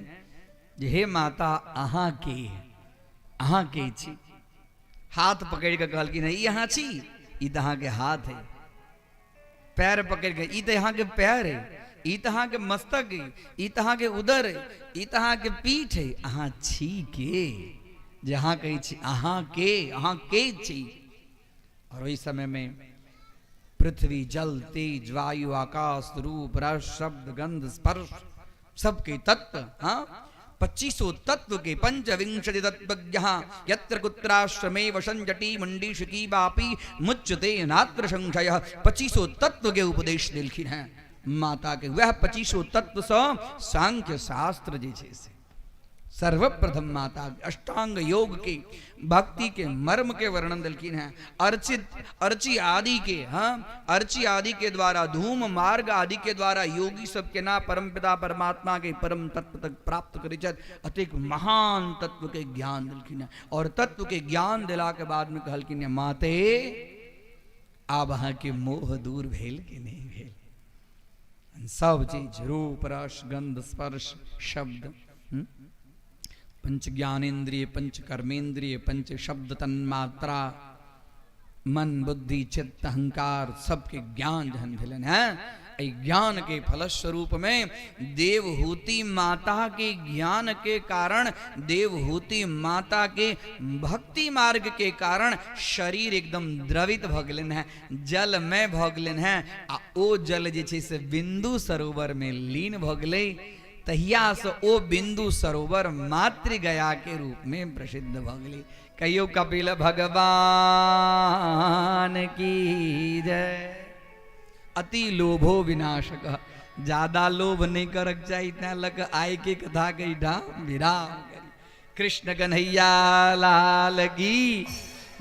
जे हे माता, अहाँ के छी। हाथ पकड़ के कहलखिन हैं, ई अहाँ छी, ई तऽ अहाँ के हाथ है। पैर पकड़ के, ई तऽ अहाँ के पैर है, ई तऽ अहाँ के मस्तक है, ई तऽ अहाँ के उदर है, ई तऽ अहाँ के पीठ है। अहाँ छी के जे अहाँ कहै छी अहाँ के, अहाँ के छी। और ओहि समय में पृथ्वी, जल, तेज, वायु, आकाश, रूप, रस, शब्द, गंध, स्पर्श, सबके तत्व, हाँ 25 तत्व के पंचविंशति तत्वज्ञः यत्र कुत्राश्रमेव संजटी मुंडी शिकी वापी मुच्यते नात्र संशयः। 25 तत्व के उपदेश दिलखिन हैं माता के। वह 25 तत्व सँ सांख्य शास्त्र जे छै से सर्वप्रथम माता अष्टांग योग के भक्ति के मर्म के वर्णन दिलखिन हैं। अर्ची आदि के, हाँ अर्ची आदि के द्वारा, धूम मार्ग आदि के द्वारा योगी सब के ना परम पिता परमात्मा के परम तत्व तक प्राप्त करै छथि। अतेक महान तत्व के ज्ञान दिलखिन हैं। और तत्व के ज्ञान दिला के बाद में कहलखिन हैं, माते आब अहाँ के मोह दूर भेल कि नहीं भेल? सब चीज रूप, रस, गंध, स्पर्श, शब्द, पंच ज्ञानेन्द्रिय, पंच कर्मेंद्रिय, पंच शब्द तन्मात्रा, मन, बुद्धि, चित्त, अहंकार, सबके ज्ञान जहन भेलन है। एहि ज्ञान के फलस्वरूप में देवहूति माता के ज्ञान के कारण, देवहूति माता के भक्ति मार्ग के कारण शरीर एकदम द्रवित भऽ गेलन है, जलमय भऽ गेलन है। आ ओ जल जे छै से बिंदु सरोवर में लीन भऽ गेलै। तहिया से ओ बिंदु सरोवर मातृ गया के रूप में प्रसिद्ध भऽ गेलै। कहियो कपिल भगवान की जय। अति लोभो विनाशक, ज्यादा लोभ नहीं करक चाही, तैं लक आय के कथा के ठाम विराम करी। कृष्ण कन्हैया लाल की,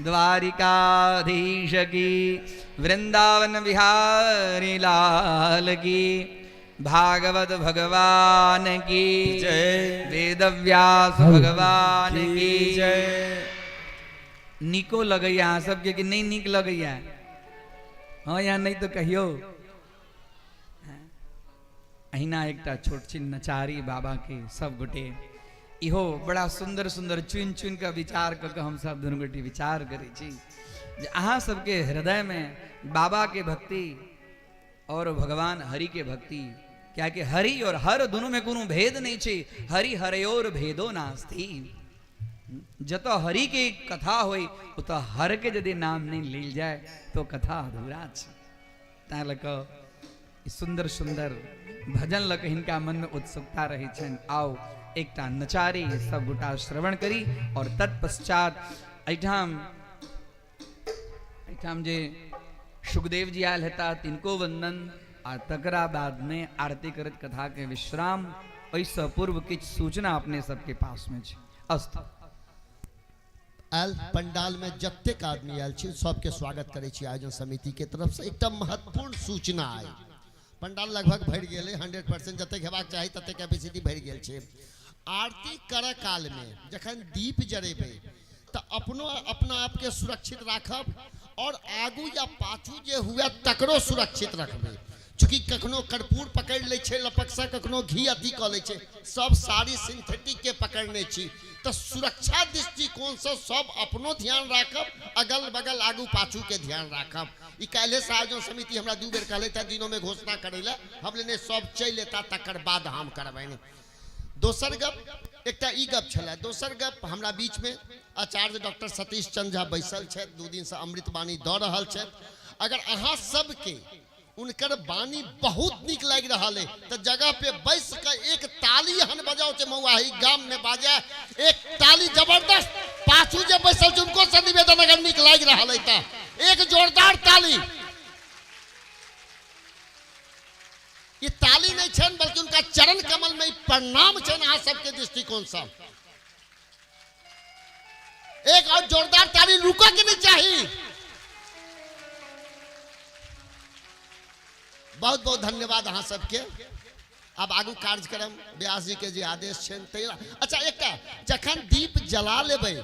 द्वारिकाधीश की, वृंदावन बिहारी लाल की, भागवत भगवान की जय, वेदव्यास भगवान की जय। निको लगैया अहाँ सबके कि नहीं निक लगैया? हाँ या नहीं तो कहियो। अहिना एकटा छोट छिन नचारी बाबा के सब गोटे इहो बड़ा सुंदर सुंदर चुनि चुनि कऽ विचार कऽ कऽ हम सब दुनू गोटे विचार करै छी जे अहाँ सबके हृदय में बाबा के भक्ति और भगवान हरि के भक्ति, क्या कि हरि और हर दोनों में कोनो भेद नहीं छे, हरि हरयोर भेदो नास्ति। जतऽ हरि के कथा होई ओतऽ हर के यदि नाम नहीं लेल जाए तो कथा अधूरा छे। तैं लऽ कऽ ई सुंदर सुंदर भजन लऽ कऽ हिनका मन में उत्सुकता रहै छनि। आओ एकटा नचारी सब गोटा श्रवण करी और तत्पश्चात एहिठाम जे सुखदेव जी आयल हेता तिनको वंदन आ तकरा बाद में आरती करत कथा के विश्राम। एहिसँ पूर्व किछु सूचना अपने सबके पास में छै। अस्तु। आयल पंडाल में जतेक आदमी आयल छी सबके स्वागत करै छी आयोजन समिति के तरफ से। एकटा महत्वपूर्ण सूचना आयल, पंडाल लगभग भरि गेलै, 100% जतेक हेबाक चाही ततेक कैपेसिटी भरि गेल छै। आरती करऽ काल में जखन दीप जरेबै तऽ अपनो अपना आपके सुरक्षित राखब और आगू या पाछू जे हुए तकरो सुरक्षित रखबै। चूँकि कखनो कर्पूर पकड़ि लै छै लपकसँ, कखनो घी अथी कऽ लै छै, सब साड़ी सिंथेटिक के पकड़ने छी, तऽ सुरक्षा दृष्टिकोणसँ सब अपनो ध्यान राखब, अगल बगल आगू पाछू के ध्यान राखब। ई काल्हिसँ आयोजन समिति हमरा 2 बेर कहलथि हँ दिनोमे घोषणा करै लए, हम लेने सब चलि एता तकर बाद हम करबनि। दोसर गप एकटा ई गप छलै। दोसर गप हमरा बीचमे आचार्य डॉक्टर सतीश चंद्र झा बैसल छथि, 2 दिनसँ अमृत वाणी दऽ रहल छथि। अगर अहाँ सबके उनकर वाणी बहुत नीक लागि रहल है तऽ जगह पे बैस कऽ एक ताली हन बजाओ छै मौआही गाम में बाजे, एक ताली जबरदस्त। पाछू जे बैसल छै उनको से निवेदन, अगर नीक लागि रहल है तऽ एक जोरदार ताली। ये ताली नहीं छन बल्कि उनका चरण कमल में प्रणाम छन अहाँ सबके दृष्टिकोण से। एक और जोरदार ताली रुका के नहीं चाहिए। बहुत बहुत धन्यवाद अहाँ सबके। अब आगू कार्यक्रम व्यास जी के जे आदेश छनि तै। अच्छा एकटा, जखन दीप जला लेबै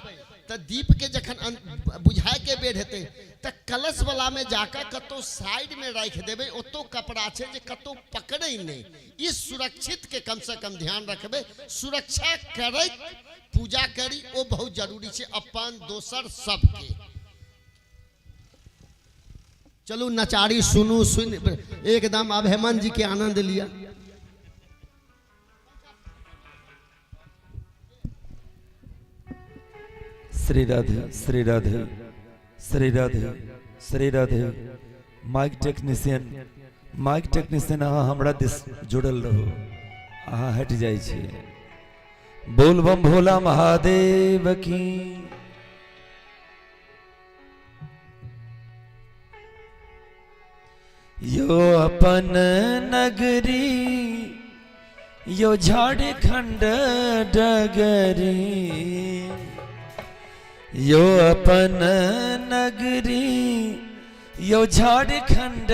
तऽ दीप के जखन बुझाय के बेर हेतै तऽ कलश वाला में जाकर कतौ साइड में राखि देबै, ओतौ कपड़ा छै जे कतौ पकड़ै नहि। ई सुरक्षित के कम से कम ध्यान रखबै, सुरक्षा करैत पूजा करी, ओ बहुत जरूरी छै अपन दोसर सबके। चलू नचारी सुनू, सुन एकदम अब हेमंत जी के आनंद लिया। Shri Radhe Shri Radhe Shri Radhe Shri Radhe. Mike technician, mike technician अहाँ हमरा दिस जुड़ल रहू, अहाँ हटि जाइ छी। बोल बम भोला महादेव की। यो अपन नगरी यो झारखंड डगरी, यो अपन नगरी यो झारखंड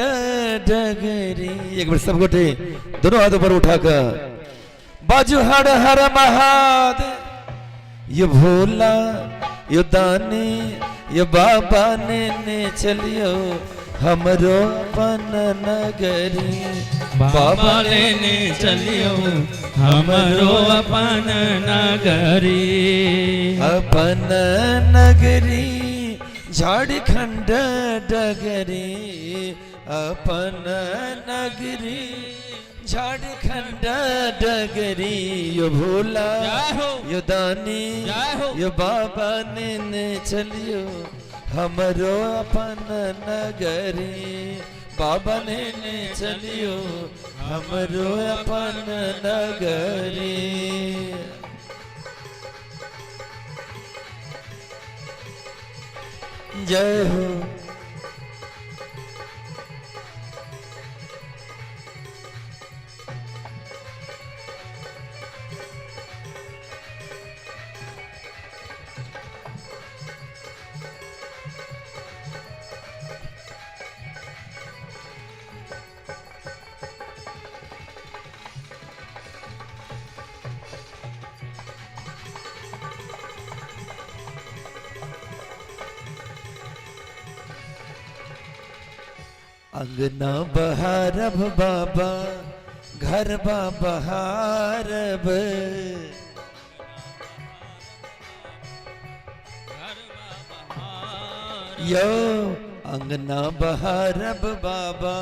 डगरी। एक बार सब गोटे दोनों हाथ ऊपर उठाकर बाजू हर हर महादेव। यो भोला यो दानी यो बाबा ने ने चलियो हमरो अपन नगरी। बाबा लेने चलियो हमरो अपन नगरी। अपन नगरी झारखंड डगरी, अपन नगरी झारखंड डगरी। यो भोला यो दानी यो बाबा ने ने चलियो हमरो अपन नगरी। बाबा ने ने चलियो हमरो अपन नगरी। जय हो। अंगना बहारब बाबा घर बहारब, यो अंगना बहारब बाबा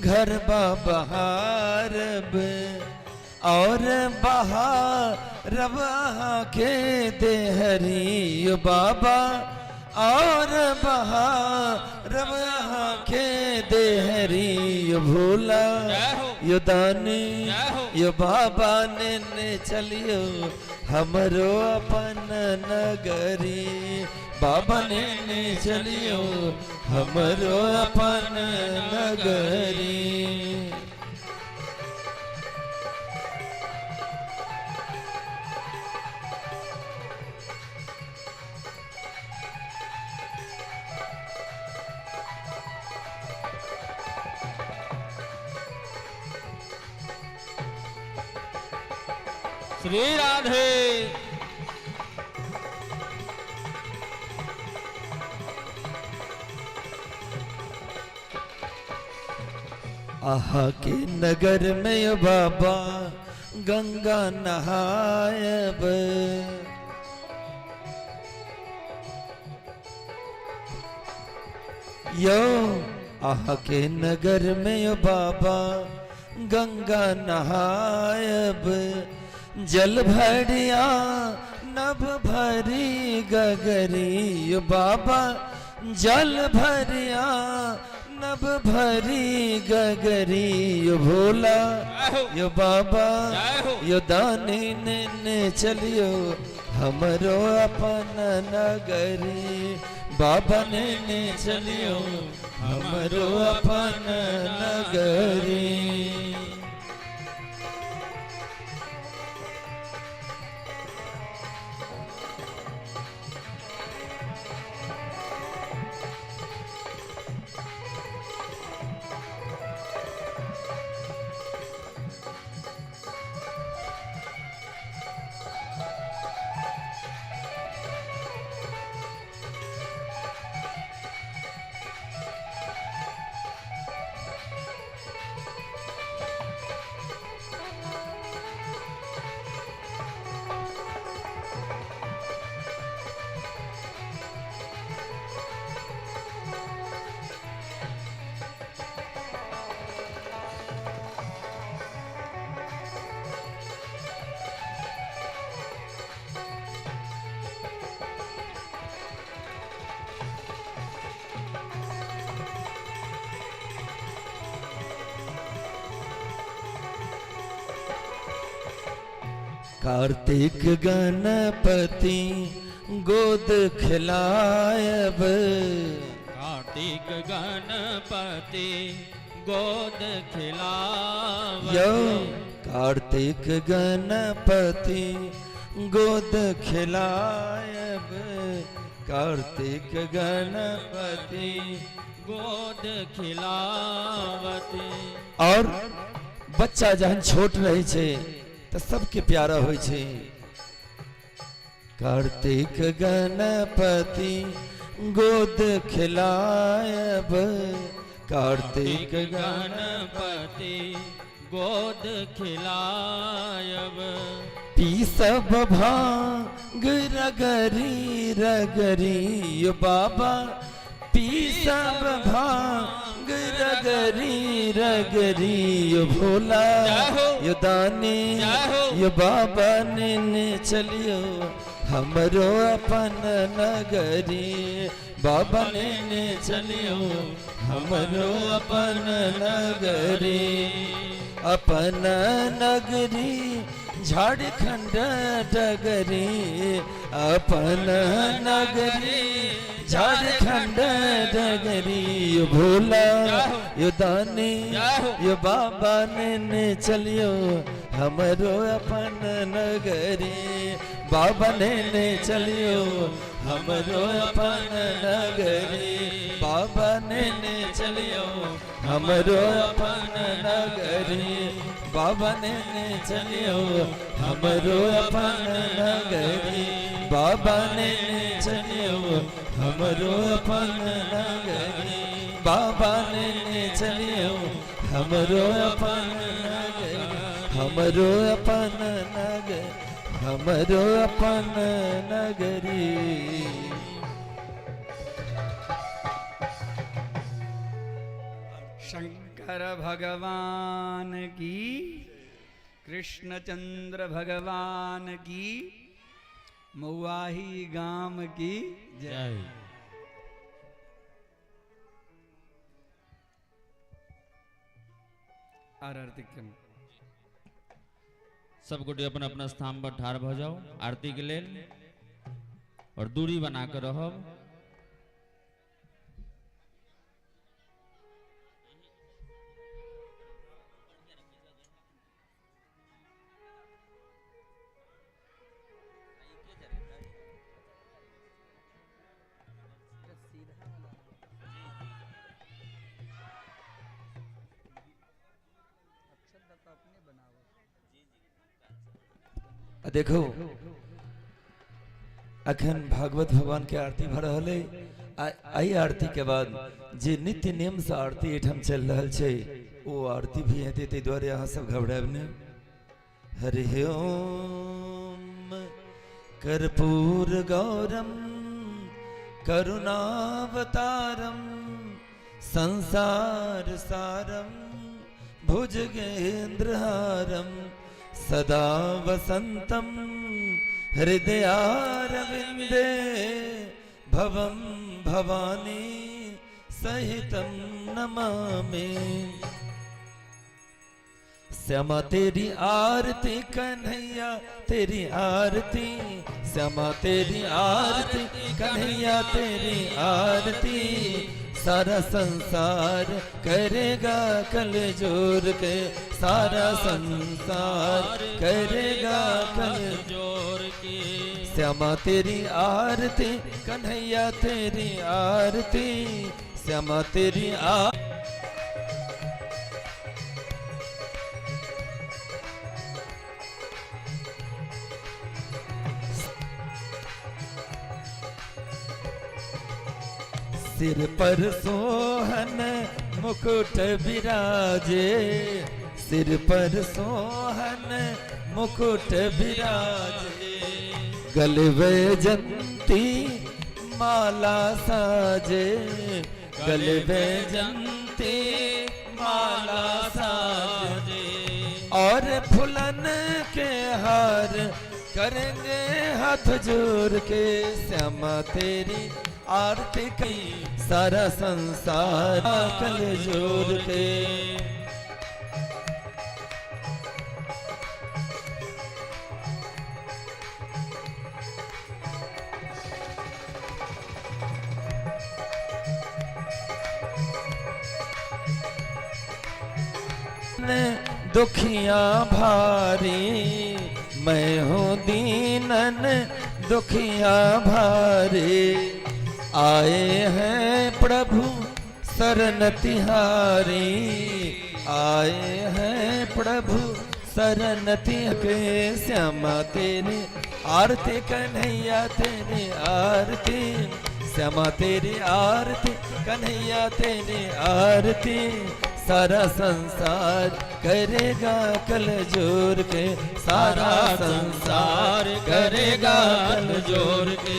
घर बहारब, और बहारब के देहरी यो बाबा, और बहारब के देहरी। यो भोला यो दानी यो बाबा ने ने चलियो हमरो अपन नगरी। बाबा ने ने चलियो हमरो अपन नगरी। श्री राधे। आहा के नगर में बाबा गंगा नहायब, यो आहा के नगर में बाबा गंगा नहायब, जल भरिया नभ भरी गगरी यो बाबा, जल भरिया नभ भरी गगरी। यो भोला यो बाबा यो दानी ने ने चलियो हमरो अपन नगरी। बाबा ने ने चलियो हमरो अपन नगरी। कार्तिक गणपति गोद खिलायब। कार्तिक गणपति गोद खिलावत। यो कार्तिक गणपति गोद खिलायब। कार्तिक गणपति गोद खिलावत। और बच्चा जहन छोट रहे छै तऽ सबके प्यारा होइ छै। कार्तिक गणपति गोद खिलायब। कार्तिक गणपति गोद खिलायब। पीसब भांग रगरी रगरी यो बाबा, पीसब भांग रगरी रगरी यो भोला यो दानी यो बाबा नेने चलियो हमरो अपन नगरी। बाबा नेने चलियो हमरो अपन नगरी। अपन नगरी झारखंड डगरी। अपन नगरी झारखंड डगरी यो भोला यो दानी यो बाबा नेने चलियो हमरो अपन नगरी। बाबा नेने चलियो हमरो अपन नगरी। बाबा नेने चलियो हमरो अपन नगरी। बाबा नेने चलियो हमरो अपन नगरी। बाबा नेने चलियो हमरो अपन नगरी। बाबा नेने चलियो हमरो अपन नगरी। हमरो अपन नगर हमरो अपन नगरी। शंकर भगवान की, कृष्णचंद्र भगवान की, मऊआही गाम की जय। जय। आरती के सब गोटे अपन अपना स्थान पर ठाढ़ भऽ जाओ आरती के लेल और दूरी बना के रहब। देखो अखन भागवत भगवान के आरती भ रहल है। एहि आरती के बाद जे नित्य नियम से आरती एहिठाम चलि रहल छै ओ आरती भी हेतै, ताहि दुआरे अहाँ सब घबरायब नहि। हरि ओम कर्पूर गौरम करुणावतारम संसार सारम भुजगेन्द्रहारम सदा वसंतम हृदयारविंदे भवं भवानी सहितं नमामि। श्यामा तेरी आरती कन्हैया तेरी आरती, श्यामा तेरी आरती कन्हैया तेरी आरती, सारा संसार करेगा कल जोर के, सारा संसार करेगा कल जोर के। श्यामा तेरी आरती कन्हैया तेरी आरती, श्यामा तेरी आ सिर पर सोहन मुकुट विराजे, सिर पर सोहन मुकुट विराजे, गलवे जंती माला साजे, गलवे जंती माला साजे, और फुलन के हार करेंगे हाथ जोड़ के, श्यामा तेरी आरती कई सारा संसार कल जोड़ के। दुखिया भारी, मैं हूँ दीनन दुखिया भारी। आए हैं प्रभु शरण तिहारी, आए हैं प्रभु शरण तिहारी। श्यामा तेरी आरती कन्हैया तेरी आरती, श्यामा तेरी आरती कन्हैया तेरी आरती। सारा संसार करेगा कल जोर के, सारा संसार करेगा कल जोर के।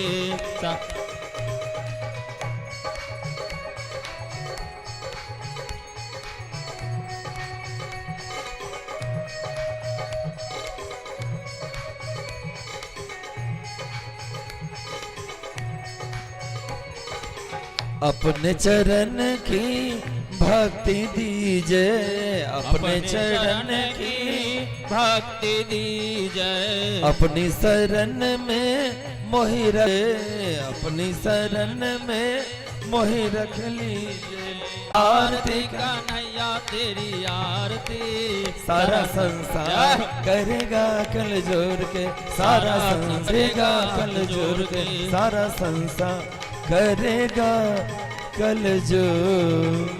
अपने चरण की भक्ति दीजे, अपने चरण की भक्ति दीजे, अपनी शरण में मोहि रखे, अपनी शरण में मोहि रख लीजे। आरती कन्हैया तेरी आरती, सारा संसार करेगा कल जोर के, सारा संसार कल जोर के, सारा संसार करेगा कल जोर।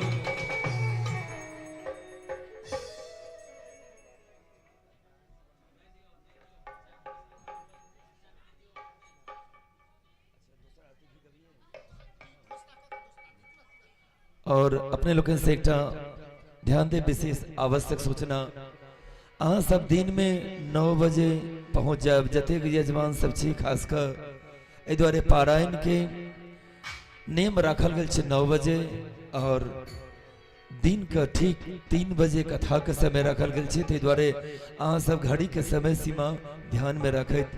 और अपने लोगन से एकटा ध्यान दे विशेष आवश्यक सूचना, अहाँ सब दिन में 9 बजे पहुँच जायब, जतेक यजमान सब छी खासकर एहि दुआरे पारायण के नियम राखल गेल छै 9 बजे और दिन के ठीक 3 बजे कथा के समय राखल गेल छै। ताहि दुआरे अहाँ सब घड़ी के समय सीमा ध्यान में रखैत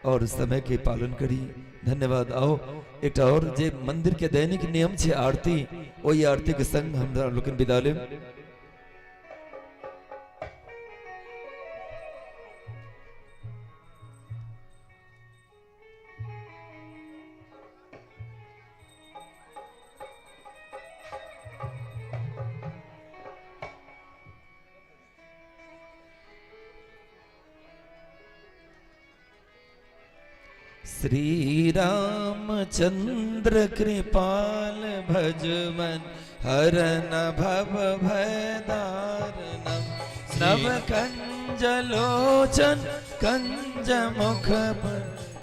और समय के पालन करी। धन्यवाद। आओ एकटा और जे मंदिर के दैनिक नियम छै आरती, ओहि आरती के संग हमरा लोकनि विदा लेब। श्री रामचंद्र कृपाल भजमन हरन भव भयदारुणम, नव कंज लोचन कंज मुख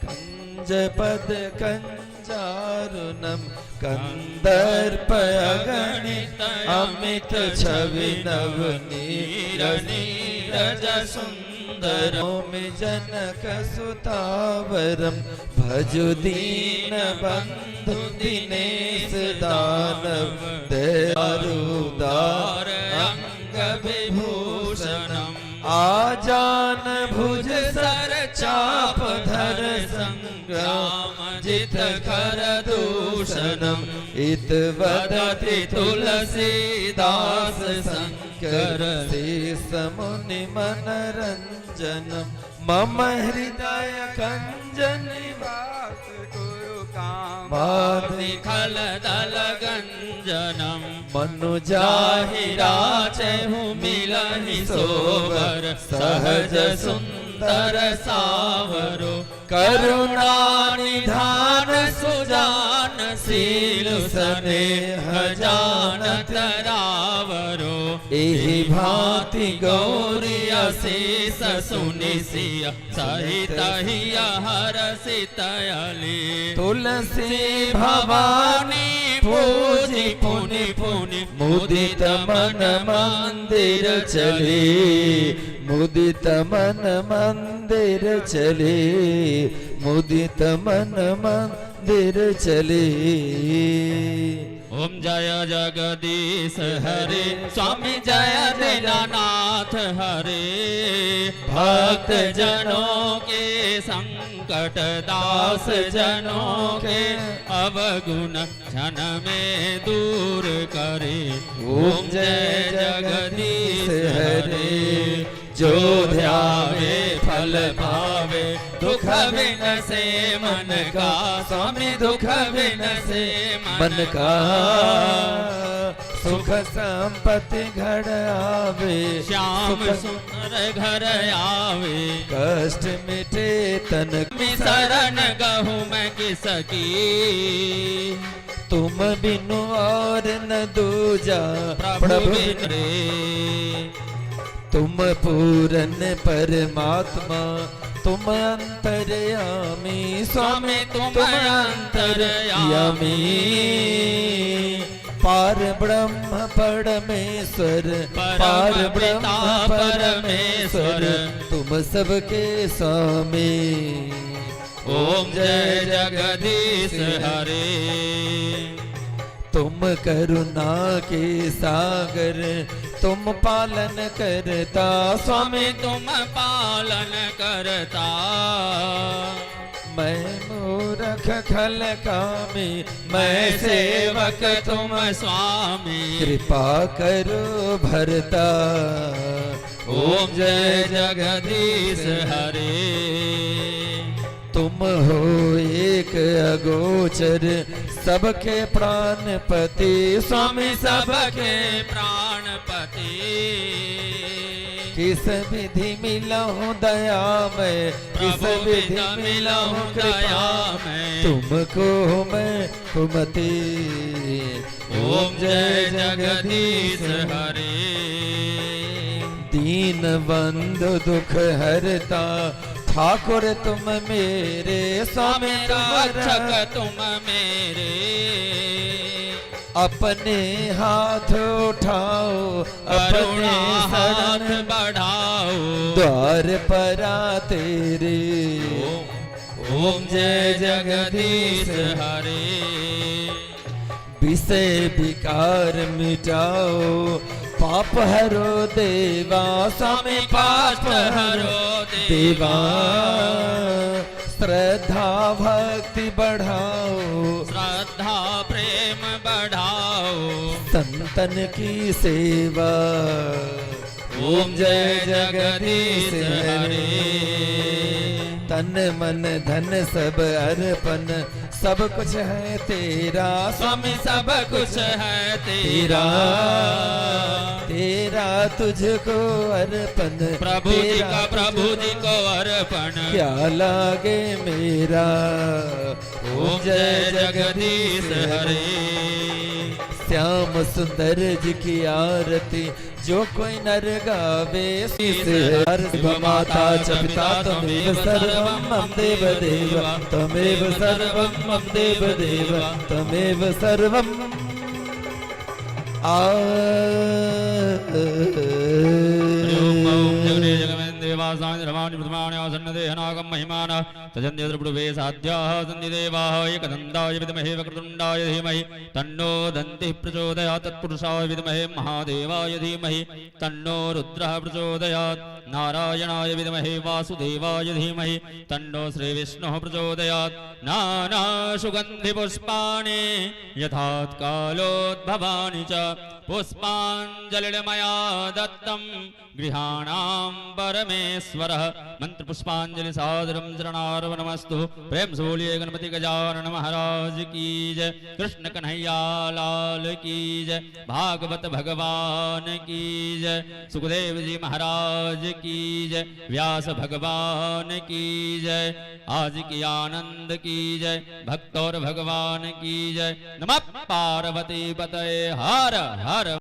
कंज पद कंजारुणम, कंदर्प अगणित अमित छवि नव नीरज सुंदर जनक सुतावरम, भजु दीन बंधु दिनेश दानव दयारुदार अंग विभूषणम, आजान भुज सर चाप धर संग्राम जित कर दूषणम, इत वदति तुलसीदास शंकर शेष मुनि मनरंजनम, मम हृदय कंज निवास गुरु काम माधि खल दल गंजनम, मनु जाहि जाहि राचहु मिलहि सोबर सहज सुंदर सावरो, करुणा निधान सुजान शील स्नेह जानत रावरो, एहि भांति गौरी अशेष सुनि सिय सहित हिय हरषित अली, तुलसी भवानी पूजि पुनि पुनि मुदित मन मंदिर चले, मुदित मन मंदिर चले, मुदित मन मंदिर चले। ओम जय जगदीश हरे स्वामी जय दीनानाथ हरे, भक्त जनों के संकट दास जनों के अवगुण क्षण में दूर करे। ओम जय जगदीश हरे, जो ध्यावे फल पावे, दुख विनसे मन का, स्वामी दुख विनसे मन का। सुख संपत्ति घर आवे, श्याम सुख सुंदर घर आवे। कष्ट मिटे तन शरण गहूँ मैं किसकी, तुम बिनु और न दूजा प्रभु बिन रे। तुम पूरन परमात्मा, तुम अंतर्यामी स्वामी, स्वामी तुम अंतर्यामी। पार ब्रह्म परमेश्वर, पार ब्रह्म परमेश्वर, तुम सबके स्वामी। ओम जय जगदीश हरे। तुम करुणा के सागर, तुम पालन करता स्वामी, स्वामी तुम पालन करता। मैं मूरख खल कामी, मैं सेवक तुम स्वामी, कृपा करो भरता। ओम जय जगदीश हरे। तुम हो एक अगोचर, सबके प्राणपति स्वामी, सबके प्राणपति। किस विधि मिलहु दया में, किस प्रभु विधि विधि मिलहु मिलहु कृपा दया में, तुमको मैं कुमति। ओम जय जगदीश हरे। दीन बंधु दुख हरता, ठाकुर तुम मेरे स्वामी, स्वामी रक्षक तुम तुम मेरे। अपने हाथ उठाओ, अपने करुणा हाथ शरण बढ़ाओ, द्वार परा तेरे। ओम जय जगदीश हरे। विषय विकार मिटाओ, पाप हरो देवा स्वामी, पाप हरो देवा। श्रद्धा भक्ति बढ़ाओ, श्रद्धा प्रेम बढ़ाओ, संतन की सेवा। ओम जय जगदीश हरे। तन मन धन सब अर्पण, सब कुछ है तेरा स्वामी, सब कुछ है तेरा, तेरा। तेरा तुझको अर्पण, प्रभु जी तेरा का प्रभु जी को अर्पण, क्या लागे मेरा। ओम जय जगदीश हरे। श्याम सुंदर जी की आरती जो कोई नर गावे, हर शिव माता च पिता त्वमेव सर्वं मम देव देव, त्वमेव सर्वं मम देव देव, त्वमेव सर्वं। आ ओम ओम जगदे जगमेन्द्रेवासानि रमाणि प्रथमाणि आसन्नदेहनागं महिमान तजन्ते द्रपुडुभे साध्याः सन्ति देवाः। एकदन्ताय विद्महे वक्रतुण्डाय धीमहि तन्नो दन्तिः प्रचोदयात्। तत्पुरुषाय विद्महे महादेवाय धीमहि तन्नो रुद्रः प्रचोदयात्। नारायणाय विद्महे वासुदेवाय धीमहि तन्नो श्रीविष्णुः प्रचोदयात्। नानासुगन्धिपुष्पाणि यथात्कालोद्भवानि च पुष्पाञ्जलिर्मया दत्तं गृहाणां परमेश्वरः। मंत्रपुष्पांजलि सादरं चरणार्पणमस्तु। प्रेम से बोलिए गणपति गजानन महाराज की जय, कृष्ण कन्हैया लाल की जय, भागवत भगवान की जय, सुखदेव जी महाराज की जय, व्यास भगवान की जय, आज की आनंद की जय, भक्त और भगवान की जय। नमः पार्वती पतये हर हर।